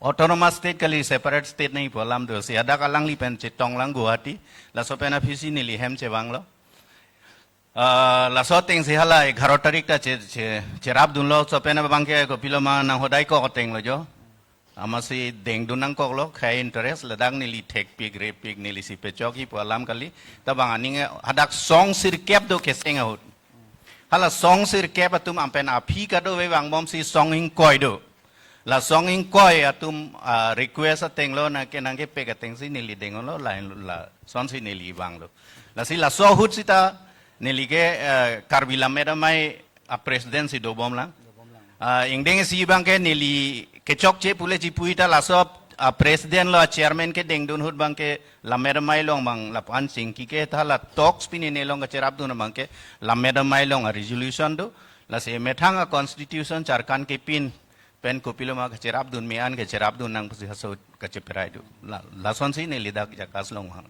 autonomous state kali, separate state nangji pu alam do. Si hadak alangli pen chetonglang Guwahati. Laso pen aphisi neli hem chevanglo. Ah, laso atengsi hala egharo tarik ta che, che, cherapdunlo, laso pen abangke kopiloma nang hodai kok atenglo jo. Amatsi dengdun nangkoklo, khei interest, ladak neli thekpik, repik, nelisi pechokji pu alam kali. Ta bang aning hadak song sirkep do keseng ahut. Hala song sirkep atum ampen aphi kadokave vangbomsi song ingkoi do. La song ingkoi atum, ah, request atenglo, nangke nangkepek atengsi neli denglo, la, lasonsi neli vanglo. Lasi laso ahut sita neli ke, eh, Karbi Lammet Amei a-President si dobomlang. Ah, ingdeng isi abangke neli kechokche pule chipuita laso, ah, President lo a-Chairman kedengdun ahut abangke Lammet Amei along bang lapu-an chingki ke ta la talks pini ne along kacherapdun abangke Lammet Amei along a-resolution do. Lasi methang a-constitution Jharkhand kepin pen kopiloma kacherapdun me-an kacherapdun nang pusi halaso kacheperai do. La, lasonsi neli dak JACAS along vang.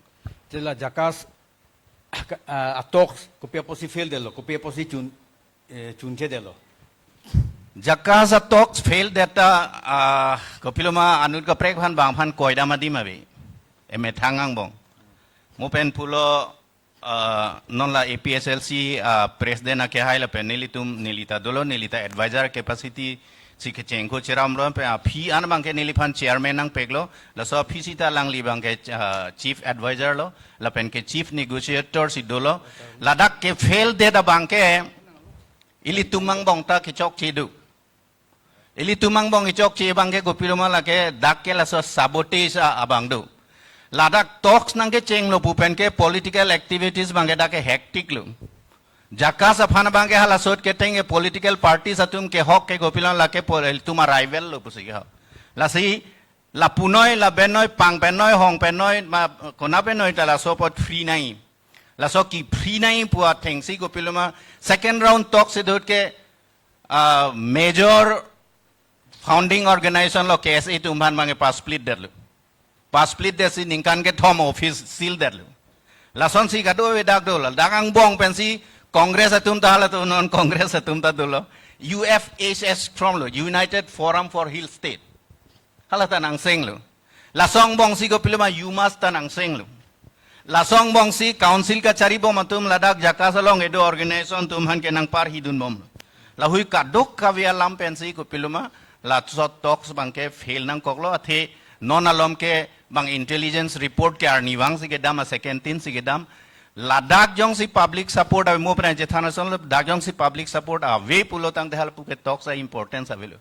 Chela JACAS, ah, a-talks kopi apotsi fail detlo, kopi apotsi chun, eh, chunche detlo? Jakasa talks failed that, uh, uh, kopiloma anut kaprek aphan bang aphan koidam adim ave. Emethang angbong. Mo pen pulo, uh, non la A P H L C, uh, president akehai lapen nelitum nelita dolo, nelita advisor capacity si kechengko cheramlo, pen aphi an abangke neliphan chairman nangpeklo, laso aphi sita alangli abangke, uh, chief advisor lo, lapen ke chief negotiator si dolo, ladak ke failed that abangke, ilitum angbong ta kechokche do. Ilitum angbong kechokche abangke kopiloma lake dak ke laso sabotage a-, abang do. Ladak talks nangkechenglo pu pen ke political activities abangke dak ke hectic lo. Jakasa aphan abangke hala asot keteng ke political parties atum kehok ke kopiloma lake pol-, ilitum a-rival lo pusi kehok. Lasi lapunoi, labenoi, pangpenoi, hongpenoi, ma, kona penoi ta laso apot free nai. Laso ke free nai pu athengsi kopiloma second round talks si dot ke, uh, major founding organization lo K S A atum aphan abangke pa-split detlo. Pa-split detsi ningkan kethom office seal detlo. Lasonsi kado avedak dolo. Dak angbong pensi Congress atum ta halatum non Congress atum ta dolo. U F H S from lo, United Forum for Hill State. Hala ta nangsenglo. Laso angbongsi kopiloma UMass ta nangsenglo. Laso angbongsi council kachari bom atum ladak Jakasa along kedo organization atum aphan ke nangparhidun bomlo. Lahui kadokave alam pensi kopiloma laso talks abangke fail nangkoklo, athe non alom ke bang intelligence report ke arnivang si kedam, a second tin si kedam. Ladak jongsi public support ave, mo pran chethan asonlo, dak jongsi public support ave pulo tangte halapu ke talks a-importance avelo.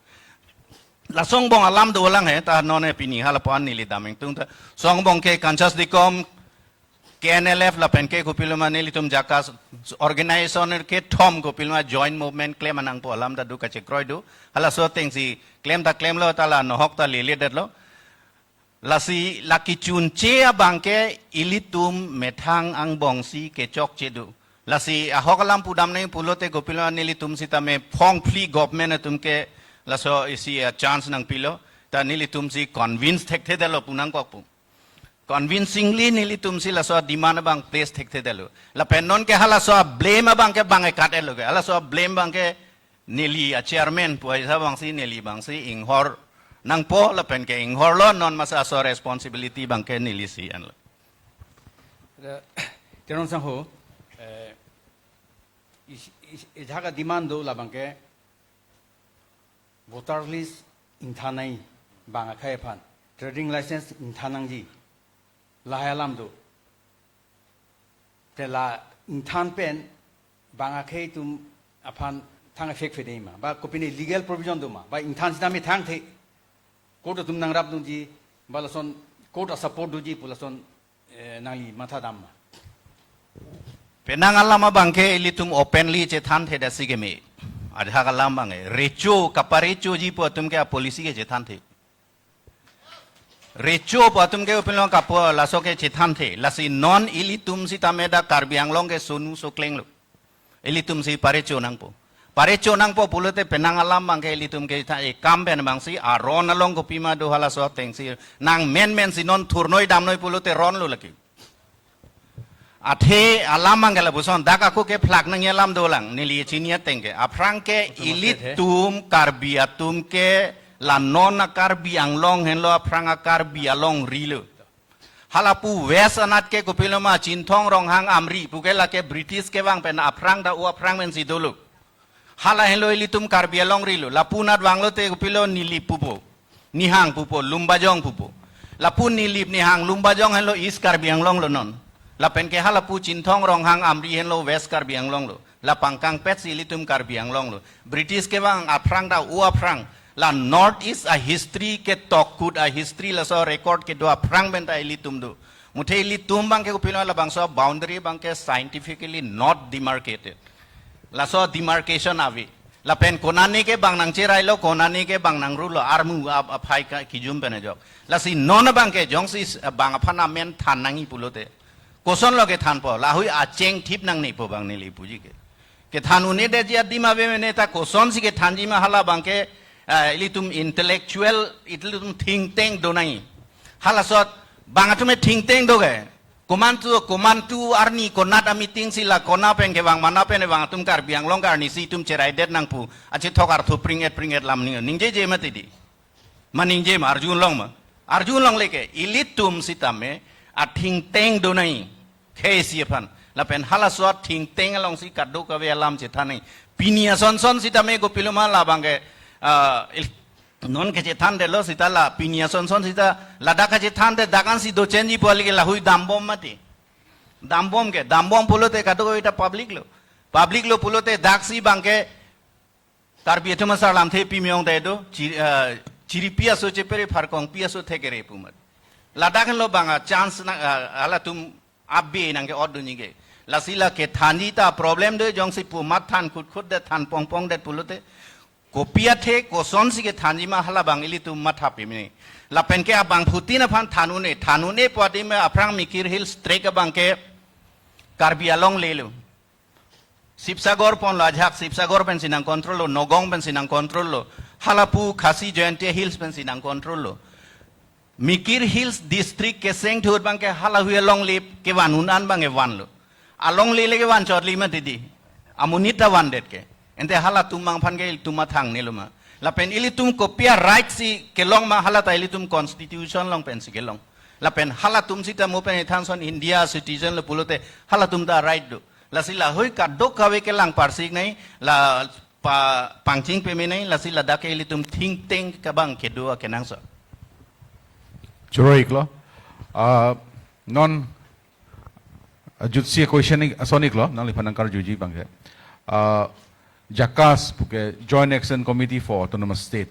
Laso angbong alam dolang he, ta non he pini halapu an neli dam ingtung ta. Laso angbong ke Kanchas Dikom, K N L F lapen ke kopiloma nelitum Jakasa organization kethom kopiloma joint movement klem nangpo alam ta do, kachekroi do. Halaso atengsi klem ta klemlo, ta la nohok ta lele detlo. Lasi la kechunche abangke ilitum methang angbongsi kechokche do. Lasi ahok alam pudam nai pulote kopiloma nelitum sitame phongphli government atum ke laso isi a-chance nangpilo. Ta nelitumsi convince thekthe detlo pu nangkok pu. Convincingly nelitumsi laso demand abang place thekthe detlo. Lapen non ke halaso blame abangke bang ekat etlo ke. Halaso blame abangke neli a-chairman pu aisa abangsi neli abangsi inghor nangpo lapen ke inghorlo, non masa aso responsibility abangke nelisi anlo. Ada, Teron Sangho, eh, is, is, ejak a-demand do labangke voter list ingthan nai bang akhei aphan, trading license ingthan nangji, lahai alam do. Te la ingthan pen bang akhei atum aphan thang effect phe dei ma? Ba kopine legal provision do ma? Ba ingthan sitame thangthe court atum nangrapdunji, ba lason court a-support doji pu lason, eh, nangli matha dam ma? Penang alam abangke ilitum openly chethanthe dasi keme. Ajak alam abangke recho, kaparechoji pu atum ke a-policy ke chethanthe. Recho pu atum ke opinlong kapo laso ke chethanthe. Lasi non ilitum sitame dak Karbi Anglong ke sonu soklenglo. Ilitumsi parecho nangpo. Parecho nangpo pulote penang alam abangke ilitum ke tha ekam pen abangsi aron along kopima do halaso atengsi nang menmensi non thurnoi damnoi pulote ronlo lake. Athe alam abangke lapuson, dak ako kephlak nangji alam dolang, neli chini ateng ke. Aphrang ke ilitum Karbi atum ke la non a-Karbi Anglong henlo, aphrang a-Karbi alongri lo. Halapu West anat ke kopiloma Chinthong, Ronghang, Amri pu ke lake British kevang pen aphrang ta o aphrang pensi dolo. Hala henlo ilitum Karbi alongri lo. Lapu anat vanglote kopilo Nilip pupo, Nihang pupo, Lumbajong pupo. Lapu Nilip, Nihang, Lumbajong henlo East Karbi Anglong lo non. Lapen ke halapu Chinthong, Ronghang, Amri henlo West Karbi Anglong lo. La pangkangpetsi ilitum Karbi Anglong lo. British kevang aphrang ta o aphrang. La North East a-history ke tokut a-history laso record kedo aphrang pen ta ilitum do. Muthe ilitum abangke kopilo labangso boundary abangke scientifically not demarcated. Laso demarcation ave. Lapen konane ke bang nangcherailo, konane ke bang nangrulo, armu ap-, aphai ka kijum pen ajok. Lasi non abangke jongsi s-, bang aphan amen than nangji pulote, kosonlo kethanpo, lahui acheng thip nangne pu abang neli puji ke. Kethan un-edetji adim ave mene ta kosonsi kethanji ma hala abangke, ah, ilitum intellectual, ilitum think tank do nangji. Halasot bang atum e think tank do ke. Komantu, komantu arni konat a-meeting si la kona pen kevang, mana pen vang atum Karbi Anglong ke arnisi itum cheraidet nang pu achethok arthu pring-et pring-et lam ning, ningjeje mati di. Ma ningje ma, arjulong ma. Arjulongle ke, ilitum sitame athingteng do nai. Khei si aphan. Lapen halaso athingteng alongsi kadokave alam chethan nai. Pini asonson sitame kopiloma labang ke, ah, il-, non kachethandetlo sita la, pini asonson sita ladak kachethandet dak ansi dochenji pu kali ke lahui dambom mati. Dambom ke, dambom pulote kadokave ta public lo. Public lo pulote daksi bang ke Karbi atum asar lamthe pimyong ta do, chi-, ah, chiripi aso chepere pharkongpi aso thekere pu mat. Ladak lo bang a-chance na, ah, halatum abe nang ke-ot dunji ke. Lasi la kethanji ta problem do, jongsi pu mathan khut khut det, than pong pong det pulote. Kopi athe kosonsi kethanji ma, halabang ilitum matha peme. Lapen ke abangphutin aphan than un-e, than un-e pu adim aphrang Mikir Hills Tract abang ke Karbi alongle lo. Sibsagar ponlo, ajahak Sibsagar pensi nang control lo, Nagaon pensi nang control lo, halapu Khasi Jaintia Hills pensi nang control lo. Mikir Hills District keseng thut bang ke halahui alongle kevan un-an bang kevan lo. Alongle le kevan chotli mati di. Amonit ta vandet ke. Ante halatum bang aphan ke ilitum mathangnelo ma. Lapen ilitum kopi a-right si kelong ma, hala ta ilitum constitution along pensi kelong. Lapen halatum sita mo pen ithanson India citizen lo pulote halatum ta right do. Lasi lahui kadokave kelang parsik nai, la pa pangching peme nai, lasi ladak ke ilitum think tank kabang kedo akenangsot. Choro-iklo. Ah, non, ah, jutsi question ik, ason iklo, nangliphan nangkarjuji bang ke. Ah, JACAS puke Joint Action Committee for Autonomous State.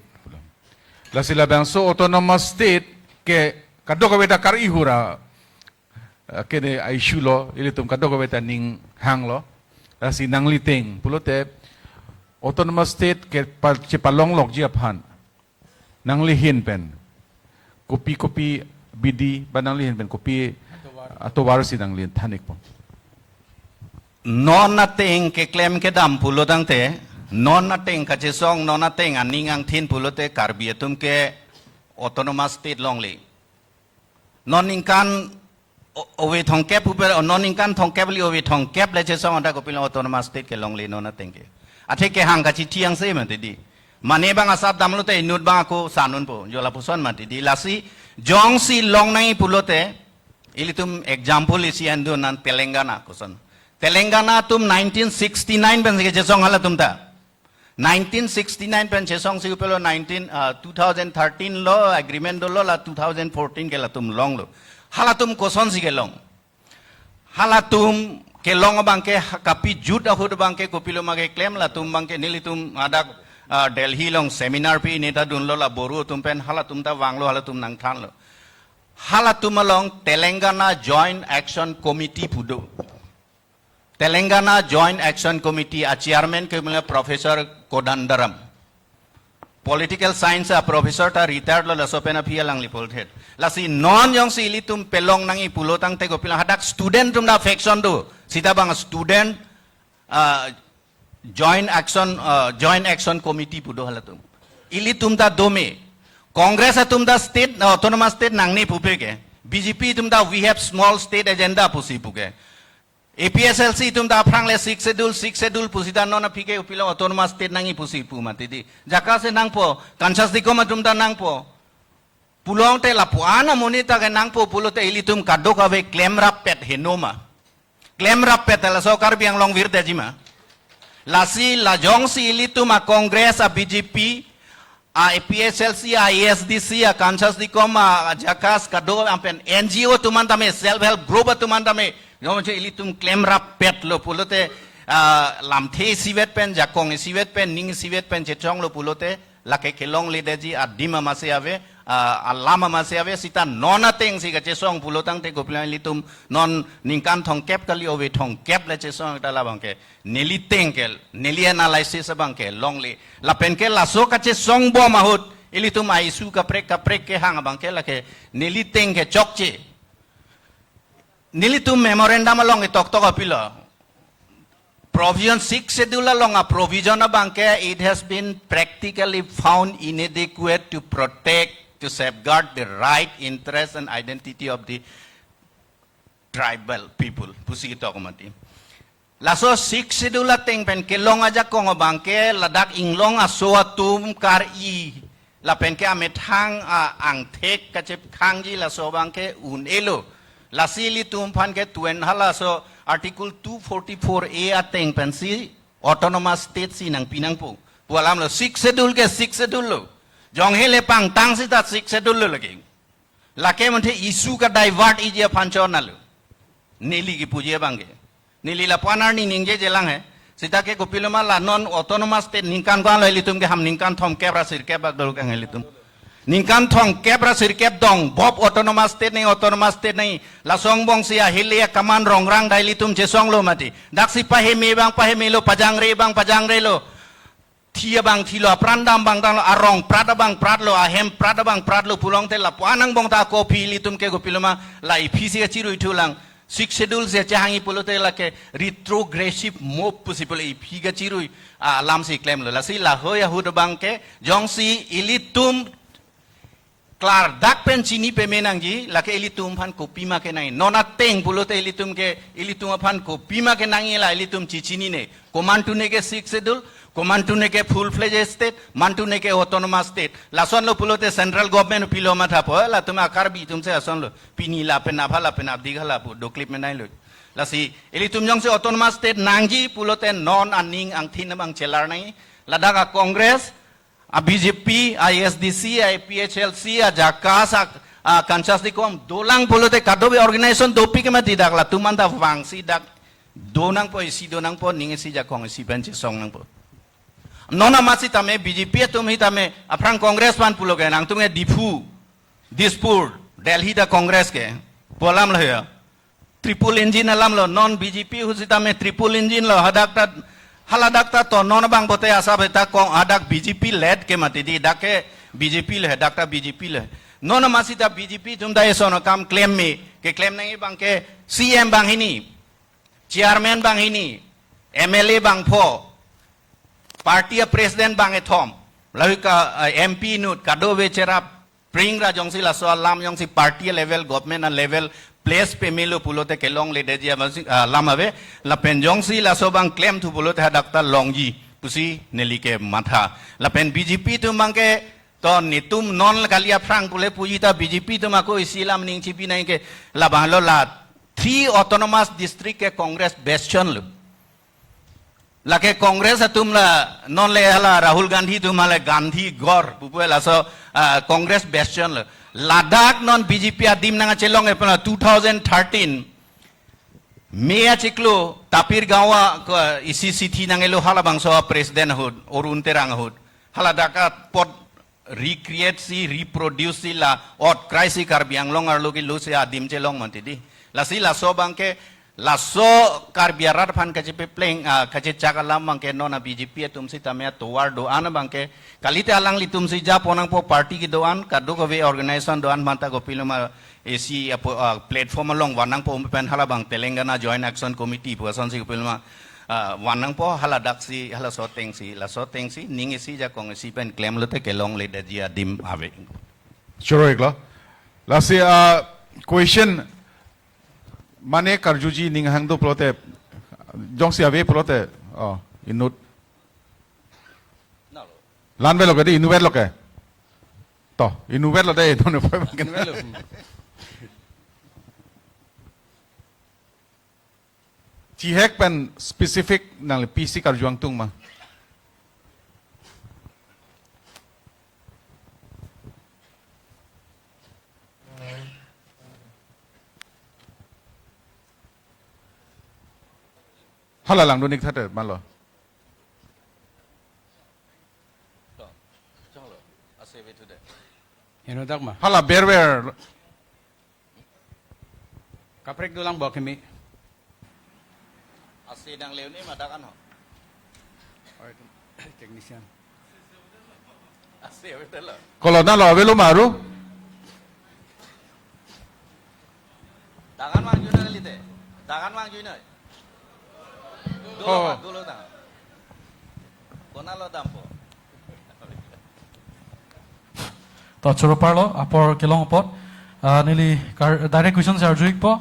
Lasi labangso Autonomous State ke kadokave ta kar-ihura, ah, kene a-issue lo, ilitum kadokave ta ning hanglo. Lasi nangli ateng pulote Autonomous State ke pa, chepalonglokji aphan nangli ahin pen kopi kopi abidi ba nangli ahin pen kopi atovar si nangli than-ikpo? Non ateng keklem kedam pulo tangte, non ateng kachesong, non ateng aning angthin pulote Karbi atum ke Autonomous State longle. Non ningkan o-, ove thomkep upe, non ningkan thomkep li ove thomkep le chesong anta kopilo Autonomous State kelongle non ateng ke. Athe kehang kachithi angse mati di. Mane bang asap damlote inut bang ako san unpo, jo lapuson mati di. Lasi jongsi long nai pulote, ilitum example isi an dun, non Telangana koson. Telangana atum nineteen sixty-nine pensi kechesong halatum ta. Nineteen sixty-nine pen chesongsi upelo nineteen, ah, two thousand thirteen lo agreement dolo, la two thousand fourteen ke latum longlo. Halatum kosonsi kelong? Halatum kelong abang ke ha-, kapi jut ahut abang ke kopiloma keklem, latum bang ke nelitum adak, ah, Delhi along seminar pi neta dunlo, la Boro atum pen halatum ta vanglo, halatum nangthanlo. Halatum along Telangana Joint Action Committee pu do. Telangana Joint Action Committee a-chairman ke mela Professor Kodandaram. Political Science a-professor ta retired lo, laso pen aphi alangli polthet. Lasi non jongsi ilitum pelong nangji pulo tangte kopilo, hadak student atum ta faction do. Sita bang student, ah, Joint Action, ah, Joint Action Committee pu do halatum. Ilitum ta dome. Congress atum ta state, ah, autonomous state nangne pupe ke. B J P atum ta we have small state agenda pusi puke. A P H L C atum ta aphrang le Sixth Schedule, Sixth Schedule pusi ta non aphi ke kopilo Autonomous State nangji pusi pu mati di. JACAS si nangpo, Kansas Dicom atum ta nangpo. Pulote lapu-an amonit ta ke nangpo pulote ilitum kadokave klemrappet henoma. Klemrappet laso Karbi Anglong virdetji ma. Lasi la jongsi ilitum a-Congress, a-B J P, a-A P H L C, a-A S D C, a-Kansas Dicom, a-JACAS, kado ampen N G O atum an tame, self help group atum an tame, jongsi ilitum klemrappetlo pulote, ah, lamthe isivet pen, jakong isivet pen, ning isivet pen chechonglo pulote, lake kelongledetji adim amatsi ave, ah, alam amatsi ave, sita non atengsi kachesong pulo tangte kopilo ilitum non ningkan thomkep kali ove thomkep le chesong ta labang ke. Neli ateng ke, neli analysis abang ke longle. Lapen ke laso kachesongbom ahut, ilitum a-issue kaprek kaprek kehang abang ke lake neli ateng ke chokche. Nelitum memorandum along itoktok apilo. Provision, Sixth Schedule along a-provision abang ke, it has been practically found inadequate to protect, to safeguard the right, interest and identity of the tribal people pusi ketok mati. Laso Sixth Schedule ateng pen kelong ajakong abangke ladak inglong aso atum kar-i lapen ke amethang a-angthek kachekhangji laso abangke un-elo. Lasi ilitum aphan ke tuen halaso Article two forty-four A ateng pensi autonomous state si nangpi nangpo pu alamlo. Sixth Schedule ke Sixth Schedule lo. Jongsi le pangtang sita Sixth Schedule lo lagi. Lake manthe issue ka-divert iji aphan chonalo. Neli kipuji abangke. Neli lapu-an arni ningjejelang he. Sita ke kopiloma la non autonomous state ningkan ko-an lo ilitum ke, ham ningkan thomkep ra sirkep bak dolo ke ilitum. Ningkan thomkep ra sirkep dongbop autonomous state nangji, autonomous state nangji. Laso angbongsi ahile akaman rongrang dai ilitum chesonglo mati. Daksi paheme abang pahemelo, pajangre abang pajangrelo. Thi abang thilo, apran dam abang damlo, arong prat abang pratlo, ahem prat abang pratlo pulongte lapu-an angbong ta kopilo ilitum ke kopiloma, la iphi si kachirui thulang. Sixth Schedule si chehangji pulote lake retrogressive move pusi pulo, iphi kachirui alamsi klemlo. Lasi lahei ahut abangke jongsi ilitum klardak pen chini peme nangji, lake ilitum aphan kopima kenangji. Non ateng pulote ilitum ke, ilitum aphan kopima kenangji la ilitum chechinine. Komantu ne ke Sixth Schedule, komantu ne ke full-fledged state, mantu ne ke autonomous state. Lasonlo pulote central government pilo mathapo, latum a-Karbi atumsi asonlo. Pini lapen apha lapen abdi hala pu doklip menailo. Lasi ilitum jongsi autonomous state nangji pulote non aning angthin abang chelar nangji. Ladak a-Congress, a-B J P, a-A P H L C, a-JACAS, a, a-Conscious Decom dolang pulote kadokave organization dopik mati, dak latum anta vangsi dak donangpo, isi donangpo, ning isi ajakong isi pen chesong nangpo. Non amat sitame B J P atum sitame aphrang Congress aphan pulo ke, nangtum ke Diphu, Dispur, Delhi ta Congress ke pu alamlo ya. Triple engine alamlo, non B J P ahut sitame triple engine lo, hadak ta, haladak ta to non abang pote asa beta kong hadak B J P led ke mati di, dak ke B J P le, hadak ta B J P le. Non amat sita B J P atum ta eson akam klem me, keklem nangji abangke C M banghini, chairman banghini, M L A bangpho, party a-president bangkethom, lahei ke, eh, M P inut, kadokave cherap, pring ra jongsi laso alam jongsi party level, government level, place pemelo pulote kelongledetji abang si, ah, alam ave, lapen jongsi laso abang klemthu pulote hadak ta longji pusi neli kematha. Lapen B J P atum abangke to netum non kali aphrang pule puji ta B J P atum ako isi alam ning chipi nangji ke, labanglo la three autonomous district ke Congress bastion lo. Lake Congress atum la non le hala Rahul Gandhi atum hala Gandhi Ghor pupu laso, ah, Congress bastion lo. Ladak non B J P adim nangchelong e puna two thousand thirteen May achiklo Tapir Gaon a ko isi sithi nangkelo halabangso president ahut, Arun Terang ahut. Haladak apot recreate si, reproduce si, la otkrai si Karbi Anglong arlo kilo si adim chelong mati di. Lasi laso abangke, laso Karbi arat aphan kachepepleng, ah, kachechak alam abangke non a-B J P atum sitame atovar do-an abangke, kalite alanglitum si japon nangpo, party kedo-an, kadokave organization do-an manta kopiloma isi apo, ah, platform along van nangpo pen halabang Telangana Joint Action Committee pu asonsi kopiloma, ah, van nangpo, haladak si, halaso ateng si, laso ateng si ning isi ajakong isi pen klemlote kelongledetji adim ave. Choro-iklo. Lasi, ah, question mane karjuji ning hang do pulote, jongsi ave pulote, oh, inut. Lanvetlo ke di, inutvetlo ke. To, inutvetlo de, inut. Chihek pen specific nangli pisi karjuang tung ma. Hala langdun-ik thate malo. Heno dak ma. Hala berber. Kaprek dolang bo kemi. Ase nang leone ma dak an ho. Technician. Ase ave telo. Kolona lo avelo maru. Dak an vangjuinoi lite. Dak an vangjuinoi. Dolo, oh, ma, dolo dak an. Konatlo dampo. To choro parlo, apor kelong apot. Ah, neli kar-, direct question si arju-ikpo.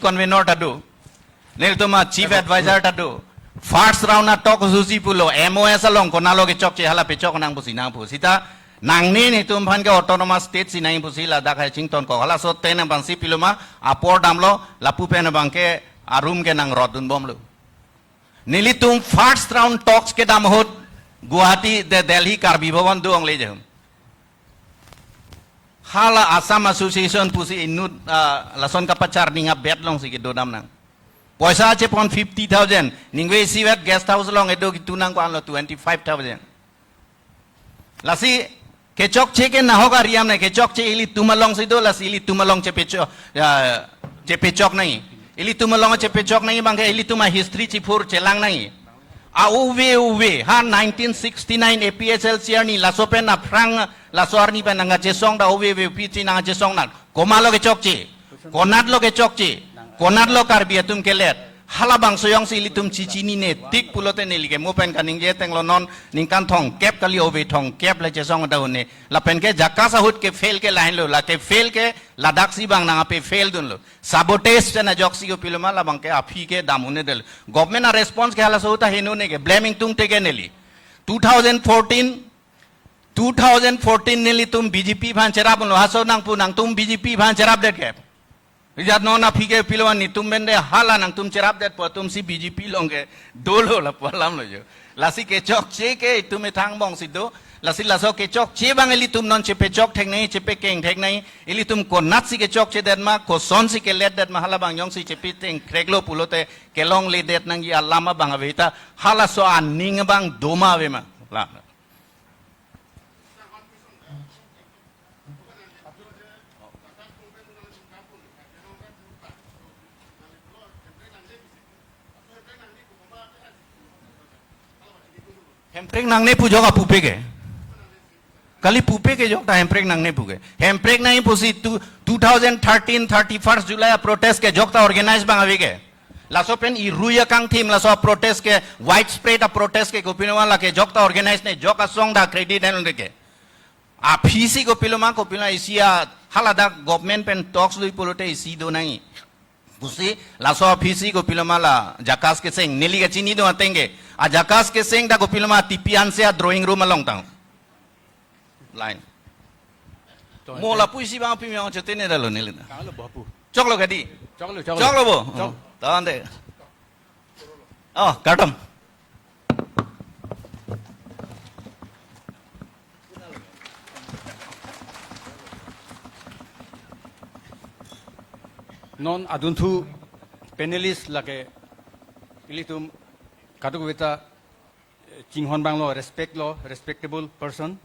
chief convener ta do. Nelitum a chief advisor ta do. First round a talk susi pulo, M O S along konatlo kechokche hala pechok nang pusi nangpu. Sita nangne netum aphan ke autonomous state si nang pusi ladak hai chington ko. Halaso te nang abangsi piloma apor damlo, lapu pen abang ke arum ke nang rot dunbomlo. Nelitum first round talks kedam ahut Guwahati, the Delhi Karbi Bhavan do-ongle jehum. Hala Assam Association pusi inut, ah, lason kapachar ning abet alongsi kedodam nang. Poisa chepon fifty thousand, ningve isivet guest house along edo kitu nang ko-anlo twenty-five thousand. Lasi kechokche ke nahok ariam ne, kechokche ilitum alongsi do, lasi ilitum along chepechok, ya, chepechok nangji. Ilitum along chepechok nangji abang ke ilitum a history chiphur chelang nangji. A uve uve, ha nineteen sixty-nine A P H L C arni laso pen aphrang, laso arni pen nangkachesong ta uve uve pi chi nangkachesong nang. Komatlo kechokche, konatlo kechokche, konatlo Karbi atum kelet. Halabangso jongsi ilitum chechinine tik pulote neli ke mo pen kaningje tenglo, non ningkan thomkep kali, ove thomkep le chesong ta un-e. Lapen ke JACAS ahut ke fail ke lahenlo, la ke fail ke ladaksi abang nang ape fail dunlo. Sabotage pen ajoksi kopiloma labang ke aphi ke dam un-edetlo. Government a response ke halaso ahut ta heno ne ke, blaming tungte ke neli. Two thousand fourteen, two thousand fourteen nelitum B J P aphan cherap unlo, halaso nangpu nangtum B J P aphan cherapdet ke. Rijat non aphi ke piloma netum pen de hala nangtum cherapdetpo atumsi B J P along ke dolo lapu alamlo jo. Lasi kechokche ke itum ethang bongsi do. Lasi laso kechokche abang ilitum non chepechok thek nangji, chepekeng thek nangji. Ilitum konatsi kechokchedet ma, kosonsi keletdet ma, halabang jongsi chepeteng theklo pulote kelongledet nangji alam abang ave ta, halaso aning abang doma ave ma. La. Hemprek nangne pu ajok apupe ke. Kali pupe ke ajok ta hemprek nangne pu ke. Hemprek nangji pusi two, two thousand thirteen thirty-first July a protest ke ajok ta organize abang ave ke. Laso pen irui akangthim laso a protest ke, widespread a protest ke kopiloma lake ajok ta organize ne, ajok asong ta credit en ke. Aphisi kopiloma, kopiloma isi a haladak government pen talks lui pulote isi do nangji. Pusi laso aphisi kopiloma la JACAS keseng, neli kachini do ateng ke. A JACAS keseng ta kopiloma T P Hanse a drawing room along tang. Line. To, mo ante. Lapu isi abang aphi miyong chotene dalo neli ta. Kanglo bo pu. Choklo kadi. Choklo, choklo. Choklo bo. Chok. Oh, tawante. Oh, kardom. Non adunthu panelist lake ilitum kadokave ta, eh, chinghon abanglo, respect lo, respectable person.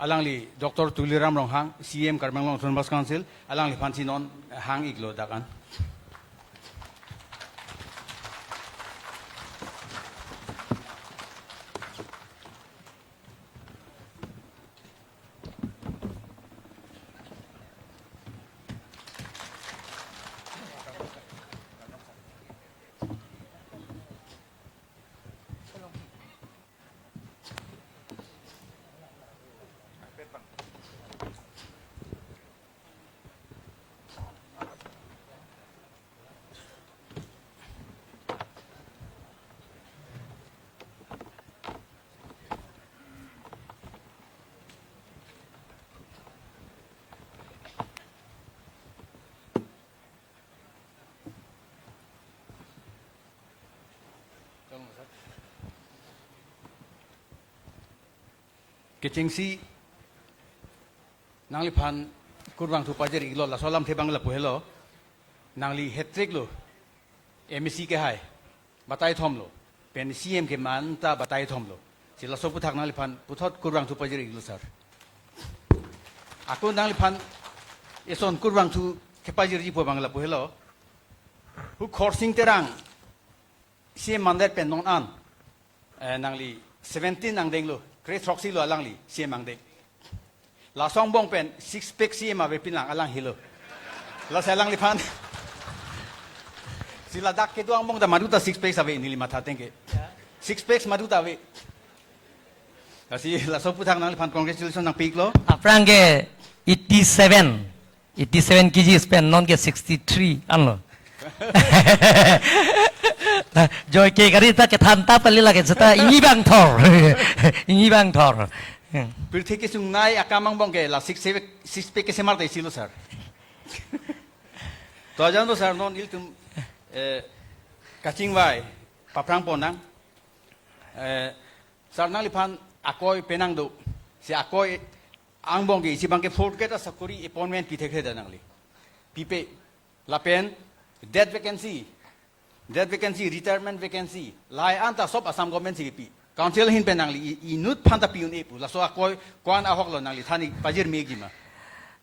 Alangli Doctor Tuliram Ronghang, C E M Karbi Anglong Autonomous Council, alangliphansi non hang-iklo dak an. Kechengsi nangliphan kurvangthu pajir-iklo, laso alamthe abang lapu helo. Nangli hat-trick lo, M A C kehai batai thomlo, pen C M keman ta batai thomlo. Si laso aphuthak nangliphan puthot kurvangthu pajir-iklo, sir. Ako nangliphan eson kurvangthu kepajirji pu abang lapu helo. Hu Khorsing Terang C M mandet pen non an, eh, nangli seventeen angdenglo, kre-throksi lo alangli C M angdeng. Laso angbong pen six pack C M avepin lang, alang helo. Lasi alangliphan, si ladak kedo angbong ta madu ta six packs ave, neli matha ateng ke. Six packs madu ta ave. Lasi laso aphuthak nangliphan congratulations nangpi-iklo. Aphrang ke eighty-seven, eighty-seven K Gs pen non ke sixty-three anlo. Joike kari ta kethan ta pali lake seta ingni abang thor. Ingni abang thor. Pirthe kesung nai akam angbong ke la six pack, six pack kesemar ta isi lo, sir. To ajan to, sir, non ilitum, eh, kachingvai paphrang ponnang. Eh, sir, nangliphan akoi penang do. Si akoi angbong ke isi abang ke fourth grade asakori appointment pi thekthe da nangli. Pipe, lapen death vacancy, death vacancy, retirement vacancy, lahai anta sop Assam government si pi. Council ahin pen nangli i-, inut aphan ta pi un-e pu. Laso akoi ko-an ahok lo, nangli than-ik pajir-ikji ma?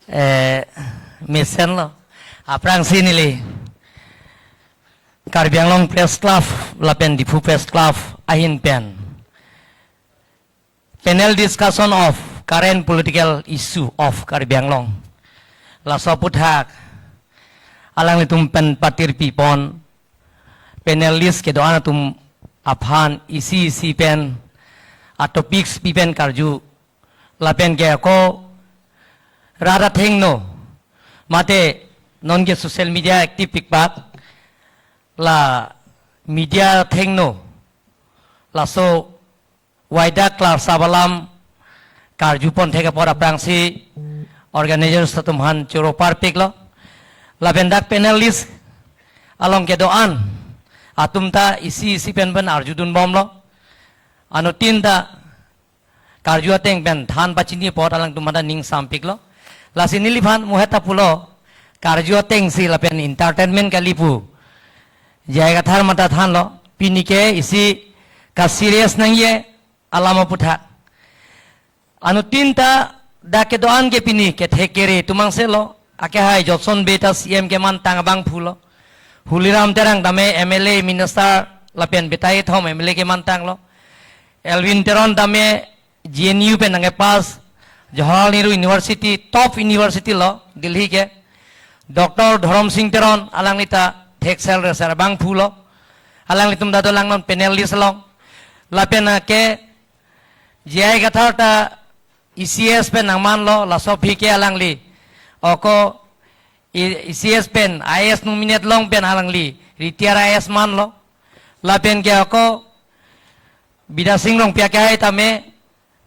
Eh, mesenlo. Aphrangsi neli Karbi Anglong Press Club lapen Diphu Press Club ahin pen panel discussion of current political issue of Karbi Anglong, laso aphuthak alanglitum pen patir pipon, panelist kedo-an atum aphan isi isi pen atopics pi pen karju, lapen ke ako rat athengno mate non ke social media active pikpak, la media athengno laso Wida Klarsap alam karju pon thek apot aphrangsi organizers atum aphan choro parpiklo. Lapen dak panelist along kedo-an atum ta isi isi pen pen arjudun bomlo. Anuttin ta karju ateng pen than pachini apot alangtum aphan ta ning sampiklo. Lasi neliphan muhet ta pulo, karju atengsi lapen entertainment kali pu J I Kathar mata thanlo. Pini ke isi ka serious nangji alam aphuthak. Anuttin ta dak kedo-an ke pini kethek kere atum angselo. Akehai Johnson Bey ta C M kemantang abangphulo. Holiram Terang tame M L A minister lapen betai thom M L A kemantanglo. Elwin Teron tame J N U pen nangkepass, Jawaharlal Nehru University, top university lo Delhi ke. Doctor Dhorom Sing Teron, alangli ta theksel reser abangphulo. Alanglitum ta dolang non panelist along. Lapen ke J I Kathar ta E C S pen nangmanlo, laso aphi ke alangli ako E-, E C S pen I A S nominate long pen alangli retire I A S manlo. Lapen ke ako Bidya Sing Rongpi akehai tame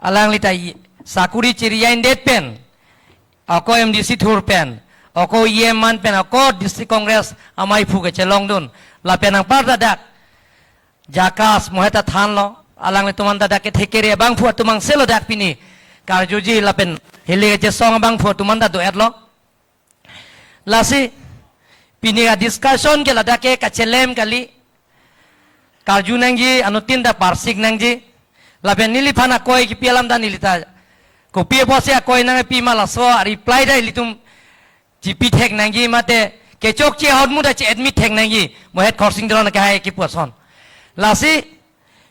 alangli ta i-, sakori chiri-indet pen, ako M D C thur pen, ako E M man pen, ako District Congress amaiphu kechelongdun, lapen anparta dak JACAS muhet ta thanlo, alanglitum aphan ta dak kethek kere abangphu atum angselo dak pini karjuji lapen hile kechesong abangphu atum aphan ta do-etlo. Lasi pini a-discussion ke ladak ke kachelem kali, karju nangji, anuttin ta parsik nangji. Lapen neliphan akoi kipi alam ta neli ta kopi apotsi akoi nangpi ma, laso reply ta ilitum chipi thek nangji mate kechokche ahormu ta che-admit thek nangji, muhet Khorsing Teron akehai kipu ason. Lasi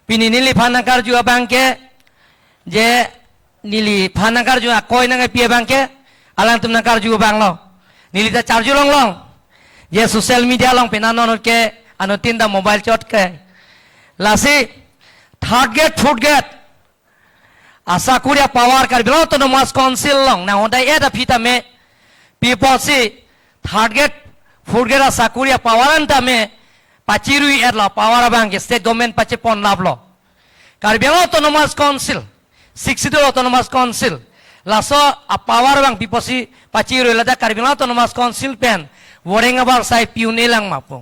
pini neliphan nangkarju abang ke, je neliphan nangkarju akoi nangpi abang ke, alangtum nangkarju abanglo. Neli ta charju longlong. Je social media along pina non ke anuttin ta mobile chot ke. Lasi third grade, fourth grade asakori apower Karbi Anglong Autonomous Council along nanghodai-et aphi tame, pi apotsi third grade, fourth grade asakori apower an tame pachirui-etlo, power abang ke state government pachepon laplo. Karbi Anglong Autonomous Council, Sixth Schedule Autonomous Council, laso apower abang pi apotsi pachirui, ladak Karbi Anglong Autonomous Council pen voreng abar sai pi un-e lang ma pu.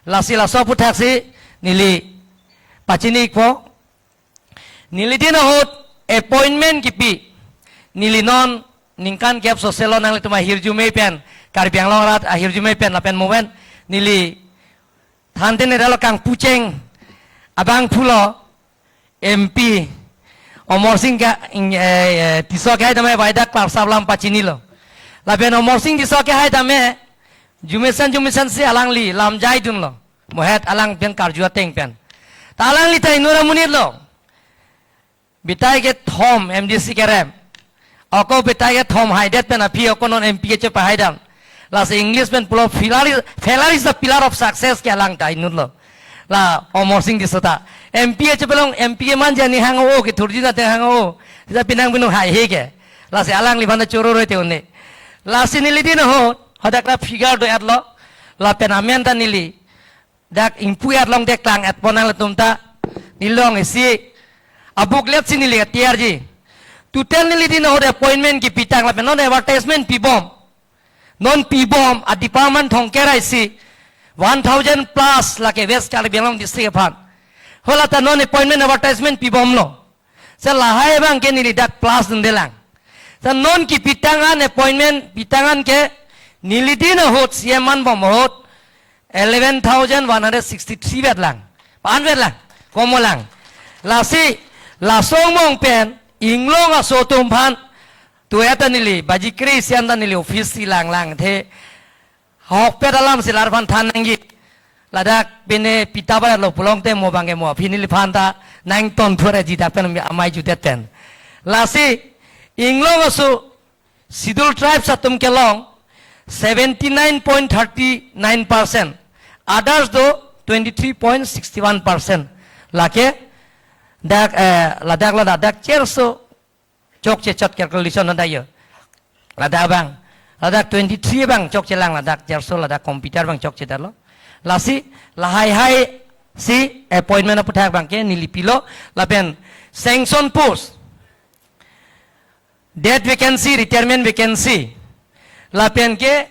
Lasi laso aphuthaksi neli pachini-ikpo. Neli din ahut appointment kipi, neli non ningkan kep soselo nanglitum ahirjume pen, Karbi Anglong arat ahirjume pen lapen moven neli thanten eda lo kangpucheng abang pulo M P Amarsing ke, eh, eh, Tisso ke hai tame bai dak klar sablam pachinilo. Lapen Amarsing Tisso ke hai tame jumesen jumesen si alangli lamjai dunlo. Mohet alang pen karju ateng pen. Ta alangli ta inut amonit lo. Bitai kethom M D C kerem. Ako bitai kethom haidet pen aphi ako non M P kecho pahaidam. Lasi English pen pulo failure is, failure is the pillar of success ke alang ta inut lo. La Amarsing Tisso ta M P kecho pelong M P keman jani hang o kethurji na te hang o. Sita pinang pinung haihe ke. Lasi alangliphan ta choro roi te une. Lasi neli din ahut hadak la figure do-et lo. Lapen amen ta neli dak ingpu-et long deklang-et pon nanglitum ta. Neli long isi a-booklet si neli tiarji. Total neli din ahut appointment kipitang lapen non advertisement pibom. Non pibom a-department thomkep ra isi one thousand plus lake West Karbi Anglong district aphan. Hala ta non appointment advertisement pibomlo. Sir, lahai abang ke neli dak plus dundelang. Sir, non kipitang an appointment pitang an ke neli din ahut C M man bom ahut eleven thousand one hundred sixty-three vetlang. Pan vetlang. Komolang. Lasi, laso angbong pen, inglong aso atum aphan, tu eta neli, baji kre-isi an ta neli office si langlang the, hokpet alam si larphan than nangji. Ladak pine pita barat lo pulote mo abang ke mo aphi neliphan ta nangton thur-eji dak pen amei judet pen. Lasi inglong aso Scheduled Tribes atum kelong seventy nine point thirty nine percent. Others do twenty three point sixty one percent. Lake dak, eh, ladak ladak dak cherso chokche chot calculation ada yo. Ladak abang, ladak twenty three abang chokchelang, ladak cherso, ladak computer abang chokchedetlo. Lasi lahai hai si appointment aphuthak abang ke neli pilo, lapen sanction post, death vacancy, retirement vacancy, lapen ke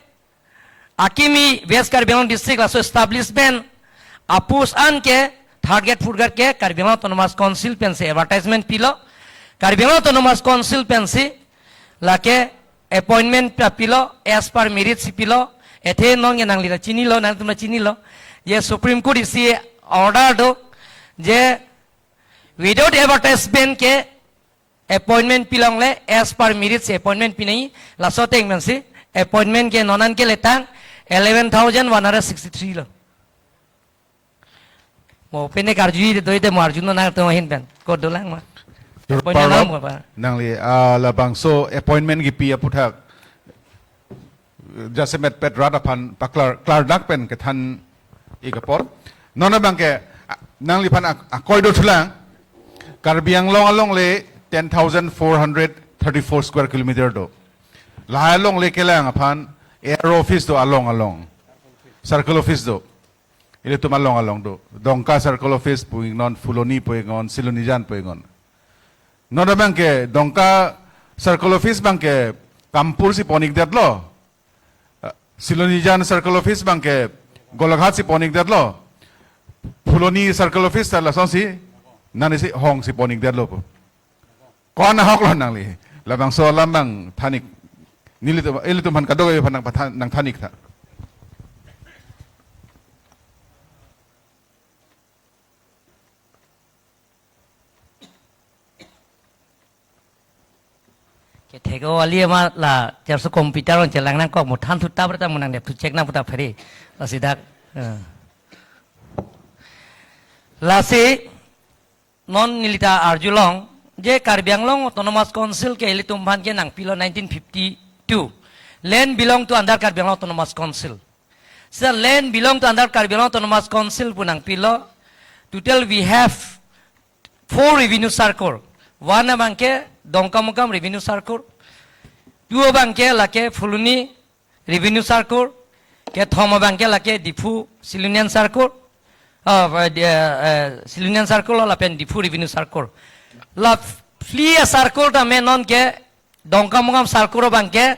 akimi West Karbi Anglong District laso establishment a-post an ke third grade, fourth grade ke Karbi Anglong Autonomous Council pensi advertisement pilo. Karbi Anglong Autonomous Council pensi lake appointment pa pilo, as per merit si pilo. Athe non ke nangli ta chinilo, nangtum ta chinilo. Ye Supreme Court isi order do je without advertisement ke appointment pilongle as per merit si appointment pinai, laso ateng pensi appointment ke non an ke letang eleven thousand one hundred sixty-three lo. Mo pine karju de doi de mo arju non nangtum ahin pen. Ko dolang ma. Dur Appointment parlo, lang mo pa. Nangli, ah, labangso appointment kipi aphuthak jasemet pet rat aphan paklar, klardak pen kethan ik apor. Non abang ke, ah, nangliphan ak-, akoi dothulang. Karbi Anglong alongle ten thousand four hundred thirty-four square kilometer do. Lahai alongle kelang aphan A R O office do along along. Circle office do. Ilitum along along do. Dongka Circle Office pu ingnon, Phuloni pu ingnon, Silonijan pu ingnon. Non abang ke Dongka Circle Office abang ke Kampur si pon-ikdetlo. Eh, Silonijan Circle Office abang ke Golaghat si pon-ikdetlo. Phuloni Circle Office ta lasonsi, nani si Hong si pon-ikdetlo pu. Ko-an ahok lo nangli. Labangso alam abang than ik. Nelitum, ilitum aphan kadokave aphan nangpathan, nangthan ik tha. Kethek o ali ama la cherso computer on chelang nangkok mo than thu ta berta mo nangdep thu check nang puta pheri. Lasi dak. Eh. Lasi non neli ta arjulong je Karbi Anglong Autonomous Council ke ilitum aphan ke nangpilo nineteen fifty-two. Land belong to under Karbi Anglong Autonomous Council. Sir, land belong to under Karbi Anglong Autonomous Council pu nangpilo. Total we have four revenue circle. One abang ke Dongkamukam Revenue Circle. Two abang ke lake Phuloni Revenue Circle. Kethom abang ke lake Diphu Silonijan Circle. Ah, eh, di-, eh, eh, Silonijan Circle lapen Diphu Revenue Circle. La phli a-circle tame non ke Dongkamukam circle abang ke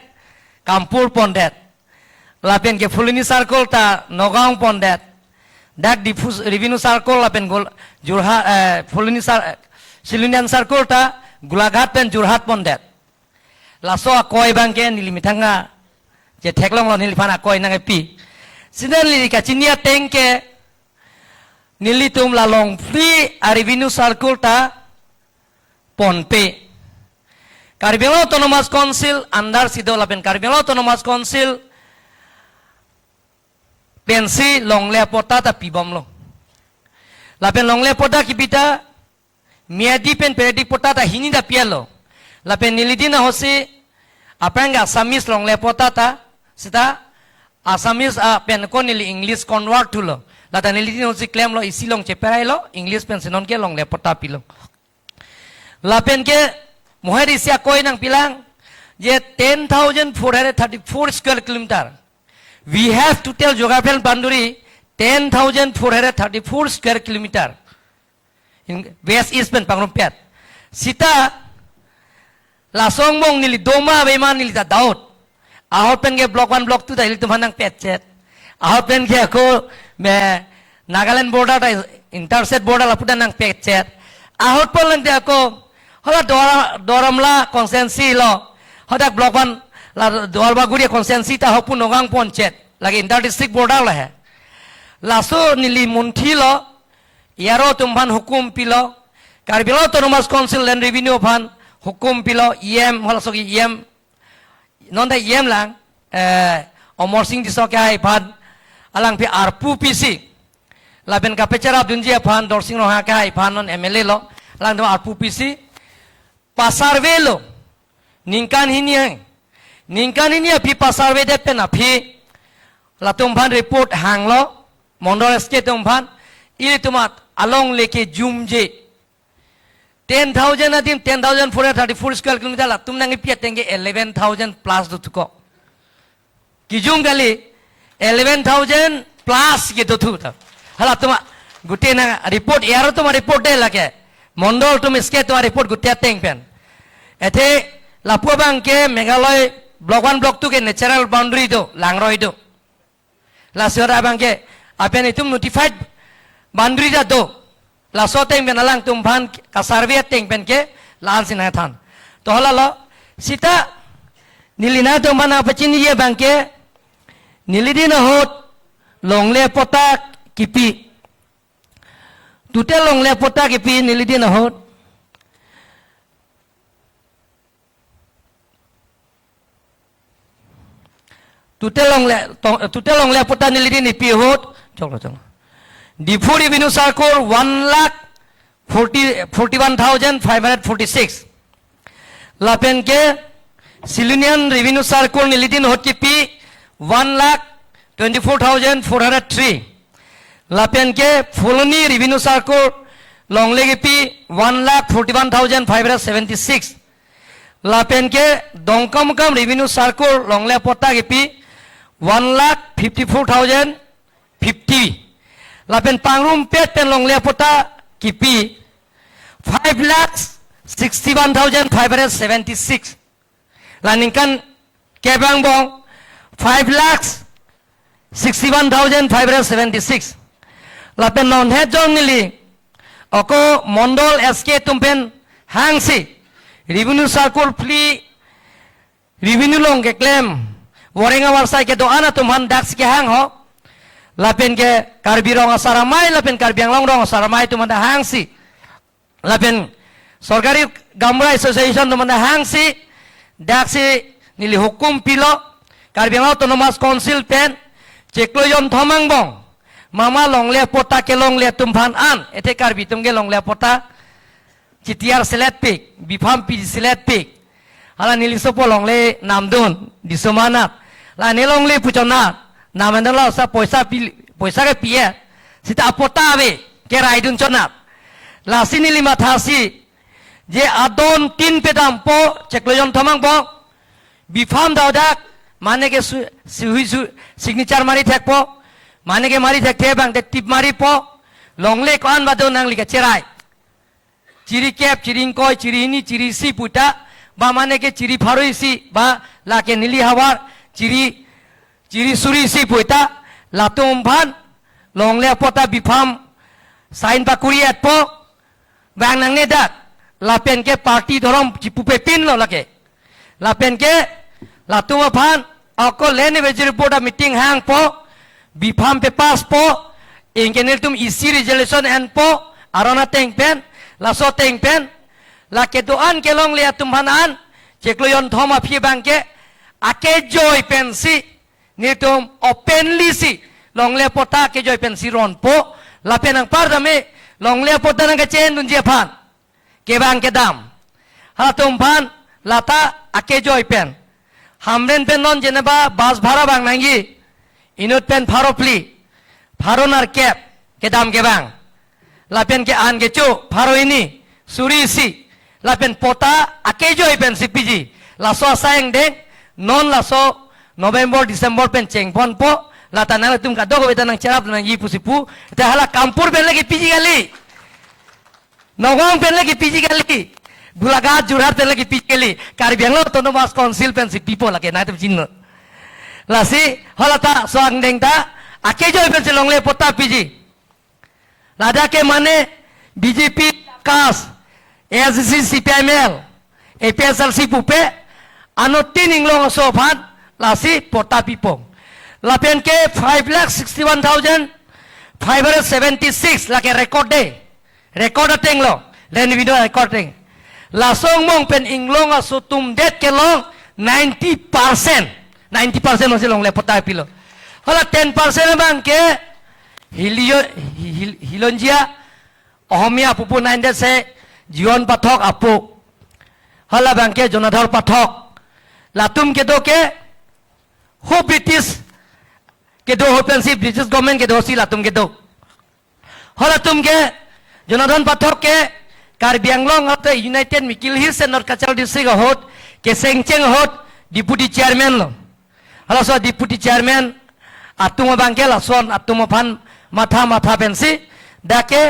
Kampur pondet. Lapen ke Phuloni circle ta Nagaon pondet. Dak Diphu Revenue Circle lapen Gol-, Jorhat, eh, Phuloni cir-, eh, Silonijan Circle ta Golaghat pen Jorhat pondet. Laso akoi abangke neli methang a, je theklonglo neliphan akoi nangkepi. Sita neli kachini ateng ke nelitum la Longphli a-revenue circle ta ponpe. Karbi Anglong Autonomous Council under si do lapen Karbi Anglong Autonomous Council pensi longle apatta ta pibomlo. Lapen longle apatta kipi ta miyadi pen periodic patta ta hini ta pialo. Lapen neli din ahutsi aphrang Assamese longle apatta ta sita Assamese a pen ko neli English convert thulo. Lata neli din ahutsi klemlo, isi along cheperailo, English pensi nonke longle apatta pilo. Lapen ke moher isi akoi nangpilang, je ten thousand four hundred thirty-four square kilometer. We have total geographical boundary ten thousand four hundred thirty-four square kilometer. In West East pen pangrumpet. Sita laso angbong neli doma ave ma neli ta doubt. Ahut pen ke block one, block two ta ilitum aphan nangpetchet. Ahut pen ke ako me Nagaland border ta interstate border lapu ta nangpetchet. Ahut pen lente ako hala Duar-, Duar Amla constituency lo. Hadak block one la Duarbagori constituency ta hapu Nagaon ponchet. Lake inter district border lo he. Laso neli munthilo, E R O atum aphan hukum pilo, Karbi Anglong Autonomous Council Land Revenue aphan hukum pilo, E M, halaso ke E M, non ta E M lang, eh, Amarsing Tisso akehai aphan, alangphi arpu pisi. Lapen kapecherapdunji aphan, Dorsing Ronghang akehai aphan non M L A lo, alangtum arpu pisi. Pasurveylo, ningkan hini hang. Ningkan hini aphi pasurveydet pen aphi, latum aphan report hanglo, Mondol S K atum aphan, ilitum alongle ke jumje. Ten thousand adim, ten thousand four hundred thirty-four square kilometer latum nangkepi ateng ke eleven thousand plus dothuko. Kijum kali, eleven thousand plus ke dothu ta. Halatum a, gute nang report, E R O atum a-report de lake. Mondol atum S K atum a-report gute ateng pen. Athe lapu abangke Meghalaya block one, block two ke natural boundary do, langroi do. Laso ra abangke, apen itum notified boundary ta do. Laso ateng pen alangtum aphan kasurvey ateng pen ke la-ansi nangthan. To halalo, sita neli nangtum aphan nangpachiniji abangke, neli din ahut longle apatta kipi. Total longle apatta kipi neli din ahut. Total longle, to-, total longle apatta neli din kipi ahut. Choklo, choklo. Diphu Revenue Circle one lakh forty, forty-one thousand five hundred forty-six. Lapen ke Silonijan Revenue Circle neli din ahut kipi one lakh twenty-four thousand four hundred three. Lapen ke Phuloni Revenue Circle longle kipi one lakh forty-one thousand five hundred seventy-six. Lapen ke Dongkamukam Revenue Circle longle apatta kipi one lakh fifty-four thousand fifty. Lapen pangrumpet pen longle apatta kipi five lakh sixty-one thousand five hundred seventy-six. La ningkan kep angbong five lakh sixty-one thousand five hundred seventy-six. Lapen non het jong neli ako Mondol S K atum pen hangsi Revenue Circle phli Revenue along keklem voreng avarsai kedo-an atum aphan daksi kehang ho. Lapen ke Karbi Rong Asar Amei, lapen Karbi Anglong Rong Asar Amei atum aphan ta hangsi. Lapen Sorkari Gaonbura Association atum aphan ta hangsi, daksi neli hukum pilo, Karbi Anglong Autonomous Council pen chiklo jonthom angbong mama longle apatta kelongle atum aphan an, athe Karbi atum ke longle apatta chitiar seletpik, bipham pi seletpik. Hala neli sopo longle namdun, Diso Manat. La ne longle pu chonat, namdun lo sa poisa pi, poisa kepi-e. Sita apatta ave, keraidun chonat. Lasi neli mathasi, je adon tin pedampo, chiklo jonthom angbong, bipham daudak, mane ke su, suhi su, signature mari thekpo, mane ke mari thekthe abang te tip maripo, longle ko-an ba do nangli kacherai. Chiri kep, chiri ingkoi, chiri hini, chiri isi puta, ba mane ke chiri pharo isi, ba lake neli havar, chiri, chiri suri isi puta, latum aphan longle apatta bipham sign pakuri-etpo, bang nangne dak, lapen ke party dhorom chipupepinlo lake. Lapen ke latum aphan ako land advisory board a meeting hangpo, B-Farm papass po, anke nelitum E C resolution enpo, aron ateng pen, laso ateng pen, lake do-an kelongle atum aphan an chiklo jonthom aphi abang ke akejoi pensi, nelitum openly si longle patta akejoi pensi ronpo, lapen anparta me longle patta nangkachendunji aphan kevang kedam. Halatum aphan lata akejoi pen. Hamren pen non jeneba bus bhara vang nangji. Inut pen pharo phli, pharo nerkep kedam kevang. Lapen ke-an kecho, pharo hini, suri isi. Lapen patta akejoi pensi piji. Laso asai angdeng, non laso November, December pen chengponpo, lata nangtum kadokave ta nangcherap nangji pusi pu, te hala Kampur pen lake piji kali. Nagaon pen lake piji kali. Golaghat, Jorhat pen lake piji kali. Karbi Anglong Autonomous Council pensi pipo lake, nangtum chinilo. Lasi, halata so angdeng ta akejoi pensi longle patta piji. Ladak ke mane B J P kas, A S D C, C P I M L, A P H L C pupe, anuttin inglong aso aphan, lasi patta pipo. Lapen ke five lakh sixty-one thousand five hundred seventy-six lake record de. Record atenglo, land revenue record ateng. Laso angbong pen inglong aso atum det kelong ninety percent. Ninety percent masih longle patta pilo. Hala ten percent abang ke Hilio, Hil-, Hilonjia, Ohomia pupu nine det se Jion Pathak apo. Hala abang ke Jonadhor Pathak. Latum kedo ke ho British kedo ho pensi, British government kedo si latum kedo. Halatum ke, Jonadhor Pathak ke, Karbi Anglong ate United Mikir Hills and North Cachar District ahut, kesengcheng ahut, Deputy Chairman lo. Halaso Deputy Chairman, atum abang ke lason, atum aphan matha matha pensi, dak ke,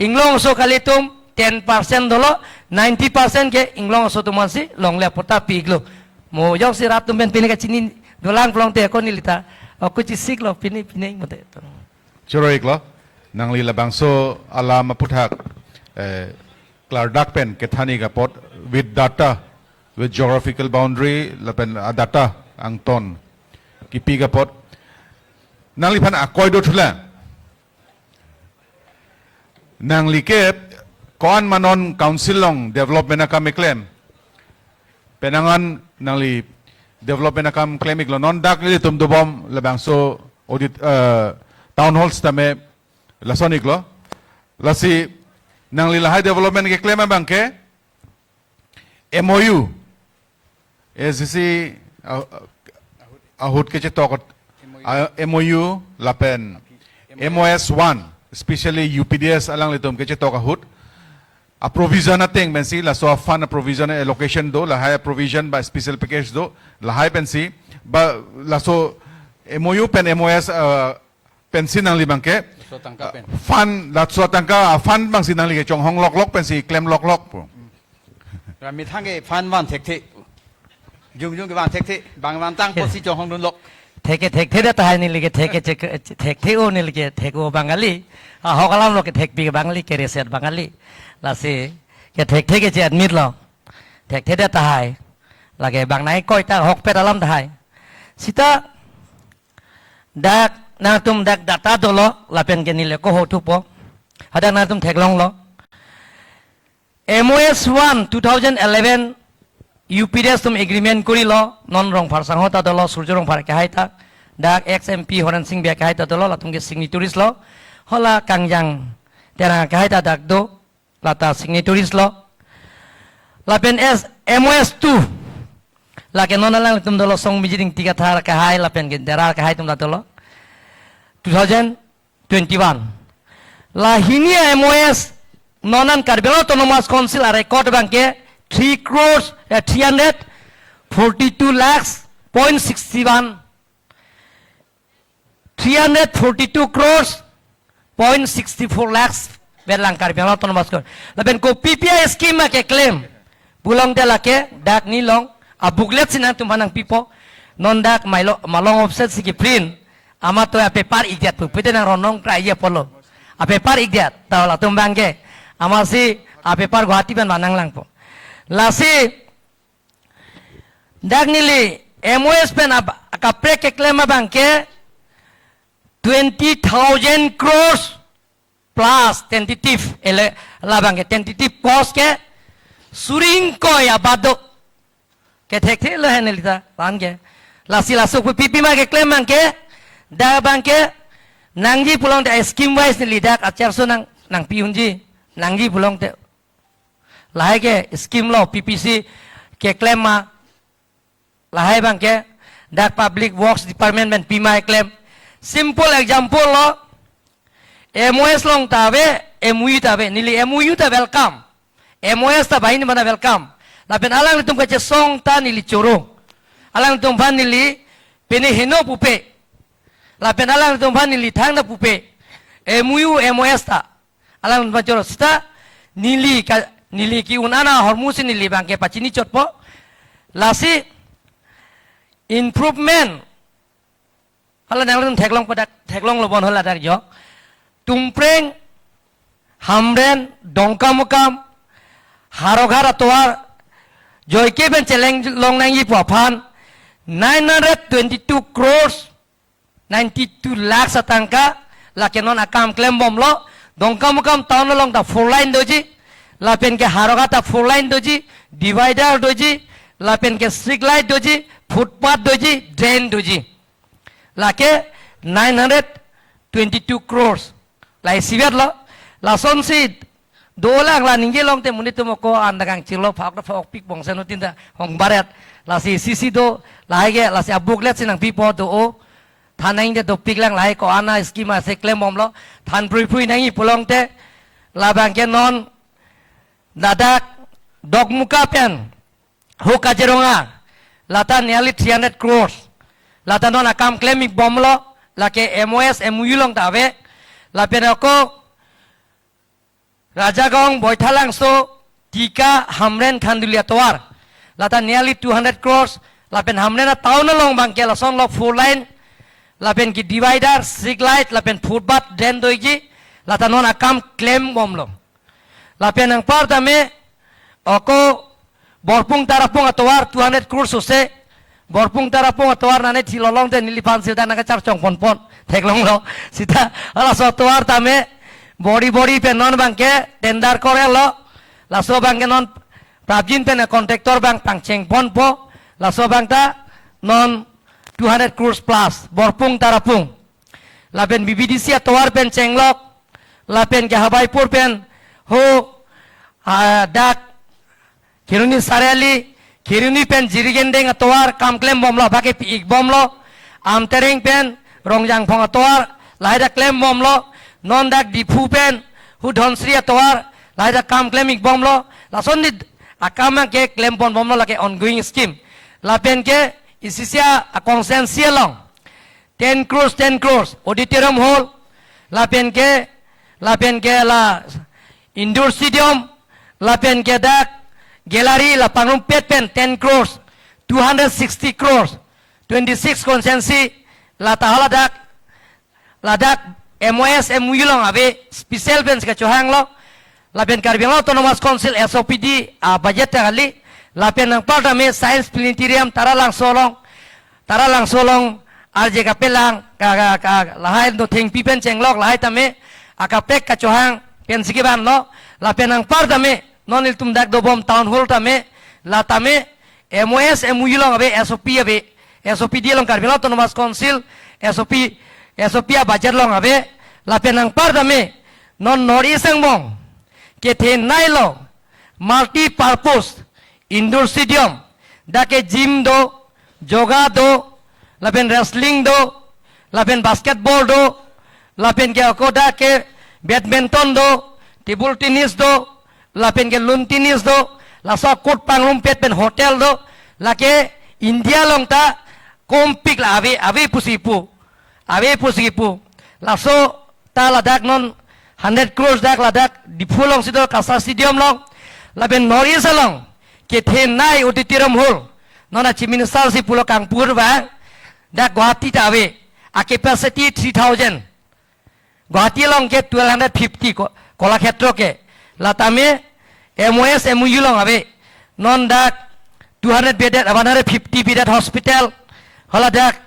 inglong aso kalitum, ten percent dolo, ninety percent ke inglong aso atum aphansi, longle patta pi-iklo. Mo jongsi rat atum pen pine kachini, dolang plong te ako neli ta, ako chisiklo, pine, pine, mote. Choro-iklo, nangli labangso alam aphuthak, eh, klardak pen kethan-ik apot with data, with geographical boundary, lapen a-data angton kipi-ik apot. Nangliphan akoi do thulang. Nangli ke ko-an ma non council along development akam keklem. Penang an nangli development akam klem-iklo, non dak nelitum dobom labangso audit, eh, town hall sitame lason-iklo. Lasi nangli lahai development keklem abang ke M O U, A S D C, ah, ahut kechetok, ah, M O U lapen M O S one, especially U P D S alanglitum kechetok ahut a-provision ateng pensi, laso a-fund a-provision allocation do, lahai a-provision ba special package do, lahai pensi, ba laso M O U pen M O S, uh, pensi nangli abang ke, laso tangka pen, uh, fund, laso tangka, uh, fund abangsi nangli kechonghong loklok pensi klem loklok po. Ra methang ke fund van thekthe. Jongjong ke van thekthe, bang van tang, yes, posi chonghongdunlok. Thek ke thekthe det tahai, neli ke thek ke chek, thekthe-o, neli ke thek-o abang kali. Ahok alam lo kethekpi abang kali, kereset abang kali. Lasi kethekthe ke che-admit lo. Thekthe det tahai. Lake bang nangkoi ta ahokpet alam tahai. Sita dak nangtum dak data dolo, lapen ke neli ako ho thupo. Hadak nangtum theklonglo. M O S one two thousand eleven U P D S atum agreement korilo, non Rongphar sangho ta dolo, Surjo Rongphar akehai ta, dak ex M P Horen Sing Bey akehai ta dolo, latum ke signatories lo, hala Kangjang Terang akehai ta dak do, lata signatories lo. Lapen as M O S two, lake non alanglitum dolo, Song Mijing Ingti Kathar akehai, lapen ke Dera akehai atum ta dolo. Two thousand twenty-one. La hini a-M O S, non an Karbi Anglong Autonomous Council a-record abang ke three crores, eh, three hundred forty-two lakhs point sixty-one, three hundred forty-two crores point sixty-four lakhs berlang Karbi Anglong Autonomous Council. Lapen kopi pi a-scheme ma keklem, bulong te lake dak neli along a-booklet si nangtum aphan nangpipo. Non dak mailo, malong office si keprint. Amat to a-paper ikdet pu, pute nang ronong krai apotlo. A-paper ikdet, ta latum abang ke. Amatsi A paper Guwahati pen vanang langpo. Lasi dak neli M O S pen ab-, kaprek keklem abangke twenty thousand crores plus tentative, ele, labangke tentative cost ke suri ingkoi abat do. Kethekthe lo hen neli ta, pan ke. Lasi laso pu pipi ma keklem abangke, dak abangke nangji pulote scheme wise neli dak achar so nang, nangpi unji, nangji pulote. Lahai ke scheme lo P P C keklem ma. Lahai abangke dak Public Works Department pen pima keklem. Simple example lo, M O S along ta ave, M O U ta ave, neli M O U ta welcome. M O S ta banghini mana welcome. Lapen alanglitum kachesong ta neli choro. Alanglitum aphan neli pine heno pupe. Lapen alanglitum aphan neli thangta pupe. M O U, M O S ta. Alanglitum aphan choro seta neli ka, neli ke-un an ahormu si neli abangke pachini chotpo. Lasi improvement. Hala nanglitum theklong padak, theklong lo bon hala dak jo. Tumpreng, Hamren, Dongkamukam, Howraghat atovar, joike pen cheleng long nangji pu aphan, nine hundred twenty-two crores, ninety-two lakhs atangka, lake non akam klembomlo, Dongkamukam town along ta four lane doji, lapen ke Howraghat ta four lane doji, divider doji, lapen ke street light doji, footpath doji, drain doji. Lake nine hundred twenty-two crores. Lahai isivet lo. Lasonsi dolang la ningje longte monit atum ako anda kangchirlo phak phak pik bongsen utin ta hong baret. Lasi isi isi do lahai ke lasi a booklet si nangpipo do o. Than nangde dopik lang lahai ko-an a scheme ase klembomlo. Than phrui phrui nangji pulote labangke non ladak Dokmoka pen ho Kaziranga, lata nearly three hundred crores. Lata non akam klem-ik bomlo, lake M O S, M O U along ta ave. Lapen ako Rajagaon, Baithalangso, Tika, Hamren, Khanduli atovar, lata nearly two hundred crores. Lapen Hamren atown along abangke lasonlo four lane, lapen ke divider, street light, lapen footpath, drain doji, lata non akam klembomlo. Lapen anparta me ako Borpung Tarapung atovar two hundred crores ose. Borpung Tarapung atovar nane thilolongte neliphan seta nangkachar chongponpon. Theklonglo. Seta halaso atovar tame bori bori pen non abangke tender korelo. Laso abangke non prapjin pen contractor abang pangchengponpo. Laso abang ta non two hundred crores plus. Borpung Tarapung. Lapen B B D C atovar pen chenglok, lapen ke Habaipur pen ho, ah, dak Kheroni Sariali, Kheroni pen Jirikindeng atovar kam klembomlo, bake pi-ik bomlo, Amtereng pen Rongjangphong atovar lahai dak klembomlo, non dak Diphu pen ho Dhansiri atovar lahai dak kam klem-ik bomlo, lason di akam ke klemponbomlo, lake ongoing scheme. Lapen ke isi isi a constituency along ten crores, ten crores, auditorium hall, lapen ke, lapen ke la indoor stadium, lapen ke dak gallery la pangrumpet pen ten crores, two hundred sixty crores, twenty-six constituency, lata haladak, ladak M O S, M O U along ave, special pen si kachohanglo, lapen Karbi Anglong Autonomous Council S O P D a budget ta kali, lapen anparta me Science Planetarium Taralangso along, Taralangso along arje kapelang, ka, ka, ka, lahai no thengpi pen chenglok, lahai tame akaprek kachohang pen si kevanlo, lapen anparta me non ilitum dak dobom town hall tame, la tame M O S, M O U along ave, S O P ave, S O P D along Karbi Anglong Autonomous Council, S O P, S O P a budget along ave, lapen anparta me non North East angbong kethenei lo, multi purpose indoor stadium, dak ke gym do, yoga do, lapen wrestling do, lapen basketball do, lapen ke ako dak ke badminton do, table tennis do, lapen ke lawn tennis do, laso court pangrumpet pen hotel do, lake India along ta kompik la ave, ave pusi pu, ave pusi pu. Laso ta ladak non hundred crores dak ladak Diphu along si do, Kasa Stadium along, lapen North East along kethenei auditorium hall, non a Chief Minister si pulo kangpur ba, dak Guwahati ta ave, a capacity three thousand. Guwahati along ke twelve hundred fifty ko, Kalakshetra ke. La tame M O S, M O U along ave. Non dak two hundred bedded, one hundred fifty bedded hospital. Hala dak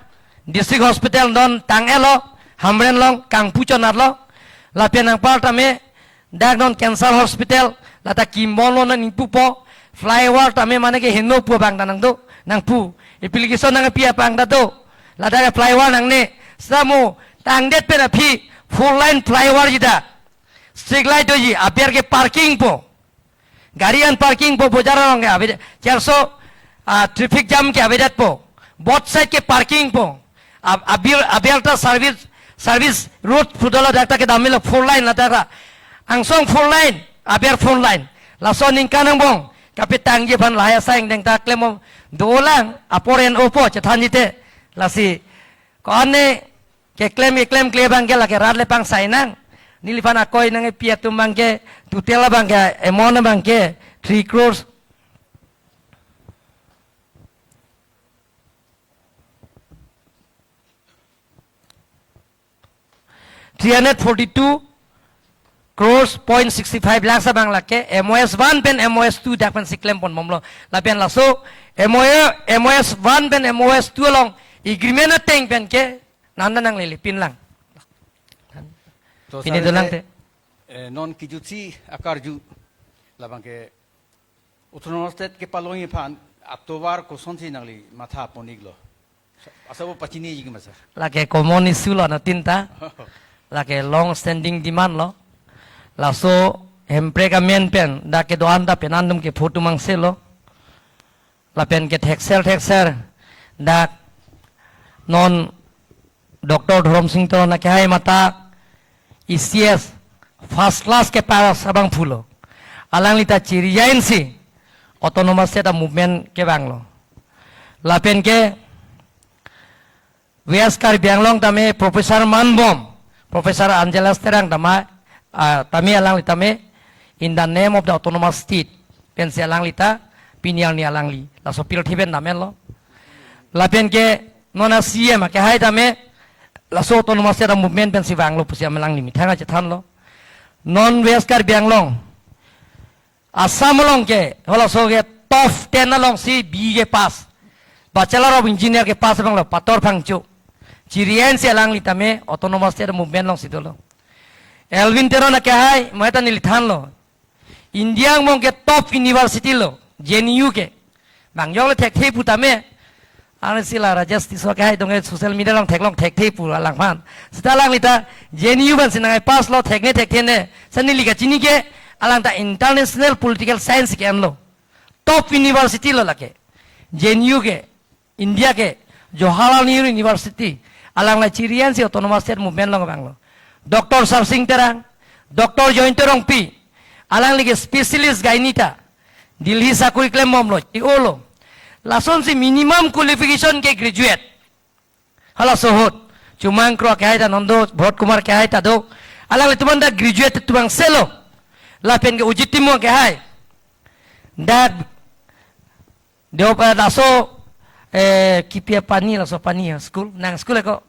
district hospital non tang-et lo, Hamren along kangpu chonat lo. Lapen anpar tame dak non cancer hospital, lata kimbom lo nang ingpupo, flyover tame mane ke heno pu abang ta nangdo, nangpu. Application nangpi apang ta do. Lata ke flyover nangne, samo tangdet pen aphi four lane flyover jida. Street light doji, aber ke parking po. Gari an parking po, bojar along ke ave, cherso, ah, traffic jam ke avedet po. Both side ke parking po. Ab-, abil, abil ta service, service road pu dolo, dak ta kedam lo four lane lata ra. Angsong four lane, aber four lane. Laso aningkan angbong kapetangji aphan lahai asai angdeng ta klem dolang, apor en-opo chethan jite. Lasi ko-an ne keklem, keklem kle abang ke lake rat le pangsai nang. Neliphan akoi nangpi atum abang ke total abang ke amount abang ke three crores, three hundred forty-two crores point sixty-five lakhs abang lake M O S one pen M O S two dak pensi klem ponbomlo. Lapen laso M O A, M O S one pen M O S two along agreement ateng pen ke nanda nanglele pinlang. To pini sir, dolang te. Eh, non kijutsi akarju labang ke Autonomous State kepalongji aphan atovar kosonsi nangli matha pon-iklo? Asabo pachiniji ma sir. Lake common issue lo na tinta. Lake long standing demand lo. Laso hemprek amen pen dak kedo-an ta penang atum ke photo mangse lo. Lapen ke thekser thekser dak non Doctor Dhorom Sing Teron akehai mata E C S first class ke pass abangphu lo. Alangli ta chiri-ainsi Autonomous State a-movement kevanglo. Lapen ke West Karbi Anglong tame Professor manbom, Professor Angeles Terang tama, ah, tame alangli tame, in the name of the Autonomous State pensi alangli ta pini arni alangli laso pirthe pen dam-et lo. Lapen ke non a-C M akehai tame laso Autonomous State a-movement pensi vanglo pusi alangli methang achethan lo. Non West Karbi Anglong, Assam along ke halaso ke top ten alongsi B E ke pass, Bachelor of Engineer ke pass abang lo Pator Phangcho. Chiri-ainsi alangli tame Autonomous State movement alongsi dolo. Elwin Teron akehai mo eta neli thanlo. India angbong ke top university lo, J N U ke. Bang jong le thekthe pu tame. Arnisi la Rajesh Tisso akehai tong ke social media along theklong thekthe pu alangphan. Seta alangli ta J N U pensi nang-ai pass lo, thekne thekthene. Sa neli kachini ke alang ta international political science ke-enlo. Top university lo lake. J N U ke, India ke, Jawaharlal Nehru University. Alangli chiri-ainsi Autonomous State movement along vanglo. Doctor Sarsing Terang, Doctor Jayanta Rongpi, alangli ke specialist gynae ta. Delhi sakori klembomlo, chi-olo. Lasonsi minimum qualification ke graduate. Halaso ahut Chumang Kro akehai ta non do, Bharat Kumar akehai ta do. Alanglitum anta graduate atum angselo. Lapen ke Ujit Timung akehai. Dak Deo, eh, laso, eh, kipi apani, laso pani, eh, school, nang school ako.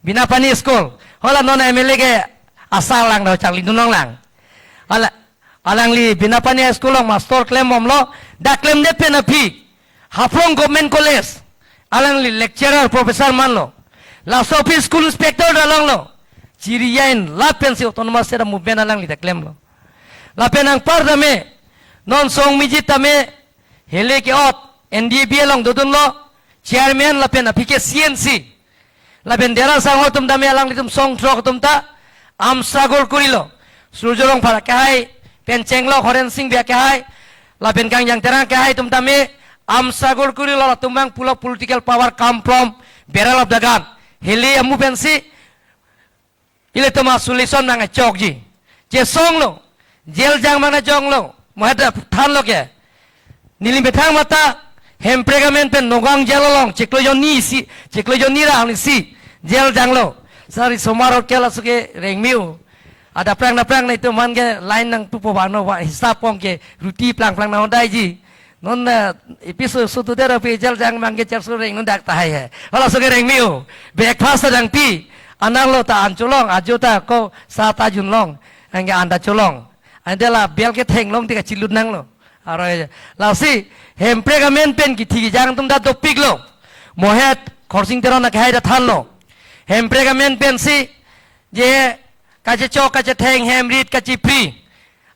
Binapani school. Hala non M L A ke asar lang do, charlidun longlang. Hala, alangli Binapani High School along master klembomlo, dak klemdet pen aphi Haflong Government College alangli lecturer, professor manlo. Laso aphi school inspector ta longlo. Chiri-ain lapensi Autonomous State movement alangli ta klemlo. Lapen anpar tame, non Song Mijit tame, hele ke-ot, N D A B along dodunlo, chairman lapen aphi ke C N C. Lapen Dera Sangho atum tame alanglitum song throk atum ta amsagor korilo. Surjya Rongphar akehai pen chenglok Horen Sing Bey akehai, lapen Kangjang Terang akehai atum tame amsagor korilo, latum abang pulo political power come from barrel of the gun. Hele amu pensi ilitum a-solution nangchokji. Chesonglo, jail jang mangjonglo, mo heta thanlo ke. Neli methang mata, hemprek amen pen Nagaon jail along, chiklo jonni isi, chiklo jonni ra arnisi jail janglo. Sari somar ot ke laso ke rengmiu. Ada prang na prang na itum aphan ke line nangpupo bano wa hisap pong ke roti plang plang nang-odaiji. Non na episode sutu dera pe jail jang abang ke charso reng non dak tahai he. Halaso ke rengmiu. Breakfast ta nangpi. Anang lo ta an cholong, ajo ta ko sa ta junlong. Anke an ta cholong. Ante la bel ke theng long te kachilut nanglo. Aro lasi Hemprek amen pen kithi kijang atum ta dopiklo. Mohet Khorsing Teron akehai ta thanlo. Hemprek amen pensi je kachechok kachetheng hem rit kachipri.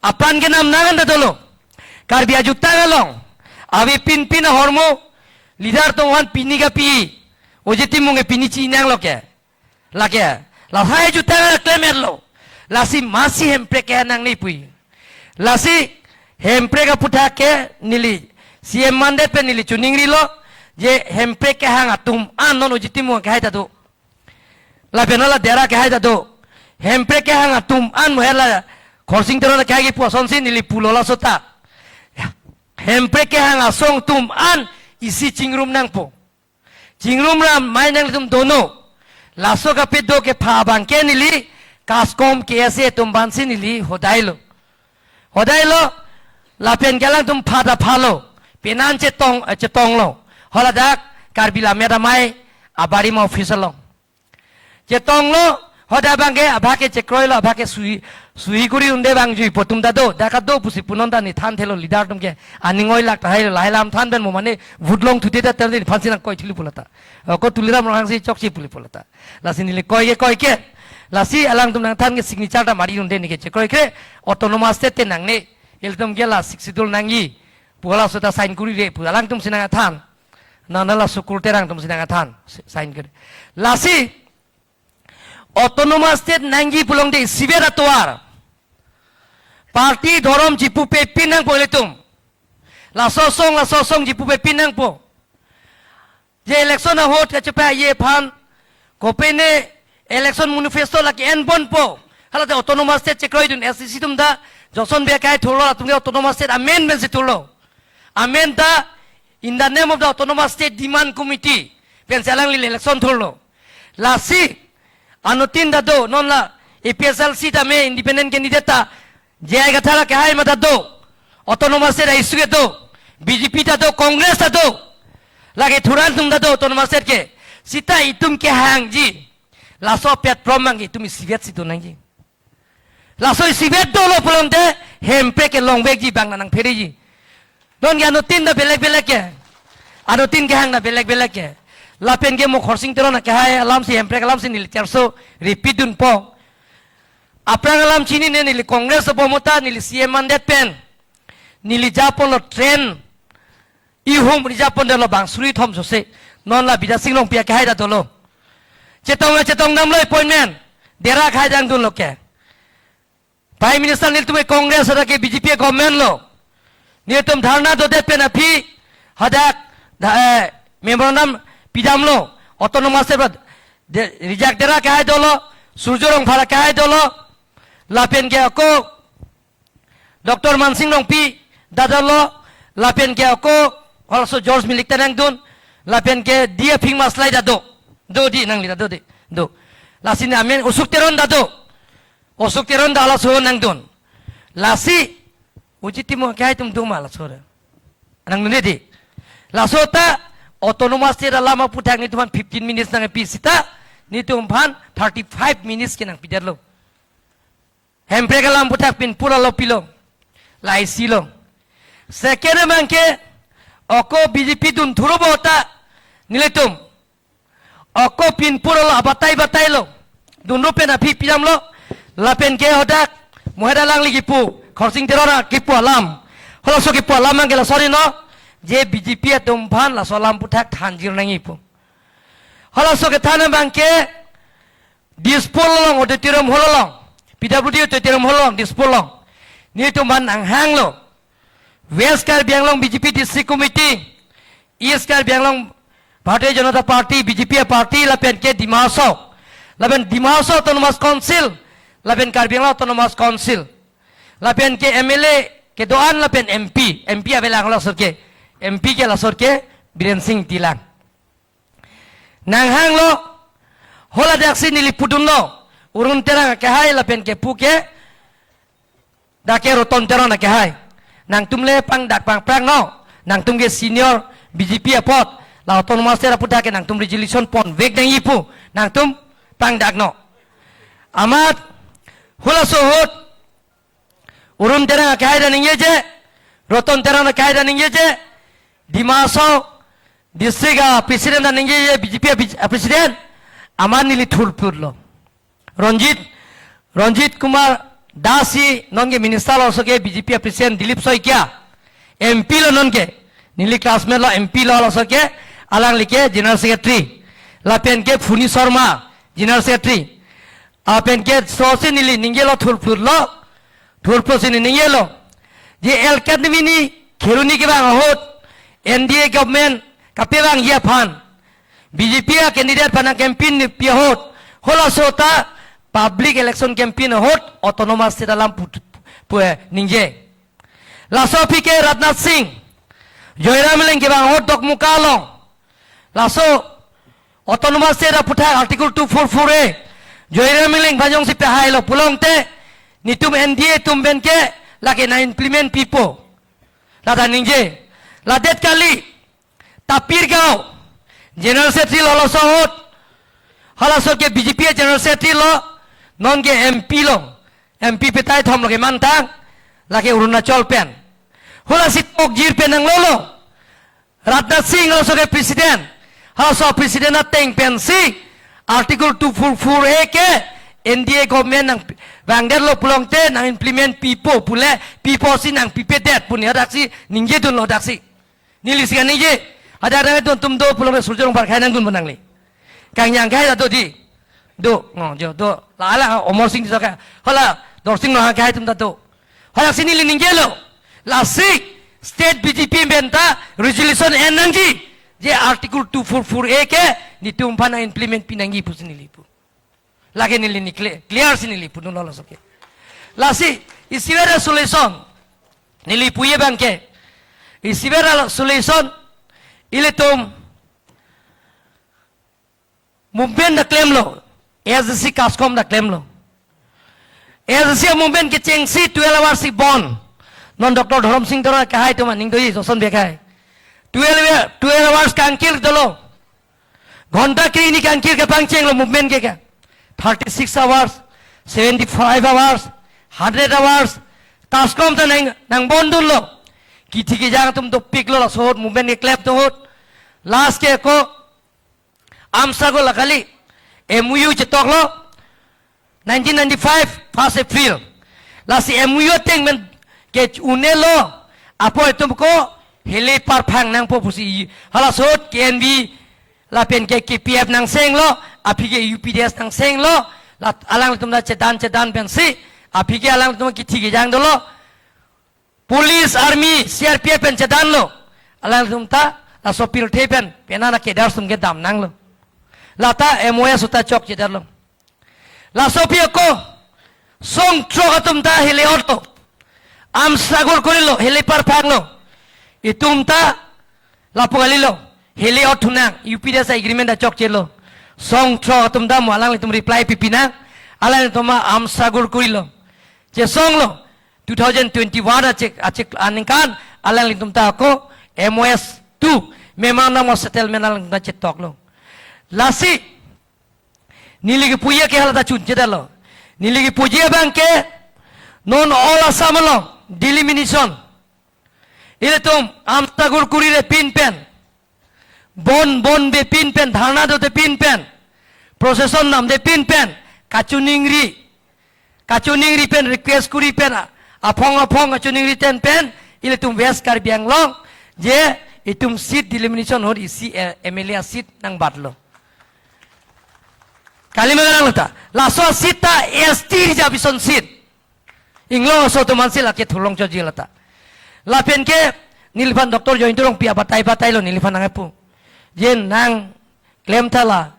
Apran kenam nang anta dolo. Karbi ajutang along. Ave pin pin ahormu. Leader atum aphan pini kapi. Ojit Timung ke pini chi nanglo ke. Lake. Lahai jutang klem-etlo. Lasi masi Hemprek kehang nangne pu. Lasi Hemprek aputhak ke neli C M mandet pen neli chiningrilo. Je Hemprek kehang atum an non Ojit Timung akehai ta do. Lapen la Dera akehai ta do. Hemprek kehang atum an mohet la Khorsing Teron akehai kipu asonsi neli pulo laso ta. Hemprek kehang asong atum an isi chingrum nangpo. Chingrum ram mai nangtum dono. Laso kape do kepha abang ke neli kaskom K S A atum aphansi neli hodailo. Hodailo, lapen ke alangtum pha ta phalo, penan chetong, eh, chetonglo. Holadak Karbi Lammet Amei abarim office along. Chetonglo, hoda abang ke, abang ke chekroilo, abang ke sui, sui kuri unde abang jui po atum ta do, dak ta do pusi punon ta ne thanthelo leader atum ke, aning oilak tahailo, lahai alam than pen mo mane, vote long thute ta ter din, aphansi nangkoi thili pulo ta. O, ko Tuliram Ronghang si chokche puli pulo ta. Lasi neli koi ke koi ke. Lasi alangtum nangthan ke signature ta mari unde ne ke chekroi ke. Autonomous state te nangne. Ilitum ke la Sixth Schedule nangji pu halaso ta sign kurire pu alangtum si nangthan. Nana la Sukur Terang atum si nangthan. Si-, sign kuri. Lasi autonomous state nangji pulote isivet atovar. Party dhorom chipupe pin nangpo ilitum. Laso asong, laso asong chipupe pin nangpo. Je election ahut kachepa ye aphan, kopine election manifesto lake enponpo. Halate autonomous state chekroidun S C C atum ta, Johnson Bey akehai thurlo, latum ke autonomous state amen pensi thurlo. Amen ta, in the name of the autonomous state demand committee pensi alangli election thurlo. Lasi, anuttin ta do, non la A P H L C ta me independent candidate ta, J I Kathar akehai ma ta do, autonomous state a-issue ke do, B J P ta do, Congress ta do, lake thuran atum ta do autonomous state ke. Sita itum kehangji. Laso platform abang itum isivet si do nangji. Laso isivet dolo pulote Hemprek ke longvekji abang nangphereji. Non ke anuttin ta belek belek ke. Anuttin kehang ta belek belek ke. Lapen ke mo Khorsing Teron akehai alamsi Hemprek alamsi neli terso repeat dunpo. Aphrang alam chinine neli Congress apot mo ta neli C M mandet pen. Neli japonlo train. Ihum ri japon dolo bang suri thom sose. Non la Bidya Sing Rongpi akehai ta dolo. Chetong la chetong damlo appointment. Dera akehai dang dunlo ke. Prime Minister nelitum ke Congress hadak ke B J P government lo. Nelitum dharna dodet pen aphi hadak da, eh, memorandum pidamlo. Autonomous state de, Rijak Dera akehai dolo, Surjo Rongphar akehai dolo. Lapen ke ako Doctor Mansing Rongpi ta dolo, lapen ke ako halaso George Milik ta nangdun, lapen ke D. Aphing Maslai ta do. Do di nangli ta do di. Do. Lasi ne amen Usuk Teron ta do. Usuk Teron ta halaso nangdun. Lasi Ojit Timung akehai atum do ma laso re. Nangdun di. Laso ta autonomous state alam aputhak nelitum aphan fifteen minutes nangpi sita nelitum aphan thirty-five minutes ke nangpidetlo. Hemprek alam aputhak pinpur alo pilo. Laisilo. Second abang ke ako B J P dun thuro bo ta nelitum. Ako pinpur alo abatai batailo. Dunrup pen aphi pidamlo. Lapen ke hadak mohet alangli kipu. Khorsing Teron kipu alam. Halaso kipu alam abang ke laso ri no. Je B J P atum aphan laso alam aputhak thanjir nangji pu. Halaso kethan abang ke Dispur along auditorium hall along, P W D auditorium hall along, Dispur along. Nelitum aphan nanghanglo. West Karbi Anglong B J P District Committee, East Karbi Anglong Bharatiya Janata Party, B J P party, lapen ke Dima Hasao. Lapen Dima Hasao Autonomous Council, lapen Karbi Anglong Autonomous Council. Lapen ke M L A kedo-an lapen M P, M P avelang lasor ke, M P ke lasor ke Biren Singh Ingti lang. Nanghanglo, haladak si neli pudunlo, Arun Terang akehai lapen ke pu ke, dak ke Roton Teron akehai. Nangtum le pangdak pangprang no, nangtum ke senior B J P apot, la autonomous state aputhak ke nangtum resolution ponvek nangji pu, nangtum pangdak no. Amat, halaso ahut, Arun Terang akehai ta ningjeje, Roton Terang akehai ta ningjeje, Dima Hasao district a president ta ningjeje, B J P a, a president, amat neli thurphutlo. Ranjit, Ranjit Kumar Das si nonke minister lo, laso ke B J P a president Dilip Saikia, M P lo nonke, neli classmate lo, M P lo, laso ke alangli ke general secretary. Lapen ke Phuni Sharma, general secretary. Lapen ke laso si neli ningjelo, thurphutlo, thurphut si neli ningjelo. Je L K Admi ni Kheroni kevang ahut, N D A government kapevangji aphan, B J P a candidate aphan nang campaign pi ahut, halaso ta public election campaign ahut autonomous state alam pu, pu, ningje. Laso aphi ke Rajnath Singh, Joyram Engleng kevang ahut Dokmoka along, laso autonomous state aputhak Article two four four A, Joyram Engleng aphan jongsi pehailo pulote, netum N D A atum pen ke lake nang implement pipo, lata ningje. Ladet kali, Tapir Gao, general secretary lo laso ahut, halaso ke B J P a general secretary lo, nonke M P lo, M P petai thom lo kemantang, lake Arunachal pen. Halasi tokjir pen nanglolo. Rajnath Singh halaso ke president, halaso president ateng pensi Article two four four A ke N D A government nangvangdetlo pulote nang implement pipo pule, pipo si nang pipedet pu neli hadaksi ningjedunlo, hadaksi. Neli si kaningje, hadak nangdun atum do pulote Surjya Rongphar akhei nangdunpo nangli. Kangjang akhei ta do di. Do, ngo, jo, do. La, la, Amarsing Tisso akhei. Hala, Dorsing Ronghang akhei atum ta do. Hadaksi neli ningjelo. Lasi, state B J P pen ta resolution en nangji, je Article two four four A ke netum aphan nang implement pi nangji pusi neli pu. Lake neli ni clear, clear si neli pudunlo laso ke. Lasi, isivet resolution neli puji abang ke, isivet resolution, ilitum movement ta klemlo, A S D C CASCOM ta klemlo. A S D C movement kechengsi twelve hours si bon. Non Doctor Dhorom Sing Teron akehai atum aning doji, Joson Bey akhei. Twelve, twelve hours kangkir dolo. Ghonta kre-hini kangkir kepangchenglo movement ke ke. Thirty-six hours, seventy-five hours, hundred hours. CASCOM ta nang, nangbondunlo. Kithi kejang atum dopiklo laso ahut, movement keklem ahut. Last ke ako, AMSA ko la kali, M O U chetoklo, nineteen ninety-five, first April. Lasi M O U ateng pen ke-unelo, apot itum ko, hilai parphang nangpo pusi, halaso ahut K N V, lapen ke K P F nangsenglo, aphi ke U P D S nangsenglo, la alanglitum ta chedan chedan pensi, aphi ke alanglitum kithi kejang dolo. Police, army, C R P F pen chedanlo. Alanglitum ta, laso pirthe pen, penang a-cadre atum ke damnanglo. Lata M O S ahut ta chokchedetlo. Laso aphi ako, song throk atum ta hilai otlo. Arms struggle korilo, hilai parphanglo. Itum ta, lapu kalilo, hilai otthu nang, U P D S agreement ta chokchelo. Song throk atum ta mo alanglitum reply pipinang, alanglitum arms struggle korilo. Chesonglo, two thousand twenty-one achik, achik aningkan, alanglitum ta ako M O S two, Memorandum of Settlement alanglitum ta chetoklo. Lasi, neli kepuji ke hala ta chunchedetlo. Neli kepuji abang ke, non all Assam along, delimitation. Ilitum arms struggle korire pin pen, bon, bonve pin pen, dharna dote pin pen, procession namde pin pen, kachiningri, kachiningri pen, request kori pen, aphong aphong kachiningri ten pen, ilitum West Karbi Anglong, je itum seat delimitation ahut isi, eh, M L A seat nangbatlo. Kalima kalang lata. Laso seat ta S T reservation seat. Inglong aso atum aphansi lake thurlong choji lata. Lapen ke neliphan Doctor Jayanta Rongpi abatai batailo, neliphan nangpu. Je nang klem tha la.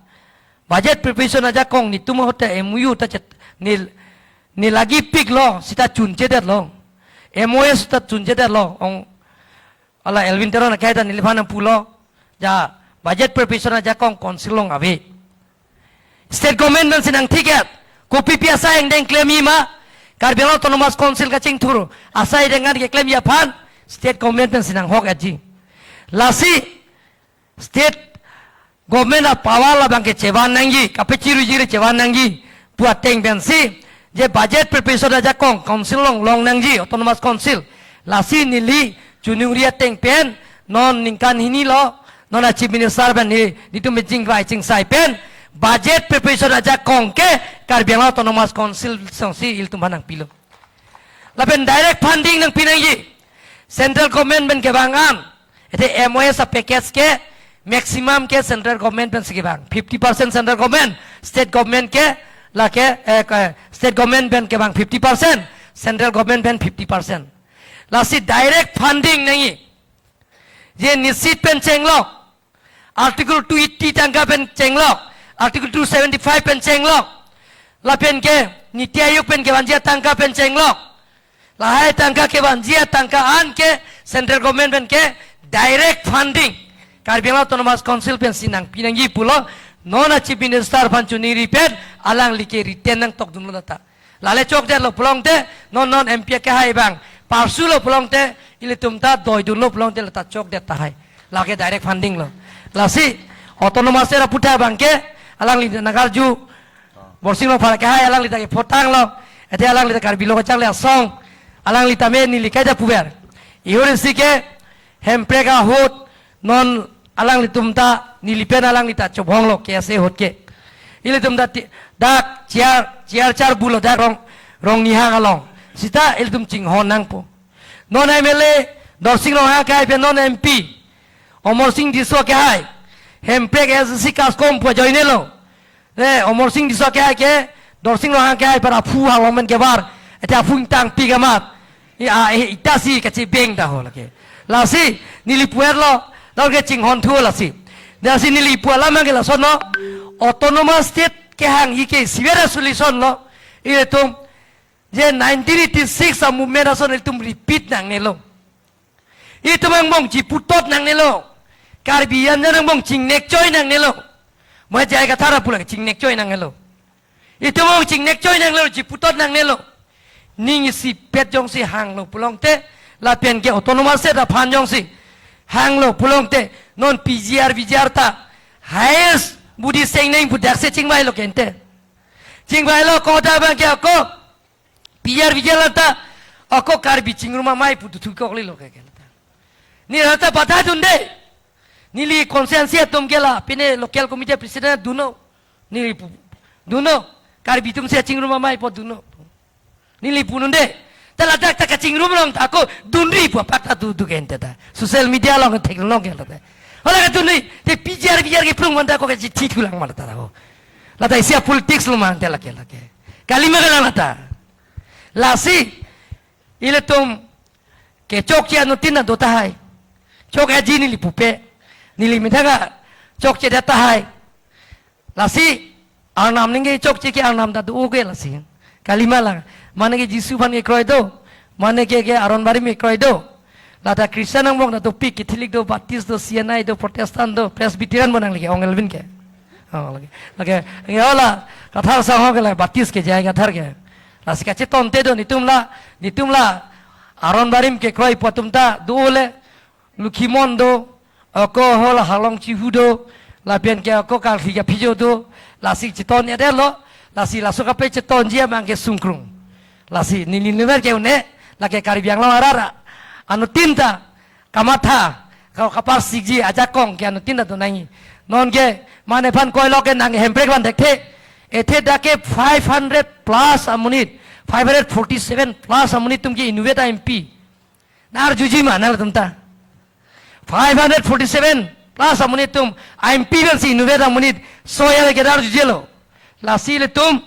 Budget preparation ajakong netum ahut ta M O U ta chet, nel, neli lagi piklo, seta chunchedetlo. M O S ta chunchedetlo. Ong, hala Elwin Teron akhei ta neliphan nangpulo. Ja, budget preparation ajakong council along ave. State government pensi nangthik-et. Kopi pi asai angdeng klemji ma, Karbi Anglong Autonomous Council kachingthur asai angdeng keklemji aphan, state government pensi nanghok-etji. Lasi, state government a-power labang ke chevan nangji, kapechiruji chevan nangji pu ateng pensi, je budget preparation ajakong council along long nangji, autonomous council. Lasi neli choningri ateng pen non ningkan hini lo, non a chief minister pen ni, nitum pen chingvai chingsai pen budget preparation ajakong ke Karbi Anglong Autonomous Council songsi ilitum aphan nangpilo. Lapen direct funding nangpi nangji. Central government pen kevang an, ete M O S a package ke maximum ke central government pensi kevang. Fifty percent central government, state government ke lake, eh, ke, state government pen kevang fifty percent, central government pen fifty percent. Lasi direct funding nangji. Je NEESYST pen chenglok, Article two eighty tangka pen chenglok, Article two seventy-five pen chenglok, lapen ke NITI Aayog pen kevanji atangka pen chenglok. Lahai tangka kevanji atangka an ke central government pen ke direct funding Karbi Anglong Autonomous Council pensi nangpi nangji pulo, non a chief minister aphan choningri pen alangli ke written nangtokdunlo lata. Lale chokdetlo pulote, non non M P akehai abang parsulo pulote, ilitum ta doidunlo pulote lata chokdet tahai. Lake direct funding lo. Lasi autonomous era puthak abang ke alangli nagarju, Borsing Rongphar akehai alangli ta kephotanglo. Ete alangli ta Karbi Lo Kacharli Asong, alangli ta me neli kaita puver. Ihur isi ke Hemprek ahut non alanglitum ta neli pen alangli ta chobhonglo K S A ahut ke. Ilitum ta ti-, dak chair, chair charbulo dak Rong, Rong Nihang along. Seta ilitum chinghon nangpo. Non M L A Dorsing Ronghang akehai pen non M P Amarsing Tisso akehai Hemprek S D C kaskom pu ajoinelo. Eh, Amarsing Tisso akehai ke, Dorsing Ronghang akehai aphan aphu halong pen kevar, ete aphu ingtangpik amat. I, a, eh, ita si kachebeng ta ho lake. Lasi, neli puverlo, dak ke chinghon thu lasi. Lasi neli pu alam ke lasonlo, autonomous state kehangji ke isivera solution lo, ilitum, je nineteen eighty-six a movement ason ilitum repeat nangnelo. Itum angbong chiputot nangnelo. Karbi anjan angbong chingnek choi nangnelo. Mo J I Kathar apulo chingnek choi nangnelo. Itum angbong chingnek choi nangnelo, chiputot nangnelo. Ning isipet jongsi hanglo pulote, lapen ke autonomous state aphan jongsi hanglo pulote, non P G R, V G R ta highest budi sengneng pu daksi chingvailo kente. Chingvailo ko da abang ke ako P G R, V G R lata, ako Karbi chingrum amei pu duthu koklilo ke, ke lata. Neli lata batai dunde. Neli constituency atum ke la, pine local committee president dunnon. Neli pu, dunnon. Karbi atum si chingrum amei po dunnon. Neli pununde. Ta ladak ta kachingrum along ta ako dunri pu apak ta dudu kente ta. Social media along theklong ke lata. Hala ka dunri, te P G R, V G R ke plung manta ako kachithi thulang ma lata ho. Lata isi a politics lo mante lake, lake. Kalima kalang lata. Lasi, ilitum kechokche anuttin ta do tahai. Chok aji neli pupe. Neli methang kechokchedet tahai. Lasi, Arnam ningke chokche ke Arnam ta do ke lasi. Kalima lang. Mane ke Jisu aphan kekroi do. Mane ke, ke Aron Barim kekroi do. Lata Christian angbong ta dopik, Catholic do, Baptist do, C N I do, Protestant do, Presbyterian bo nang lake, Ong Elvin ke. Oh, lake. Lake, ya la, Kathar sangho ke la, Baptist ke J I Kathar ke. Lasi kachetonte do, netum la, netum la, Aron Barim kekroi pu atum ta, dole, Lokhimon do, ako hol Halong Chihu do, lapen ke ako Karhi Kaphijo do, lasi cheton edetlo, lasi laso kape chetonji abang ke sungkrung. Lasi neli niver ke une, lake Karbi Anglong arat ra, anuttin ta, kamatha, ka-, kaparsikji ajakong ke anuttin ta do nangji. Non ke, mane aphan koilo ke nang Hemprek aphan thekthe, ethe dak ke five hundred plus amonit, five hundred forty-seven plus amonit atum ke inutvet a M P. Nang arjuji ma nanglitum ta. Five hundred forty-seven plus amonit atum M P pensi inutvet amonit soyal ke nang arjujilo. Lasi ilitum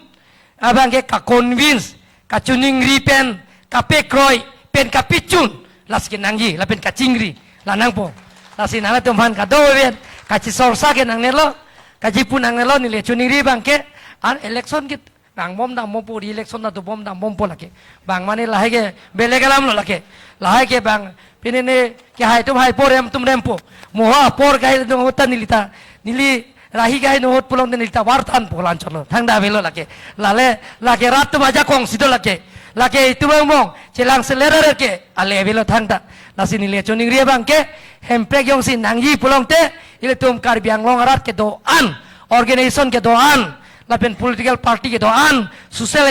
abang ke ka-convince, kachoningri pen, kapekroi pen, kapechun, lasi ke nangji, lapen kachingri, la nangpo. Lasi nangtum aphan kado pen, kachisorsa ke nangnelo, kachipu nangnelo, neli choningri abang ke, an election ke, bang bom dam bompo, re-election ta do bom dam bompo lake. Bang mane lahai ke belek alam lo lake. Lahai ke bang pine ne kehai atum hai apor rem atum rempo. Mo ha apor kahai atum ta neli ta. Neli rahi kahai ahut pulote neli ta vartan po lanchotlo. Thangta avelo lake. Lale lake rat atum ajakong si do lake. Lake itum angbong chelang selera ke ale avelo thangta. Lasi neli choningri abang ke Hemprek jongsi nangji pulote ilitum Karbi Anglong arat kedo-an, organization kedo-an, lapen political party kedo-an, social,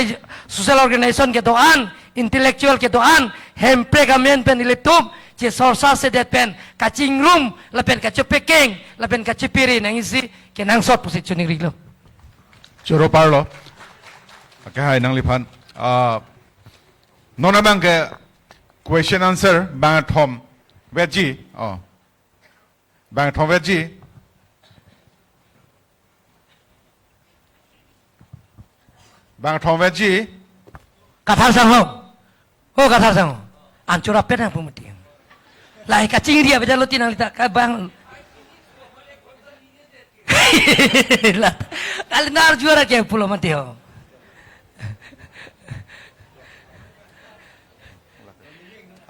social organization kedo-an, intellectual kedo-an, Hemprek amen pen ilitum chesorsa sedet pen kachingrum lapen kachepekeng lapen kachepiri nangji kenangsot pusi chiningrilo. Choro parlo. Oke, hai nangliphan. Ah, non abang ke question answer bangkethom vetji. Oh. Bangkethom vetji. Bangkethom vetji. Kathar sang ho. Oh, Kathar sang ho. Anchor apet nang pumuti. Lahai kachingri abe jalo tinang lita kabang. Lah, kali nar juara ke pulo mati ho.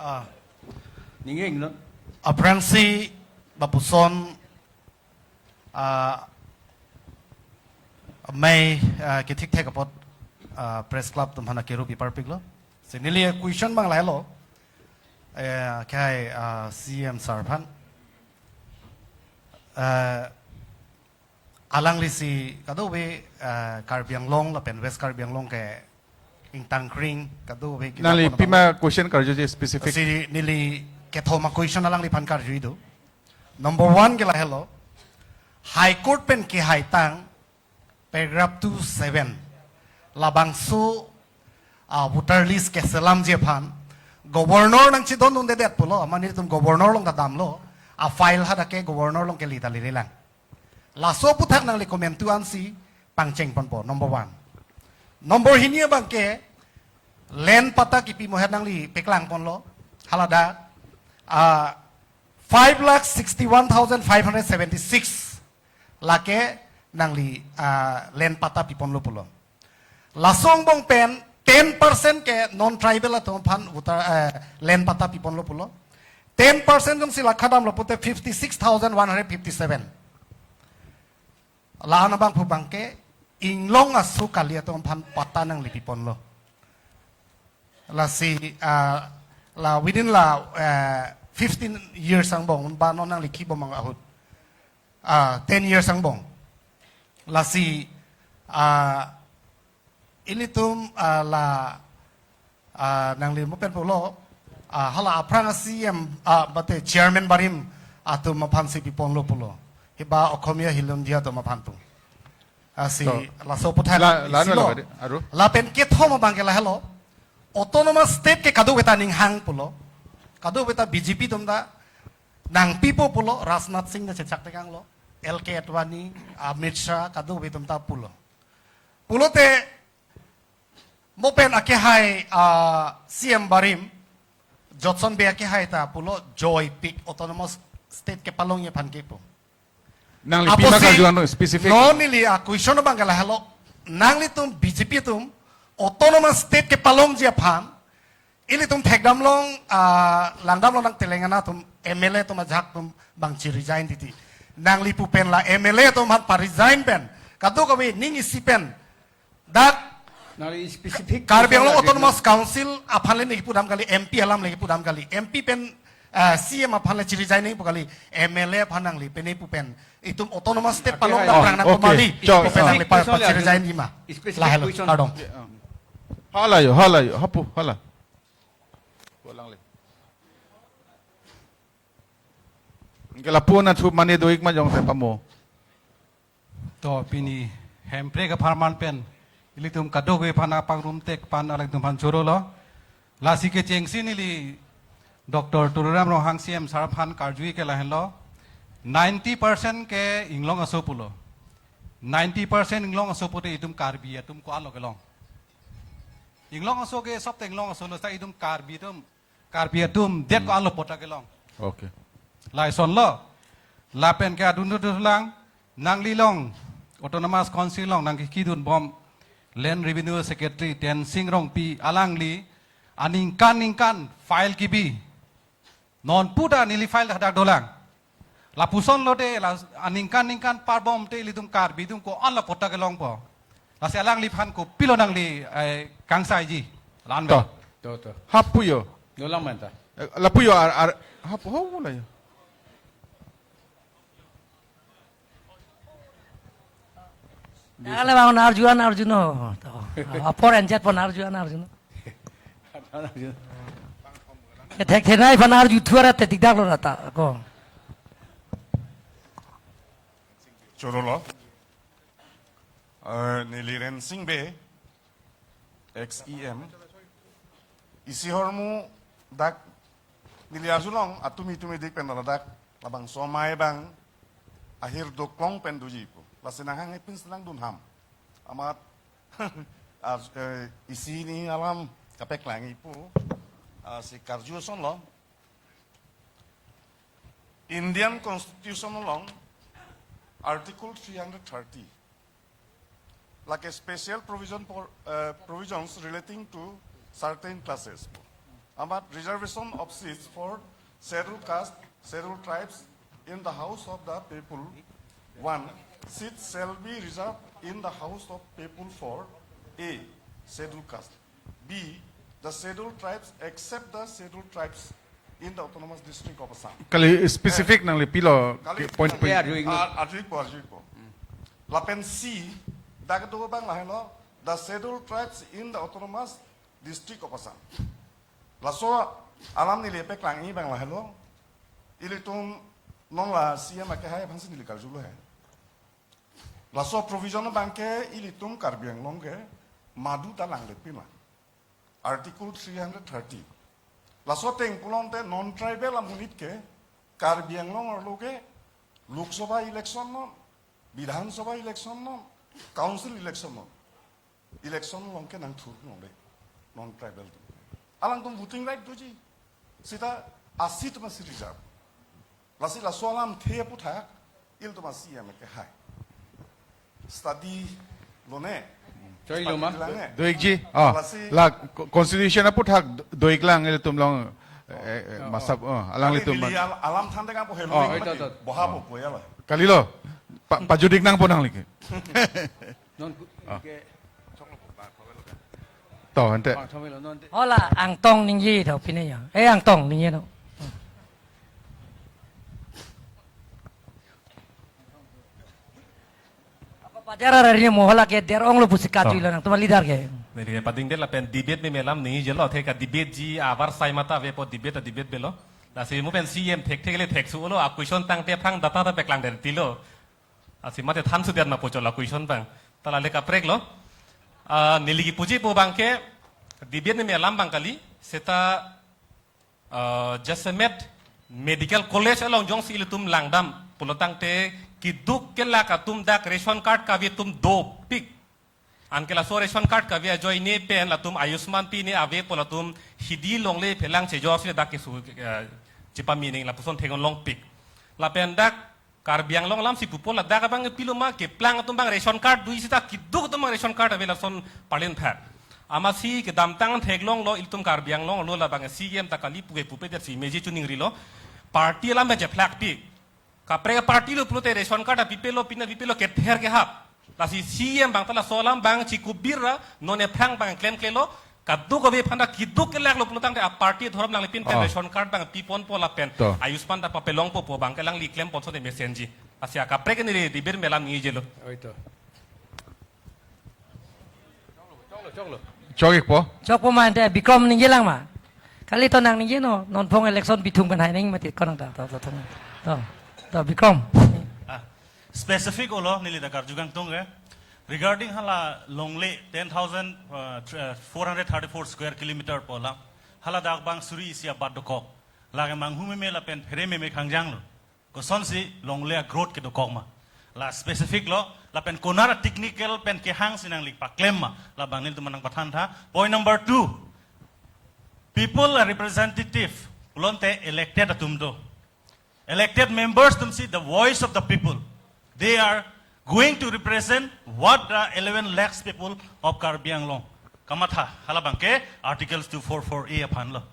Ah. Ninging no. Aphrangsi lapuson, ah, amei, ah, kethekthek apot, ah, Press Club atum aphan keru piparpiklo. Si neli question abang lahelo. Eh, akhai, ah, C M sir aphan. Eh, alanglisi kadokave, eh, Karbi Anglong lapen West Karbi Anglong ke ingtangkring kadokave ke nangli lapuson pima abang question karjuji specific. Si neli kethom a-question alangliphan karju do. Number one ke lahelo. High Court pen kehaitang paragraph two seven. Labangso, ah, voter list keselamji aphan Governor nangchedondundedet pulo, amat nelitum Governor along ta damlo, a-file hadak ke Governor along kele ta lelelang. Laso aphuthak nangli komantu ansi pangcheng ponpo, number one. Number hini abang ke, land patta kipi mohet nangli paklang ponlo, haladak, ah, five lakh sixty-one thousand five hundred seventy-six lake nangli, ah, land patta piponlo pulo. Laso angbong pen ten percent ke non-tribal atum aphan voter, eh, land patta piponlo pulo. Ten percent jongsi lakha damlo pute fifty-six thousand one hundred fifty-seven. La-an abangphu abang ke inglong aso kali atum aphan patta nangli piponlo. Lasi, ah, la within la, eh, fifteen years angbong, ba non nangli kibom ahut. Ah, ten years angbong. Lasi, ah, ilitum, ah, la, ah, nangli mo pen pulo, ah, hala aphrang C M, ah, mate chairman barim atum aphansi piponlo pulo. Hiba Okhomia Hilongdia atum aphan pu. Asi, to, laso aphuthak la, la, isi lo. Aru? Lapen kethom abang ke lahelo. Autonomous state ke kadokave ta ninghang pulo. Kadokave ta B J P atum ta nangpipo pulo, Rajnath Singh ta chechak tekanglo. L K Advani, Amit Shah, kadokave atum ta pulo. Pulote, mo pen akehai, ah, C M barim, Johnson Bey akehai ta pulo, joipik autonomous state kepalongji aphan ke pu. Nangli pima apotsi karju ano specific. Non neli a-question abang ke lahelo, nanglitum B J P atum autonomous state kepalongji aphan, ilitum thekdam long, ah, langdam long nang Telangana atum M L A atum ajahak atum bang chi-resign titi. Nangli pu pen la M L A atum aphan pa-resign pen, kadokave ning isi pen, dak nangli specific Karbi Anglong question Autonomous Council aphan le nangpudam kali, M P alam le pudam kali, M P pen, eh, C M aphan le chi-resign nangpu kali, M L A aphan nangli pene pu pen, itum autonomous state palong, oh, dak prang nang, okay, pamali, cho, pu pen, ah, nangli pa, pa chi-resign nangji ma. Specific lahelo question. Kardom. Hala jo, hala jo, hapu, hala. Pulang le. Ke lapu-an athu mane do-ik ma jongte pamo. To pini Hemprek apharman pen ilitum kadokave aphan pangrumtek pen alangtum aphan chorolo. Lasi kechengsi neli Doctor Tuliram Ronghang C M sir aphan karju ke lahenlo. Ninety percent ke inglong aso pulo. Ninety percent inglong aso pute itum Karbi atum ko-an lo kelong. Inglong aso ke sob ta inglong aso lo, seta itum Karbi atum Karbi atum det ko-an lo patta kelong. Okay. Lason lo. Lapen ke adun dun lang, nangli along Autonomous Council along nangkikidun bom Land Revenue Secretary Tensing Rongpi, alangli aningkan ningkan file kibi. Non puta neli file hadak dolang. Lapuson lote la aningkan ningkan parbom te ilitum Karbi atum ko-an lo patta kelongpo. Lasi alangliphan kopilo nangli, eh, kangsaiji. Lan to. To, to. Hapu jo. Dolang menta. Eh, lapu jo ar, ar, hapu ho la jo. Ala bang arju an arju no. To. Apor enjat pon arju an arju. Kethek thenei phan arju thu arat te dikdak lo rata ko. Choro lo. Eh, neli Rensing Bey, ex E M. Isi ahormu dak neli arjulong atum itum idik pen ladak labangso amei abang ahir doklong pen doji pu. Lasi nanghang ipin selang dunham. Amat ar-, eh, isi ni alam kapeklangji pu. Ah, si karju ason lo. Indian Constitution along Article three hundred thirty, like a special provision for, uh, provisions relating to certain classes. Amat reservation of seats for scheduled caste, scheduled tribes in the House of the People. One, seats shall be reserved in the House of People for a scheduled caste. B, the scheduled tribes except the scheduled tribes in the autonomous district of Assam. Kali specific nangli pilo. Kali point, point. Ar-, arju-ikpo, arju-ikpo. Lapen C, dak do abang lahelo, the scheduled tribes in the autonomous district of Assam. Laso alam neli peklangji abang lahelo, ilitum non la C M akehai aphansi neli karjulo he. Laso provision abangke ilitum Karbi Anglong ke madu ta langlepin ma. Article three hundred thirty. Laso ateng pulote non-tribal amonit ke Karbi Anglong arlo ke Lok Sabha election non, Bidhan Sabha election non, Council election non. Election along ke nangthur longle, non-tribal atum. Alangtum voting right doji. Seta a-seat masi reserve. Lasi laso alamthe aphuthak ilitum a-C M akehai study lone. Choi lo ma? Study lang e. Do-ikji. Ah, lasi la co-, constitution aphuthak do-, do-iklang ilitum along, eh, eh, oh, masap, oh, oh, alanglitum neli ma-, al-, alam thante kang po helo. Oh. Oi, to, to. Boha po po ya la. Kalilo. Pa-, pajut-ik nangpo nangli ke. Non ku-, ah, ke, to, ante. Bang thomelo non te. Hola, Angtong ningje tho pine ya. Eh, Angtong ningje no. Apa pajar hari ini mo hola ke der ong lo pusi katu. Oh. Ilo nangtum leader ke. Neli padingdet lapen debate meme alam ningjelo, theka debate ji abar sai mata avepo debate, debate avelo. Lasi mo pen C M thekthek le theksu lo, a-question tangte aphrang data ta peklang der tilo. Lasi mate than sudiat ma pochot la question abang. Ta la le kaprek lo. Ah, neli kipuji pu abangke, debate meme alam abang kali, seta, ah, Jaisalmer Medical College along jongsi ilitum langdam pulo tangte keduk kelak atum dak ration card kave atum dopik. Anke laso ration card kave ajoine pen latum Ayushman Bharat ne avepo latum hidi longle phelang chejo si dak kesu, eh, chepame ning lapuson theklongpik. Lapen dak Karbi Anglong alamsi pupo, ladak abang pilo ma keplang atum abang ration card do-ik seta keduk atum abang ration card ave lason parlin pha. Amatsi kedamtang theklonglo ilitum Karbi Anglong lo labang C M ta kali puke pupe der si meji chuning rilo. Party alam abang chephlakpik. Kaprek party lo pulote ration card apipelo, pina pipelo kether kehap. Lasi C M abang ta laso alam abang chikubir ra, non aphrang abang klemklelo, kaduk ave aphan ta keduk kelak lo pulo tangte a-party dhorom nanglepin pen, oh, ration card abang piponpo lapen. To. Ayushman ta papelongpo pu abangke alangli klempon so de mesenji. Lasi akaprek neli debate meme alam ningjelo. Oi to. Chok-ikpo. Chokpo ma ante Bikrom ningjelang ma. Kali to nang ningje no, non phong election bithung kan hai ning mati konang ta, to, to, to, to, to, Bikrom. Ah, specific olo neli ta karju kangtung ke. Regarding hala longle ten thousand, uh, thr-, uh, four hundred thirty-four square kilometer pu alam. Hala dak abang suri isi abat dokok. Lake manghu meme lapen phere meme kangjang lo. Kosonsi longle a-growth kedokok ma. La specific lo, lapen konat a-technical pen kehangsi nangli paklem ma. Labang nelitum nangpathan tha. Point number two, people representative, pulote elected atum do. Elected members atumsi the voice of the people. They are going to represent what the eleven lakhs people of Karbi Anglong. Kamatha, hala abangke Articles two four four A aphan lo.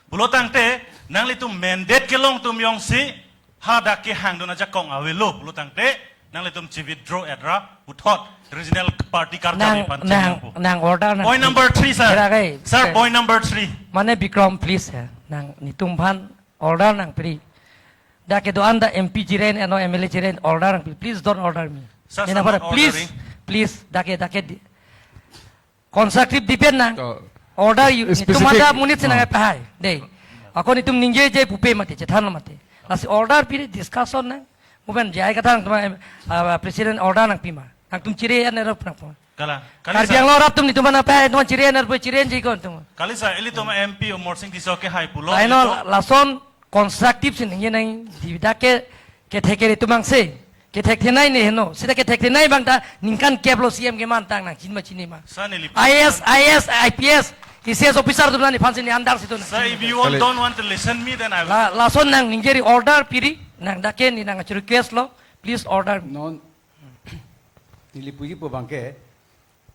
Pulo tangte, nanglitum mandate kelong atum jongsi, hadak kehangdun ajakong avelo, pulo tangte, nanglitum chi-withdraw et ra, puthot, regional party karjap nang, aphan nang, chiningpo. Nang order nang. Point number three, sir. Kira kai, sir, sir, point number three. Mane Bikrom, please, eh. Nang netum aphan order nangpri. Dak kedo-an ta M P jiren, eno M L A jiren, order nangpri. Please don't order me. Sir, sir, not ordering. Please, please, dak ke, dak ke di-, Constructive debate nang. To. Order you, specific. Netum ada monit si nang, ah, pahai. Dei. Ako netum ningjeje pupe mati, chethan mati. Lasi order piri discussion nang. Mo pen J I Kathar atum, ah, president order nangpi ma. Nangtum chiri an erop nangpo. Kalang. Kali, Karbi sir. Anglong arap atum netum aphan pahai, netum chiri an erop chiri an jikon atum. Kali sir, ilitum M P Amarsing Tisso kehai pulo. Laino ilitum lason constructive si ningje nang, dida ke, kethek kere atum angse. Kethek thenei ne heno. Sita kethek thenei abang ta ningkan kep lo C M kemantang nang chinima chinima. Sir, neli I A S, I A S, I P S, I C S officer atum nani fansi ne andar situ nang. Sir, if you all, kali, don't want to listen me, then I will. La, lason nang ningjeri order piri, nang dak ke ne nang request lo, please order. Non, neli puji pu abang ke,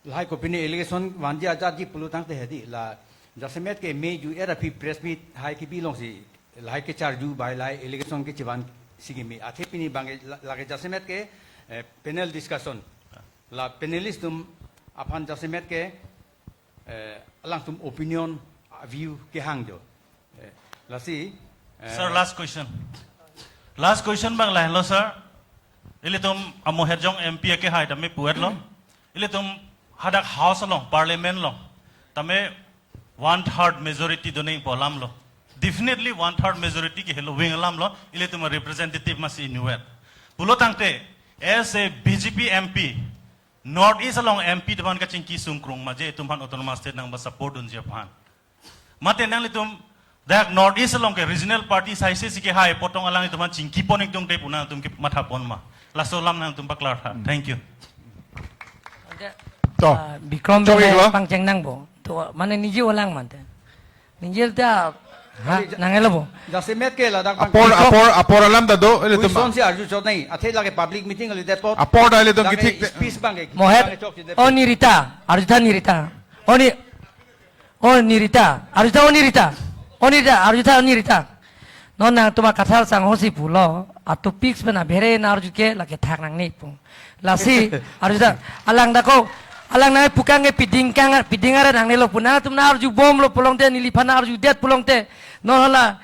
lahai kopine allegation vanji ajatji pulo tangte hedi la, jasemet ke me ju era phi press meet hai kebi alongsi lahai kecharju bai lahai allegation kechevan si kimi. Athe pini abang ke la, lake jasemet ke, eh, panel discussion. La panelist atum aphan jasemet ke, eh, alangtum opinion, ah, view kehang jo. Eh, lasi, eh, sir, last question. Last question abang lahelo, sir. Ilitum amo Herjong M P akehai tame puet lo. Ilitum hadak House along, Parliament along tame one third majority doning pu alam lo. Definitely one third majority ke helo wing alam lo. Ilitum representative masi inutvet. Pulo tangte, as a B J P M P, North East along M P atum aphan kachingki sungkrung ma je itum aphan autonomous state nangba support dunji aphan. Mate nanglitum dak North East along ke regional party saise si kehai apot tong alanglitum aphan chingki pon ingtung te pu nangtum kematha pon ma. Laso alam nangtum paklar tha. Thank you. Ante, to. Ah, Bikram chok pen iklo. Pangcheng nangpo. To, mane niji olang mante. Ningje ta, ha, nangelo bo. Jasemet ke ladak abang apor, ke apor, apor alam ta do, ilitum. Question si arju chot nai. Athe lake public meeting kalidet apot. Apor ta ilitum lake kithik te. Speech abang ke. Mohet, abang ke chok si det. Oh, Nirita, arjutha Nirita. Oh, Ni-, oh, Nirita, arjutha, oh, Nirita. Oh, Nirita, arjutha, oh, Nirita. Non nangtum akathar sangho si pulo, atopics pen abhere nang arju ke lake thak nangne pu. Lasi, arju ta, alang dako, alang nang pukang ke piding kang, piding arat nangnelo pu nangtum nang arju bomlo pulote, neliphan nang arjudet pulote. Non hala,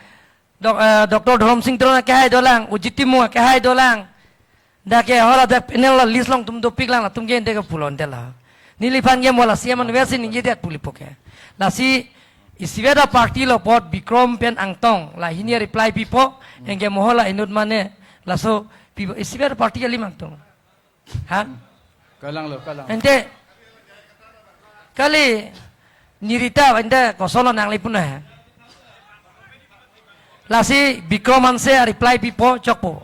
dok-, eh, Doctor Dhorom Sing Teron akehai dolang, Ujiti Mo akehai dolang. Dak ke hala dak panel la list along atum dopik lang, atum ke ente ke pulote la. Neliphan ke mo la C M an wesi ningjedet pu lipo ke. Lasi, isivet aparty lo apot Bikram pen Angtong, la hini reply pipo, anke mo hala inut mane, laso, pipo, isivet aparty alim Angtong. Ha? Kalang lo, kalang. Ante, kali, Nirita, ante, koson lo nangli puna ha. Lasi, Bikram Hanse reply pipo, chokpo.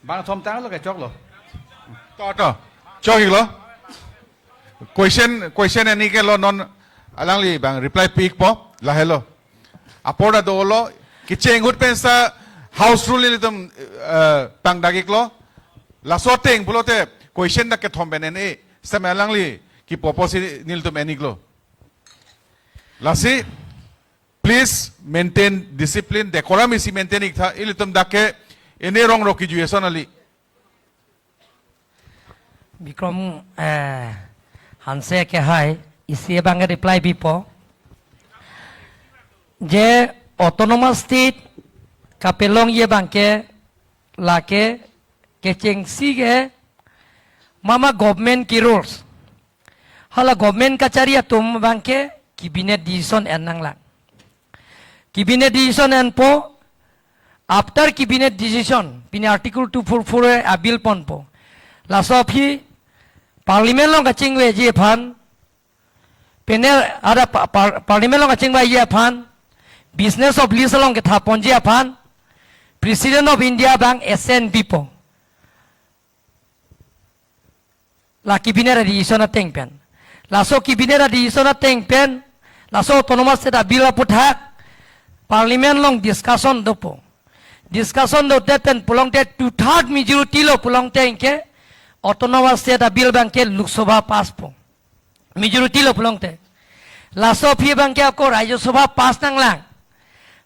Bang thom tanglo ke choklo. To, to. Chok iklo. Question, question ani ke lo non alangli abang reply pi ikpo, lahelo. Apor ta dolo, kecheng ahut pen sa House rule ilitum, eh, pangdak iklo. Laso ateng pulote question dak kethom pen en-e, same alangli kipu apotsi nelitum en iklo. Lasi, please maintain discipline, decorum isi maintain ik tha, ilitum dak ke ene rong rok kiju eson ali. Bikram, eh, Hanse akehai, isi abang ke reply pipo. Je autonomous state kapelongji abang ke lake kechengsi ke mama government ki rules. Hala government kachari atum abang ke cabinet decision en nanglang. Cabinet decision enpo, after cabinet decision, pini Article two four four A abill ponpo. Laso aphi, Parliament along kachingveji aphan, panel ada pa-, par-, Parliament along kachingveji aphan, business of list along ketha ponji aphan, President of India abang assent pipo. La cabinet a-decision ateng pen. Laso cabinet a-decision ateng pen, laso autonomous state a-bill aputhak, Parliament along discussion dopo. Discussion dote pen pulote two third majority lo pulote anke, autonomous state a-bill abang ke Lok Sabha pass po. Majority lo pulote. Laso aphi abang ke ako Rajya Sabha pass nanglang.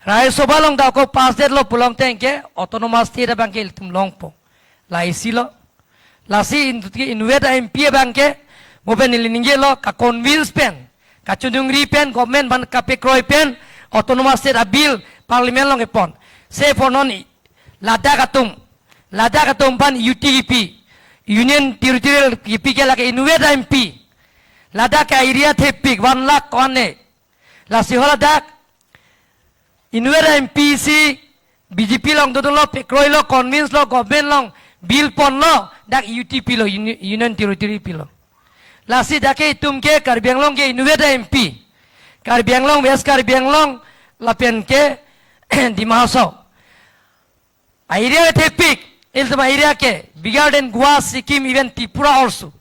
Rajya Sabha along ta ako pass detlo pulote anke autonomous state abang ke ilitum longpo. La isi lo. Lasi in-, inutvet a-M P abang ke, mo pen neli ningjelo, ka-convince pen, kachoningri pen, government aphan kapekroi pen, autonomous state a-bill, Parliament along kepon. Say for non i-, Ladakh atum, Ladakh atum aphan U T kipi, Union Territory kipi ke lake inutvet a-M P. Ladak ke area thepik one lakh ko-an ne. Lasi ho ladak inutvet M P si B J P along dodolo, pekroi lo, convince lo, government along bill ponlo, dak U T pilo, Uni-, Union Territory pilo. Lasi dak ke itum ke Karbi Anglong ke inutvet M P, Karbi Anglong, West Karbi Anglong lapen ke Dima Hasao. Area thepik, ilitum area ke bigger than Goa, Sikkim, even Tripura also.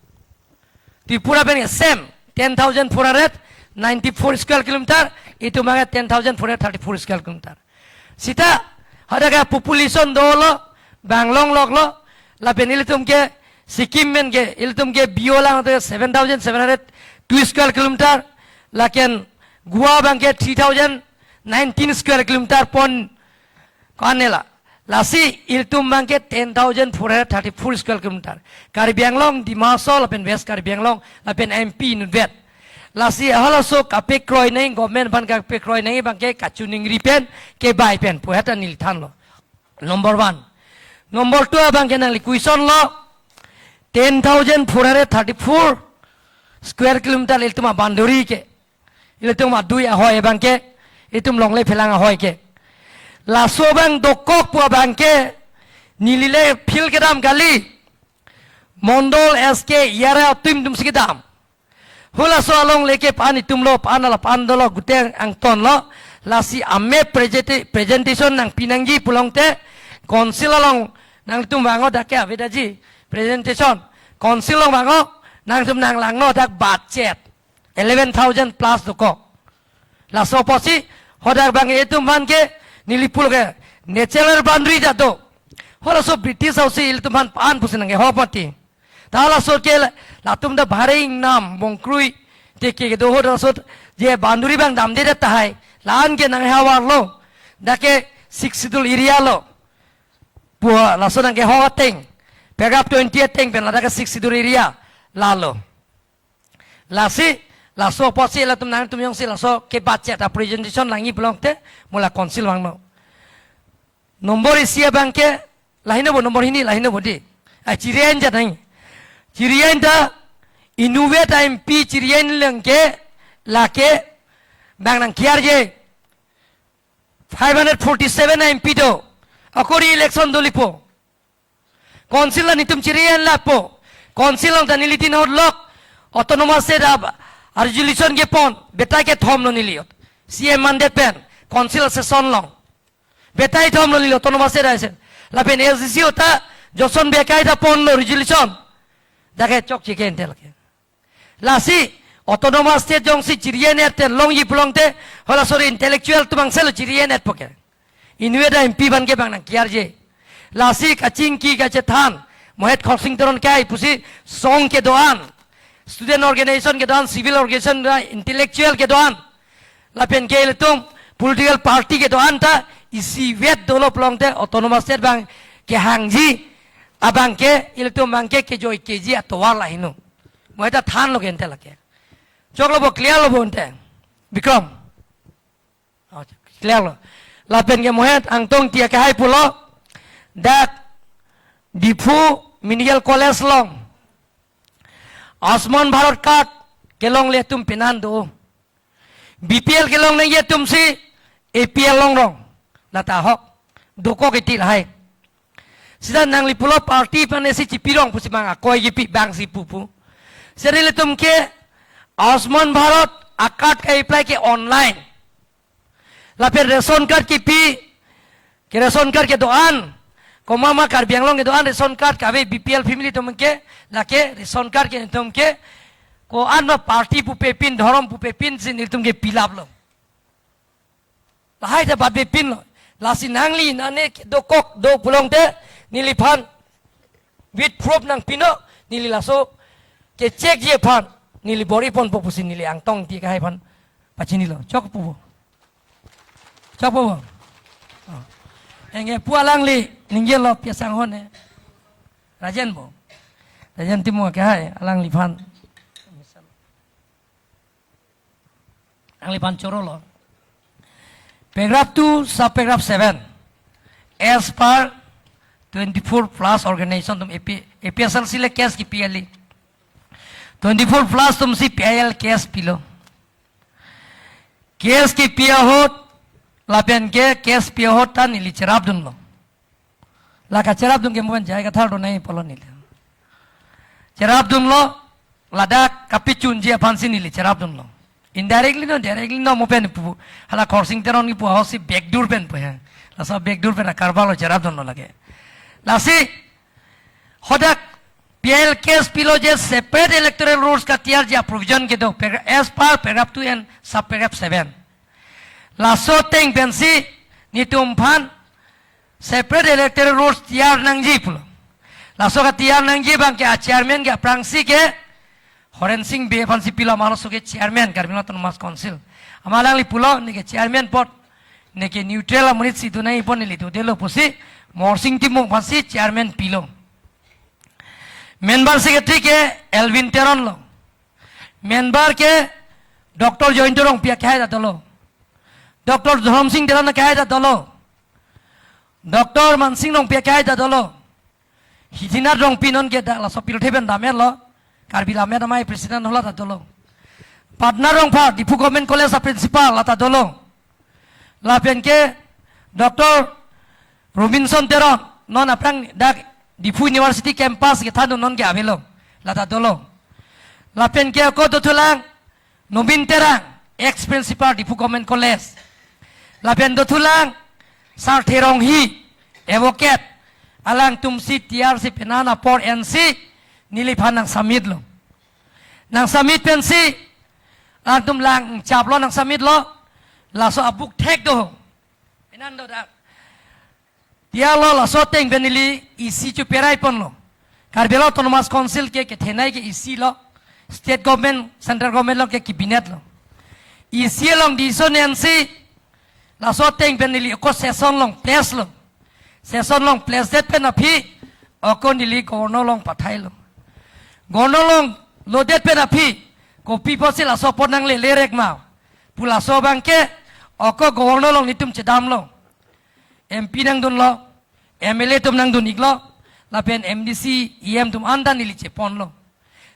Tripura pen ke same, ten thousand four hundred ninety-four square kilometer, itum abang ke ten thousand four hundred thirty-four square kilometer. Seta, hadak ke population dolo, bang longlok lo, lapen ilitum ke Sikkim pen ke, ilitum ke B O lang te seven thousand seven hundred two square kilometer, lapen Goa abang ke three thousand nineteen square kilometer pon ko-an ne la. Lasi ilitum abang ke ten thousand four hundred thirty-four square kilometer. Karbi Anglong, Dima Hasao, lapen West Karbi Anglong, lapen M P inutvet. Lasi halaso kapekroi nangji, government aphan kapekroi nangji abang ke kachiningri pen, kebai pen pu heta neli thanlo. Number one. Number two abang ke nangli question lo, ten thousand four hundred thirty-four square kilometer ilitum a-boundary ke. Ilitum adui ahoi abang ke, itum longle phelang ahoi ke. Laso abang dokok pu abang ke, neli le field kedam kali. Mondol S K E R atum atum si kedam. Halaso alongle ke pan itum lo, pan ala pan dolo, guteng angton lo. Lasi a-map present-, presentation nangpi nangji pulote, council along nangtum vangnon dak ke avedaji presentation. Council along vangnon, nangtum nanglangnon dak budget eleven thousand plus dokok. Laso apotsi hadak abang itum aphan ke neli pulo ke natural boundary ta do. Halaso British aso si ilitum aphan pan pusi nangkehok mati. Ta laso ke la-, latum ta bhari ingnam bongkrui te ke kedo ho laso je boundary abang damde tahai. La-an ke nanghavar lo. Dak ke Sixth Schedule area lo. Pu laso nangkehok ateng. Paragraph twenty ateng pen ladak ke Sixth Schedule area lalo. Lasi, laso apotsi latum nangtum jongsi laso ke budget a-presentation langji pulote, mo la council vangnon. Number isi abang ke, lahai non bo number hini, lahai non bo di. Ah, chiri-an jat nang. Chiri-an ta, inutvet M P chiri-an lang ke, lake, bang nangkiar je. Five hundred forty-seven M P do. Ako re-election dolipo. Council la netum chiri-an lapo. Council along ta neli tin hot lok. Autonomous state a, a-resolution kepon. Betai kethom lo neli. C M mandate pen. Council session along. Betai thom lo neli autonomous state aise. Lapen A D C ota Johnson Bekai ta ponlo resolution. Dak ke chokche ke ente lake. Lasi, autonomous state jongsi chiri-an-et te longji pulote, halaso intellectual atum angselo chiri-an-etpo ke. Inutvet M P aphan ke bang nangkiar je. Lasi kachingki kachethan, Mohet Khorsing Teron kai pusi song kedo-an, student organization kedo-an, civil organization kedo-an, intellectual kedo-an. Lapen ke ilitum political party kedo-an ta isivet dolo pulote autonomous state abang kehangji abang ke ilitum abang ke kejoi keji atovar lahai non. Mo eta thanlo ke ente lake. Choklo bo, clear lo bo ente. Bikram. Oh, clear lo. Lapen ke Mohet Angtong Ingti akehai pulo. Dak Diphu Medical College along Ayushman Bharat card kelongle atum penan do. B P L kelong nangji atum si A P L longrong. Lata ahok. Dokok iti lahai. Seta nangli pulo party aphan isi chipirong pusi bang akoi kipi bang si pupu. Seta ilitum ke Ayushman Bharat a-card ka-apply ke online. Lapen ration card kipi, ke ration card kedo-an, komat ma Karbi Anglong kedo-an ration card kave B P L family atum ke, lake ration card ke itum ke, ko-an ma party pupe pin, dhorom pupe pin si nelitum ke fill up lo. Lahai ta batbe pinlo. Lasi nangli nane dokok do pulote neliphan with proof nangpinon, neli laso ke check ji aphan neli bor-i ponpo pusi neli Angtong Ingti akehai aphan pachinilo. Chokpo bo. Chokpo bo. Oh. Enge pu alangli ningjelo pi asangho ne. Rajen bo. Rajen Timung akehai alangliphan. Alangliphan chorolo. Paragraph two, subparagraph seven. As per twenty-four plus organization atum A P, A P H L C le case kipi kali. Twenty-four plus atumsi P I L case pilo. Case kepi ahut, lapen ke case pi ahut ta neli cherapdunlo. La kacherapdun ke mo pen jai kathar do nai pulo neli. Cherapdunlo, ladak kapechunji aphansi neli cherapdunlo. Indirectly no, directly no mo pen pu, hala Khorsing Teron kipu ahutsi backdoor pen pu he. Laso backdoor pen akarbaro cherapdunlo lake. Lasi, hadak P I L case pilo je separate electoral rolls katiyarji aprovision kedo, para-, as per paragraph two and subparagraph seven. Laso ateng pensi netum aphan separate electoral rolls tiyar nangji pulo. Laso katiyar nangji abang ke achairman ke aphrangsi ke Horen Sing Bey aphansi pilo, amat laso ke chairman Karbi Anglong Autonomous Council. Amat alangli pulo neke chairman apot, neke neutral amonit si do nangji apot neli dodelo pusi Morsing Timung aphansi chairman pilo. Member secretary ke Elwin Teron lo. Member ke Doctor Joyinto Rongpi akehai ta dolo. Doctor Dhorom Sing Teron akehai ta dolo. Doctor Mansing Rongpi akehai ta dolo. Hidinath Rongpi non ke dak laso pirthe pen dam-etlo. Karbi Lammet Amei president hala ta dolo. Patna Rongphar, Diphu Government College a principal la ta dolo. Lapen ke Doctor Robinson Teron, non aphrang dak Diphu University campus kethan do non ke avelo, la ta dolo. Lapen ke ako dothulang Nobin Terang, ex principal Diphu Government College. Lapen dothulang Sarthe Ronghi, advocate, alangtumsi tiyarsi penang apor ensi neliphan nangsubmitlo. Nangsubmit pensi, alangtum lang chaplo nangsubmitlo, laso a-book thek do. Penang do dak. Tiyarlo laso ateng pen neli E C cheperai ponlo. Karbi Anglong Autonomous Council ke kethenei ke E C lo. State government, central government along ke cabinet lo. E C along decision ensi laso ateng pen neli ako session along place lo. Session along place det pen aphi ako neli governor along pathailo. Governor along lodet pen aphi kopi pusi laso apot nanglele rek ma pu laso abang ke ako governor along netum chedamlo. M P nangdunlo, M L A atum nangdun-iklo, lapen M D C, E M atum anta neli cheponlo.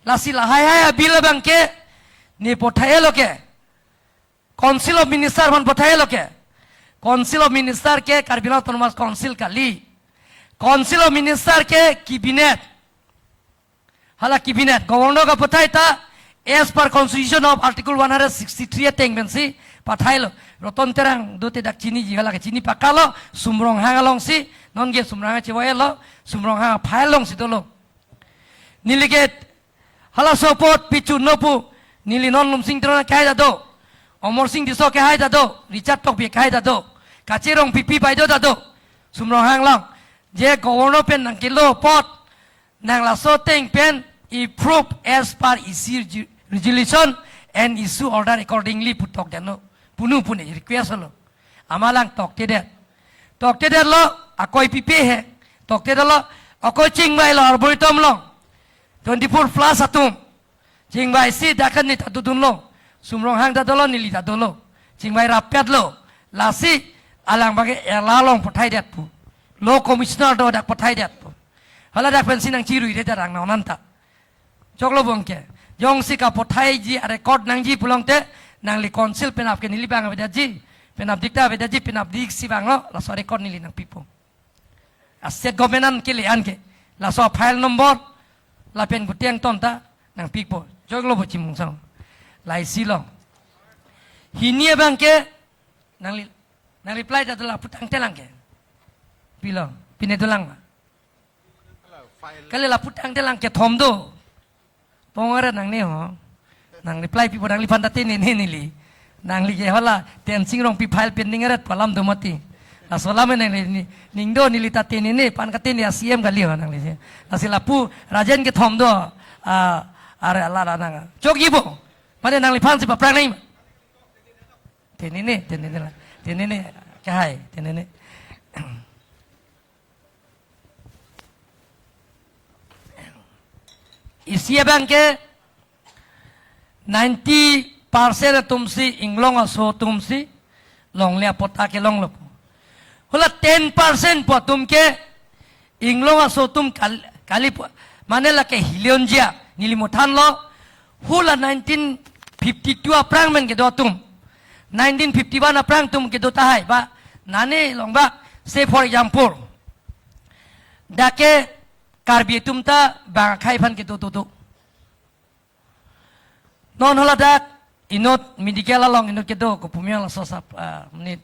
Lasi lahai hai a-bill abang ke ne pathailo ke, Council of Minister aphan pathailo ke. Council of Minister ke Karbi Anglong Autonomous Council kali. Council of Minister ke cabinet. Hala cabinet, governor kapathai ta, as per constitution of article one hundred sixty-three ateng pensi pathailo. Roton Terang dote dak chiniji, hala ke chini pakalo, Sum Ronghang alongsi, non ke Sum Ronghang chevoi-etlo, Sum Ronghang a-file alongsi dolo. Neli ke halaso apot pechunlo pu, neli non Lumsing Teron akehai ta do, Omor Sing Tisso akehai ta do, Richard Tokbi akehai ta do, Kache Rongpipi pai do ta do, Sum Ronghang along, je governor pen nangkelo apot, nang laso ateng pen approve as per E C resu-, resolution and issue order accordingly pu tokdetnon, punu pune request lo. Amat alang toktedet. Toktedetlo, ako ipipe he. Toktedetlo, ako chingvailo Arboretum along. Twenty-four plus atum. Chingvaisi dak an ne ta dodunlo. Sum Ronghang ta dolo, neli ta dolo. Chingvai rappetlo. Lasi alang abang ke ela along pathaidet pu. Law commissioner do dak pathaidet pu. Hala dak pensi nangchiruiredet, arnam nonta. Choklo abang ke. Jongsi kapathaiji a-record nangji pulote, nangli council penap ke neli abang avedetji, penap dikta avedetji, penap diksi abanglo, laso record neli nangpipo. A-state government an kele an ke. Laso file number, lapen gutiang ton ta nangpipo. Choklo bo chimungsong. Laisi lo. Hini abang ke, nangli, nang reply ta dolang, lapu tangtelang ke. Pilo, pine dolang ma. Kali lapu tangtelang kethom do. Pongare nangne ho. Nang reply pipo, nangliphan ta tenene neli. Nangli ke hala Tensing Rongpi file pending aret pu alam do mati. Laso alam nangli ni, ning do, neli ta tenene, phan katene a-C M kali ho nangli. Lasi lapu Rajen kethom do, ah, are ala la nang. Chokji bo. Mane nangliphansi paphrang nang. Tenene, tenene la. Tenene, akehai, tenene. Isi abang ke ninety percent atumsi, inglong aso atumsi, longle apatta kelonglo. Hala ten percent pu atum ke, inglong aso atum kal-, kali pu, mane lake hili-onji, neli mo thanlo, Hula nineteen fifty-two aphrang pen kedo atum, nineteen fifty-one aphrang atum kedo tahai ba, nane long ba, say for example, dak ke Karbi atum ta bang akhei aphan kedo do do. Non haladak inut medical along inut kedo kopumyang laso sap, ah, menit.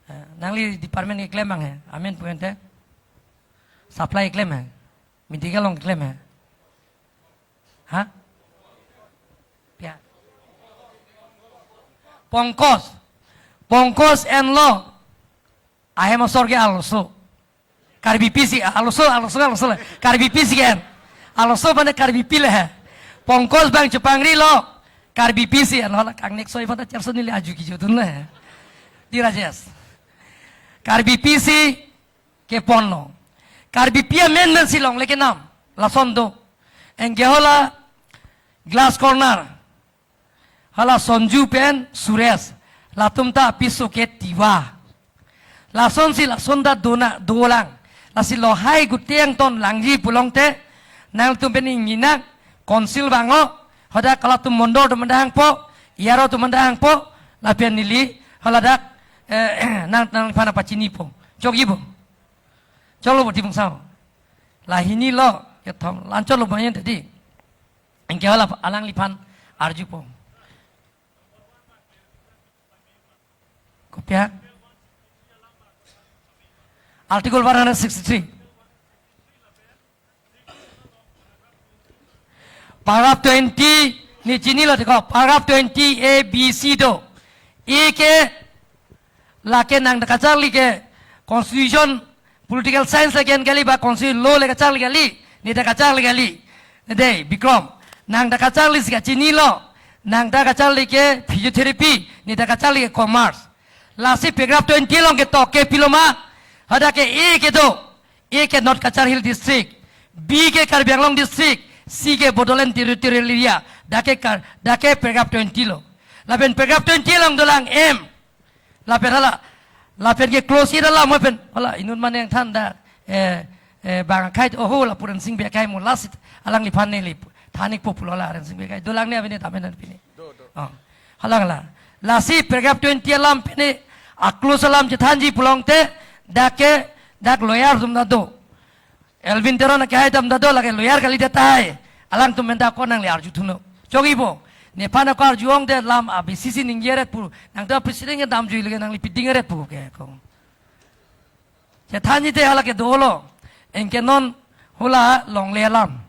Ah, nangli department keklem bang he, amen pu ente. Supply keklem he. Medical along keklem he. Ha? Pia. Pongkos. Pongkos enlo. Ahem asor ke arloso. Karbipi si, arloso, arloso, arloso le. Karbipi si ke en. Arloso mane Karbipi le he. Pongkos bang chepangrilo. Karbipi si en. Hala kangnek soi pada cherso neli aju kejut un le he. Di Rajesh. Karbipi si keponlo. Karbipi amen men si longle kenam. Lason do. Anke hala Glass Corner. Hala Sonju pen Suresh. Latum ta apiso ke Tiwa. Lasonsi lason ta dona dolang. Lasi lo hai guteng ton langji pulote. Nangtum pen ingninak council bang-o. Hadak halatum mondol atum mandang po. Iyaro atum mandang po. Lapen neli haladak, eh, nang, nangliphan pachini po. Chokji po. Choklo po Timung Sangho. La hini lo. Kethom. Lanchot lo banyan tadi. Anke hala alangliphan arju po. Kopi ha? Article one hundred sixty-three. Paragraph twenty, ne chinilo dei ko, paragraph twenty A, B, C do. A ke lake nang ta kacharli ke constitution, political science lake en kali ba constitution law le kacharli kali, ne ta kacharli kali. Dei, Bikrom, nang ta kacharli si kachinilo, nang ta kacharli ke physiotherapy, ne ta kacharli ke commerce. Lasi paragraph twenty along ketok ke pilo ma, hadak ke A kedo, A ke North Cachar Hill District, B ke Karbi Anglong District, C ke Bodoland Territorial Area, dak ke kar, dak ke paragraph twenty lo. Lapen paragraph twenty along dolang M. Lapen hala, lapen ke clause ida lam pen, hala inut mane nangthan da, eh, eh, bang akhei, oho, la pu Rensing Bey akhei mo lasi, alangliphan neli than-ik po pulo la Rensing Bey akhei. Dolang ne abine tamen an pini. Do, do. Oh. Hala hala. Lasi paragraph twenty alam pini, a-clause alam chethanji pulote, dak ke, dak lawyer atum ta do. Elwin Teron akehai atum ta do, lake lawyer kalidet tahai. Alangtum pen ta ko nangli arju thunon. Chokji po. Nephan ako arju ong te lam abisi si ningje ret pu. Nang ta president ke damjui lake nangli piding ret pu ke ko. Chethanji te hala ke dolo. Anke non hula longle alam.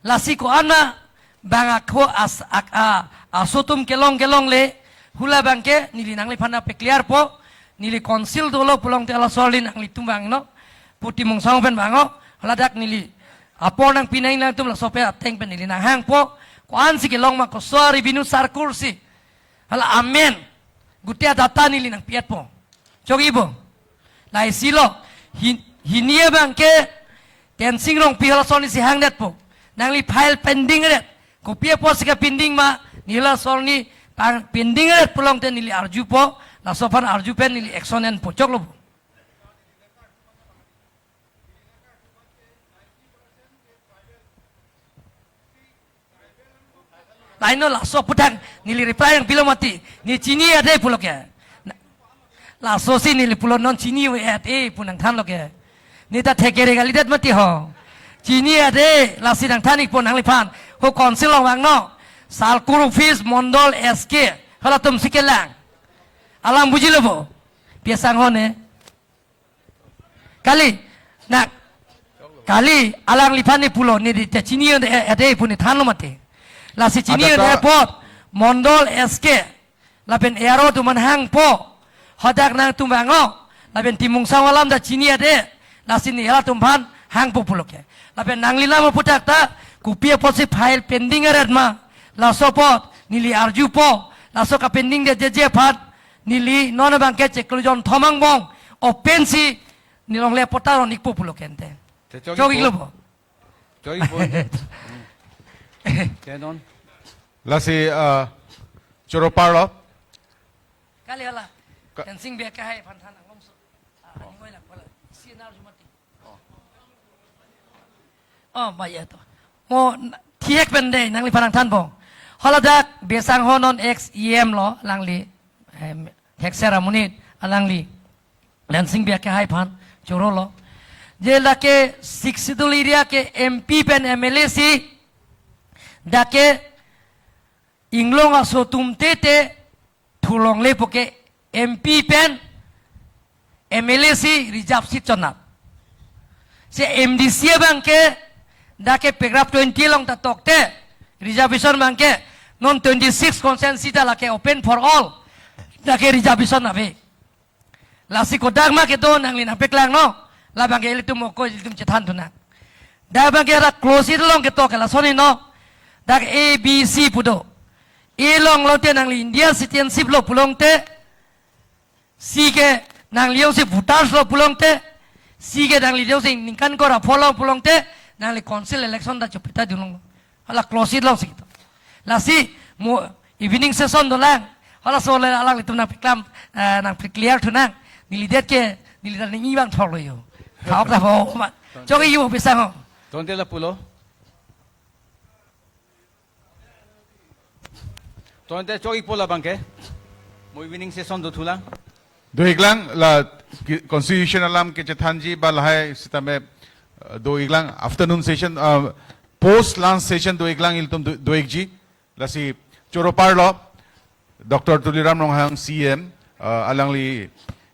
Lasi ko-an ma bang ako as-, ak-, a-, aso atum kelong kelongle, hula bang ke neli nangliphan pe-clear po, neli council dolo pulote hala asor le nanglitum vangnon, pu Timung Sangho pen vang-o, haladak neli apor nangpi nangji nangtum laso pen ateng pen neli nanghang po, ko-an si kelong ma koso a-revenue circle si, hala amen, gute a-data neli nangpi-et po. Chokji po. Lahai si lo. Hin-, hini abang ke Tensing Rongpi hala asor ni si hangdet po. Nangli file pending ret. Kopi apot si kapending ma, neli hala asor ni pang pending ret pulote neli arju po. Laso aphan arju pen neli action en po. Choklo po. Laino laso aputhak neli reply nangpilo mati. Ne chini ade pulo ke. Na-, laso si neli pulo non chini ave pu nangthanlo ke. Ne ta thekere kalidet mati ho. Chini ade lasi nangthan-ik po nangliphan. Ho council along vangnon. Circle office, mondol, S K. Halatum si kelang. Alam bujilo po. Pi asangho ne. Kali, na, kali, alangliphan ne pulo, ne di ta chini ade, ade pu ne thanlo mati. Lasi chini ade ta airport, mondol S K, lapen A R O atum an hang po, hadak nangtum vang-o, lapen Timung Sangho alam ta chini ade, lasi ne halatum aphan hang po pulo ke. Lapen nangli lam aputhak ta, kopi apot si file pending aret ma, laso apot, neli arju po, laso kapending det jeje aphan, neli non abang ke chiklo jon thom angbong, open si, neli longle apot ta ron-ik po pulo ke ente. Te chokji po. Choklo po. Chokji po. Hmm. Te non. Lasi, ah, choro parlo. Kali hala. Ka- Tensing Bey akehai aphan than nanglongso. Ah, oh. Ani ngoi lang pala. Si nar jumati. Oh. Oh, maya to. Mo na-, kihek pen de nangliphan nangthanpo. Haladak Besang ho non ex E M lo alangli, em, hekser amonit alangli Lansing Bey akehai aphan chorolo. Je lake Sixth Schedule area ke M P pen M L A si, dak ke inglong aso atum tete thulongle puke M P pen M L A si reserve seat chonnat. Si M D C abang ke dak ke paragraph twenty along ta tokte reservation abang ke non twenty-six constituency ta lake open for all. Dak ke reservation ave. Lasi kodak ma kedo nangli nangpeklang non. Labang ke ilitum moko ilitum chethan thu nang. Dak abang ke ra clause eight along ketok ke lason heno. Dak A B C pu do. A along lote nangli India citizenship lo pulote, C ke nangli jongsi voters lo pulote, C ke nangli jongsi ningkan kor apho lo pulote, nangli council election ta chepita dunlong. Hala clause eight alongsi ketok. Lasi mo evening session dolang. Halaso le alanglitum nangpeklam, eh, nangpeclear thu nang. Neli det ke, neli ta neli abang thoklo jo. Khaok ta ho ma. Chok-ik jo Besang ho. Tangte lapulo. Tangte chok-ikpo labang ke. Mo evening session dothulang. Do-iklang la ki-, constitution alam kechethanji ba lahai sitame, eh, do-iklang afternoon session, eh, post lunch session do-iklang ilitum do-, do-ikji. Lasi choro parlo Doctor Tuliram Ronghang C E M, eh, alangli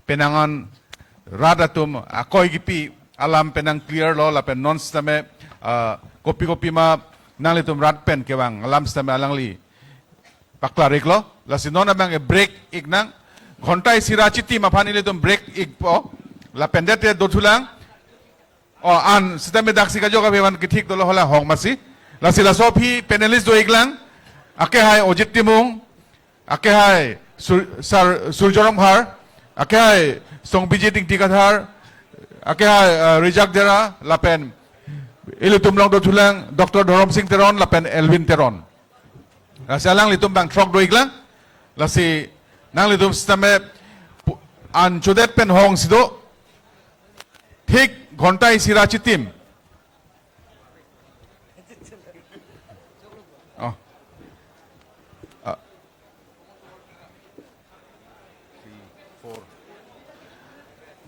penang an rat atum akoi kipi alam penang clear lo lapen non sitame, eh, kopi kopi ma nanglitum rat pen kevang alam sitame alangli paklar-iklo. Lasi non abang ke break-ik nang. Ghonta isi ra chitim aphan ilitum break-ikpo. Lapen det dothulang. O, an sitame daksi kajok abe van kethik dolo hala hong masi. Lasi laso aphi panelist do-iklang. Akehai Ojit Timung, akehai Sur-, Sar-, Surjya Rongphar, akehai Songbijit Ingti Kathar, akehai, eh, Rijak Dera, lapen ilitum along dothulang Doctor Dhorom Sing Teron lapen Elwin Teron. Lasi alanglitum bang throk do-iklang. Lasi nanglitum sitame pu-, an chodet pen hongsi do. Thik ghonta isi ra chitim. Oh. Ah.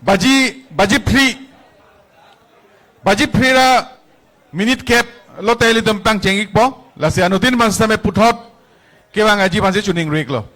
Baji, baji phli. Baji phli ra minute kep lote ilitum pangcheng-ikpo. Lasi anuttin man sitame puthot kevang aji aphansi choningri-iklo.